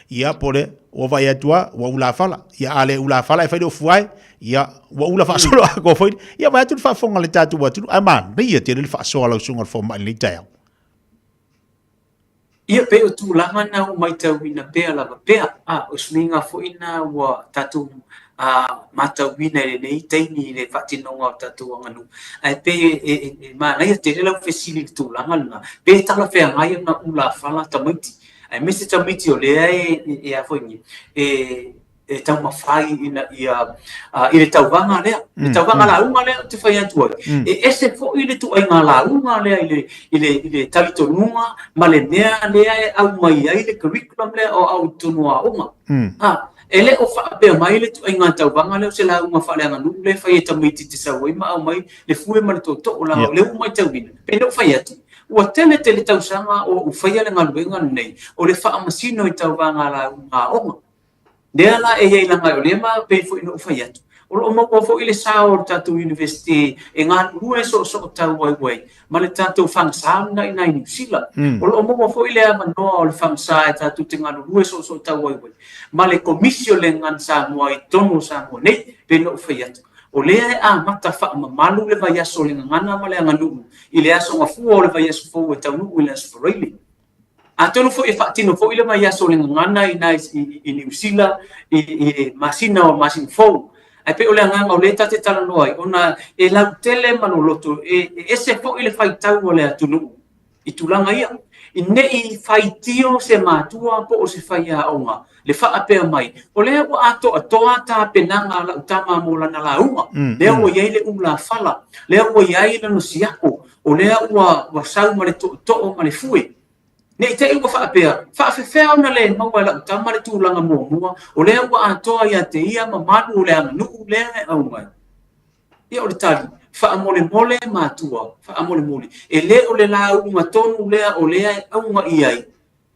ia po o le, ua vaai atu lava, ua ulafala. Ia a le ulafala e fai le ofu ae, ia ua ula faasolo atoa foi. Ia vaai atu le faafofoga a le tatou atunuu, ae manaia tele le faasoa a lau susuga i le fomai i lenei taeao. Ia, pei o tulaga na ua matauina pea lava pea, a o suiga foi na ua tatou matauina i lenei taimi i le faatinoga o tatou aganuu. Ae pei e manaia tele lau fesili i le tulaga lena, pe talafeagai ona ulafala tamaiti, aemaise tamaiti o lea e a foi nei, e e taumafai ina ia i le tauvaga lea, le tauvaga lauga lea ou te fai atu ai, e ese foi le ituaiga lauga lea i le, i le, i le talitonuga ma le mea lea e aumai ai le curriculum lea o au i totonu o aoga. A, e le o faapea mai le ituaiga tauvaga lea o se lauga faaleaganuu lea e fai e tamaiti te sau ai ma aumai le fue ma le tootoo leaga o lea ua matauina, pei ona ou fai atu, ua tele tele tausaga o ou faia le galuega lenei o le faamasino i tauvaga lauga aoga. Lea la e i ai leaga o lea ma pei foi ona ou fai atu, o lo o maua foi le sao o le tatou University e galulue soosootau ai ma le tatou fagasa lena i ina i Niu Sila. O lo o maua foi le avanoa o le fagasa e tatou te galulue soosootau ai ma le Komisi o le Gagana Samoa i totonu o Samoa nei, pei ona ou fai atu. O lea e amata faamamalu le vaiaso o le gagana ma le aganuu i le aso Gafua o le vaiaso fou e taunuu i le aso Faraile. Atonu foi e faatino foi le vaiaso o le gagana i ina i Niu Sila i le masina o masina fou. Ae pei o le agaga o lea ta te talanoa ai, ona e lautele ma loloto, e ese foi le faitau a le atunuu i tulaga ia. Ne i faitio se matua po o se faiaoga le faapea mai, o lea ua atoatoa tapenaga a lau tama mo lana lauga, lea ua i ai le ulafala, lea ua i ai lana siako, o lea ua, ua sau ma le tootoo ma le fue. Ne i te i ua faapea, faafefea ona le maua e lau tama le tulaga muamua, o lea ua atoa ia te ia mamalu o le aganuu lea e aumai. Ia o le tali, faamolemole matua, faamolemole, e le o le lauga tonu lea o lea e auga i ai,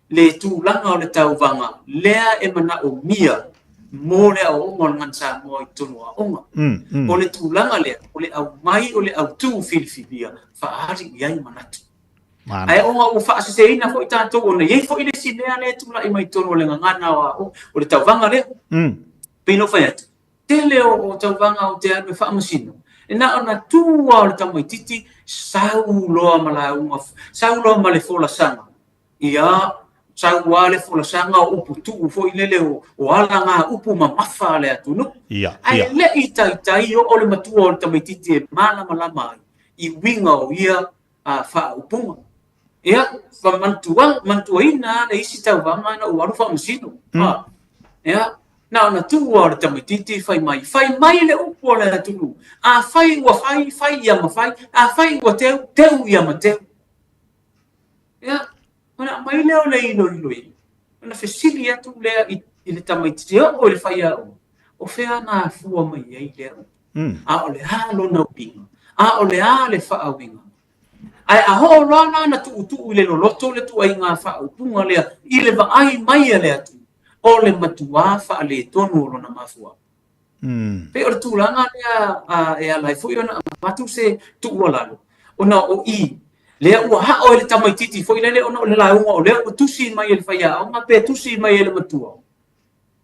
le tulaga o le tauvaga lea e manaomia mo le aoaoga o le Gagana Samoa i totonu o aoga. O le tulaga lea, o le aumai o le autū filifilia faaali i ai manatu. Ae ona ua faaseseina foi tatou ona e i ai foi le isi mea lea e tulai mai totonu o le gagana o aoga, o le tauvaga lea. Pei ona ou fai atu, tele o tauvaga ou te alu e faamasino, e na ona tu lava o le tamaititi sau loa ma lauga, sau loa ma le folasaga. Ia, sau lava le folasaga o upu tuu foi lele o, o alaga upu mamafa a le atunuu. Ia, Ae ia. le i taitai oo le matua o le tamaititi e malamalama ai i uiga o ia a, faaupuga. Ia, ma manatua, manatuaina lava le isi tauvaga na ou alu faamasino. A, ia, na ona tuu lava o le tamaititi fai mai, fai mai le upu a le atunuu. Afai ua fai, fai ia ma fai, afai ua teu, teu ia ma teu. Ia, ona aumai lea o le iloiloina, ona fesili atu lea i, i le tamaititi oo i le faiaoga, o fea na afua mai ai lea upu? A o le a lona uiga? A o le a le faauiga? Ae a oo loa la ona tuutuu i le loloto le tuaiga faaupuga lea i le vaai mai a le atunuu, o le matuā faaletonu o lona mafuaaga. Pei o le tulaga lea e ala ai foi ona avatu se tuualalo, ona o i lea ua hao e le tamaititi foi lele ona o le lauga o lea ua tusi mai e le faiaoga pe tusi mai e le matua,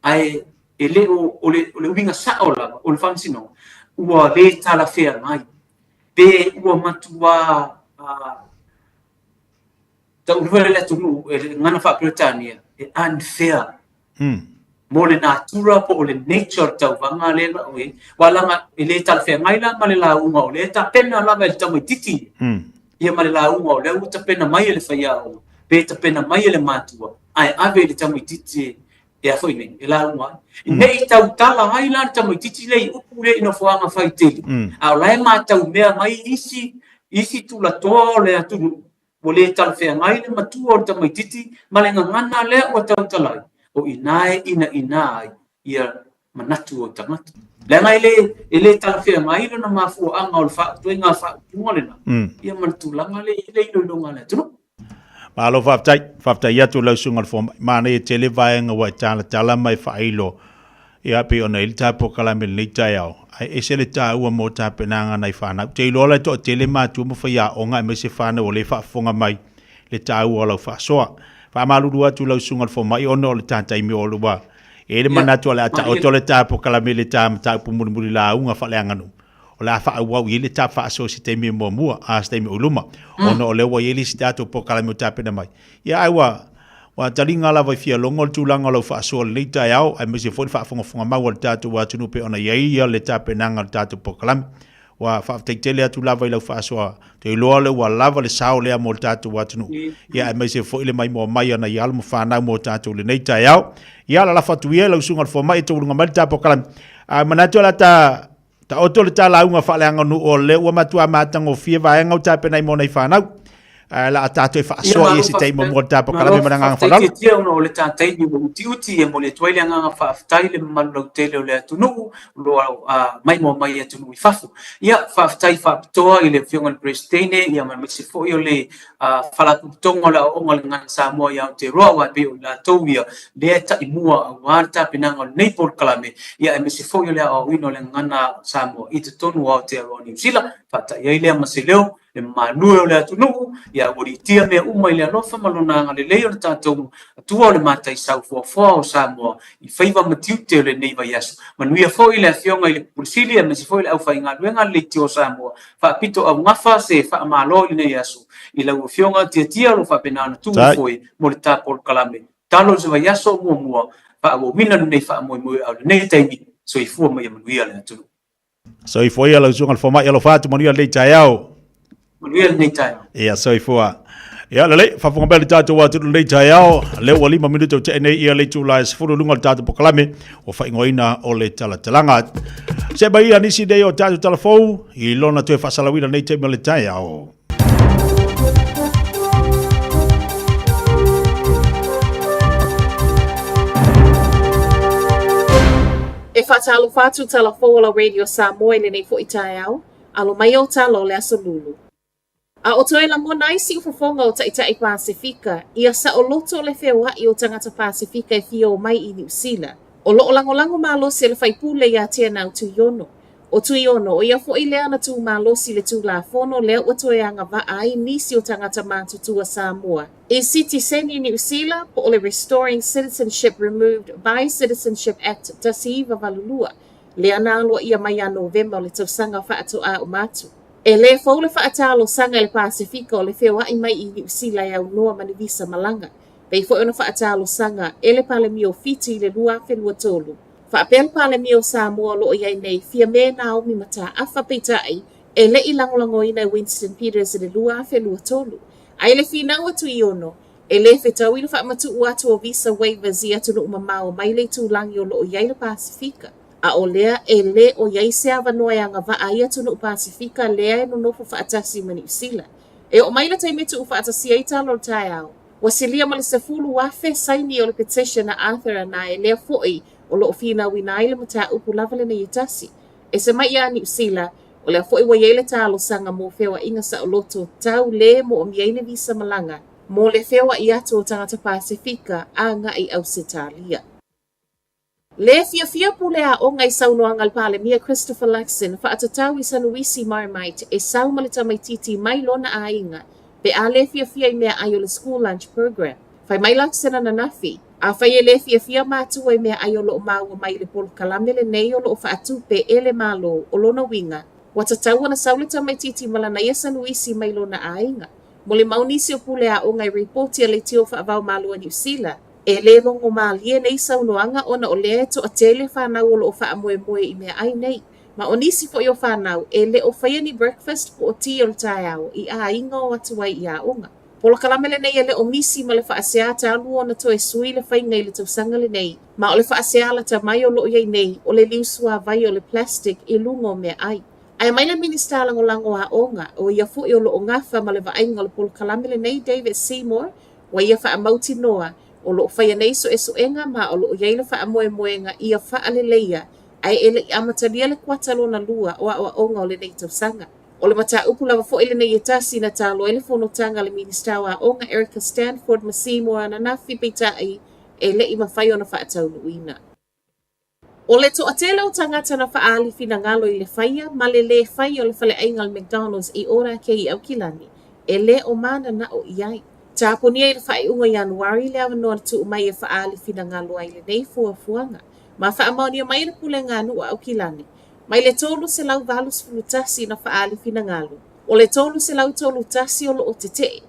ae e le o, o le, o le uiga sao lava o le faamasinoga, ua le talafeagai pe ua matuā taulua le atunuu e le gagana faa-Peretania e unfair. mo le natura po o le nature o le tauvaga lea na oi, aua leaga e le talafeagai la ma le lauga o lea e tapena lava e le tamaitiiti ia ma le lauga o lea ua tapena mai e le faiaoga pe tapena mai e le matua ae ave i le tamaitiiti e a foi nei, e lauga ai. Ne i tautala ai la le tamaitiiti lea i upu lea i nofoaga faitele, a o la e matau mea mai isi isi tulatoa o le atunuu ua le talafeagai le matua o le tamaitiiti ma le gagana lea ua tautala ai, o i ina e inaina ai ia manatu o tagata. Leaga e le, e le talafeagai lona mafuaaga o le ituaiga faaupuga lena, ia ma le tulaga lea e i ai le iloiloga a le atunuu. Malo faafetai, faafetai atu lau susuga i le fomai. Manaia tele vaega ua e talatala ma e faailo Ia, pei ona i ai le ta polokalame i lenei taeao, ae ese le taua mo tapenaga a nai fanau. Ou te iloa la e toatele matua ma faiaoga aemaise fanau o lea e faafofoga mai le taua o lau faasoa. Faamalulu atu i lau susuga i le fomai ona o le ta taimi o ua i ai le manatu o le a taoto le ta polokalame i le ta mataupu mulimuli lauga faaleaganuu. O le a faaauau i ai le ta faasoa i se taimi e muamua, a se taimi o i luma, ona o lea ua i ai le isi tatou polokalame o tapena mai. Ia, ae ua, ua taliga lava i fialogo le tulaga o lau faasoa i lenei taeao, aemaise foi le faafogafoga mau a le tatou atunuu pei ona i ai ia le tapenaga o le tatou polokalame. Ua faafetai tele atu lava i lau faasoa, ou te iloa lea ua lava le sao lea mo le tatou atunuu, ia aemaise foi le maimoa mai a nai alo ma fanau mo tatou i lenei taeao. Ia, lalafo atu ia i lau susuga i le fomai e taualuga mai le ta polokalame. Ae manatu o le a ta Taoto le ta lauga faaleaganuu o lea ua matua matagofie vaega o tapena ai mo nai fanau. Ae la a tatou e faasoa ia se taimi mo le ta polokalame ma le agaga faaaloalo. Faafetai ona o le ta taimi ua utiuti e momoli atu ai le agaga faafetai i le mamalu lautele o le atunuu o lo o maimoa mai i atunuu i fafo. Ia, faafetai faapitoa i le Afioga i le Peresetene ia ma aemaise foi o le Faalapotopotoga o le Aoaoga o le Gagana Samoa i Aotearoa aua e pei o i latou ia lea e taimua aua le tapenaga o lenei polokalame, ia aemaise foi o le aoaoina o le Gagana Samoa i totonu o Aotearoa Niu Sila. Faata'i ai lea ma se leo, le mamalu e o le atunuu, ia aualiitia mea uma i le alofa ma lona agalelei o le tatou Atua o le mataisau foafoa o Samoa i faiva ma tiute o lenei vaiaso. Manuia foi le Afioga i le Pule Sili aemaise foi le aufaigaluega a le Leitio o Samoa. Faapito augafa se faamalo i lenei aso i lau Afioga Tiatia o lo o faapena ona tu i foe mo le ta polokalame. Talo i se vaiaso muamua faaauauina lenei faamoemoe a o lenei taimi. Soifua ma ia manuia le atunuu. Soifua ia lau susuga i le fomai, alofa atu, manuia lenei taeao. Manuia lenei taeao. Ia, soifua. Ia, lelei, faafofoga mai le tatou atunuu lenei taeao, lea ua 5 minute o tea nei ia le itula e 10 i luga o le tatou polokalame ua faaigoaina o le talatalaga. Se mai ia nisi nei o tatou talafou i lona toe faasalauina nei taimi o le taeao. E faatalofa atu tala fou o la Radio Samoa i lenei foi taeao, alo mai ou tala o le Aso Lulu. A o toe lagona ai siufofoga o Taitai Pasefika, ia saoloto le feoaʻi o tagata Pasefika e fia o mai i Niu Sila. O lo o lagolago malosi e le faipule iā Teanau Tuiono. ʻO Tuiono, ʻo ia foʻi lea na tū malosi i le Tulafono lea ua toe agavaʻa ai nisi o tagata matutua Samoa i sitiseni Niu Sila po o le Restoring Citizenship Removed by Citizenship Act 1982, lea na aloaia mai ia Novema o le tausaga faatoa uma atu. E lē fou le faatalosaga i le Pasefika o le feoaʻi mai i Niu Sila e aunoa ma ni visa malaga, pei foi ona faatalosaga e le Palemia o Fiti i le 2023. Faapea le Palemia o Samoa o lo o i ai nei, Fiame Naomi Mataafa, peitai, e le i lagolagoina e Winston Peters i le 2023. A i le finau a Tuiono, e lē fetaui le faamatuu atu o visa waivers i atunuu mamao mai le itulagi o lo o i ai le Pasefika. A o lea, e lē o i ai se avanoa e agavaa ai atunuu Pasefika lea e nonofo faatasi ma Niu Sila. E oo mai le taimi e tuufaatasia ai tala o le taeao, ua silia ma le 10,000 saini o le petition a Arthur Anae lea foi o lo o finauina ai le mataupu lava lenei e tasi. Ese mai iā Niu Sila, o lea foi ua i ai le talosaga mo feoaiga saoloto tau lē moomia ai le visa malaga mo le feoai atu o tagata Pasefika agai Ausetalia. Lē fiafia pule aoga i saunoaga a le Palemia Christopher Luxon faatatau i sanuisi Marmite e sau ma le tamaitiiti mai lona aiga pe a lē fiafia i meaai o le School Lunch Program. Fai mai Luxon ananafi, Afai e lē fiafia matua i meaai o lo o maua mai i le polokalame lenei o lo o faatupe e le Malo, o lona uiga, ua tatau ona sau le tamaitiiti ma lana ia sanuisi mai lona aiga. Molimau nisi o pule aoga i ripoti a leitio faava-o-Malo a Niu Sila. E lē logo mālie nei saunoaga ona o lea e toatele fanau o loo faamoemoe i meaai nei. Ma o nisi foi o fanau e le o faia ni breakfast po o tī o le taeao i aiga o atu ai i aoga. Polokalame lenei e le o misi ma le faasea talu ona toe sui le faiga i le tausaga lenei, ma o le faasea lata mai o loo i ai nei o le liu suavai o le plastic i luga o meaai. Ae mai le Minisita Lagolago o Aoga, o ia foi o loo gafa ma le vaaiga o le polokalame lenei David Seymour, ua ia faamautinoa o loo faia nei suesuega ma o loo i ai le faamoemoega ia faaleleia ae e le i amatalia le kuata lona lua o aoaoga o lenei tausaga. O le mataupu lava foi lenei e tasi na taloa ai le fonotaga a le Minisita o Aoga Erica Stanford ma Seymour ananafi peitai e le i mafai ona faataunuuina. O le toatele o tagata na faaali finagalo i le faia ma le lē faia o le faleaiga o le McDonald's i Ōrākei i Aukilani, e le o mananao i ai. Tapunia i le faaiuga o Ianuari le avanoa na tuu mai e faaali finagalo ai lenei fuafuaga. Ma faamaonia mai e le Pulega a Nuu a Aukilani, mai le 381 na faaali finagalo, o le 331 o loo tetee,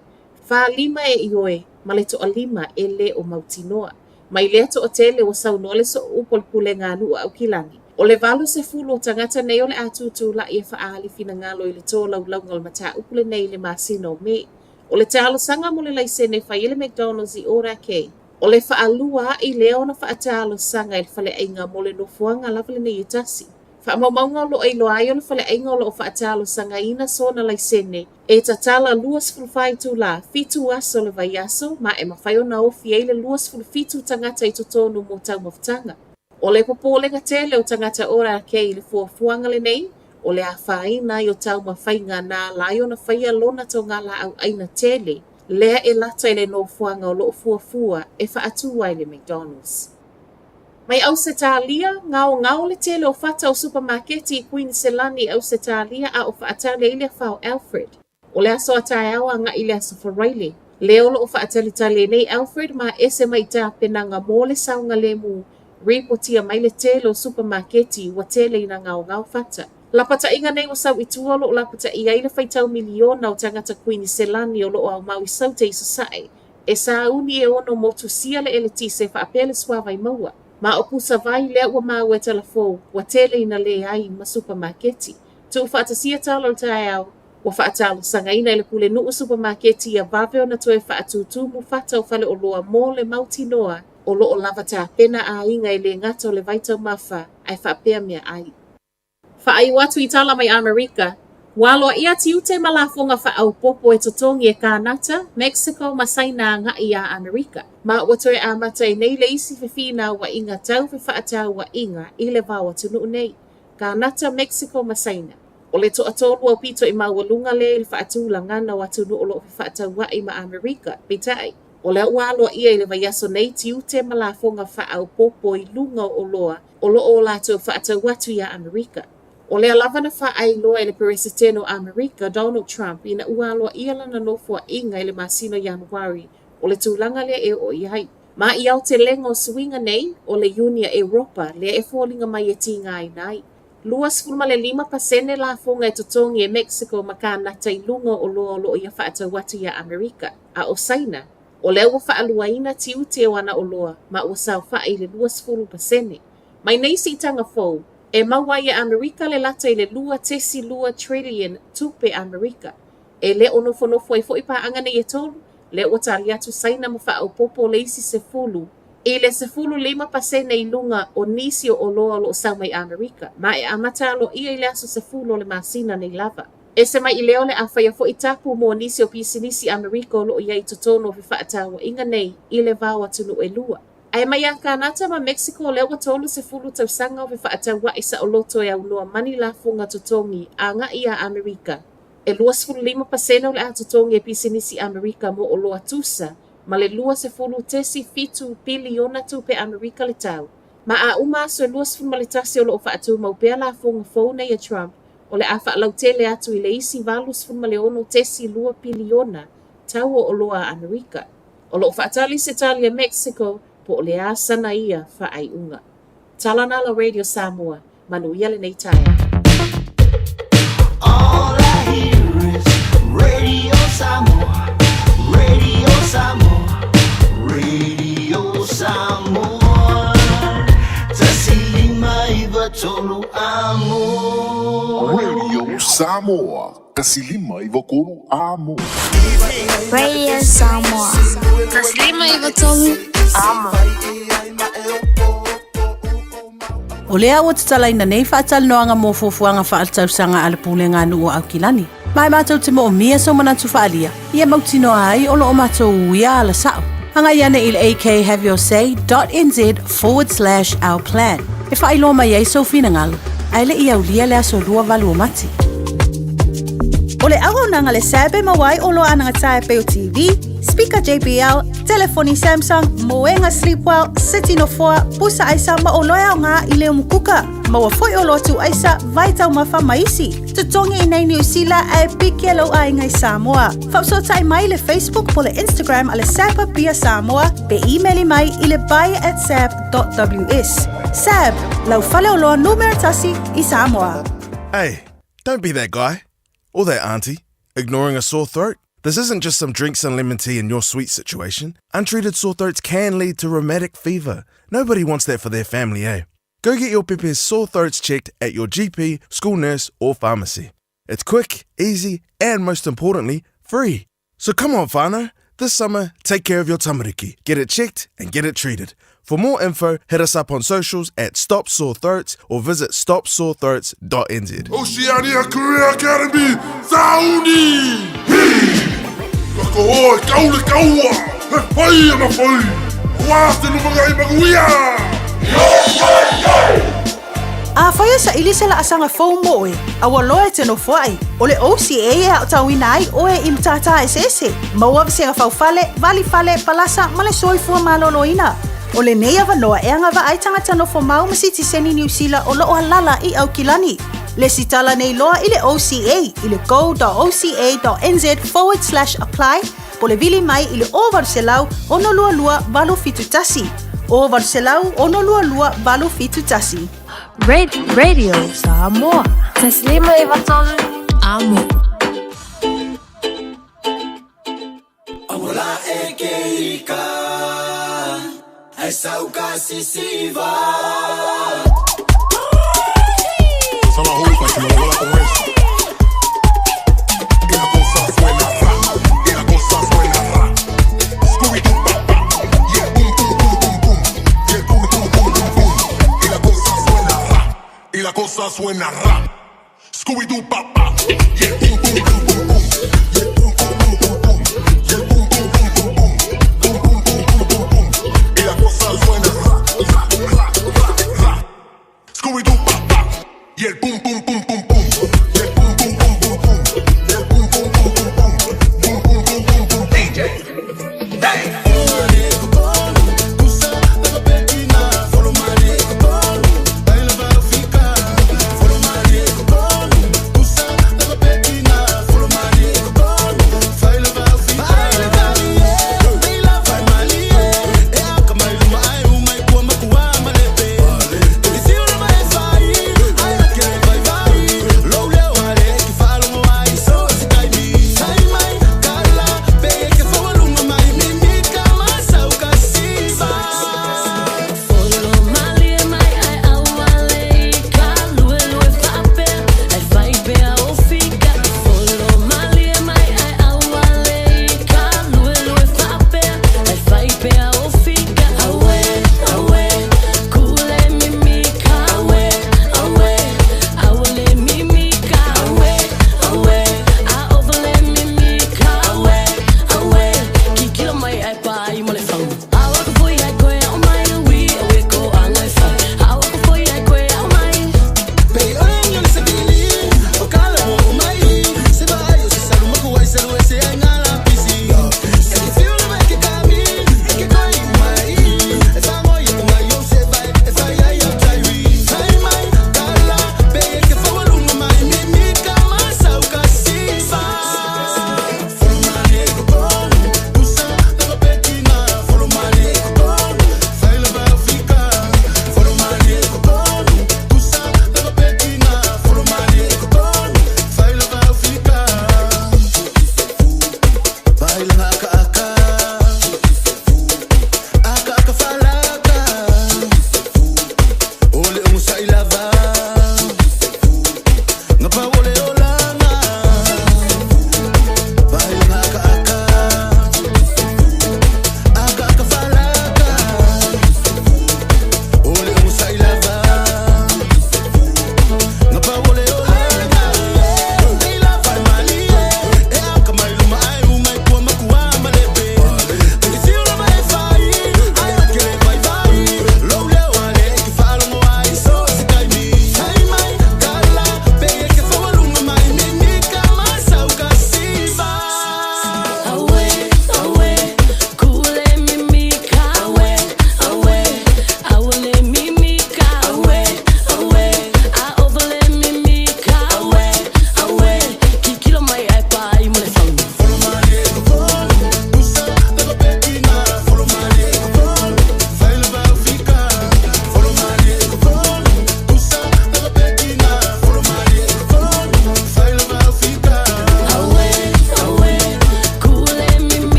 45 e ioe ma le toalima e le o mautinoa. Mai lea toatele ua saunoa le sooupu o le Pulega a Nuu a Aukilani, o le 80 o tagata nei o le a tutulai e faaali finagalo i le tolaulauga o le mataupu lenei i le masina o Me. O le talosaga mo le laisene e fai ai le McDonald's i Ōrākei, o le faalua a'i lea ona faatalosaga i le faleaiga mo le nofoaga lava lenei e tasi. Faamaumauga o loo iloa ai o le faleaiga o loo faatalosagaina sona laisene e tatala 24 itulā, fitu aso o le vaiaso, ma e mafai ona ofi ai le 27 tagata i totonu mo taumafataga. O le popolega tele o tagata Ōrākei i le fuafuaga lenei, o le afaina ai o taumafaiga na ala ai ona faia lona togalaau ʻaina tele, lea e lata i le nofoaga o loo fuafua e faatū ai le McDonald's. Mai Ausetalia, Gaogao le tele o fata o supamaketi i Kuiniselani i Ausetalia a o faatali ai le afa o Alfred. O le aso a taeao agai i le aso Faraile, lea o loo faatalitali ai nei Alfred ma ese mai i tapenaga mo le saogalemu, ripotia mai le tele o supamaketi ua tele ina gaogao fata. Lapataiga nei ua sau i tua o loo lapataia ai le faitau miliona o tagata Kuiniselani o loo aumau i Saute i Sasae E sauni e ono motusia le eletise faapea le suavai maua. Ma o pusa vai lea ua maua e Talafou, ua tele ina leai ma supamaketi. Tuufaatasia tala o le taeao, ua faatalosagaina e le Pulenuu supamaketi ia vave ona toe faatūtū fata o faleoloa mo le mautinoa o lo o lava tapena aiga e le gata o le vaitaumafa ae faapea meaai. Faaiu atu i tala mai Amerika, ua aloaia tiute ma lafoga faaopoopo e totogi e Kānata, Mexico ma Saina agai iā Amerika. Ma ua toe amata ai nei le isi fefinauaiga tau fefaatauaiga i le va o atunuu nei, Kānata, Mexico ma Saina. O le toatolu aupito i maualuga lea i le faatulagana o atunuu o lo o fefaatauai ma Amerika, peitai, o lea ua aloaia i le vaiaso nei tiute ma lafoga faaopoopo i luga o oloa o lo o latou faatau atu iā Amerika. O lea lava na faailoa e le Peresetene o Amerika, Donald Trump, ina ua aloaia lana nofoaiga i le masina o Ianuari, o le tulaga lea e oo i ai. Ma i aotelega o suiga nei, o le Iuni a Europa lea e foliga mai e tigaina ai. 25% lafoga e totogi e Mexico ma Kānata i luga o oloa o lo o ia faatau atu iā Amerika, a o Saina, O lea ua faaluaina tiute o ana oloa ma ua saofai i le 20%. Mai nei siitaga fou, e maua ai e Amerika le lata i le 2.2 trillion tupe Amerika. E le o nofonofo ai foi paaga nei e tolu, lea ua tali atu Saina ma faaopoopo le isi 10 i le 15% i luga o nisi o oloa o lo o sau mai Amerika, ma e amata aloaia i le aso 10 o le masina nei lava. Ese mai i lea o le a faia foi tapu mo nisi o pisinisi Amerika o lo o i ai i totonu o fefaatauaiga nei i le va o atunuu e lua. Ae mai ia Kanata ma Mexico lea ua 30 tausaga o fefaataua'i saoloto e aunoa ma ni lafoga totogi agai iā Amerika. E 25% o le a totogi e pisinisi Amerika mo oloa tusa ma le 20.7 piliona tupe Amerika le tau. Ma a uma aso e 21 o lo o faatumau pea lafoga fou nei a Trump, o le a faalautele atu i le isi 86.2 piliona tau o oloa a Amerika. O lo o faatali se tali a Mexico po o le a sana ia faaiuga. Tala na la Radio Samoa, manuia lenei taeao. All I hear is Radio Samoa, Radio Samoa, Radio. Samoa, 153 Amo. Radio Samoa. 153 Amo. O lea ua tatalaina nei faatalanoaga mo fuafuaga faaletausaga a le Pulega a Nuu o Aukilani. Ma e matou te moomia sou manatu faaalia, ia mautinoa ai o lo o matou uia ala sao. Agai ane i le akhaveyourSay.nz forward slash our plan e faailoa mai ai sou finagalo, ae le i aulia le aso 28 o Mati. O le auaunaga le SAB e maua ai oloa anagata e pei o TV, speaker JBL, telefoni Samsung, moega Sleepwell, seti nofoa, pusa aisa ma oloa e aoga i le umukuka. Maua foi oloa tuu aisa, vai taumafa ma isi. Totogi i nei Niu Sila ae piki lou aiga i Samoa. Faafesootai mai i le Facebook po le Instagram a le SAB Apia Samoa pe imeli mai i le buy@sab.ws. SAB, lau faleoloa numera tasi i Samoa. Hey, don't be that guy. Or that auntie. Ignoring a sore throat? This isn't just some drinks and lemon tea in your sweet situation. Untreated sore throats can lead to rheumatic fever. Nobody wants that for their family, eh? Go get your pepe's sore throats checked at your GP, school nurse, or pharmacy. It's quick, easy, and most importantly, free. So come on, whānau. This summer, take care of your tamariki. Get it checked and get it treated. For more info, hit us up on socials at Stop Sore Throats or visit stopsorethroats.nz. Oceania Career Academy, Sauni! Hi! Ka koa e kau le kaua, he whai ana whai, wā te lumangai manuia! Yo, yo, yo! Afai e saili se laasaga fou mo oe, a ua loa e te nofoai, o le OCA e aotauina ai oe i matata eseese, maua vasega faufale, valifale, palasa ma le soifua maloloina. O lenei avanoa e agavaa ai tagata nofomau ma sitiseni Niu Sila o lo o alala i Aukilani. Lesitala nei loa i le OCA i le go.oca.nz forward slash apply po le vili mai i le 0800 622 871. 0800 622 871. Radio Samoa. 153 Amo. Amola e ke ika, ai sauka sisiva. Esa la juca, si me lo vuela con eso. Y la cosa suena ra, y la cosa suena ra. Scooby-Doo, pa, pa. Yeah, boom, boom, boom, boom, boom. Yeah, boom, boom, boom, boom, boom. Y la cosa suena ra, y la cosa suena ra. Scooby-Doo, pa, pa. Yeah, boom, boom, boom, boom, boom. Yeah, boom, boom, boom, boom, boom. Yeah, boom, boom, boom, boom, boom. Boom, boom, boom, boom, boom, boom. Y la cosa suena ra, ra, ra, ra, ra. Scooby-Doo, pa, pa. Y el pum, pum, pum, pum, pum. Y el pum, pum, pum, pum, pum. Y el pum, pum, pum, pum, pum. Pum, pum, pum, pum, pum. DJ.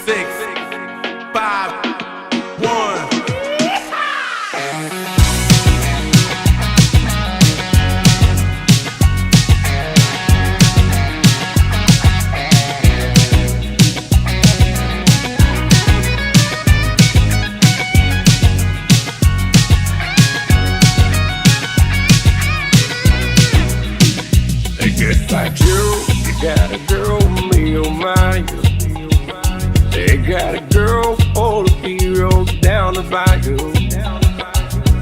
6, 5, 1. Just like you, you got a girl, me oh my. They got a girl, all the heroes down the bayou.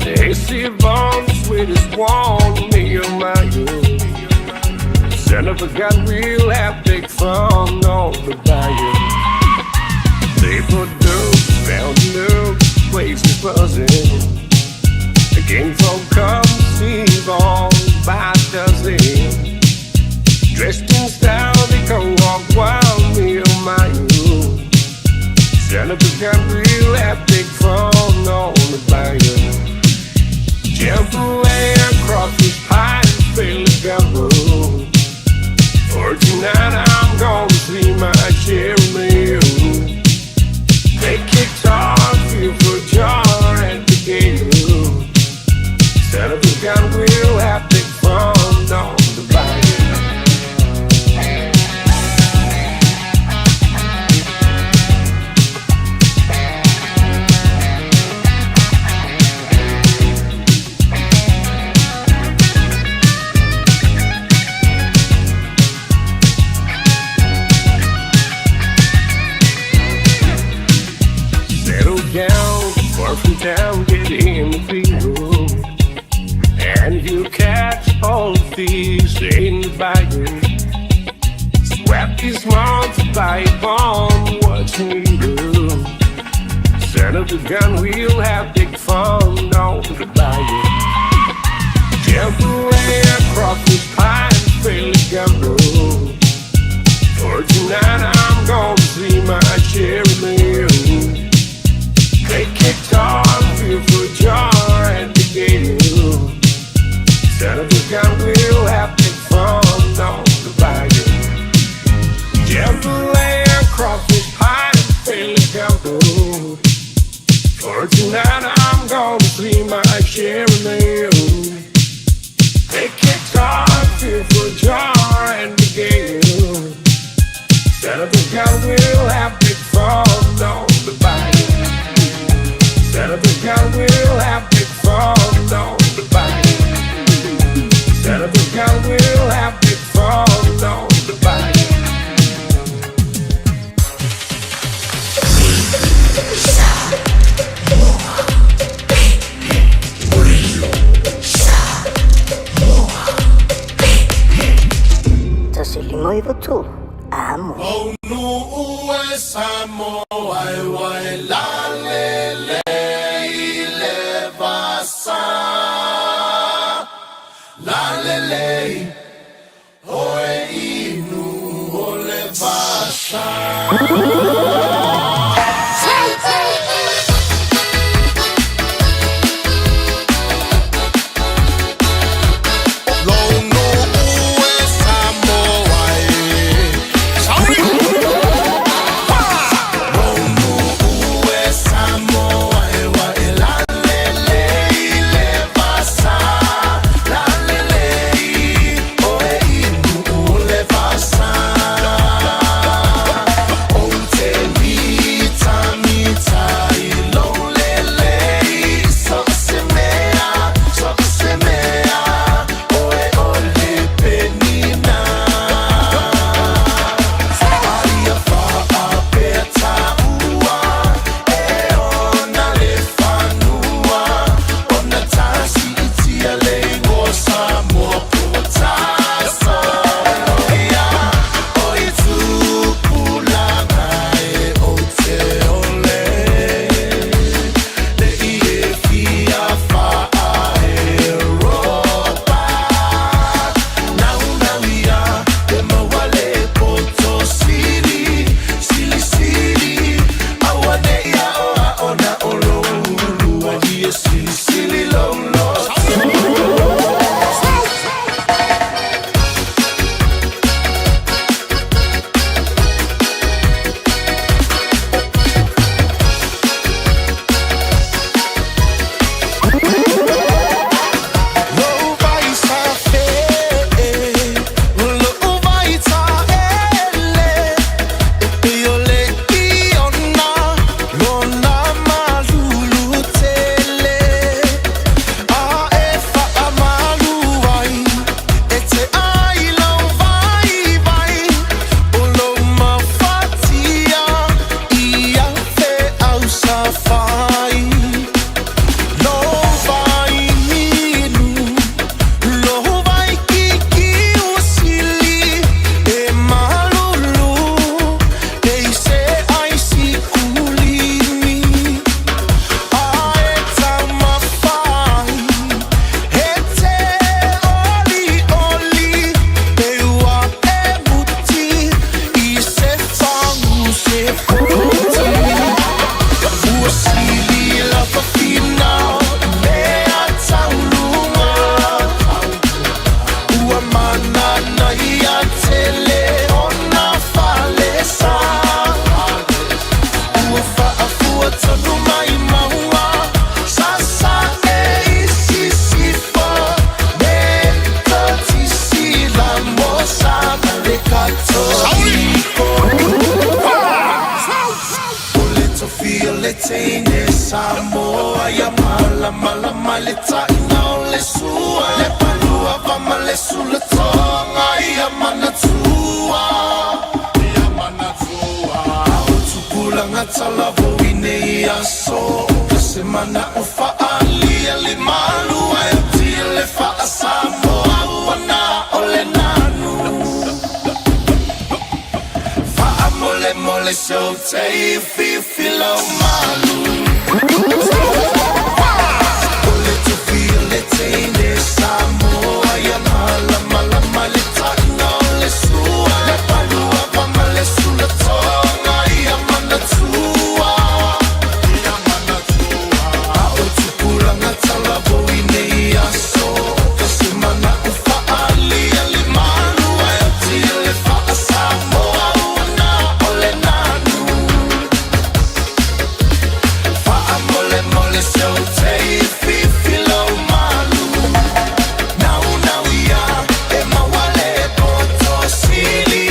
They see Vaughn, the sweetest one, me oh my. Son of a gun, we'll have big fun on the bayou. They put dope down the place is buzzing. The king folk come see Vaughn by dozen. Dressed in style, they go walk wild, me oh my. Son of a gun, we'll have big fun on the bayou. Jump away across this pine, fill the gumbo. For tonight I'm gonna see my Jeremy. Take guitar, feel for jar at the gate. Son of a gun, we'll have big fun on the bayou. Settle down, far from town, get in the field. And you catch all the fish in the bayou. Sweat these months by bomb, what you do. Son of a gun, we'll have big fun on the bayou. Jump away across this pine, fill the gumbo. For tonight I'm gonna see my Jeremy. Take guitar, feel for jar at the gate. Son of a gun, we'll have big fun on the bayou. Jump away across this pine, fill the gumbo. For tonight I'm gonna see my Jeremy. Take guitar, feel for jar at the gate. Son of a gun, we'll have big fun on the bayou. Son of a gun, we'll have big fun on the bayou. Son of a gun, we'll have big fun on the bayou. Tasi lima iwa tolu. Amo. Nu'ue Samoa e wai la le le i le vasa. La le le i, oe inu o le vasa. foti. Ua sili lau fafina o le mea tauluga. Ua mananaia tele ona falesa. Ua faafua tonu mai maua. Sasae i sisifo. Metotisi la mosa ma le Katoliko. O le tofi o le teine Samoa ia malamalama le taina o le sua. Le palua va ma le sulatoga ia manatua. Ia manatua. A o tupulaga talavou i nei aso. Ka se mana o faalia le malu ae oti le faa-Samoa ua na o le nanu. Faamolemole se ou te fifi lau malu. O le tofi o le teine Samoa ia malamalama le taina o le sua. Le palua va ma le sulatoga ia manatua. Ia manatua. A o tupulaga talavou i nei aso. Ka se mana o faalia le malu ae oti le faa-Samoa ua na o le nanu. Faamolemole se ou te fifi lau malu. Nau nau ia e maua le poto sili,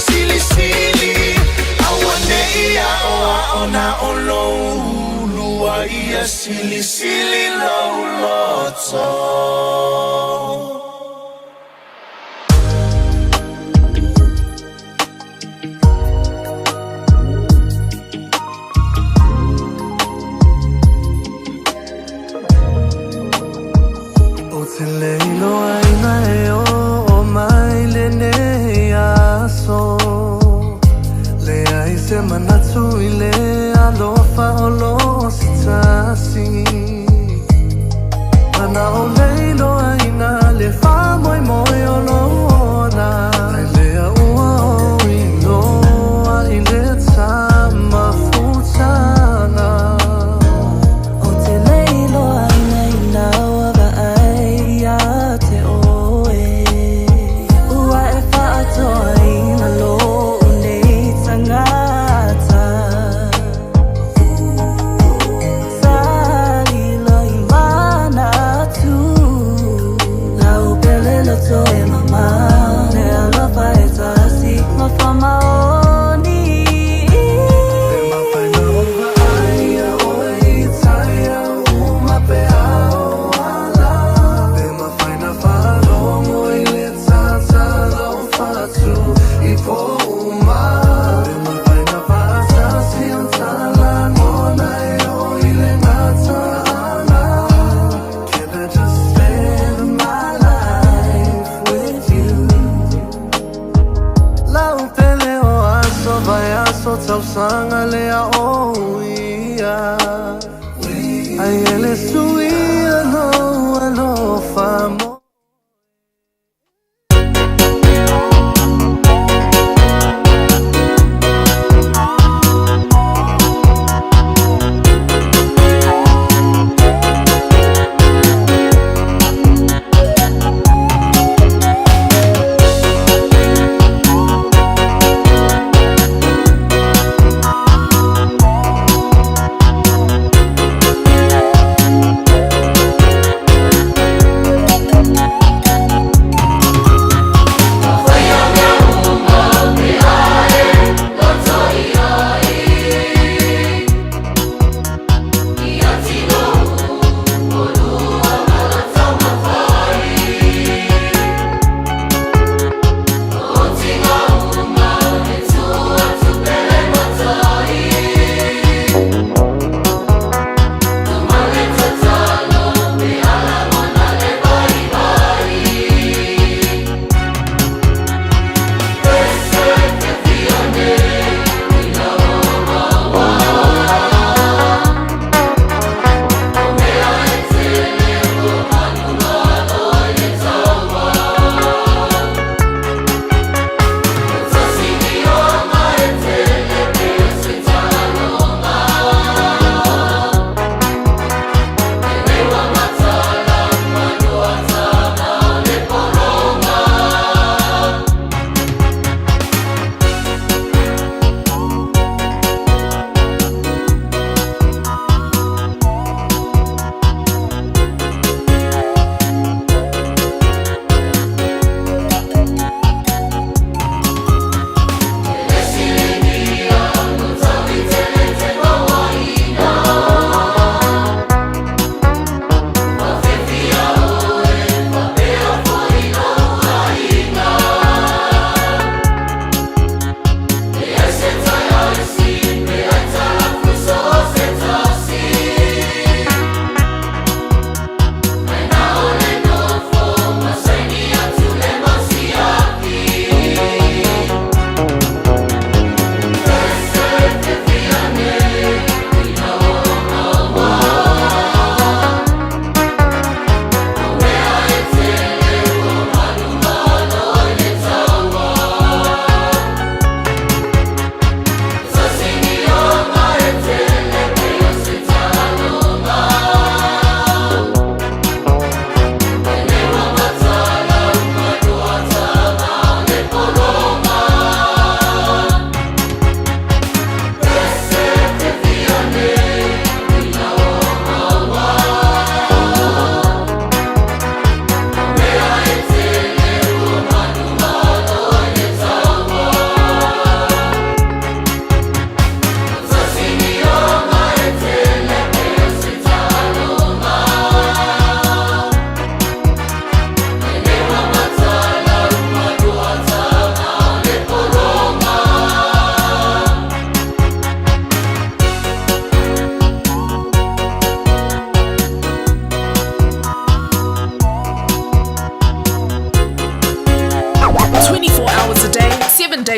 sili sili. Aua ne i ao ao na o lou ulu a ia sili sili lou loto. Ou te le iloaina e oo mai lenei aso. Leai se manatu i le alofa o lo o se tasi. Mana o le iloaina le faamoemoe o lo ola. Ai lea ua ou iloa i le tamafutaga. Ou te le iloaina ina ua vaai ia te oe. Ua e faatoaina lou nei tagata. Sa lilo i manatu. Lau pele loto e mama. Le alofa e tasi ma faamaoni. E mafai na ou vaai ia oe i taia uma pe a o ala. Pe mafai na faalogo i le tatala o fatu i po uma. Pe mafai na faatasi o talagona e oo i le gataala. Can I just spend my life with you? Lau pele o aso vaiaso tausaga lea o ia. Ai e le suia lou alofa mo.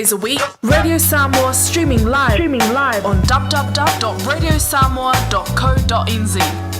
days a week. Radio Samoa streaming live, streaming live on www.radiosamoa.co.nz.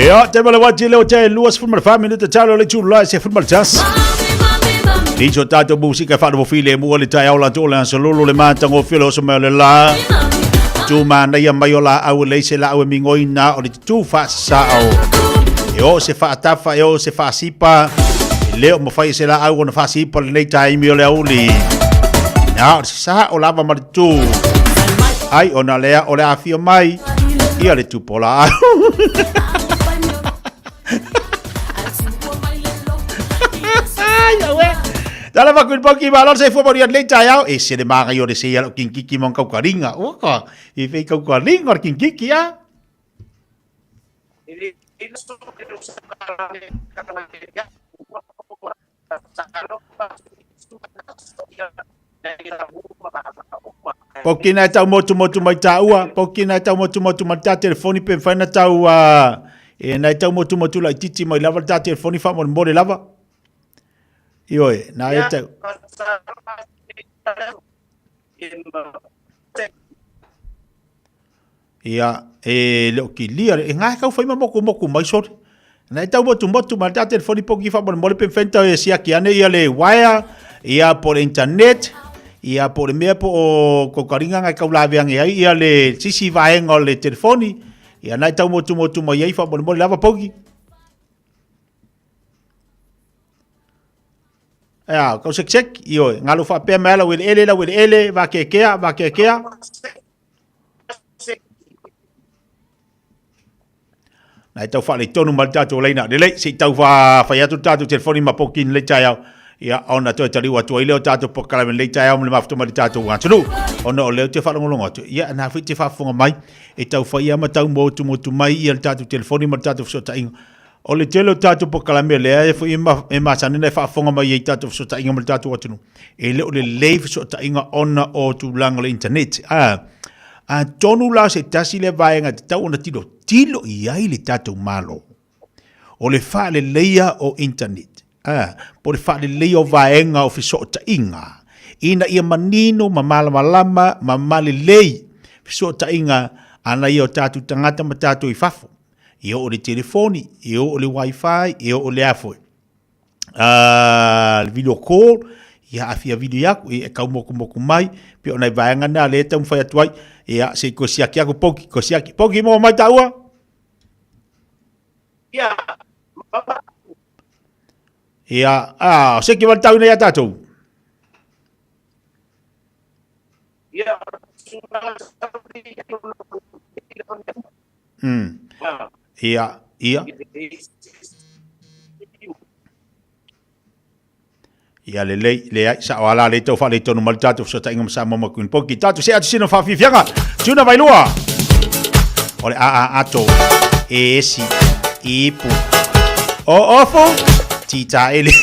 Ia, te male wati leo te lua sefulu ma le fa minute talo le tulu se fulu ma le tasi. Liso tātou musika whaanofofile mua le taeao la tō le asololo le mātangofie le oso mai o le la. Tū mānaia mai o la au le se la au e mingoina o le tū whaasao. E o se whaatafa, e o se whaasipa, E le o mafai e se laau ona faasipa lenei taimi o le auli. A o le sasao lava ma le tū. Ai ona lea o le afio mai ia le tupolaau. Ai, aue. Tala fa kuin poki ma lor se fua mori lei taeao. E se le manga i o le se ia lo kinkiki mo kaukaringa. Ua i fei kaukaringa o le kinkiki a. Pokina e tau motumotu mai tāua, pokina e tau motumotu mai tā telefoni pe mawhai na tau uh, e na e tau motumotu lai titi mai lava tā telefoni wha more more lava. Ioe, nā e tau. Ia, e le o kilia, e ngā kau whai ma moku moku mai sori. Na e tau motu motu ma tā telefoni poki wha more more pe whenta e siaki ane ia le wire, ia po le internet, ia po le mea po o kokaringa ngai kau lawe ange ai, ia le sisi vaenga o le telefoni, ia na e tau motu motu mai ai wha more more lava poki. Ia, kau sek sek, ioe, ngalo whaapea mai ala wele ele, la wele ele, vakekea, vakekea. Na e tau faaletonu ma le tatou laina. Lelei, se i tau whai atu le tatou telefoni ma poki ni lei taeao. Ia, ona toe taliu atu ai lea o tatou polokalame lenei taeao ma le mafuta mai le tatou atunuu. Ona o lea ou te faalogologo atu, ia, na foi te faafofoga mai, e tau whai ama tau motumotu mai ia le tatou telefoni ma le tatou fesootaiga. O le tele o tatou polokalame lea e foi e masani ona e faafofoga mai ai i tatou fesootaiga ma le tatou atunuu, e le o lelei fesootaiga ona o tulaga o le internet. A, atonu la o se tasi lea vaega e tatau ona tilotilo i ai le tatou Malo, o le faaleleia o internet, a, po o le faaleleia o vaega o fesootaiga, ina ia manino ma malamalama ma malelei fesootaiga a nai o tatou tagata ma tatou i fafo. E oo i le telefoni, e oo i le wifi, e oo i le a foi. Le video call, ia aafia video aku, e kau mokumoku mai, pei o nai vaega na lea e taumafai atu ai, ia se i toe siaki aku Poki, toe siaki. Poki, maua mai taua? Ia, Ia, a, se ki wale tau nei a tātou? Ia, Ia, ia. Ia lelei, leai, sao ala le tau faaletonu mai le tatou fesootaiga ma Samoa ma Queen Poki. Tatou see atu sina faafiafiaga. Tuna vailua. O le a a ato. E esi. Ipu. O ofu. Tita ele.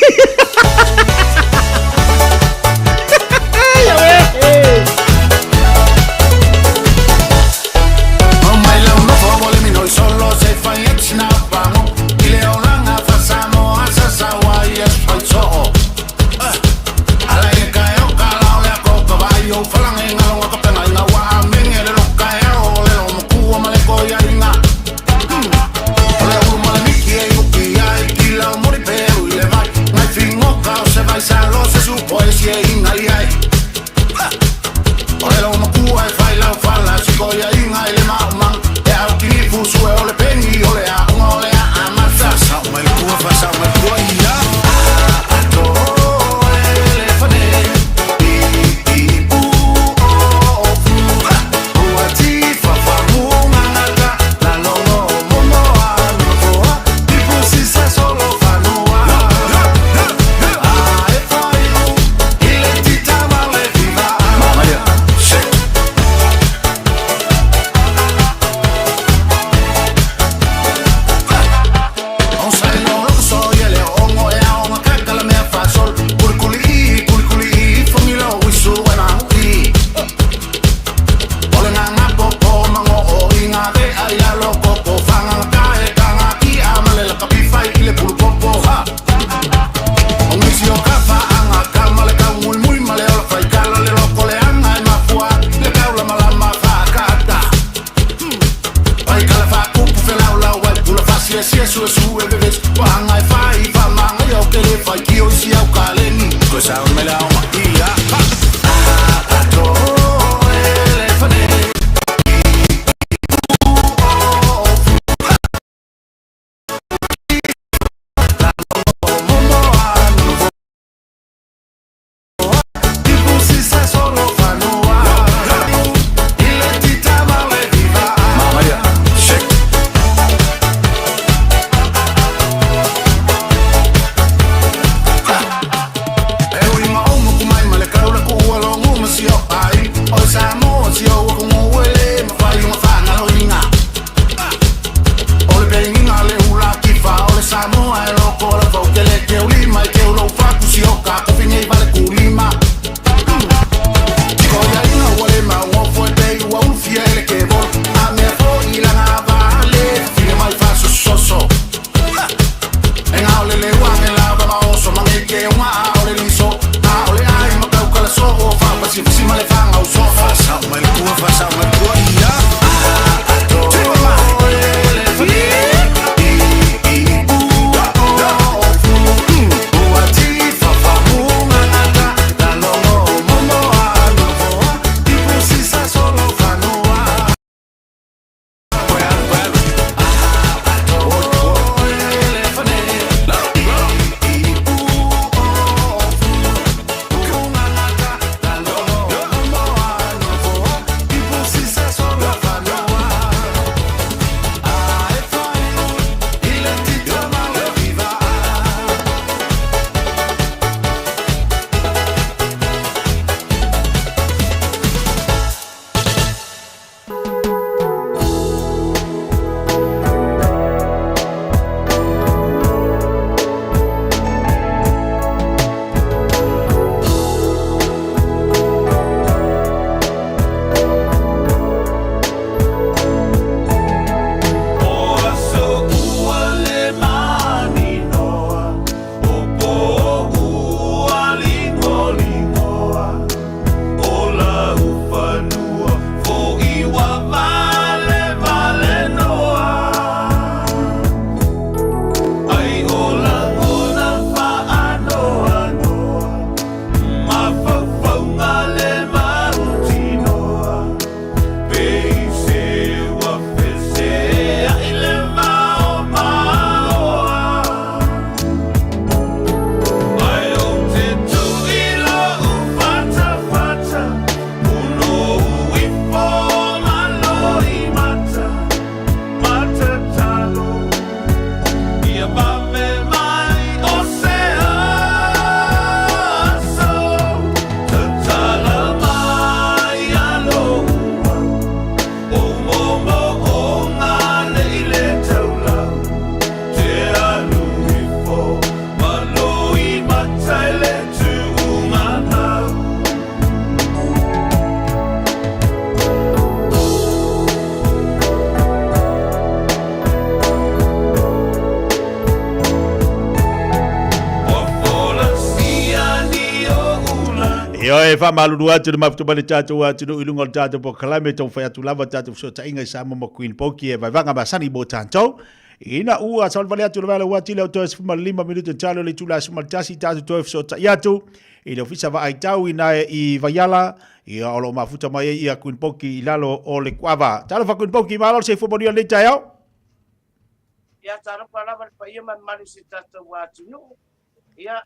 Ioe, faamalulu atu le mafuta mai le tatou atunuu i luga o le tatou polokalame, taumafai atu lava tatou fesootaiga i Samoa ma Queen Poki e vaevaga masani mo tatou. Ina ua savalivali atu le vaela ua atili au toe 15 minute talo le itula 11 tatou toe fesootai atu i le ofisa vaai tau ina e i Vaiala ia o lo o mafuta mai ai ia Queen Poki i lalo o le kuava. Talofa Queen Poki, malo le soifua manuia lenei taeao. Ia talofa lava le paia ma le mamalu o si tatou atunuu. Ia,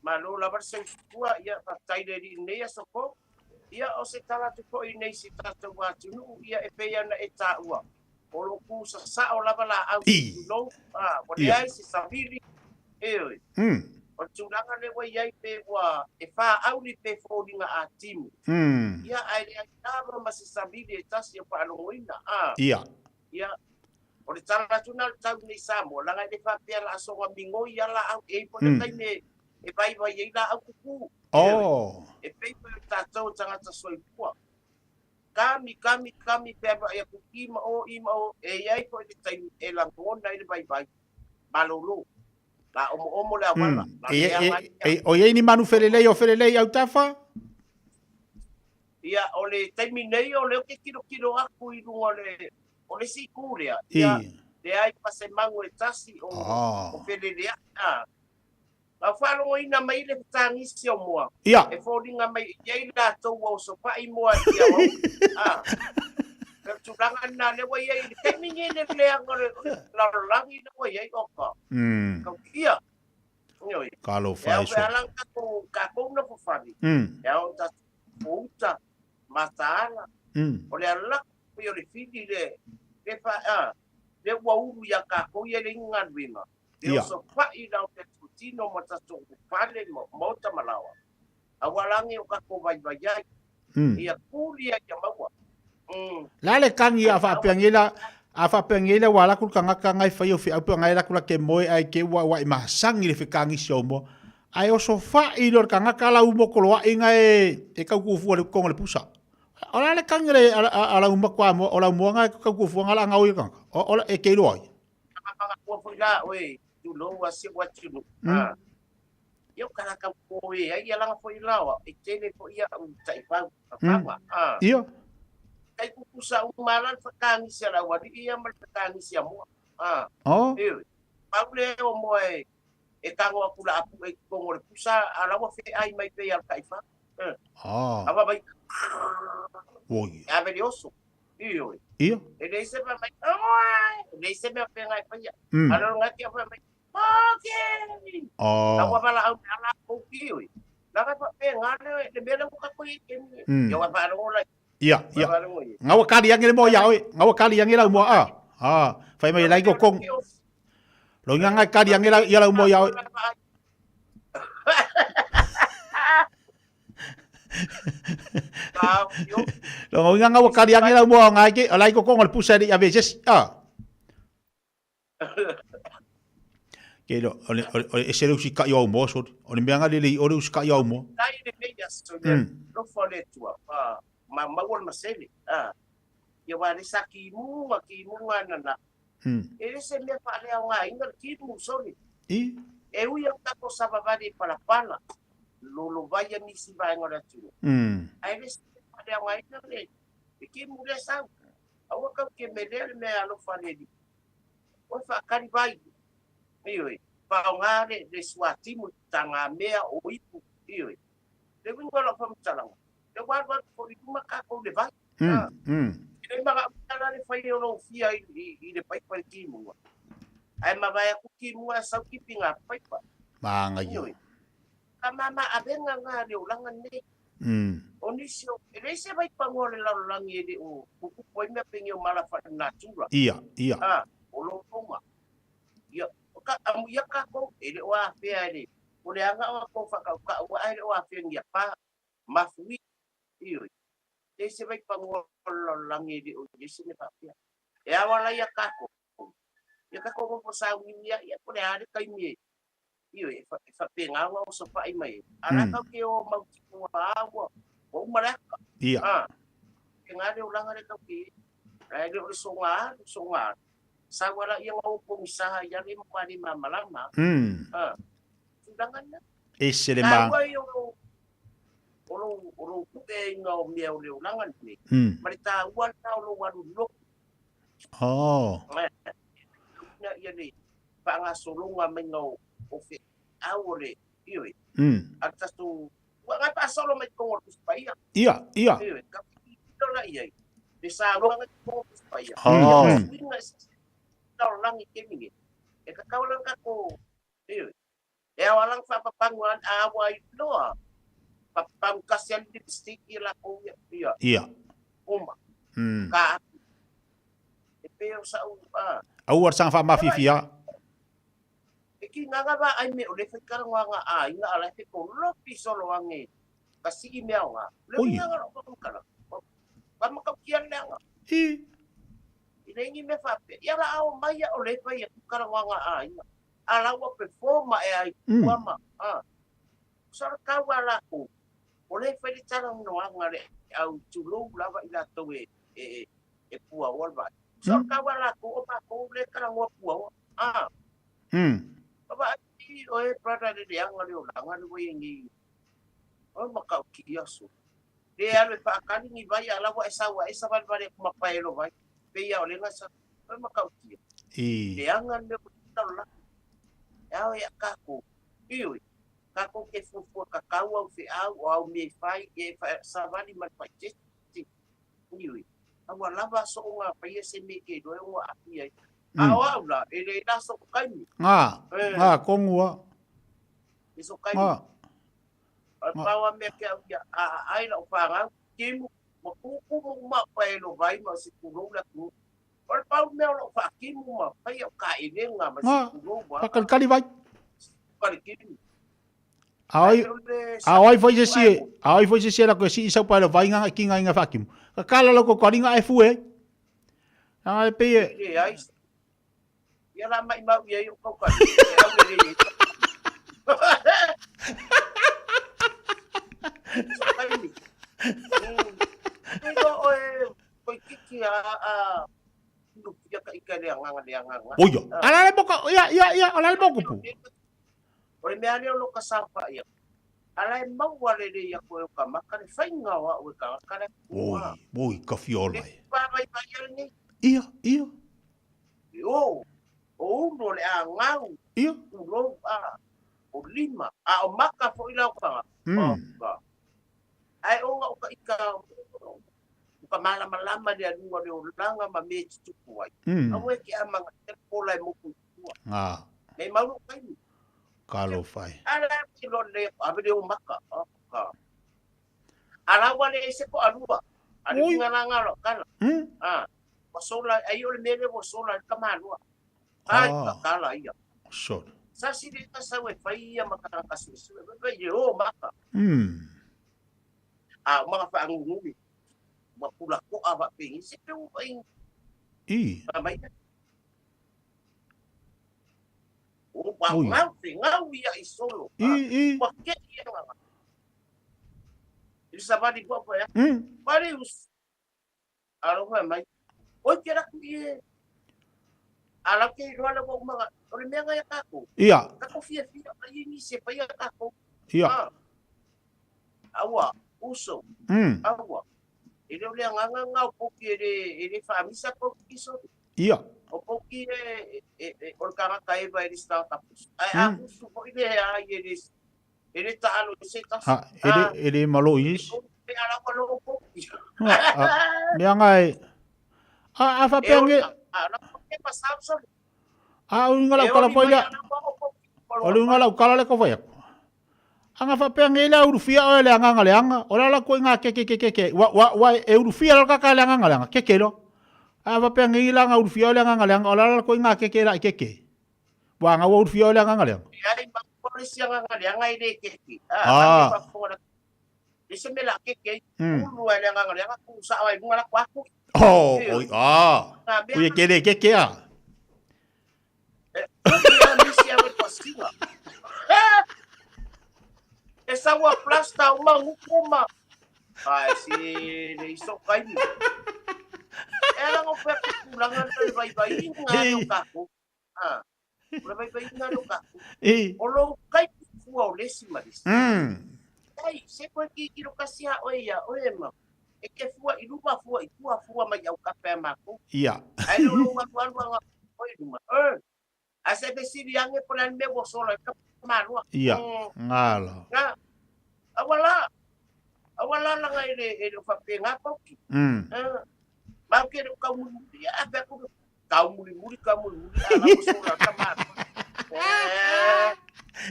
malo lava le soifua, ia faafetai le Alii i lenei aso fou. Ia o se tala atu foi nei i si tatou atunuu, ia e pei ona e taua, o lo o ku sasao lava laau tulou, a, ua leai se savili, ioe. O le tulaga lea ua i ai pe ua e faauli pe foliga a timu. Ia ae leai lava ma se savili e tasi o faalogoina, a. Ia, o le tala atu lena o le tau nei Samoa, leaga e le faapea la soga migoi a laau, e i ai foi le taimi e vaivai ai laau kuku. E pei foi o tatou o tagata soifua. Kami, kami, kami, pe vaai atu i ma o, i ma o, e i ai foi le taimi e lagona ai le vaivai, malolo, la omoomo le auala, la leaga ai le O i ai ni manu felelei o felelei i autafa? Ia, o le taimi nei o lea ou te tilotilo atu i luga o le, o le isi itu lea, ia, leai ma se manu e tasi o, o feleleai. A, na faalogoina mai le fetagisi o moa, e foliga mai e i ai latou ua osofa'i moa i aoaoga. A, o le tulaga lena lea ua i ai i le taimi nei le leaga o le lalolagi lea ua i ai, oka, tautia. Ioe. Talofa e E ao pe ala tatou, tatou nofofale, e ao ona tatou o uta, mataala, o le ala foi o le fili le, le fa, a, le ua ulu ia tatou ia le galuega, le osofa'i la o tatou tino ma tatou fale ma maota ma laoa, aua la ne o tatou vaivai ai, ia kuli ai ia maua. La le kagi a faapea nei la, a faapea nei la ua alu atu le tagata na e fai o feau pe na e alu atu la ke moe ae ke ua ua i masagi le fekagisi o moa. Ae osofa'i loa le tagata la umo koloa'i na e e tau fua le kongo le pusa. O la le kagi le a la uma kwa mo o la moa na e tau fua na la ngau i tagata. O la e ke iloa ai. Manatua foi la oe tulou a si ou atunuu. Ia o kalaka ko e ai ia langa foi laoa e tele foi ia u taifau fafaga. Ia. Kai kukusa uma la le fakagisi a le aualii ia ma le fakagisi a moa. Ioe. Pau le o moa e e tago atu la apu e totonu o le pusa a la ua feai mai pei a le taifau. Ava mai. Oi. E ave le oso. Ioe. Ia. E leai se mea mai, e leai se mea feagai faia. A lolo ngai kia fai mai, Okay! Oh. La ua valaau mai ala kou ioe. La ka fa pe nga le le mea le ua kako i ke ni. Ia ua faalogo la. Ia, ia. Nga ua kali ange le moa ia oe. Nga ua kali ange lau moa a. Ah, fai mai lai ko kong. Lo nga ngai kali ange lau ia lau moa ia oe. Lo nga nga ua kali ange lau moa ngai ke lai ko kong o le pusa le ia ve se. Ah. Ke lo o le o le ese le usika'i o au moa soli. O le mea nga le lei o le usika'i o au moa. Tai lenei aso le alofa o le Atua, ma maua le masele. Ia wa le sa kimuga kimuga nana. E le se mea faaleaogaina le kimu soli. E ui au tatou savavali i palapala, lolovai a nisi vaega o le atunuu. Ae le se mea faaleaogaina le kimu lea sau. Aua kau ke melea le mea alofa le Alii. Oe faakali vai. Ioe. Faaaoga le, le suatimu i tagamea o ipu. Ioe. Le uiga o lau faamatalaga, le ua alualu foi i luma tatou i le vai. E le manaomia la le fai o lou fia i, i, i le paipa i timuga. Ae mavae atu timuga ae sau tipiga paipa. Māngaia. Ioe. Ka mama avega na le olaga nei. O nisi o, e leai se vaipanoa o le lalolagi e le o tutupu ai mea pei o mala faalenatura. Ia, ia. A, o lotoga. Ia, o ka, amuia kākou, e le o afea e le, o le aga o akou whakaukau a e le o afea ni apa, mafui, ioe. Leai se vaipanoa o le lalolagi e le o i ai se mea faapea. E ao ala ia kākou, ia kākou nofo sauniuni ai, ia po o le a le taimi e, Ioe, e faapena ona osofa'i mai ai. A la kau ke o mau tino a ua, ua uma le aka. Ia. A, faapena le olaga lea kau ke i ai. Ae le o le soga alu, soga alu. Sau ala ia na o pogisa ai ale ma le malamalama. A, tulaga lena. Ese le ma. Taua ia o lou, o lou, o lou pu'eina o mea o le olaga lenei, ma le taua lena o lou alu lotu. Oh. Na ia le faagasologa maiga o, o feau o le, ioe, a le tatou, ua ngai faasolo mai totonu o le Tusi Paia. Ia, ia. Ioe, ka tilotilo la i ai, le saunoaga i totonu o le Tusi Paia. Oh. Ia, suiga eseese lalolagi i taimi nei, e tatau la ona tatou, ioe, E ao ala faapapagu a a ua iloa. Papagu tasi a le lipstick ia lakou ia ia. Ia. Uma. Ka atu. E pei o sa'u a. Aua le saga faamafifia. E ki ngaga va ai me o le fai kalagoaga a inga ala e fe kolopi solo ange ka sii mea o nga. Le Oi. ngaga lo ka kala. Ka makautia le anga. I. I le ingi mea faapea. Ia la ao mai ia o le fai e ku kalagoaga a inga. A la ua performa e ai ua ma a. Sa le kau a lakou. O le fai le talanoaga le au tulou lava i latou e e e puaoa le vaai. Sa le kau a lakou o makou le talanoa puaoa. A. Ma vaai o e brother le leaga le olaga le ua i ai nei. O makautia so. Le alu e faakali ni vai a la ua e sau ae savalivali atu ma paelo vai. Pei a o le gasa. O makautia. I. Leaga le mea ua lalolagi. E ao ia kākou. Ioe, kākou ke fuafua kakau au feau o au mea e fai e savali ma le faitete. Ioe, a ua lava aso o ngā paia se mea ke iloa e o ngā api ai. A o au la, e le la so kaimi. Ngā, ngā, kongua. E so kaimi. Ngā. O le pau a mea ke au ia, a a ai la o whāngau, kimu, ma kūkū mo ma pa e lo vai ma se kulou la ku. O le pau mea o lou faakimu ma faia o kaelega ma Nga, se pulou a. faakalikali vai. Kalikili. A oi, a oi foi se si, a oi foi se si e lako e sii sau paelo vai nganga ki nga inga faakimu. Ka kala loko karinga e fue. Anga e pei e. Le ai. Ia la mai mau ia i o kaukali. E au le le. So kaimi. Ilo oe Koikiki a a lupia ka ika le agaga le agaga. Oia. Ala le moka, ia, ia, ia, ala le moku pu. O le mea lea o lo ka saofaʻi aku. Ala e maua lelei aku e o ka maka le faiga o a'u e ka aka le Oi, oi, ka fiola e. Pāvaivai ale nei. Ia, ia. E o, o ulu o le agau. Ia. Ulou a, o lima. A o maka foʻi la o ka. Ka. Ae oga o ka ika o ka malamalama le aluga o le olaga ma mea e tutupu ai. Aua e ke amaga i le pola e moku i tua. Nga. Nei mau lou taimi. Talofa e. Ala e lo le ave le o maka. Ka. Ala ua le ese ko alua. Ale Oi. unga la ngalo kala. Ah. Ua sola ai o le mea lea ua sola i le tamalua. Ai Ah. ka kala ia. Sola. Sa sili ka sau e fai ia ma ka ka suesue. Vai le o maka. A o maka faagugui. Ua pulako'a faapeigi se peu fai. I. Fa mai. O ua Oi. ngau fe ngau ia i solo. I, i. Ua ke ia nganga. I sa vali kua pa ya. Vali us. Alofa mai. Oi ke raku i e. Ala ke iloa le ua umaga. O le mea ngai a kākou. Ia. Kākou fiafia mai i nisi e fai a kākou. Ia. Ah. Aua, uso. Aua. E le o le agaga ngā o poki e le, e le whaamisa poki so. Ia. O poki e, e, e, o le karaka e vai le stata pusu. Ai a pusu po i le a i e le, e le taalo i se tasi. Ha, e le, e le malo i isi. E ala ua loo poki. Ha, a, mea ngai. A, a whapea nge. A, la poki pa samson. A, o inga lau kala foi lea. O le inga lau kala le ka whai aku. Anga whapea nge le urufia o le anganga le anga. O la la koe ngā ke ke ke ke ke. Wa, wa, wa, e urufia la kaka le anganga le anga. Ke ke lo. A whapea nge ila nga urufia o le anganga le anga. O la la koe ngā ke ke la i ke ke. Wa nga ua urufia o le anganga le anga. E ai ma polisi anganga le anga i le ke ke. A, Ah. a whafonga la. E se me la ke ke. Ulu ai le anganga le anga ku sa ai bunga la kwa ku. Oh, oi, ah. Ui e ke le ke ke a. E, ui a misi a we pasinga. E sa ua plasta o manguku ma. Ai, si le iso kaimi. E ala ngo pe kulanga le vai vai inga le o kako. Ah. Le vai vai inga le o kako. I. O lo kai fua o le isi ma le isi. Ai, se koe tilotilo kasi a oe ia oe ma e ke fua i luma, fua i tua, fua mai i autafa ia matou. Ae le o lou alualu aga oe i luma. Ae se fesili ane po o le a le mea ua sola ai ka maloa. Ia, galo. Nga, aua la, aua la laga e le, e le o faapena Pauki. Ma ou te le o taumulimuli, ia a fai atu le taumulimuli, taumulimuli, a la ua sola ai ka maloa.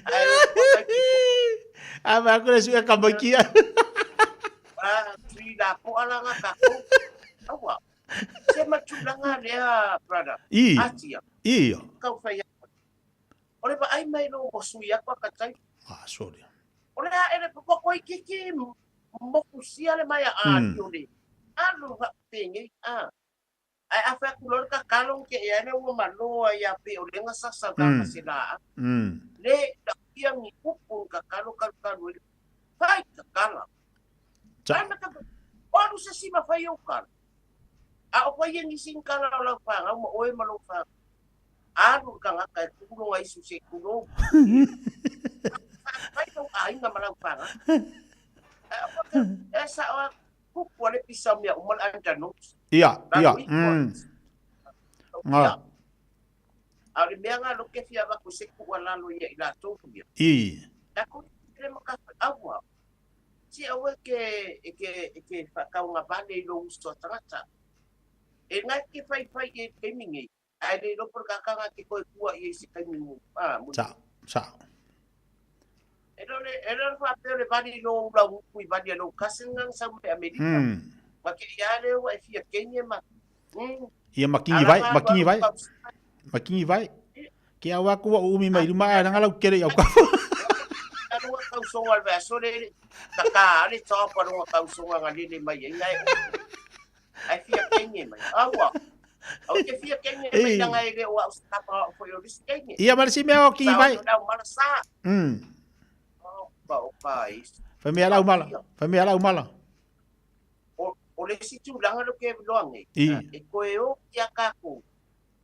Ae o le A fai atu le sui a tamaiti ia. A, tui lapoa la nga tatou. Aua. Se ma tulaga lea, brother. I. Atia. Ia. Kau fai atu. O le vaai mai lo ua sui atu a ka tai. Ah, sorry. O le a ele po koi kiki mokusia le mai a mm. le. Alu ha pengi a. Ai a fa ku lo ka kalong ke ia le ua maloa ia pe o lenga sasa ka mm. se la. Le da ia ni kupu ka kalo kalu kalu. Fai ka kala. Sa. Ana ka o alu se si ma fai o kala. A o fai ni sin kala o lau whangau ma oe ma lou whangau. Alu ka ngaka e kulo ngai su se kulo. Fai lou aiga ma lau whangau. E sa o kupu ale pisa mea uma le anda notes. Ia, ia. Nga. A o le mea nga lo ke fia vaku se kua lalo ia i latou ia. I. Ta ku le maka aua. Si aua ke e ke e ke whakaunga vale i lo uso a tangata. E ngai ke whai whai e taimi nei. Ae le iloa po o le kakanga ke koe kua i ai se taimi mo a mo. Sa, sa. E le o le e le o le faapea o le vali i lo ula upu i vali a lou cousin nga na sau mai Amerika. Ma ke ia le ua e fia kenge ma. Ia ma kingi vai, ma kingi vai. Ma kingi vai. Ke au aku wa umi mai luma ae langa lau kele i au kafa. Ka tausoga le vaiaso le ka ka ale top a longa tausoga nga lele mai ai ngai. Ai fia kenge mai. Aua. Au te fia kenge mai langa e le o au stapa o foi o lisi kenge. Ia ma le si mea o kingi vai. Sa o mala sa. Opa opa is. Fai mea lau mala. Fai mea lau mala. O le isi tulaga leo ke loa nei. E koe o ki a kākou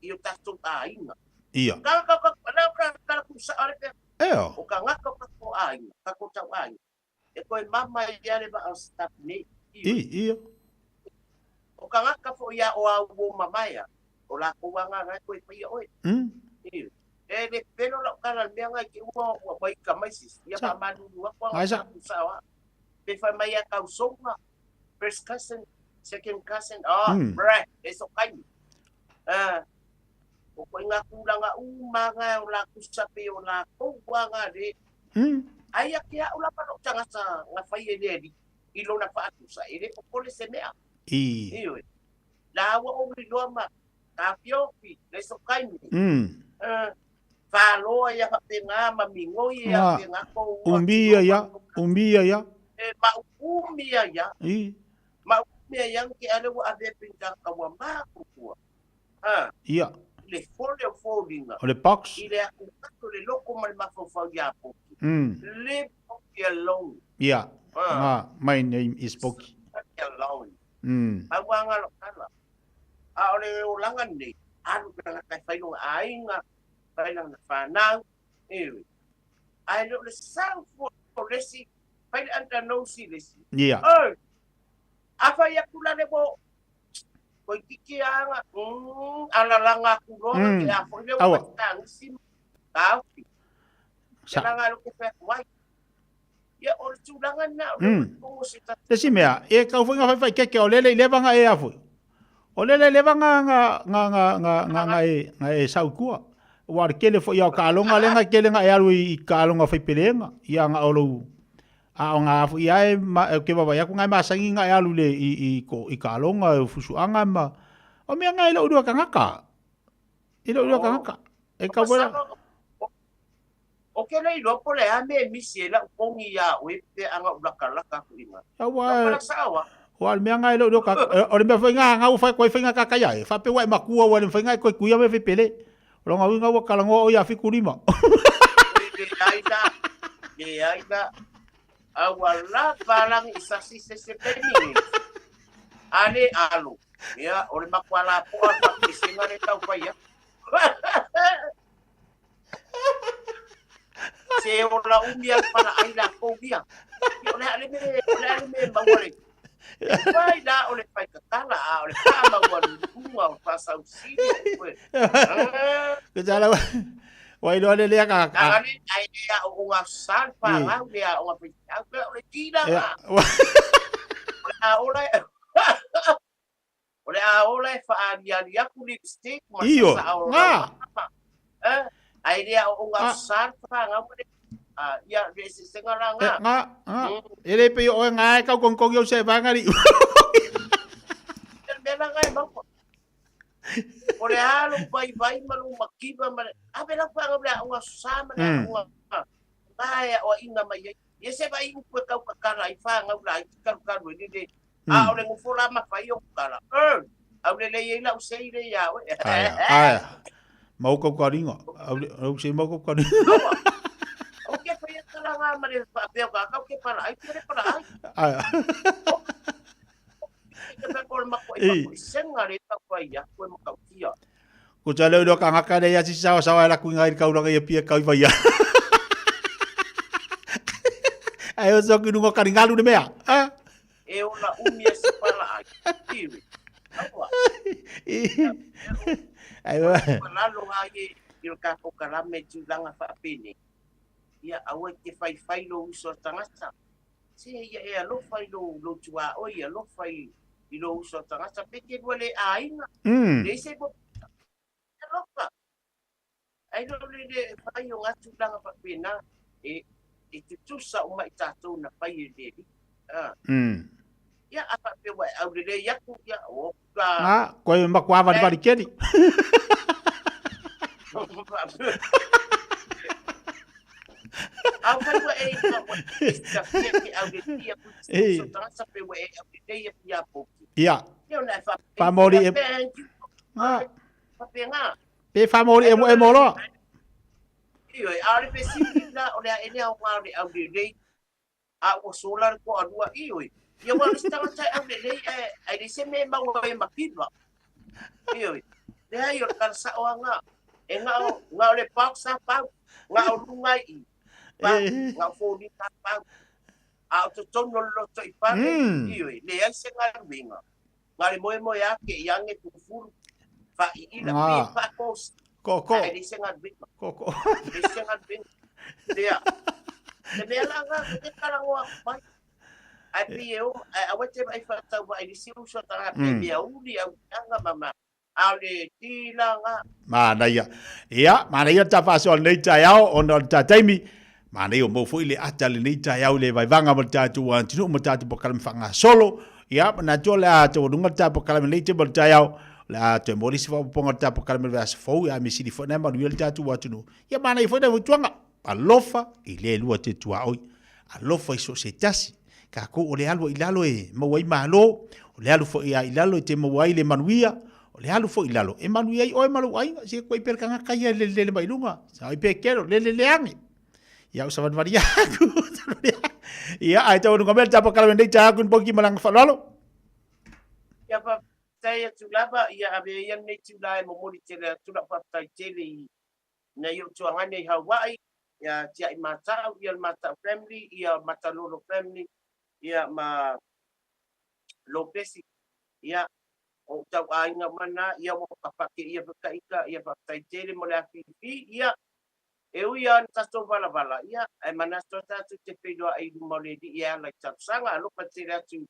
i o tātou āinga. Ia. Ka ka ka ka ka ka ku sa ale pe. Eo. O ka ngaka o kākou āinga, kākou tau āinga. E koe mama ia le vaa o staff nei. I, ia. O ka ngaka fo ia o au o mamaea. O lākou anga ngai koe paia oe. I. E le pelo lau kala le mea ngai ke ua ua mai ka mai sisi. Ia ma malulu aku anga Sa. ku sa wa. Pe fai mai a kau songa. First cousin, second cousin, oh, bruh, e so kaimi. O koe ngā kūlanga uma ngā o la kusape o la koua ngā re. Ai a ke au lava lou tagata nga fai e le alii i lona faatusa e le popole se mea. I. Ioe. La ua ou iloa ma ka fiofi le so kaimi. Faloa ia faapena ma migoi ia faapena koua. Umia ia, umia ia. E ma umia ia. I. Ma umia ia ke ale ua ave pinta ka ua makukua. Ha. Ia. Le fole o foliga. O le box. I le aku atu le loko ma le mafaufau ia Poki. Leave Poki alone. Ia. Ha. My name is Poki. Poki alone. Pau anga lo kala. A o le olaga nei, alu le tagata e fai lona aiga, fai lana fanau, ioe. Ae le o le sau fua o le isi, fai le undernose i le isi. Ia. Oi! A fai atu la le ua Toeitiiti a nga, mm, alalaga atu loa mm. ke a foi le ua tagisi taofi. Sa. Langa lo ke fai atu ai. Ia o le tulaga lena o le o se tata. Le si mea, e kau foi nga fai fai keke o lele i leva nga e a foi. O lele i leva nga nga nga nga nga nga nga e nga e sau kua. Ua le kele foi au kalonga le nga kele nga e alu i kalonga fai pelenga. Ia nga o lou A o ngā afu ia e, ma, e ke wawae aku ngai masangi ngā e alu le i, i, ko, i ka alonga e fusuanga ma, o mea ngai lo urua kangaka. I lo urua kangaka. E ka wera. O ke lei loa po le a me misi e lau kongi ia oe pe anga ulaka laka aku inga. Ia ua e, ua le mea ngai lo urua kangaka. O le mea whai ngā ngau whai koe whai ngā kaka ia e. Whape ua e makua ua le whai ngā koe kuia me whai pele. O longa uinga ua kalangoa o ia fiku lima. Le ai la, le ai la. A ua lava lagi i sasi se se taimi. Ale alo. Ia, o le makua la poa whakisinga le tau whai a. Se ola umi a le palaai lakou ia. Ia o le a le mea, o le a le mea e maua le E fai la o le faikakala, a o le faamaualuluga o le faasausili o upu e. Ko tala wa iloa le lea ka ka. Aga le ai le a o nga sa le whangau le a o nga whaitau pea o le tila nga. O le a ola e O le a ola e whaaliali aku lipstick ma Io, sa o ngā. lau Eh, ai le a o nga sa le whangau ma le ia le se senga la nga. Nga, nga. E le pe o nga e kau kong kong yo se vanga ri. Mea la nga e mau. O le a lo vai vai ma lo makiva ma le a pe lau whangau le a o nga sa ma le a o nga nga e o inga mai ai. Ia se vai upu e kau kakara i whangau la i karu karu e lele. A o le ngofo la ma whai o kara. Au le lei ei lau sei le ia oe. Aia, aia. Mau kau karinga. Au le, au sei mau kau karinga. Au ke whai atara ngā ma le whaapea ka kau ke para ai, ke le para ai. Aia. Ke pe kore mako i mako i senga le tau whai ia, koe makau tia. Ko ta leo ka ngaka le ia si sawa sawa la kuinga i kauranga ia pia kau i whai ia. Ai o so ki runga karingalu le mea. Ah. E ola umi e se pala ai. Iwi. Aua. Ai wa. Lalo ha ye i o ka pokalame tūlanga whaapene. Ia aua te whai whai lo uso a tangata. Se ia e alofa i lo, lo tuā oi, alofa i, i lo uso a tangata. Pe te rua le āinga. Le se mo alofa. Ai lo le le whai o ngā tūlanga whaapena e, e tutusa o mai tātou na whai e le li. Ah. Ia a whaapea wa e aurere i aku, ia o ka... Ngā, koe makua vari vari keri. Au whai wa e i wa e sika fia ke aurere i aku, so tangata pe wa e aurere i aku ia pōki. Ia. Ia ona e whaapea. Whamori e... Ngā. Whaapea ngā. Pe whamori e mo e moroa. Ioi, aole pe sili la o le a ene au ngā o le aurere a ua sola le koa lua ioi. Ia wa le tangata e aurere e ai le se me maua e makiva. Ioi. Le ai o le kara sao a ngā. E ngā o, ngā o le box a pau. Ngā o lunga i. Pau, ngā o fōni a pau. A o totonu o le loto i pare. Ioi. Le ai se ngā luinga. Ngā le moe moe ake i ange pupuru. Wha i ila Ngā. pi wha kosi. Ko, ko. Ai le se ngā luinga. Ko, ko. Le se ngā luinga. Lea. Te mea la ngā te karangoa mai. Ai pi e o, ai awe te mai whatau wa i si uso tanga pe mea uri au anga mama. Au le tila ngā. Manaia. Ia, manaia ta whaasoa lenei taeao, ona o le tātaimi. Manaia o mau foi le ata lenei taeao i le vaivanga mo le tātou atunuu mo tātou pokalame whangasolo. Ia, manatua le a tauanuga le tā pokalame lenei te mo le taeao. Le a toe mo lisi whaopoponga le tā pokalame le vea fou, ia me sili foi nai manuia le tātou atunuu. Ia, manaia foi nai fautuaga. Alofa i le lua te tuaoi. Alofa i so se tasi. Kākou o le alu i lalo e maua ai malo, o le alu foi a i lalo e te maua ai le manuia, o le alu foi i lalo e manuia ai oe ma lou aiga, se koe i pele kangaka ia lele lele mai lunga, sa oi pe kero, lele le ange. Ia o savalivali aku, ia ai tau nunga mea tapa kala nei ta aku ni malanga whalalo. Ia whaftai atu lava, ia ave ia nei tūla e momoli tele atu la whaftai tele i Nei o Tuagane i Hawaii, ia Tia'i Mata'u, ia le Mata'u family, ia Matalolo family, ia ma Lopesi, ia o tau aiga mana, ia ua papake ia whakaika, ia whakatai tele mo le awhiwhi, ia e ui a na tatou valavala, ia e manatu a tatou te whenua i luma o le alii e ala i talosaga, alofa tele atu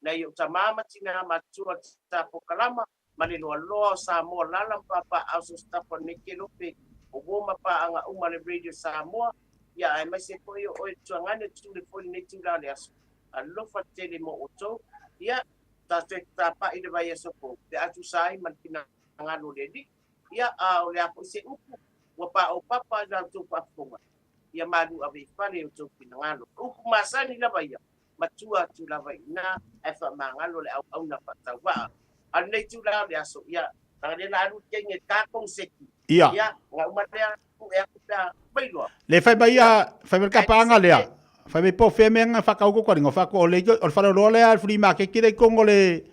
Nei o tamā ma tinā matua tā Pokalama, ma le loaloa o Samoa Lala ma Pāpāʻau so Staff o Neke Lope o Wō ma Pāʻanga uma le Radio Samoa, ia aemaise foi o oe Tuagane Tule foi lenei tula o le aso. Alofa tele mo outou, ia tatou e tapaʻi le vaiaso fou, pe a tusa ai ma le finagalo o le Alii, ia a o le a foi se upu ua paopapa i la outou faafofoga, ia malu ave i fale i outou finagalo. O upu masani lava ia, matua atu lava i ina ae faamagalo le auauna faatauvaa. A o lenei tulaga o le aso, ia, leaga lea la alu le kenge ka kong seki. Ia. Ia, nga uma lea, puʻe atu pe a mailoa. Le fai mai ia, fai mai le kapaanga lea. Fai mai po fea mea nga whakauko kwa ringa whako o le o le wharoroa lea le free market ki le kongo le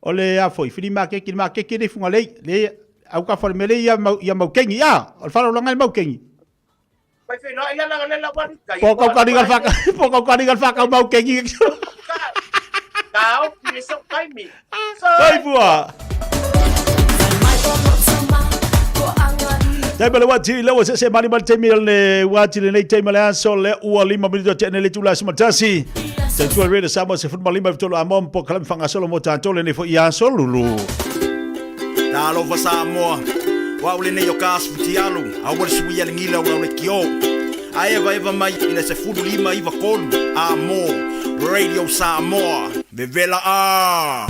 o le a foi free market ki le market ki le funga le le au ka whare mele ia mau ia mau kengi ia o le wharoroa ngai mau kengi. Mai feiloai la laga le la ua alu i tai. Po kaukani ka whaka, po kaukani ka whakau mau kengi. Ka oki le sau taimi. Soifua! Taima le wati le se se mani mani taimi le wati le nei taima le aso le ua lima minuto te ne le tula se matasi. Te tua rede sama se fut malima tolo amom po kalam whanga solo mo tātou le nei fo i aso lulu. Talofa Samoa, o au lenei o ka asu futialu, aua le suia le gila o lau lekiō. A evaeva mai i le 15 93 a mō Radio Samoa. Vevela a!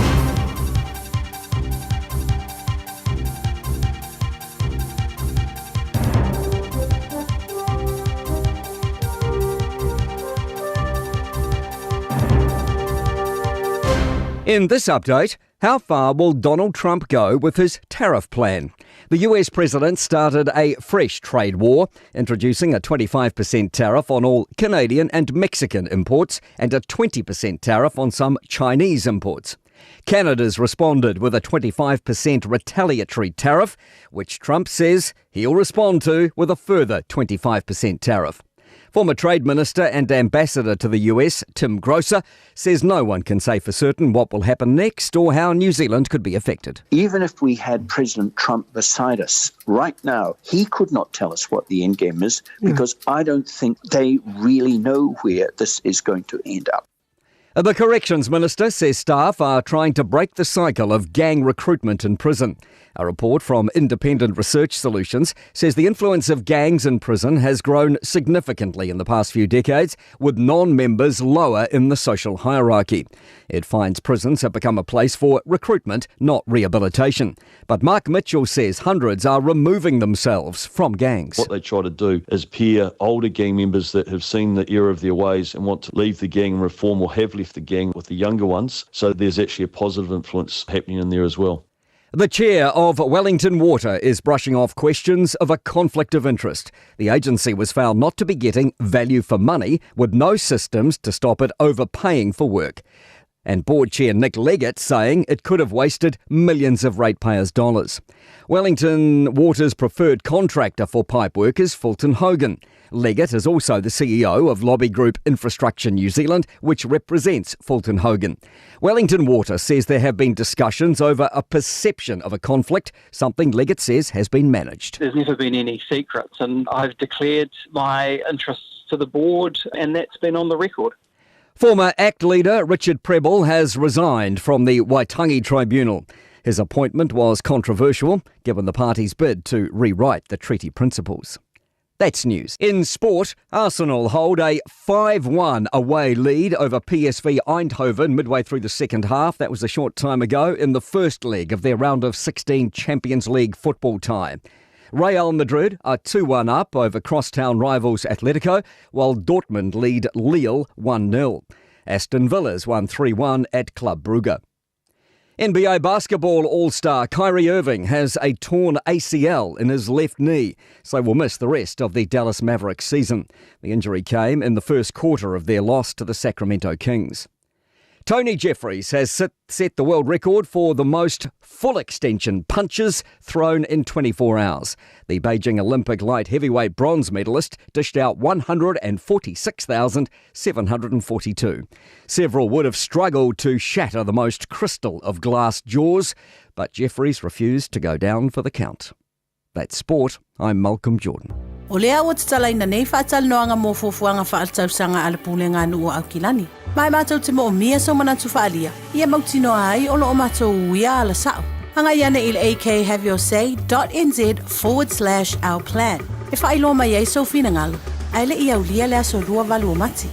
In this update, how far will Donald Trump go with his tariff plan? The US president started a fresh trade war, introducing a 25% tariff on all Canadian and Mexican imports and a 20% tariff on some Chinese imports. Canada's responded with a 25% retaliatory tariff, which Trump says he'll respond to with a further 25% tariff. Former Trade Minister and Ambassador to the US, Tim Groser, says no one can say for certain what will happen next or how New Zealand could be affected. Even if we had President Trump beside us right now, he could not tell us what the end game is because I don't think they really know where this is going to end up. The Corrections Minister says staff are trying to break the cycle of gang recruitment in prison. A report from Independent Research Solutions says the influence of gangs in prison has grown significantly in the past few decades, with non members lower in the social hierarchy. It finds prisons have become a place for recruitment, not rehabilitation. But Mark Mitchell says hundreds are removing themselves from gangs. What they try to do is pair older gang members that have seen the error of their ways and want to leave the gang and reform or have left the gang with the younger ones. So there's actually a positive influence happening in there as well. The chair of Wellington Water is brushing off questions of a conflict of interest. The agency was found not to be getting value for money with no systems to stop it overpaying for work. And board chair Nick Leggett saying it could have wasted millions of ratepayers' dollars. Wellington Water's preferred contractor for pipework is Fulton Hogan. Leggett is also the CEO of lobby group Infrastructure New Zealand, which represents Fulton Hogan. Wellington Water says there have been discussions over a perception of a conflict, something Leggett says has been managed. There's never been any secrets, and I've declared my interests to the board, and that's been on the record. Former ACT leader Richard Prebble has resigned from the Waitangi Tribunal. His appointment was controversial, given the party's bid to rewrite the treaty principles. That's news. In sport, Arsenal hold a 5 1 away lead over PSV Eindhoven midway through the second half. That was a short time ago in the first leg of their round of 16 Champions League football tie. Real Madrid are 2 1 up over crosstown rivals Atletico, while Dortmund lead Lille 1 0. Aston Villa's won 3 1 at Club Brugge. NBA basketball all star Kyrie Irving has a torn ACL in his left knee, so will miss the rest of the Dallas Mavericks season. The injury came in the first quarter of their loss to the Sacramento Kings. Tony Jeffries has set, set the world record for the most full extension punches thrown in 24 hours. The Beijing Olympic light heavyweight bronze medalist dished out 146,742. Several would have struggled to shatter the most crystal of glass jaws, but Jeffries refused to go down for the count. That's sport. I'm Malcolm Jordan. O lea ua tatalaina nei faatalanoaga mo fuafuaga faaletausaga a le Pulega a Nuu o Aukilani. Ma e matou te moomia sou manatu faaalia, ia mautinoa ai o loo matou uia ala sao. Agai ane i le akhaveyourSay dot nz forward slash our plan e faailoa mai ai sou finagalo, ae le i aulia le aso 28 o Mati.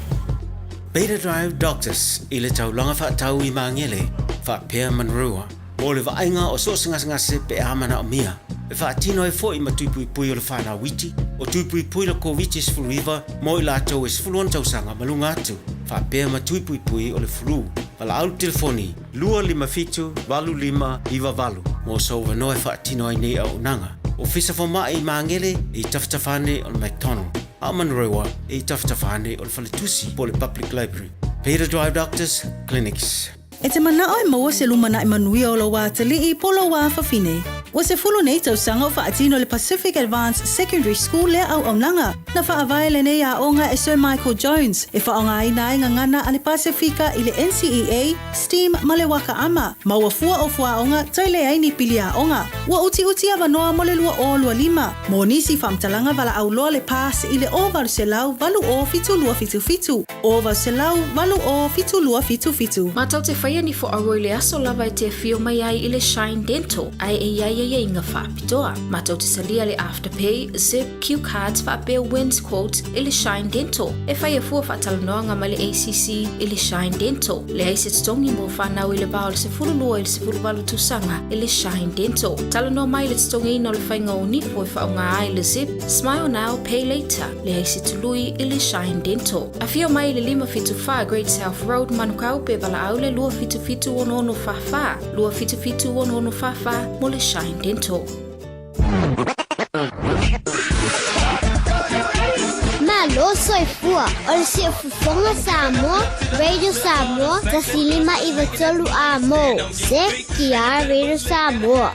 Beta Drive Doctors i le taulaga faatau i Magele, faapea Manurewa. Mo le vaaiga o so o se gasegase pe a manaomia, e faatino ai foi ma tui puipui o le whanau iti, o tui puipui le Koviti-19 mo i latou e 16 tausaga ma luga atu, faapea ma tui puipui o le flu. Valaau le telefoni 257 8598 mo sou avanoa e faatino ai nei auaunaga. Ofisa Fomai i Magele e i tafatafa ane o le McDonald, a o Manurewa e i tafatafa ane o le Faletusi po o le Public Library. Beta Drive Doctors Clinics. E te manao e maua se lumanai manuia o lou atalii po o lou afafine. Ua 10 nei tausaga o faatino le Pacific Advanced Secondary School lea auaunaga. Na faavae lenei aoga e Sir Michael Jones, e faaaogaina ai gagana a le Pasefika i le NCEA, STEAM ma le Waka Ama, ma ua fua o fuaoga toe leai ni pili aoga. Ua utiuti avanoa mo le 2025. Mo nisi faamatalaga valaau loa le PASS i le 0800 80 7277, 0800 80 7277. Matou te faia ni fo'auo i le aso lava e te afio mai ai i le Shine Dental ae e i ai aiaiga faapitoa. Matou te talia le Afterpay, Zip, Cue Cards faapea Wins Quote i le Shine Dental. E faia fua faatalanoaga ma le ACC i le Shine Dental. Leai se totogi mo fanau i le va o le 12 i le 18 tausaga i le Shine Dental. Talanoa mai i le totogiina o le faiga o nifo e faaaoga ai le Zip, Smile Now, Pay Later. Leai se tului i le Shine Dental. Afio mai i le 574 Great South Road, Manukau pe valaau le 277 6644, 277 6644 mo le Shine Dental. Malo soifua o le Siufofoga Samoa, Radio Samoa, 105 93 Amo. ZTR Radio Samoa.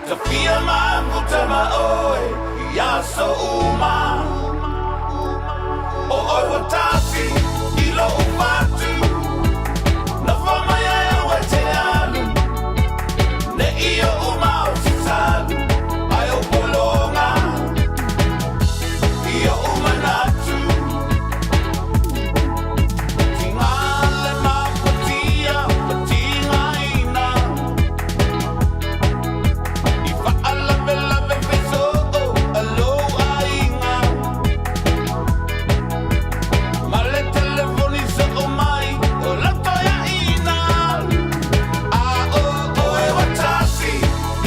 Tafia mafuta ma oe i aso uma. O oe ua tasi i lou fatu, Nofo mai ai au e te alu, Ne i oʻu mau tatalo, Ai ou pologa i oʻu manatu. Tiga le mafatia ma tigaina, I faalavelave fesoo a lou aiga, Ma le telefoni soo mai o lau toeaina. A o oe ua tasi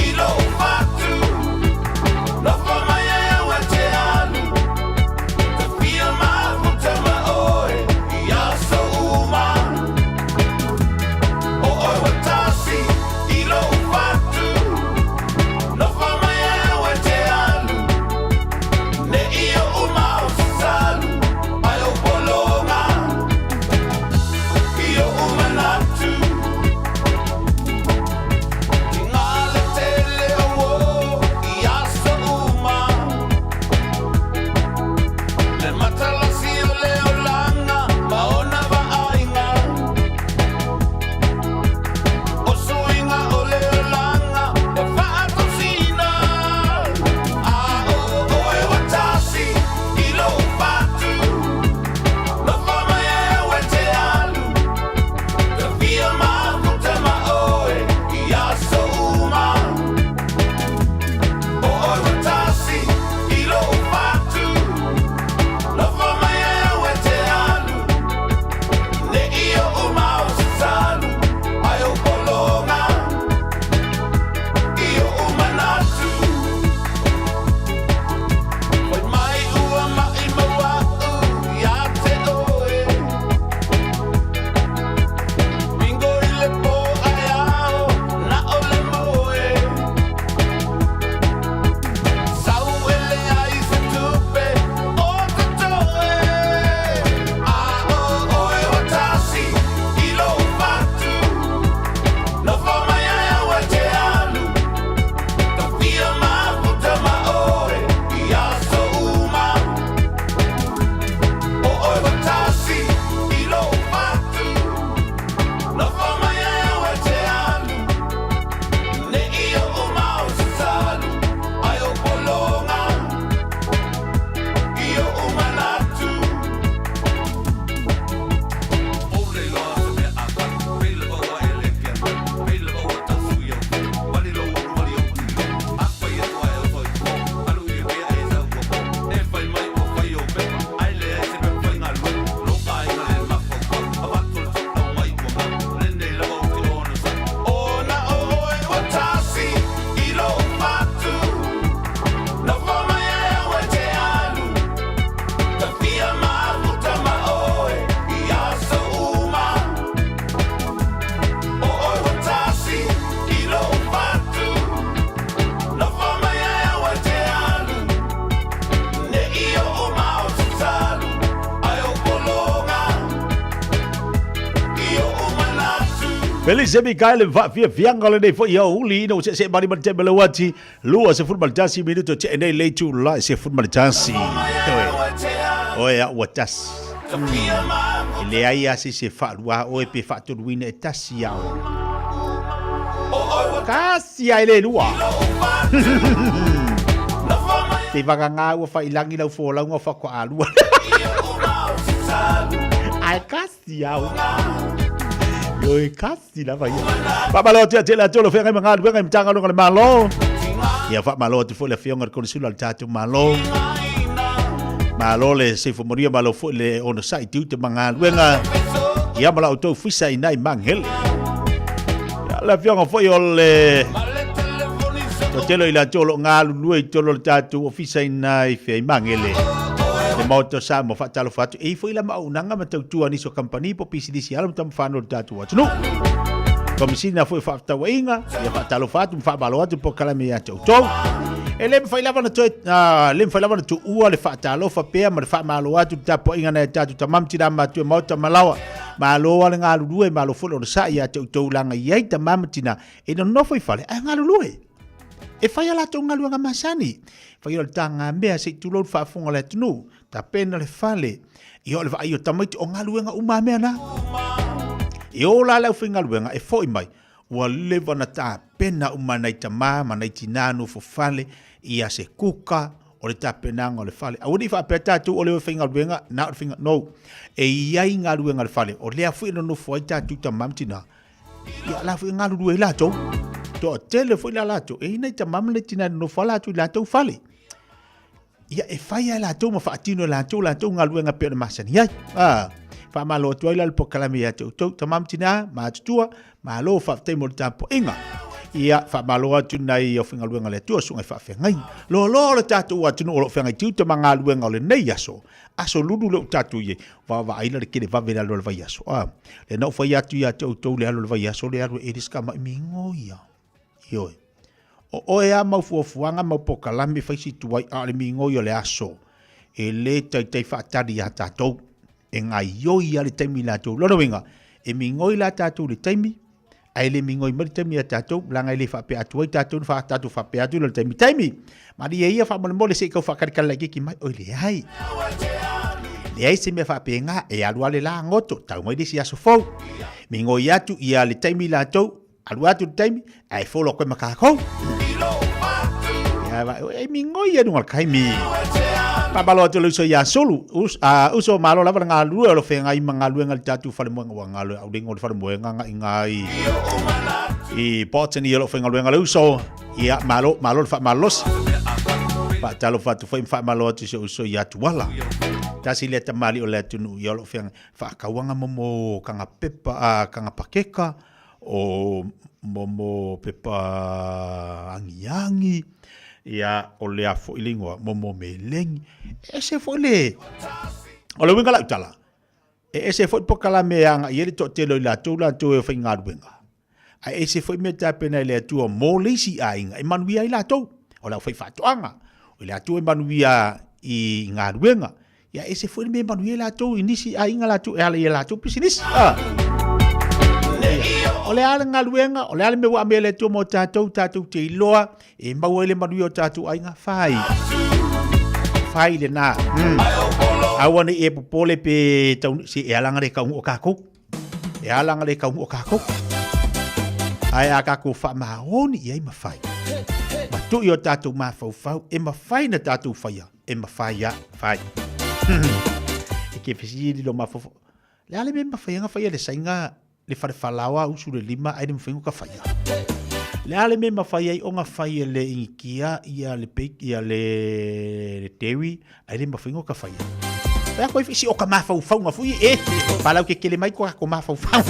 i lou fatu, Nofo mai ai au e te alu, Tafia mafuta ma oe i aso uma. O oe ua tasi i lou fatu, Nofo mai ai au e te alu, Ne i oʻu mau tatalo, Ai ou pologa i oʻu manatu. Tiga le tele o uō i aso uma, Le matalasi o le olaga ma ona vaaiga, O suiga o le olaga ua faatosina. A o oe ua tasi i lou fatu, Nofo mai ai au e te alu, Tafia mafuta ma oe i aso uma. O oe ua tasi i lou fatu, Nofo mai ai au e te alu, Ne i oʻu mau tatalo, Ai ou pologa i oʻu manatu. Fai mai ua maʻimau aʻu ia te oe, Bingo i le pō ae ao na o le moe, Sau e leai se tupe o totoe. A o oe ua tasi i lou fatu, Nofo mai ai au e te alu, Tafia mafuta ma oe i aso uma. O oe ua tasi i lou fatu, Nofo mai ai au e te alu, Ne i oʻu mau tatalo, Ai ou pologa i oʻu manatu. Ona o oe ua tasi i lou fatu, Nofo mai ai au e te alu, Tafia mafuta ma oe i aso uma. O oe ua tasi i lou fatu, Nofo mai ai au e te alu, Ne i oʻu mau tatalo, Ai ou pologa i oʻu manatu. Felice Mikaele faafiafiaga o lenei foi aoauli ina ua seesee mani ma le taimi o le uati 21 minuto tea nei le itula e 11. Oe, oe a ua tasi. E leai lava se isi e faalua oe pe faatoluina e tasi a oe. Tasi a e le lua. Te vagagā ua failangi lau folauga o faatoa lua. Ae kasi au. Ioe kasi lava ia. Faamalo atu ia te le atu o le feagai ma galuega i Matagaluega a le Malo. Ia faamalo atu foi le afioga i le Konesula o le tatou Malo. Malo le seifo manuia, malo foi le onosai tiute ma galuega. Ia ma la outou fisa i nai mangele. Ia le afioga foi o le Totelo i latou o lo o galulue i totonu o le tatou ofisa i nai fea i Magele. Le Maota o Samoa faatalofa atu. E i foi la ma auaunaga ma tautua a nisi o kamupani po o pisinisi alo ma tamafano o le tatou atunuu. Komesina foi o faafetauaiga, ia faatalofa atu ma faamalo atu le polokalame ia te outou. E le mafai lava ona toe, le mafai lava ona tuua le faatalofa pea ma le faamalo atu i le tapuaiga nai a tatou tama ma tina matutua Maota ma Laoa. Malo lava le galulue, malo foi le onosai ia te outou leaga e i ai tama ma tina e nonofo i fale ae galulue. E fai a latou galuega masani, fai o le tagamea se i tulou le faafofoga a le atunuu, tapena le fale, ia o le vaai o tamaiti o galuega uma a mea na. E o la le aufaigaluega e foi mai, ua leva ona tapena uma nai tama ma nai tina nofo fale ia se kuka o le tapenaga o le fale. Aua ne i faapea tatou o le o e faigaluega na o le faiga, no. E i ai galuega a le fale, o lea foi e nonofo ai tatou tama ma tina. Ia la foi e galulue ai latou. Toatele foi la latou, e i ai nai tama ma nai tina e nonofo lava latou i latou fale. Ia e fai lava e latou ma faatino e latou latou galuega pei ona masani ai. Ah, faamalo atu ai la le polokalame ia te outou, tama ma tina, matutua, malo faafetai mo le tapuaiga. Ia, faamalo atu nai aufaigaluega a le Atua, susuga i faafeagaiga. Loaloa o le tatou atunuu o lo o feagai tiute ma galuega o lenei aso, aso lulu lea ua tatou i ai, vaavaai la le televave i le alu o le vaiaso. Ah, lea na ou fai atu ia te outou le alu o le vaiaso, le alu e ele se tama i migoia. Ioe. O oe a mau fuafuaga mau polokalame fai si tuai a o le migoi o le aso e le taitai faatali iā tatou. E gaioi a le taimi latou. Lona uiga, e migoi la tatou i le taimi, ae le migoi mai le taimi ia tatou, leaga e le faapea atu ai tatou na fa tatou faapea atu le taimi taimi. Malie ia faamolemole se i tau faakalikali laitiiti mai, oi leai. Leai se mea faapena, e alu lava le la goto, tau mai le isi aso fou. Migoi atu ia le taimi latou, Alu atu le taimi, ae follow koe ma kākou. Ia, va, e migoi e lunga le taimi. Faamalo atu le uso ia Sulu. Us, a, uso malo lava le galulue o lo whengai ma galuega le tatu whalemoenga wa galue au lengo le whalemoenga nga i ngai. I Botany o lo whengaluenga le uso. Ia, malo, malo le whaamalosi. Whaatalo whatu whai whaamalo atu se uso ia Tuala. Tasi le tamali o le atunu ia o lo whengai. Whaakauanga momo kanga pepa, a, kanga pakeka. o momo pepa agiagi, ia, o le a foi le ingoa, momo melengi. E ese foi le, o le uiga lau tala, e ese foi polokalame e agai ai le toatele o i latou latou e faigaluega, ae ese foi mea tapena e le Atua mo le isi aiga e manuia ai latou. O le aufaifaatoaga, o i latou e manuia i galuega, Ia ese foi le mea e manuia ai latou i nisi aiga latou e ala i a latou pisinisi. Ah. O le a le galuega, o le a le mea ua aumai e le Atua mo tatou, tatou te iloa e maua ai le manuia o tatou aiga, fai. Fai lena. Aua ne i e popole pe tau, se e ala le kaunuu o kākou. E ala le kaunuu o kākou. Ae a kākou faamaoni i ai ma fai. Ma tui o tātou mafaufau, e mafai na tātou whaia. E mawhai a, whai. E ke fesili lo mafofo. Le ale me mawhai anga whai le sainga le whare whalawa usu le lima ai le mawhai ka whai. Le ale me mawhai ai onga whai le ingikia ia le pe ia le le tewi ai le mawhai ka whai. Pea koe si o ka mawhau nga fui e palau ke kele mai ko ko mawhau whau.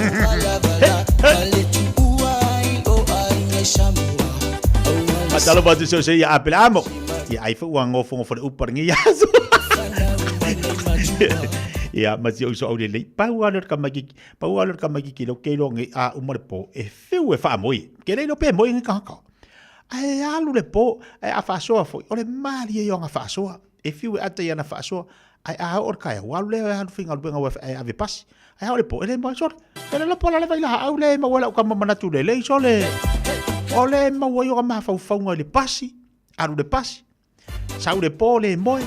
Matalo ba tu se ia apele amo. Ia ai foi ua ngofongofo le upu lenei aso. Ia, ma si uso au lelei. Pau lava lea o le tamaitiiti, pau lava lea o le tamaitiiti lea ou te iloa nei a uma le po, e fiu e faamoe. Ke le iloa pe moe lenei tagata. Ae alu le po, ae a faasoa foi, o le malie ia o ana faasoa. E fiu e ata i ana faasoa, ae a oo i le taeao, ua alu lea e alu faigaluega ua e ave pasi. Ae a oo i le po, e le moe sole. E le lopo la le vailaau lea e maua ai lau tama manatu lelei sole. O lea e maua ai ona mafaufauga i le pasi, alu le pasi, sau le po le moe,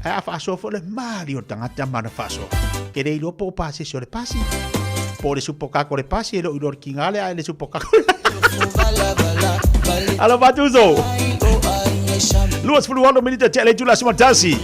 ae a faasoa foi le mali o le tagata ma ana faasoa. Ke le iloa po o pasese o le pasi, po o le supokako o le pasi, e le o iloa le kiga lea ae le supokako. Alofa atu uso. 26 minute tea le itula suma tasi.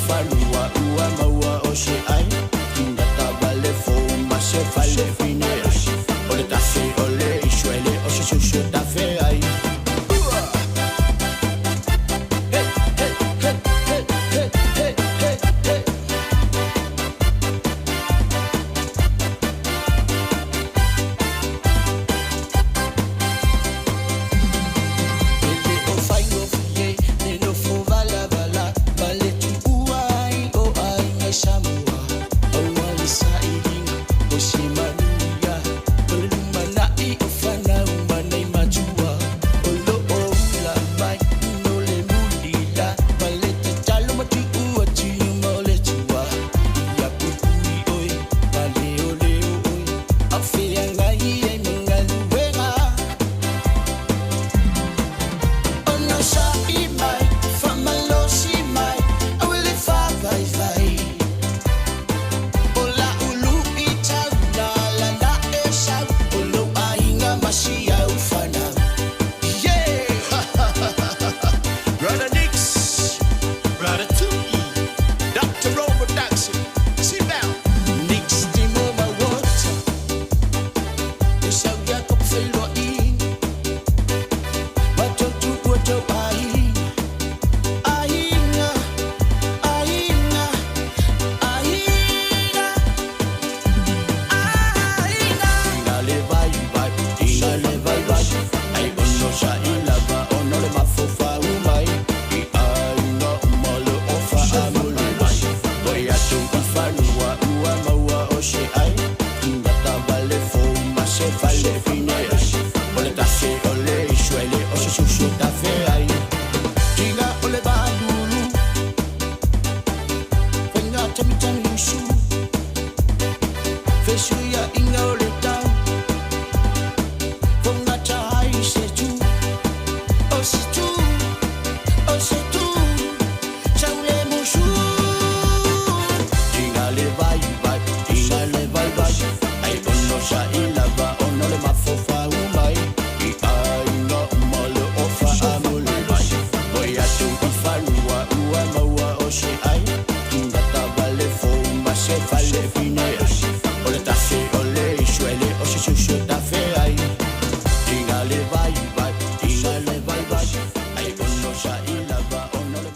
fanua ua maua o se ai Tigata vale fou ma se fale fine ai O le tafe o le isuele o se susu tafe ai. Hey, hey, hey, hey, hey, hey, hey. E le o faigofie le nofo valavala ma le tuua ai o aiga i Samoa aua le sailiga o se manuia o le lumanai o fanau ma nei matua o loo ula mai no le mulila ma le tatalo ma tuu atu ma o le tua ia pupui oe ma leoleo oe au feagai ai ma galuega. Ono sa'i mai, whamalosi mai, au le whavaivai. O la ulu i tau nā la na e sau, o lo ainga masi au whanau. Yeah! Brother Nix, Brother Tuki, Dr. Robert Daxon, sit down. Nix Timo Mawata, e sau ia kopfeloa i. Matotu ua tau ai, aiga, aiga, aiga, aiga. Inga le vai vai, inga le vai vai, ai ono sa i lava ono le mafofa umai. I aiga uma le ofa amuli mai. Oi atu i fanua ua maua o se ai. Tigata vale fou ma se fale fine ai. O le tafe o le isuele o se susu tafe ai. Tiga o le balulu, whainga tamitangi usu. Fesuia inga o le tau, fongata ai se tu. O se tu, o se tu, sau le musu. Tiga le vai vai, tiga le vai vai, ai ono sa i lava ono le mafofa umai. I aiga uma le ofa amuli mai. Oi atu i fanua ua maua o se ai. Tigata vale fou ma se fale fine ai. O le tafe o le isuele o se susu tafe ai. Tiga le vai vai, tiga le vai vai, ai ono sa i lava ono le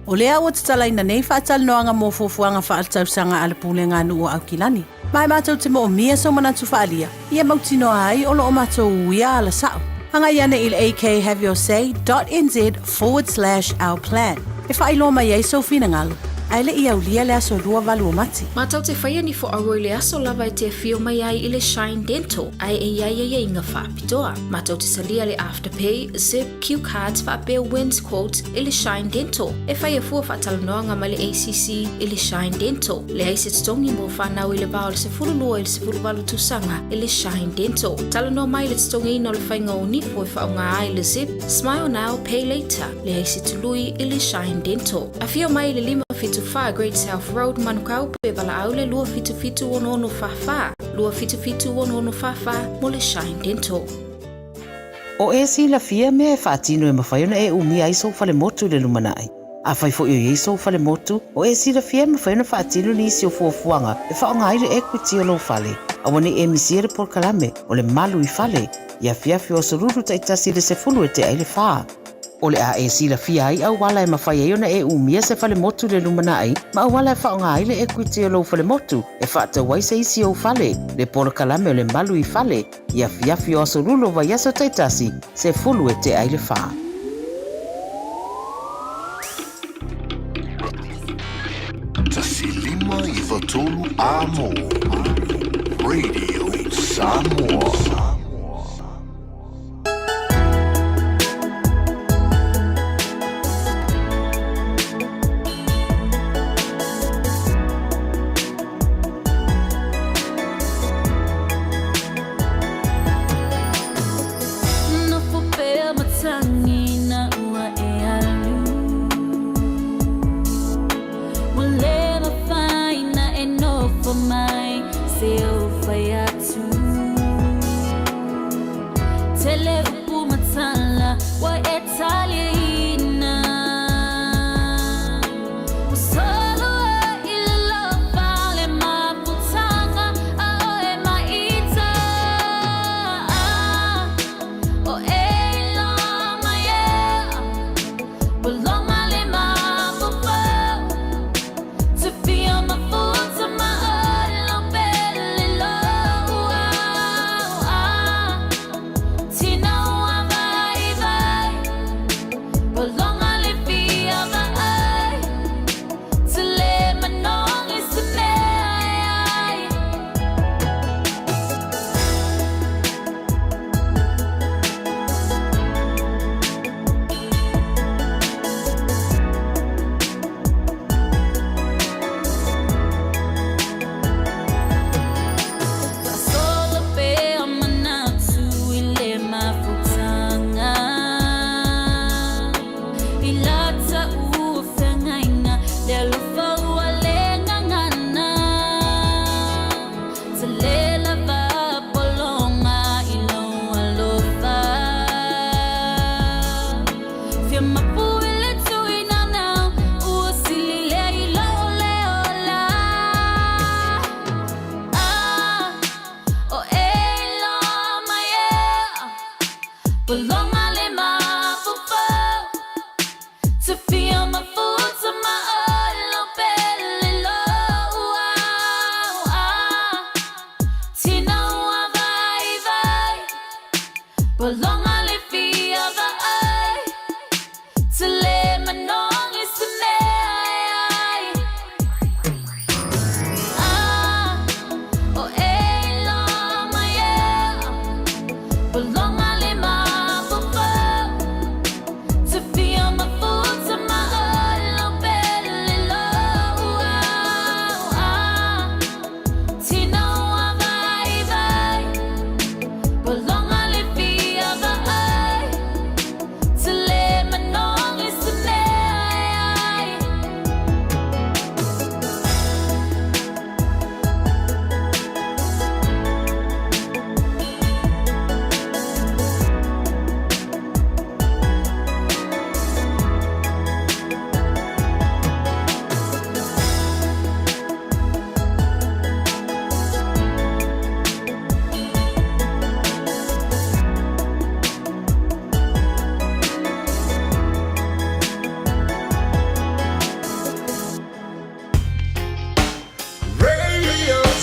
O lea ua tatalaina nei faatalanoaga mo fuafuaga faaletausaga a le pulega nuu o Aukilani. Ma e matou te moomia sou manatu faaalia, ia mautinoa ai o loo matou uia alasao. Agai ane i le akhaveyourSay.nz/our plan e faailoa mai ai sou finagalo, ae le i aulia le aso 28 o Mati. Matou te faia ni fo'auo i le aso lava e te afio mai ai i le Shine Dental, ae e i ai aiaiga faapitoa. Matou te talia le Afterpay, Zip, Q Cards faapea Wins Quote i le Shine Dental. E faia fua faatalanoaga ma le ACC i le Shine Dental. Leai se totogi mo fanau i le va o le 12 i le 18 tausaga i le Shine Dental. Talanoa mai i le totogiina o le faiga o nifo e faaaoga ai le Zip, Smile Now, Pay Later. Leai se tului i le Shine Dental. Afio mai i le 574 Great South Road, Manukau pe valaau le 277 6644, 277 6644 mo le Shine Dental. O e silafia mea e faatino e mafai ona e umia ai sou falemotu i le lumanai. Afai foi o i ai sou falemotu, o e silafia e mafai ona faatino nisi o fuafuaga e faaaoga ai le equity o lou fale. Aua ne i e misia le polokalame o le malu i fale, i afiafi o aso Lulu taitasi i le 3:50. O le a e silafia ai auala e mafai ai ona e umia se falemotu i le lumanai ma auala e faaaoga ai le equity o lou falemotu e faatau ai se isi ou fale, le polokalame o le malu i fale, i afiafi o aso Lulu o vaiaso taitasi, 3:45. 1 5 9 3 Amo Radio Samoa. Nofo pea matagi na ua e alu. Ua le mafai na e nofo mai se ou fai atu. Tele upu ma tala ua e taliaina. Ua solo.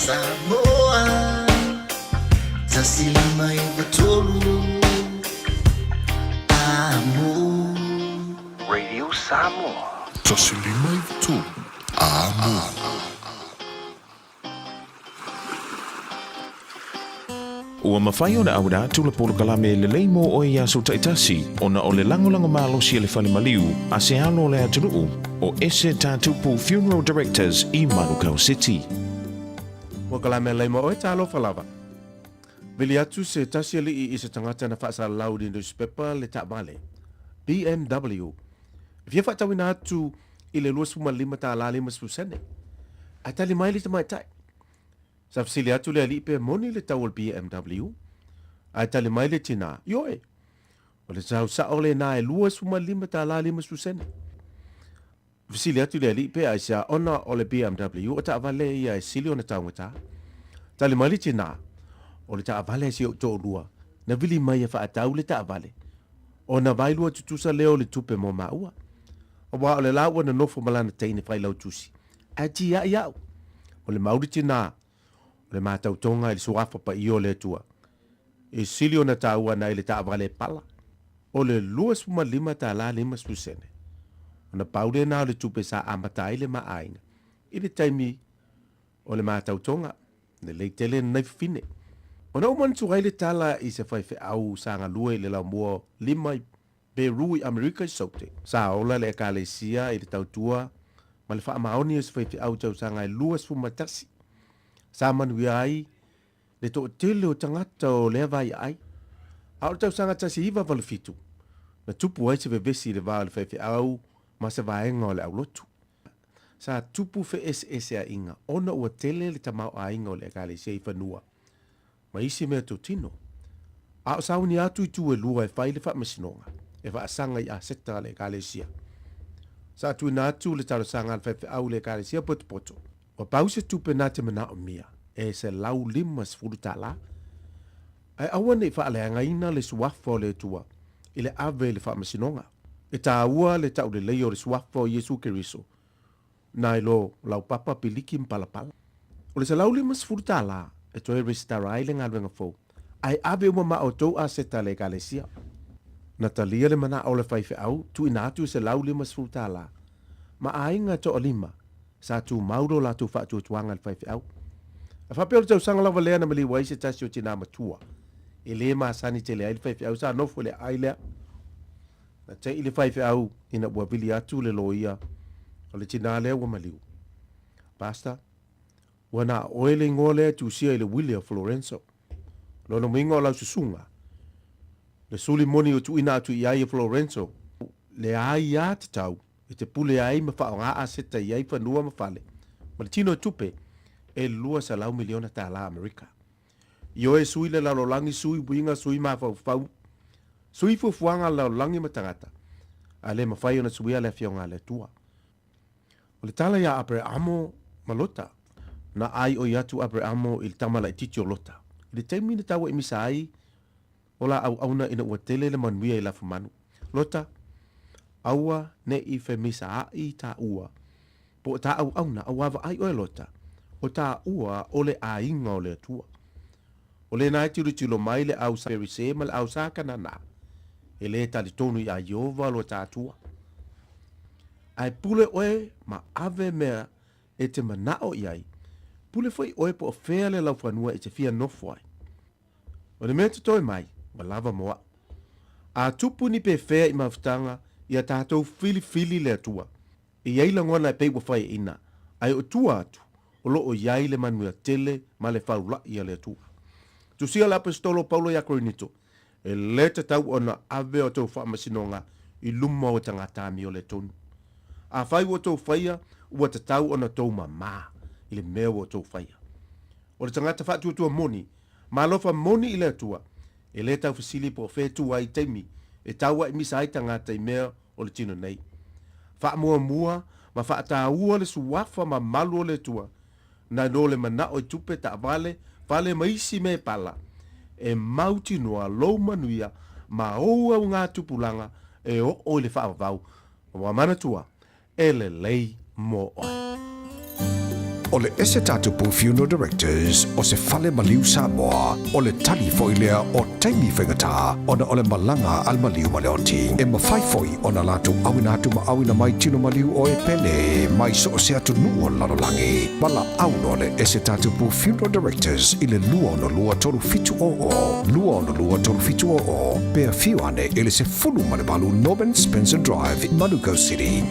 Samoa 1 5 9 3 Amo. Radio Samoa. 1 5 9 3 Amo. Ua mafai ona auina atu le polokalame lelei mo oe i aso taitasi ona o le lagolago malosi a le fale maliu a se alo o le atunuu o Ese Tatupu Funeral Directors i Manukau City. Polokalame lelei mo oe, talofa lava. Vili atu se tasi alii i se tagata na faasalalau i le nusipepa le taavale BMW e fia faatauina atu i le 25 tala 50 sene. Ae tali mai le tamaitai. Sa fesili atu le alii pe moni le tau o le BMW, ae tali mai le tinā, Ioe! O le tau sao lena e $25.50 sene. Fesili atu le alii pe aisea ona o le BMW o taavale ia e sili ona taugata. Tali mai le tinā, O le taavale a si ou toalua, na vili mai e faatau le taavale. Ona vailua tutusa lea o le tupe mo māua. Aua o le la ua nonofo ma lana teine failautusi, ae tiai au. O le mauli tinā, o le matautoga i le suafa paia o le Atua. E sili ona taua ana i le taavale pala, o le $25.50 sene. Ona pau lena o le tupe sa amata ai le ma aiga i le taimi o le matautoga, lelei tele lenei fafine. Ona ou manatua ai le tala i se faifeau sa galue i le laumua lima i Peru i Amerika i Saute. Sa ola le Ekalesia i le tautua ma le faamaoni o se faifeau i tausaga e 21. Sa manuia ai le toatele o tagata o lea vaiaai. A o le tausaga 1987, na tupu ai se vevesi i le va o le faifeau ma se vaega o le aulotu. Sa tupu feeseeseaiga ona ua tele le tamaoaiga o le Ekalesia i fanua ma isi mea totino. A o sauni atu i tu e lua e fai le faamasinoga e faasaga i aseta a le Ekalesia. Sa tuuina atu le talosaga a le faifeau i le Ekalesia potopoto. Ua pau se tupe na te manaomia e $150. Ae aua ne i faaleagaina le suafa o le Atua i le ave i le faamasinoga. E taua le taulelei o le suafa o Iesu Keriso nai lo laupapa piliki ma palapala. O le $150 e toe resitara ai le galuega fou, ae ave uma ma outou aseta a le Ekalesia. Na talia le manao o le faifeau tuuina atu e $150 ma aiga e toalima sa tumau lo latou faatuatuaga i le faifeau. A faapea o le tausaga lava lea na maliu ai se tasi o tinā matua e lē masani tele ai le faifeau sa nofo i le aai lea. Na te'i le faifeau ina ua vili atu le loia o le tinā lea ua maliu. Pastor, ua na oe le igoa lea e tusia i le uili a Florenzo. Lona uiga o lau susuga, le suli moni ua tuuina atu i ai e Florenzo, le aia tatau e te pule ai ma faaaoga aseta i ai fanua ma fale, ma le tino e tupe e $200 miliona tālā Amerika. Ioe sui le lalolagi, sui uiga, sui mafaufau, sui fuafuaga a le lalolagi ma tagata, ae le mafai ona suia le Afioga a le Atua. O le tala iā Apereamo ma Lota, na ʻaiʻoi atu Apereamo i le tama laitiiti o Lota, i le taimi na tauaimisa ai o la auauna ina ua tele le manuia i lafumanu. Lota, aua ne i femisaai tāua, po o tā auauna, auā vaai oe Lota, o tāua o le aiga o le Atua. O lena e tilotilo mai le au Perise ma le au Sakanana, e lē talitonu iā Ieova lo ta Atua. Ae pule oe ma ave mea e te manao i ai, pule foi oe po o fea le laufanua e te fia nofo ai. O le mea totoe mai, ua lava mo a'u. A tupu ni pefea i mafutaga ia tatou filifili le Atua. E i ai lagona e pei ua faiaina, ae o tua atu, o lo o i ai le manuia tele ma le faula'i a le Atua. Tusia le Aposetolo o Paulo iā Korinito, E lē tatau ona ave o tou faamasinoga i luma o tagata amio le tonu. Afai ua outou faia, ua tatau ona tou mamā i le mea ua outou faia. O le tagata faatuatua moni, ma alofa moni i le Atua, e lē taufesili po o fea e tu ai i taimi e tauaimisa ai tagata i mea o le tino nei. Faamuamua ma faataua le suafa mamalu o le Atua, nai lo le manao i tupe, taavale, fale ma isi mea e pala, e mautinoa lou manuia ma ou augatupulaga e oo i le faavavau. Ua manatua, e lelei mo oe. O le Ese Tatupu Funeral Directors o se fale maliu Samoa, o le tali foi lea o taimi faigata ona o le malaga a le maliu ma le oti. E mafai foi ona latou auina atu ma auina mai tino maliu o e pele mai so o se atunuu o le lalolagi. Valaau loa le Ese Tatupu Funeral Directors i le 262 3700, 262 3700, pe afio ane i le 18 Norman Spencer Drive, Manukau City.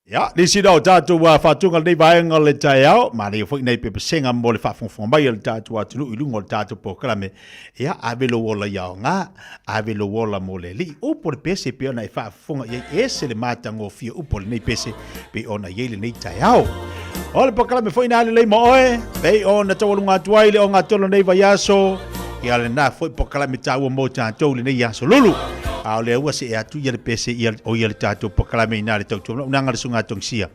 Ia, nisi na o tātou whātūnga lenei vaenga o le taeao, manaia foi nei pepesenga mo le faafogafoga mai a le tātou atunuu i luga o le tātou polokalame. Ia, ave lou ola i aoga, ave lou ola mo le alii. Upu o le pese pei ona e faafofoga i ai, ese le matagofie upu o lenei pese pei ona i ai lenei taeao. O le polokalame foi na lelei ma oe, pei ona taualuga atu ai le ogatotonu o lenei vaiaso, ia lena foi polokalame taua mo tatou lenei aso lulu. A o lea ua see atu ia le pese ia, o ia le tatou polokalame ina le tautua unaga le suga tongisia.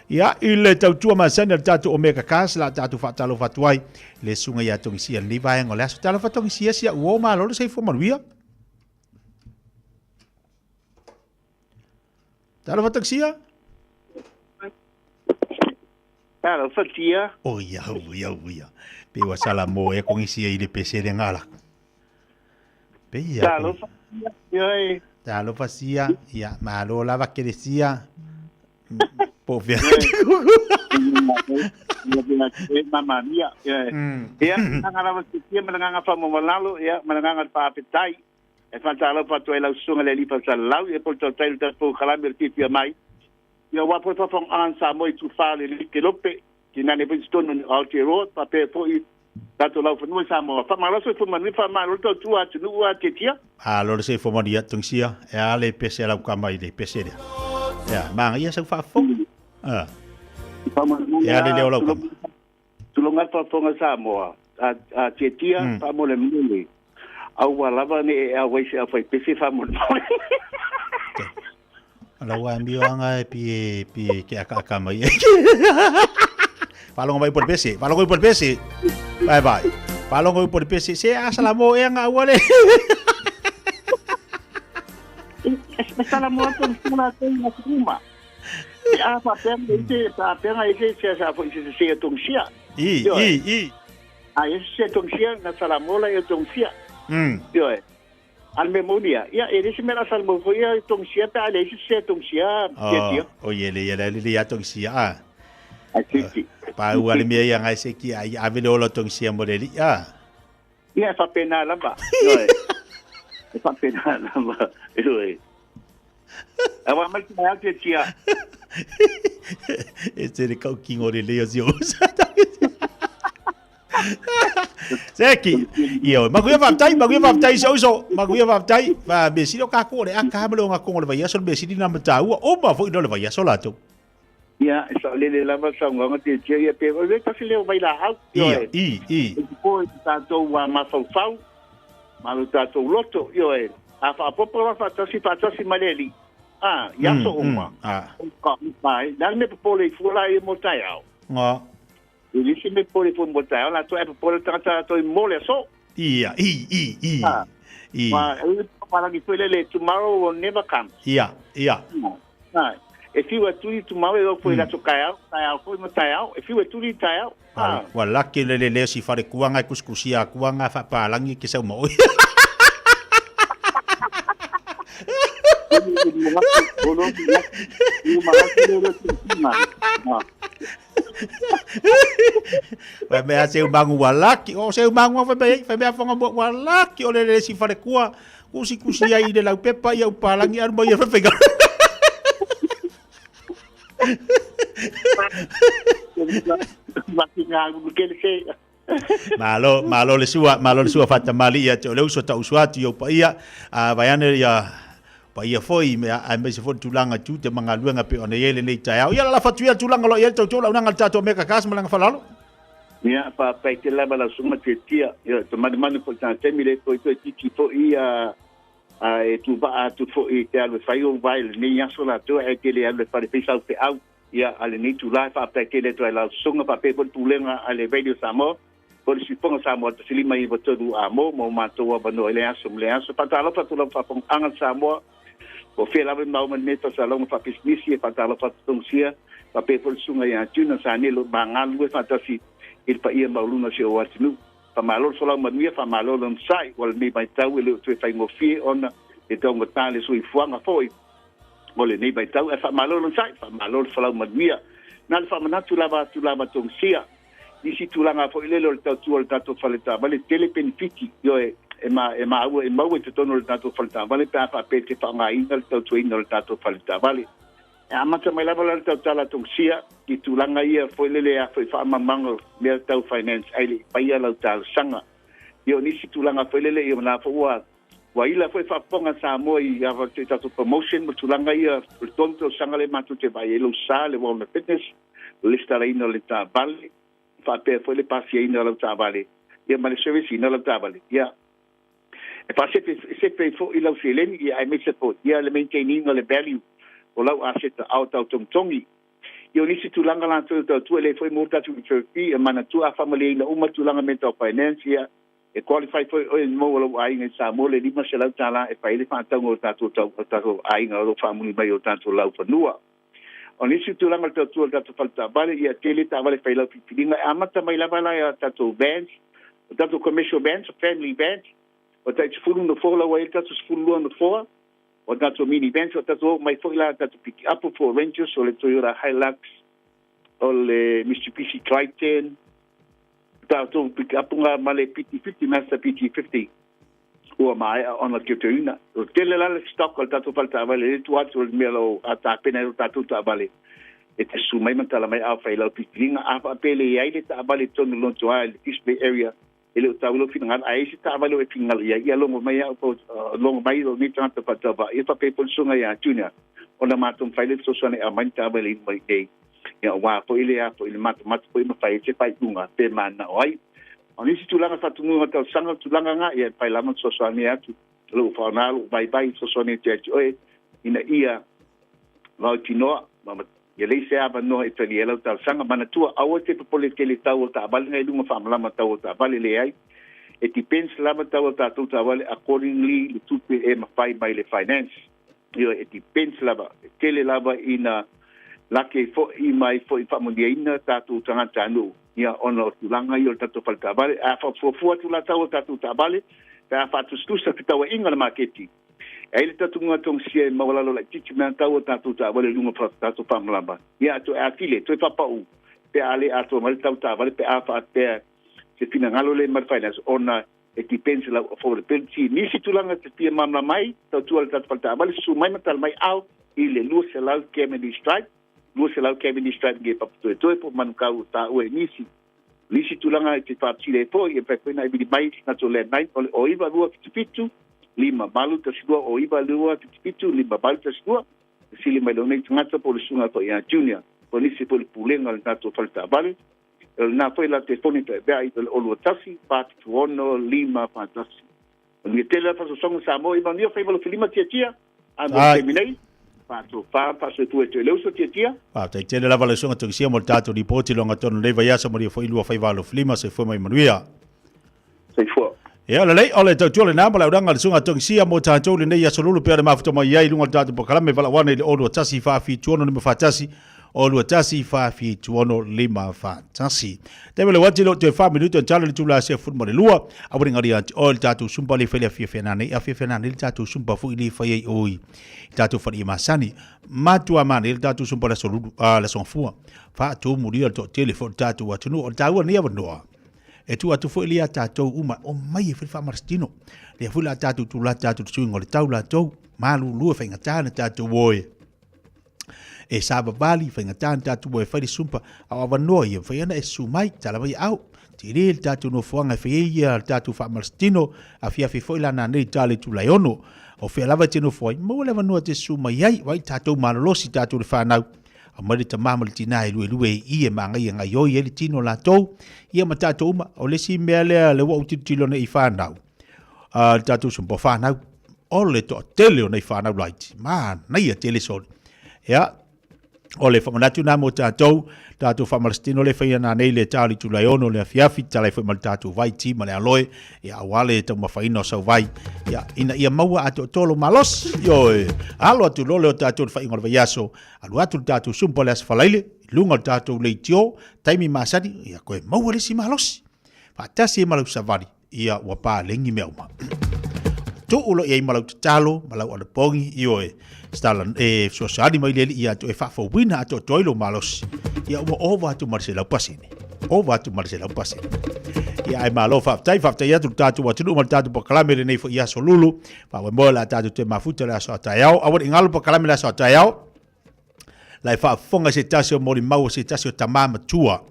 Ia, i le tautua masani a le tatou Omega Cars, la tatou faatalofa atu ai le suga ia tongisia lenei vaega o le aso. Talofa tongisia sia uo malo le soifua manuia. Talofa tongisia. Talofa tia. O ia, o ia, o ia. Pe ua sala mo e kongisia i le pese le ngala. Pe ia. Talofa tia. Ioe. Talofa sia, ia, malo lava kele sia. Po fea. Mama mia. Ia, nganga lava te tia ma nganga fa mo malalo, ia, ma nganga pa apetai. E whantālau whātua e lau sunga le lipa sa lau, e pol tau tailu tatou kalami o le pipia mai. Ia wā po whawhong an sa moi tu whā le like lope, ki nane po tonu ni Aotearoa, pa pē po i tātou lau whanua sa moa. Wha maloso i whamanu, wha malo tau tua atu nuu a te tia. A lo le se fo mani tung sia, e a le pese lau kama i le pese lea. Ia, maanga ia sau faafofoga. Ah. E a le leo lau kama. Tulonga whafonga Samoa, a te tia, wha mo le mule. Au wa lava ne e a waise a whai pese wha mo le mule. Lau a mbio anga e pi pi ke aka aka mai. Whalongo mai po le pese, whalongo mai po le pese. Bye bye. Whalongo mai po le pese, se a salamo e anga ua le. E salamo atu le sula te ina kuma. E a wha pēnga i te, a pēnga i te, se sa fo i se se tong sia. I, i, i. A e se tong sia, na salamo la e tong sia. Ioe. Al me monia. Ia, e resi mera salamo fo ia tong sia, pe a le se tong sia, tia tia. O ye le, ye le, le ia tong sia, a. A si, si. Pa ua le mea ia ngai se ki, a i ave le ola tong sia mo le li, a. Ia, e whapena lava. Ioe. E whapena lava. Ioe. A wa mai te au te tia. E te re kau kingo le leo si o Seki, ia, makuia whaptai, makuia whaptai se uso, makuia whaptai, wha me siri o kako le aka hamale o ngā kongo le vai aso, me siri nā matāua, o ma fo ino le vai aso lātou. Ia, e sa lele lava sa nganga te tia ia pe, o le tasi leo vai la hau. Ia, i, i. E te po e te tātou wa mawhauwhau, ma lo tātou loto, ioe. A whaapopo wa whaatasi, whaatasi maleli. A, ia so uma. Ka, mai, nā me popole i fua la i mo tai au. Ngā. I lisi me popole i fua mo tai au, nā toi e popole tangata toi mole so. Ia, i, i, i. I. Ma, e parangi fue lele, tomorrow will never come. Ia, ia. Ai. E whiu atu i tomorrow e rau fue rato kai au, tai au foi ma tai au, e whiu atu i tai au. Ua laki le le si whare kuanga e kuskusia kuanga whapalangi ke sau mo. Wai mea se umangu wa laki, o se umangu wa whai whai mea whanga mua wa laki o le le si whare kua, kusi kusi ai i le lau pepa ia upalangi aru mai ia whawhenga. Malo, malo le sua, malo le sua whatamali ia te o le uso ta uso atu i au paia, a vaiane ia paia foi me a me se foi tulanga tu te mangaluenga pe ona iele nei tai au. Ia la fatu ia tulanga lo ia tau tau la unanga le tātou meka kas malanga whalalo. Ia, wha pai te lava la sunga te tia, ia te manu manu po tā temi le toi toi titi fo i a e tu va atu fo i te alu whai o vai le nei aso la tua e te le alu whare whaisau te au. Ia, a le nei tū lai wha pai te le toi la sunga wha pe po tūlenga a le Radio Samoa. Po le siponga Samoa te silima i watoru a mō, mō mātou a wanoa i le aso, le aso. Wha tālo wha tū lau wha pong anga Samoa. O whea lawe mau mani me tō sa launga wha pismisi e wha tālo wha tōng sia. Wha pe po le sunga i a tuna sa nelo mā ngā lue wha tasi i le pa ia mauluna si o atinu. Wha malo so lau manuia, wha malo lau sai, wala nei mai tau e le tue whai ngofie ona e tau ngata le sui fuanga foi. O le nei mai tau e wha malo lau sai, wha malo so lau manuia. Nā le wha manatu lava atu lava tōng sia. Nisi tūlanga foi lele o le tau tua o le tātou whale tā. Vale tele penefiti, io e, e ma, e ma ua, e maua i te tono o le tātou whale tā. Vale pe a wha pe te wha ngā ina le tau tuaina o le tātou whale tā. Vale. E amata mai lava la le tautala tongisia i tulaga ia foi lele a foi faamamaga o mea tau finance ae le i faia lau talosaga. Ia o nisi tulaga foi lele ia na foi ua ua ila foi faafofoga a Samoa i a i tatou promotion ma tulaga ia o le tonu tausaga lea matou te vaai ai lou sa le Wellness Fitness, le lesitalaina o le taavale, faapea foi le pasiaina o lau taavale ia ma le service ina o lau taavale. Ia E faasefe sefe ai foi lau seleni ia aemaise foi ia le maintain ina o le value o lau aseta a o tau togitogi. Ia o nisi tulaga latou e tautua e le foi mo tatou reserve fee e manatua a faamalieina uma tulaga mea tau finance ia e qualify foi oe e maua lou aiga i Samoa le $500 e fai ai le faatauga o tatou tau o tatou aiga o lo o faamuli mai o tatou laufanua. O nisi tulaga o le tautua o le tatou fale taavale, ia tele taavale fai lau filifiliga. E amata mai lava la ia tatou vans, o tatou commercial vans, o family vans, o tai 10 nofoa la ua i ai le tatou 12 nofoa, o tatou mini vans, o tatou oo mai foi la tatou pikiapu Ford Rangers, o le Toyota Hilux, o le Mitsubishi Triton, tatou pikiapu nga ma le PT50, Mazda PT50. Ua maea ona teuteuina. O tele la le stock o le tatou fale taavale, e le tua atu o le mea o lo o tapena ai lo tatou taavale e te susu mai ma tala mai a fai lau filifiliga. A faapea e le i ai le taavale i totonu o Lontoa i le display area, e le o tau i lou finagalo, ae i ai se taavale o e finagalo i ai, ia logo mai au, logo mai lou nei tagata faatauvaa, ia faapea foi le susuga ia Junior, ona matou mafai lea fesoasoani e aumai ni taavale i luma i inei, ia aua foi le a foi le matamata foi ma fai ai se faaiuga pe mananao ai. O nisi tulaga faatumuga tausaga, o tulaga na, ia e pai lava ona fesoasoani atu lou faaaoga lou vaivai e fesoasoani atu ia te oe ina ia mautinoa ma ia leai se avanoa e talia ai lau talosaga. Manatua, aua te popole tele i tau o taavale na i luga faamalama tau o taavale, leai. E depends lava tau o tatou taavale accordingly le tupe e mafai mai le finance. Ioe, e depends lava, e tele lava ina lake foi mai foi faamanuiaina tatou tagatanuu, ia, ona o tulaga ia o le tatou fale taavale. A faafuafua atu la tau o tatou taavale, pe a faatusatusa fetauaiga le maketi, e ai le tatunuga togisia e maualalo laitiiti mea tau o tatou taavale i luga o tatou faamalama, ia, toe atili, toe faapau, pe a le atoa mai le tau taavale, pe a faapea se finagalo le mai le finance, ona e depends i lau affordability. Nisi tulaga e te fia malamalama ai, tautua le tatou fale taavale, susu mai ma tala mai ao i le 200 Cavendish Drive, 200 Cavendish Drive nge Papatoetoe po o Manukau o taua e nisi. Nisi tulaga e te faapsile ai foi, e mafai foi ona e vili mai le tatou landline o le 09277 5812, 09277 5812, fesili mai lou nei tagata po o le susuga foi ia Junior, po o nisi foi o le pulega o le tatou fale taavale. O lena foi la telefoni pe pea i le 21 476 541. Manuia tele la faasoasoaga Samoa i manuia faiva lo filima tiatia a mo le taimi nei. Faatofa faasoifua e toe le uso tiatia. Faafetai tele lava le susuga Togisia mo le tatou lipoti loga tonu nei vaiaso manuia foi lua faiva alo filima soifua mai manuia. Soifua. Ia lelei, o le tautua lena ma le aulaga a le susuga Togisia mo tatou lenei aso lulu pea le mafuta mai ai i luga o le tatou polokalame valaauana i le 021 476 541 021 476 541. Taimi le wati lo toe 4 minuto talo le tula se fulu ma le lua. Awa ni ngari ati o le tatou sumpa le fai le afia fia nane afia fia nane le tatou sumpa fu i le fai ai oi. Tatou fali masani. Matua mane le tatou sumpa le aso lulu le aso fua. Fa tu mulia le toatele fo le tatou atunuu o le taua nei avanoa. E tuu atu foi lea tatou uma o mai e foi faamalositino. Lea foi la tatou tulata atu le suiga o le tau latou malulu e faigata na tatou oe. E savavali faigata na tatou oe fai le sumpa a o avanoa ia mafai ona e susu mai tala mai au. Tele le tatou nofoaga e fai ai ia le tatou faamalositino afiafi foi la nanei tale tulai ono. O fea lava e te nofo ai, maua le avanoa e te susu mai ai, vai tatou malolosi tatou le fanau. Aumai le tama ma le tina e luelue i i e magaia gaioi ai le tino o latou, ia ma tatou uma. O le isi mea lea lea ua ou tilotilo nei i fanau, le tatou sumpa fanau, o le toatele o nei fanau laiti, manaia tele soli. Ia, o le faamanatu na mo tatou, tatou faamalositino le faia nanei le tali tulai ono le afiafi, talai foi ma le tatou vai ti ma le aloe, ia aua le taumafaina o sau vai, ia ina ia maua atoatoa lou malosi, ioe, alo atu loa lea o tatou i le faaiuga o le vaiaso, Alu atu le tatou sumpa o le Aso Faraile i luga o le tatou leitio, taimi masani, ia koe maua le isi malosi. Faatasi ai ma lau savali, ia ua paleni mea uma. Tuu loa i ai ma lau tatalo, ma lau anapogi, ioe, stala, e fesoasoani mai le Alii ia te oe faafouina atoatoa ai lou malosi. Ia ua ova atu ma le 100%. Ova atu ma le 100%. Ia ae malo faafetai, faafetai atu le tatou atunuu ma le tatou polokalame lenei foi i aso lulu. Faamoemoe o le a tatou toe mafuta le aso a taeao. Aua ne i galo polokalame le aso a taeao. La e faafofoga i se tasi o molimau o se tasi o tamā matua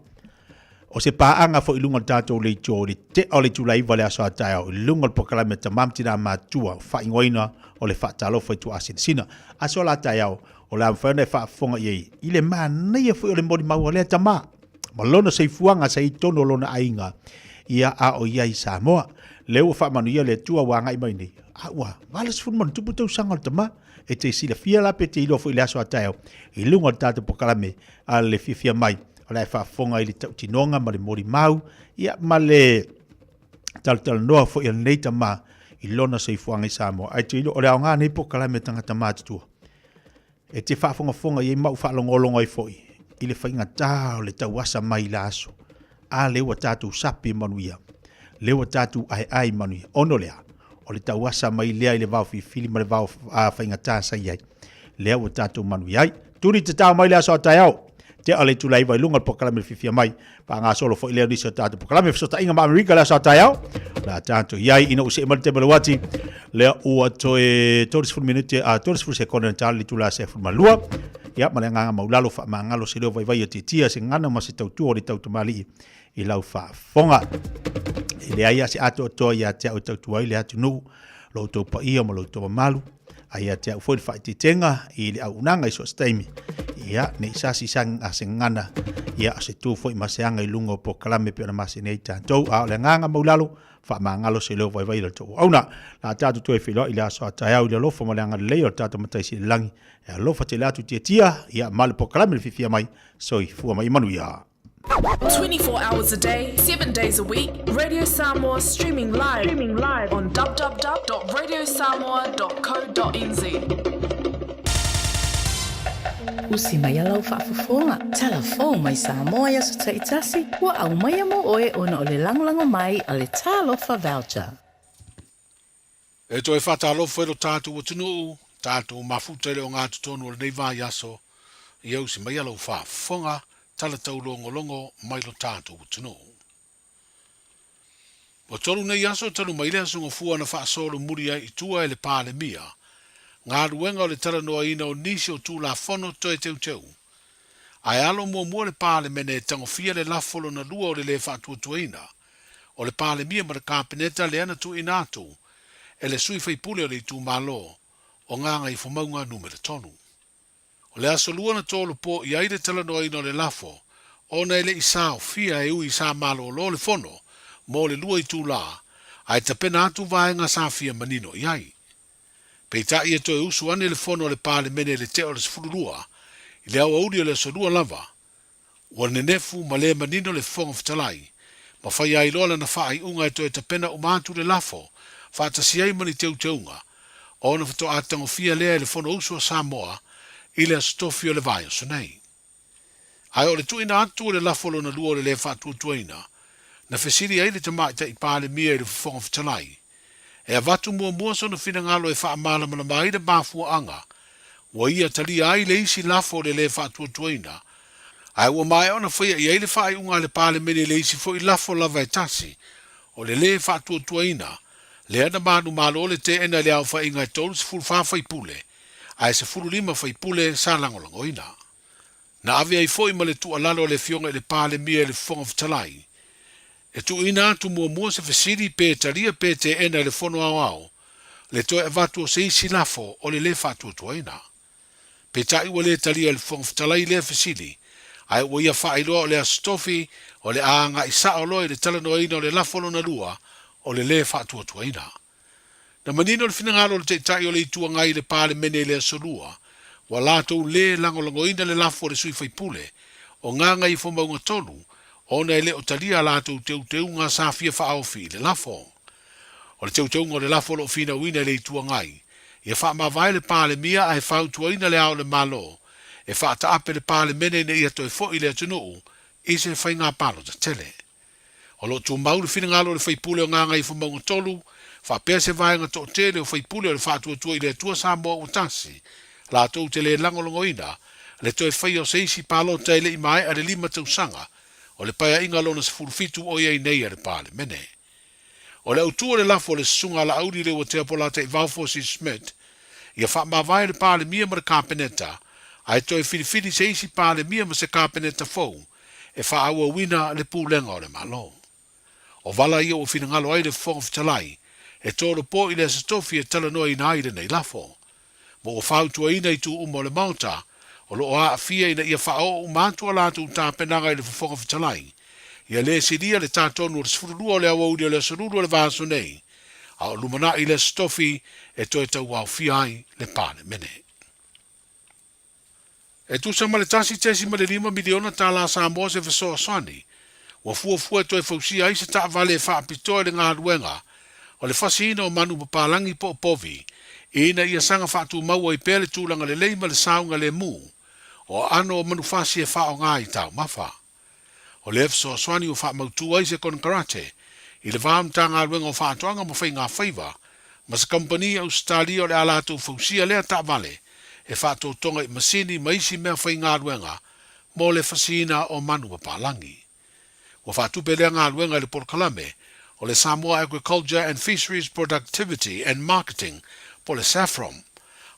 o se paaga foi i luga o le tatou leitio i le tea o le itula e 9 i le aso a taeao i luga o le polokalame a Tamā ma Tinā Matutua faaigoaina o le Faatalofa i Tuaasinasina. Aso la taeao o le a mafai ona e faafofoga i ai i le manaia foi o le molimau a lea tamā ma lona soifuaga sa i totonu o lona aiga ia a o i ai i Samoa. Lea ua faamanuia le Atua ua agai mai nei, a ua 80+ tausaga o le tamā. E te silafia la pe te iloa foi i le aso a taeao i luga o le tatou polokalame a le fiafia mai o le a e faafofoga i le tautinoga ma le molimau ia ma le talatalanoa foi a lenei tamā i lona soifuaga i Samoa. Ae te iloa o le aoga nei polokalame a tagata matutua e te faafogafoga i ai ma ou faalogologo ai foi i le faigata o le tauasa mai i le aso. A lea ua tatou sapi manuia, lea ua tatou aeae manuia. Ona o le a? O le tauasa mai lea i le vao filifili ma le vao faigata sa i ai. Lea ua tatou manuia ai. Tuli tatao mai le aso a taeao. Tea o le itula 9 i luga o le polokalame le fiafia mai. Faagasolo foi lea o nisi o tatou polokalame fesootaiga ma Amerika le aso a taeao. O le a tatou i ai ina ua see mai le taimi o le uati. Lea ua toe 30 minute, a 30 sekone na tala le itula 12. Ia, ma le agaga maulalo faamagalo se leo vaivai o Tiatia, se gagana ma se tautua o le tautamalii i lau faafofoga. E leai lava se atoatoa ia te au e tautua ai le atunuu, lo outou paia ma lo outou mamalu, a ia te au foi le faaeteetega i le auaunaga i so o se taimi. Ia, ne i sasi se gagana, ia, o se tu foi ma se aga i luga o polokalame pei ona masani ai tatou. A o le agaga maulalo, Faamagalo se leo vaivai o le tou auauna. La tatou toe feiloai i le aso a taeao i le alofa ma le agalelei o le tatou Matai Sili i le Lagi. E alofa tele atu Tiatia, ia ma le polokalame le fiafia mai. Soifua ma ia manuia. 24 hours a day, 7 days a week, Radio Samoa streaming live, streaming live on www.radiosamoa.co.nz. Usi mai a lau faafofoga, tala fou mai Samoa i aso taitasi, ua aumaia mo oe ona o le lagolago mai a le Talofa Voucher. E toe faatalofa i lo tatou atunuu, tatou mafuta i le ogatotonu o lenei vaiaso, ia usi mai a lau faafofoga, tala taulogologo mai lo tatou atunuu. Ua tolu nei aso talu mai le aso Gafua na faasolomuli ai i tua e le Palemia galuega o le talanoaina o nisi o Tulafono toe teuteu. Ae alo muamua le Palemene e tagofia le lafo lona lua o le le faatuatuaina o le Palemia ma le Kapeneta lea na tuuina atu e le sui faipule o le itumalo o Gagaifomauga Numera 3. O le aso lua na tolopo i ai le talanoaina o le lafo, ona e le i saofia e ui sa malolo le fono mo le lua itulā, ae tapena atu vaega sa fia manino i ai. Peitai e toe usu ane le fono a le Palemene i le tea o le 12 i le aoauli o le aso lua lava, ua nenefu ma le manino le Fofoga Fetalai, ma fai ai loa lana faaiuga e toe tapena uma atu le lafo faatasi ai ma ni teuteuga, ona faatoa tagofia lea e le Fonousu a Samoa i le Aso Tofi o le vaiaso nei. Ae o le tuuina atu o le lafo lona lua o le le faatuatuaina, na fesili ai le Tamaitai Palemia i le Fofoga Fetalai, e avatu muamua sona finagalo e faamalamalama ai le mafuaaga ua ia talia ai le isi lafo o le le faatuatuaina, ae ua maea ona faia i ai le faaiuga a le Palemene i le isi foi lafo lava e tasi o le le faatuatuaina, lea na manumalo le teena i le aofaiga e 34 faipule, ae 15 faipule sa lagolagoina. Na ave ai foi ma le tuualalo a le Afioga i le Palemia i le Fofoga Fetalai, e tuuina atu muamua se fesili pe talia pe teena e le Fono Aoao le toe avatu o se isi lafo o le le faatuatuaina. Peitai ua le talia e le Fofoga Fetalai lea fesili, ae ua ia faailoa o le Aso Tofi o le a agai sao loa i le talanoaina o le lafo lona lua o le le faatuatuaina. Na manino le finagalo o le Taitai o le Itu Agai i le Palemene i le Aso Lua, ua latou lē lagolagoina le lafo a le sui faipule o Gagaifomauga 3 ona e le o talia a latou teuteuga sa fia faaofi i le lafo. O le teuteuga o le lafo o lo o finauina e le Itu Agai, ia faamavae le Palemia ae fautuaina le Ao o le Malo e faataape le Palemene ina ia toe foi le atunuu i se faiga palota tele. O lo o tumau le finagalo o le faipule o Gagaifomauga 3, faapea se vaega toatele o faipule o le Faatuatua i le Atua Samoa ua tasi, latou te le lagolagoina le toe faia o se isi palota e le i maea le 5 tausaga o le Paeaiga lona 17 o i ai nei a le Palemene. O le autu o le lafo a le Susuga a Laauli Leuatea Polataivao Fosi Smith, ia faamavae le Palemia ma le Kapeneta, ae toe filifili se isi Palemia ma se Kapeneta fou e faaauauina le pulega o le Malo. O vala ia ua finagalo ai le Fofoga Fetalai e tolopo i le Aso Tofi e talanoaina ai lenei lafo. Ma ua fautuaina itu uma o le Maota o lo o aafia ina ia faaoo uma atu a latou tapenaga i le Fofoga Fetalai, ia le silia le ta tonu o le 12 o le aoauli o le Aso Lulu o le vaiaso nei, a o lumanai le Aso Tofi e toe tauaofia ai le Palemene. E tusa ma le $1.5 miliona tālā Samoa se fesoasoani ua fuafua e toe fausia ai se taavale e faapitoa i le galuega o le fasiina o manu papalagi po o povi ina ia saga faatumau ai pea le tulaga lelei ma le saogalemu o aano o manufasi e faaaoga i taumafa. O lea fesoasoani ua faamautu ai se konekarate i le va o Matagaluega o Faatoaga ma Faiga Faiva ma se kamupani Ausetalia o le a latou fausia lea taavale e faatotoga i masini ma isi mea faigaluega mo le fasiina o manu papalagi. Ua faatupe lea galuega i le polokalame o le Samoa Agriculture and Fisheries Productivity and Marketing po o le SAFPROM,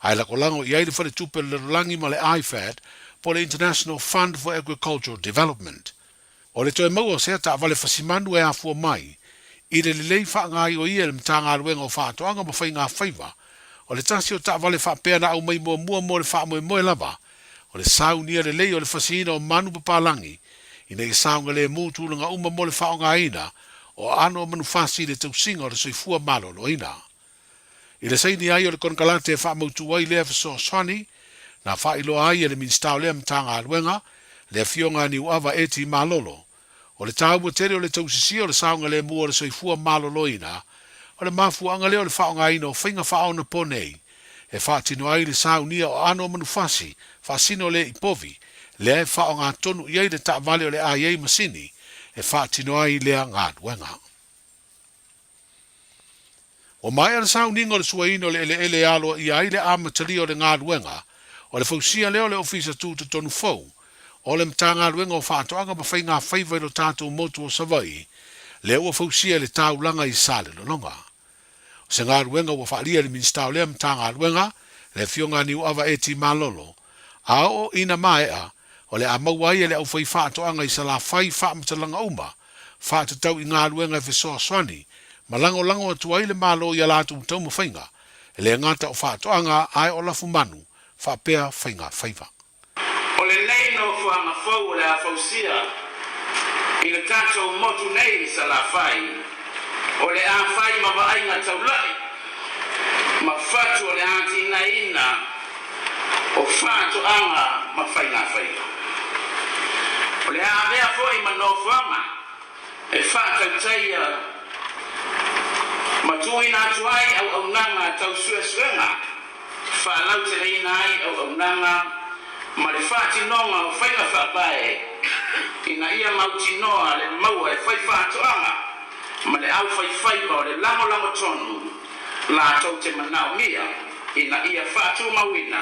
ae lagolago i ai le Faletupe o le Lalolagi ma le IFAD po o le International Fund for Agricultural Development. O le toe maua o sea taavale fasimanu e afua mai i le lelei faagaoioia e le Matagaluega o Faatoaga ma Faiga Faiva, o le tasi o taavale faapea na aumai muamua mo le faamoemoe lava o le saunia lelei o le fasiina o manu papalagi ina ia saogalemu tulaga uma mo le faaaogaina o aano o manufasi i le tausiga o le soifua maloloina. I le saini ai o le konekarate e faamautu ai lea fesoasoani, na faailoa ai e le Minisita o lea Matagaluega, le Afioga a Niuava Eti Malolo, o le taua tele o le tausisia o le saogalemu o le soifua maloloina, o le mafuaaga lea o le faaaogaina o faiga faaonaponei e faatino ai le saunia o aano o manufasi faasino le i povi, lea e faaaoga tonu i ai le taavale o le a i ai masini e faatino ai lea galuega. Ua maea le sauniga o le suaina o le eleele e aloaia ai le amatalia o le galuega o le fausia lea o le Ofisa Tutotonu fou o le Matagaluega o Faatoaga ma Faiga Faiva i lo tatou motu o Savaii, lea ua fausia i le taulaga i Salelologa. O se galuega ua faaalia e le Minisita o lea Matagaluega, le Afioga a Niuava Eti Malolo, a oo ina maea, o le a maua ai e le aufaifaatoaga i Salafai faamatalaga uma faatatau i galuega e fesoasoani ma lagolago atu ai le Malo i a latou taumafaiga, e le gata o faatoaga ae o lafumanu faapea faiga faiva. O lenei nofoaga fou o le a fausia i le tatou motu nei i Salafai, o le a fai ma vaaiga taulai ma fatu o le atinaeina o faatoaga ma faigafaiva. O le a avea foi ma nofoaga e faatautaia ma tuuina atu ai auaunaga tau suesuega, faalauteleina ai auaunaga ma le faatinoga o faiga faavae ina ia mautinoa le maua e fai faatoaga ma le aufaifaiva o le lagolago tonu latou te manaomia ina ia faatumauina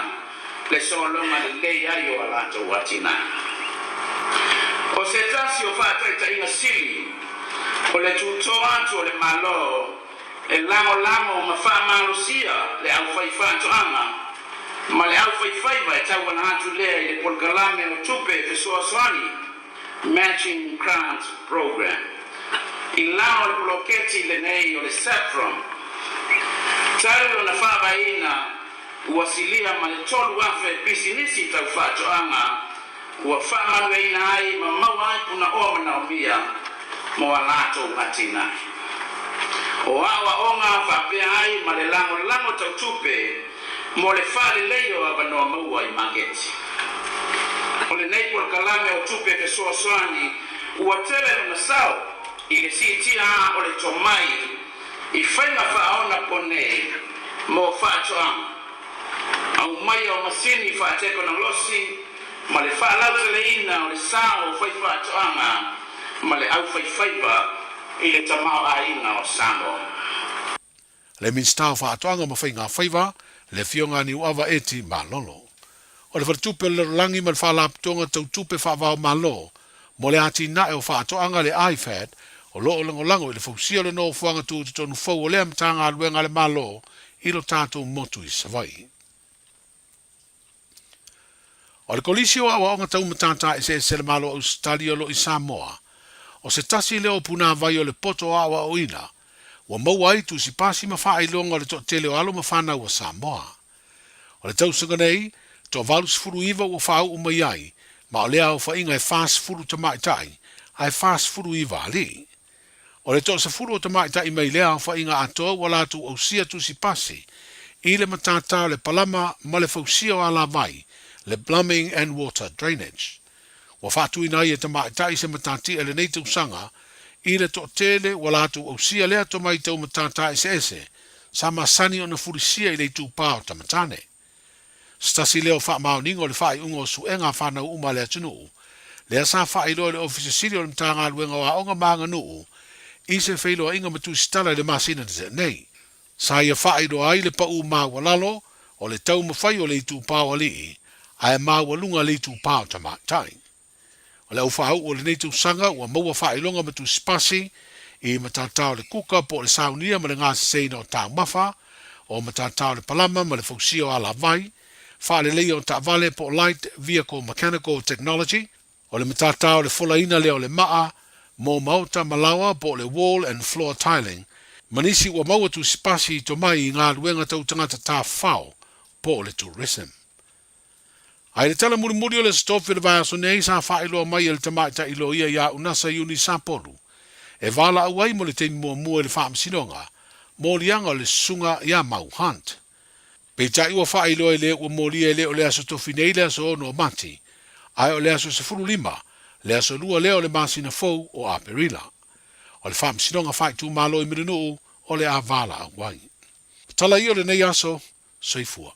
le sologa lelei ai o a latou atinae. O se tasi o faataitaiga sili o le tutō atu o le Malo e lagolago ma faamalosia le aufaifaatoaga ma le aufaifaiva e tauala atu lea i le polokalame o tupe fesoasoani, Matching Grant Program, i lalo o le poloketi lenei o le SAFPROM. Talu ona faavaeina, ua silia ma le 3,000 pisinisi tau faatoaga ua faamanuiaina ai ma maua ai punaoa manaomia mo a latou atinae. O aoaoga faapea ai ma le lagolago tau tupe mo le faalelei o avanoa maua i maketi. O lenei polokalame o tupe fesoasoani ua tele lona sao i le siitia o le tomai i faiga faaonaponei mo faatoaga, aumaia o masini faatekonolosi ma le faalauteleina o le sao o faifaatoaga ma le aufaifaiva i le tamaoaiga o Samoa. Le Minisita o Faatoaga ma Faiga Faiva, le Afioga a Niuava Eti Malolo. O le Faletupe o le Lalolagi ma le Faalapotopotoga Tau Tupe Faava-o-Malo mo le Atinae o Faatoaga, le IFAD, o lo o lagolago i le fausia o le nofoaga tutotonu fou o lea Matagaluega a le Malo i lo tatou motu i Savaii. O le Kolisi o Aoaoga Tau Matata Eseese a le Malo o Ausetalia o lo o i Samoa, o se tasi lea o punāwai o le poto aoaoina ua maua ai tusi pasi ma faailoga o le toatele o alo ma fanau a Samoa. O le tausaga nei, toa 89 ua faauu mai ai, ma o lea aofaiga e 40 tamaitai ae 49 alii. O le toasefulu o tamaitai mai lea aofaiga atoa ua latou ausia tusi pasi i le matata o le palama ma le fausia o alavai, le Plumbing and Water Drainage. Ua faatuina ai e tamaitai se matatia i lenei tausaga i le toatele ua latou ausia lea tomai tau matata eseese sa masani ona fulisia i le itupa o tamatane. Se tasi lea o faamaoniga o le faaiuga o suega a fanau uma a le atunuu, lea sa faailoa e le Ofisa Sili o le Matagaluega o Aoga ma Aganuu i se feiloaiga ma tusitala i le masina na tea nei. Sa ia faailoa ai le pau maualalo o le taumafai o le itupa o alii ae maualuga le itupa o tamaitai. O le aufaauu o lenei tausaga ua maua faailoga ma tusipasi i matata o le kuka po o le saunia ma le gaseseina o taumafa, o matata o le palama ma le fausia o alavai, faaleleia o taavale po o light vehicle mechanical technology, o le matata o le folaina lea o le maa mo maota ma laoa po o le wall and floor tiling, ma nisi ua maua tusipasi i tomai i galuega tau tagata tafafao po o le tourism. A i le tala mulimuli o le Aso Tofi o le vaiaso nei sa faailoa mai e le tamaitai loia ia Unasa Iuni Sapolu e valaau ai mo le taimi muamua i le Faamasinoga moliaga o le Susuga ia Mau Hunt. Peitai ua faailoa i le ua molia e le o le Aso Tofi nei le aso 6 o Mati, ae o le aso 15, le aso lua lea o le masina fou o Aperila. O le Faamasinoga Faaitumalo i Mulinuu o le a valaau ai. O tala ia o lenei aso, soifua.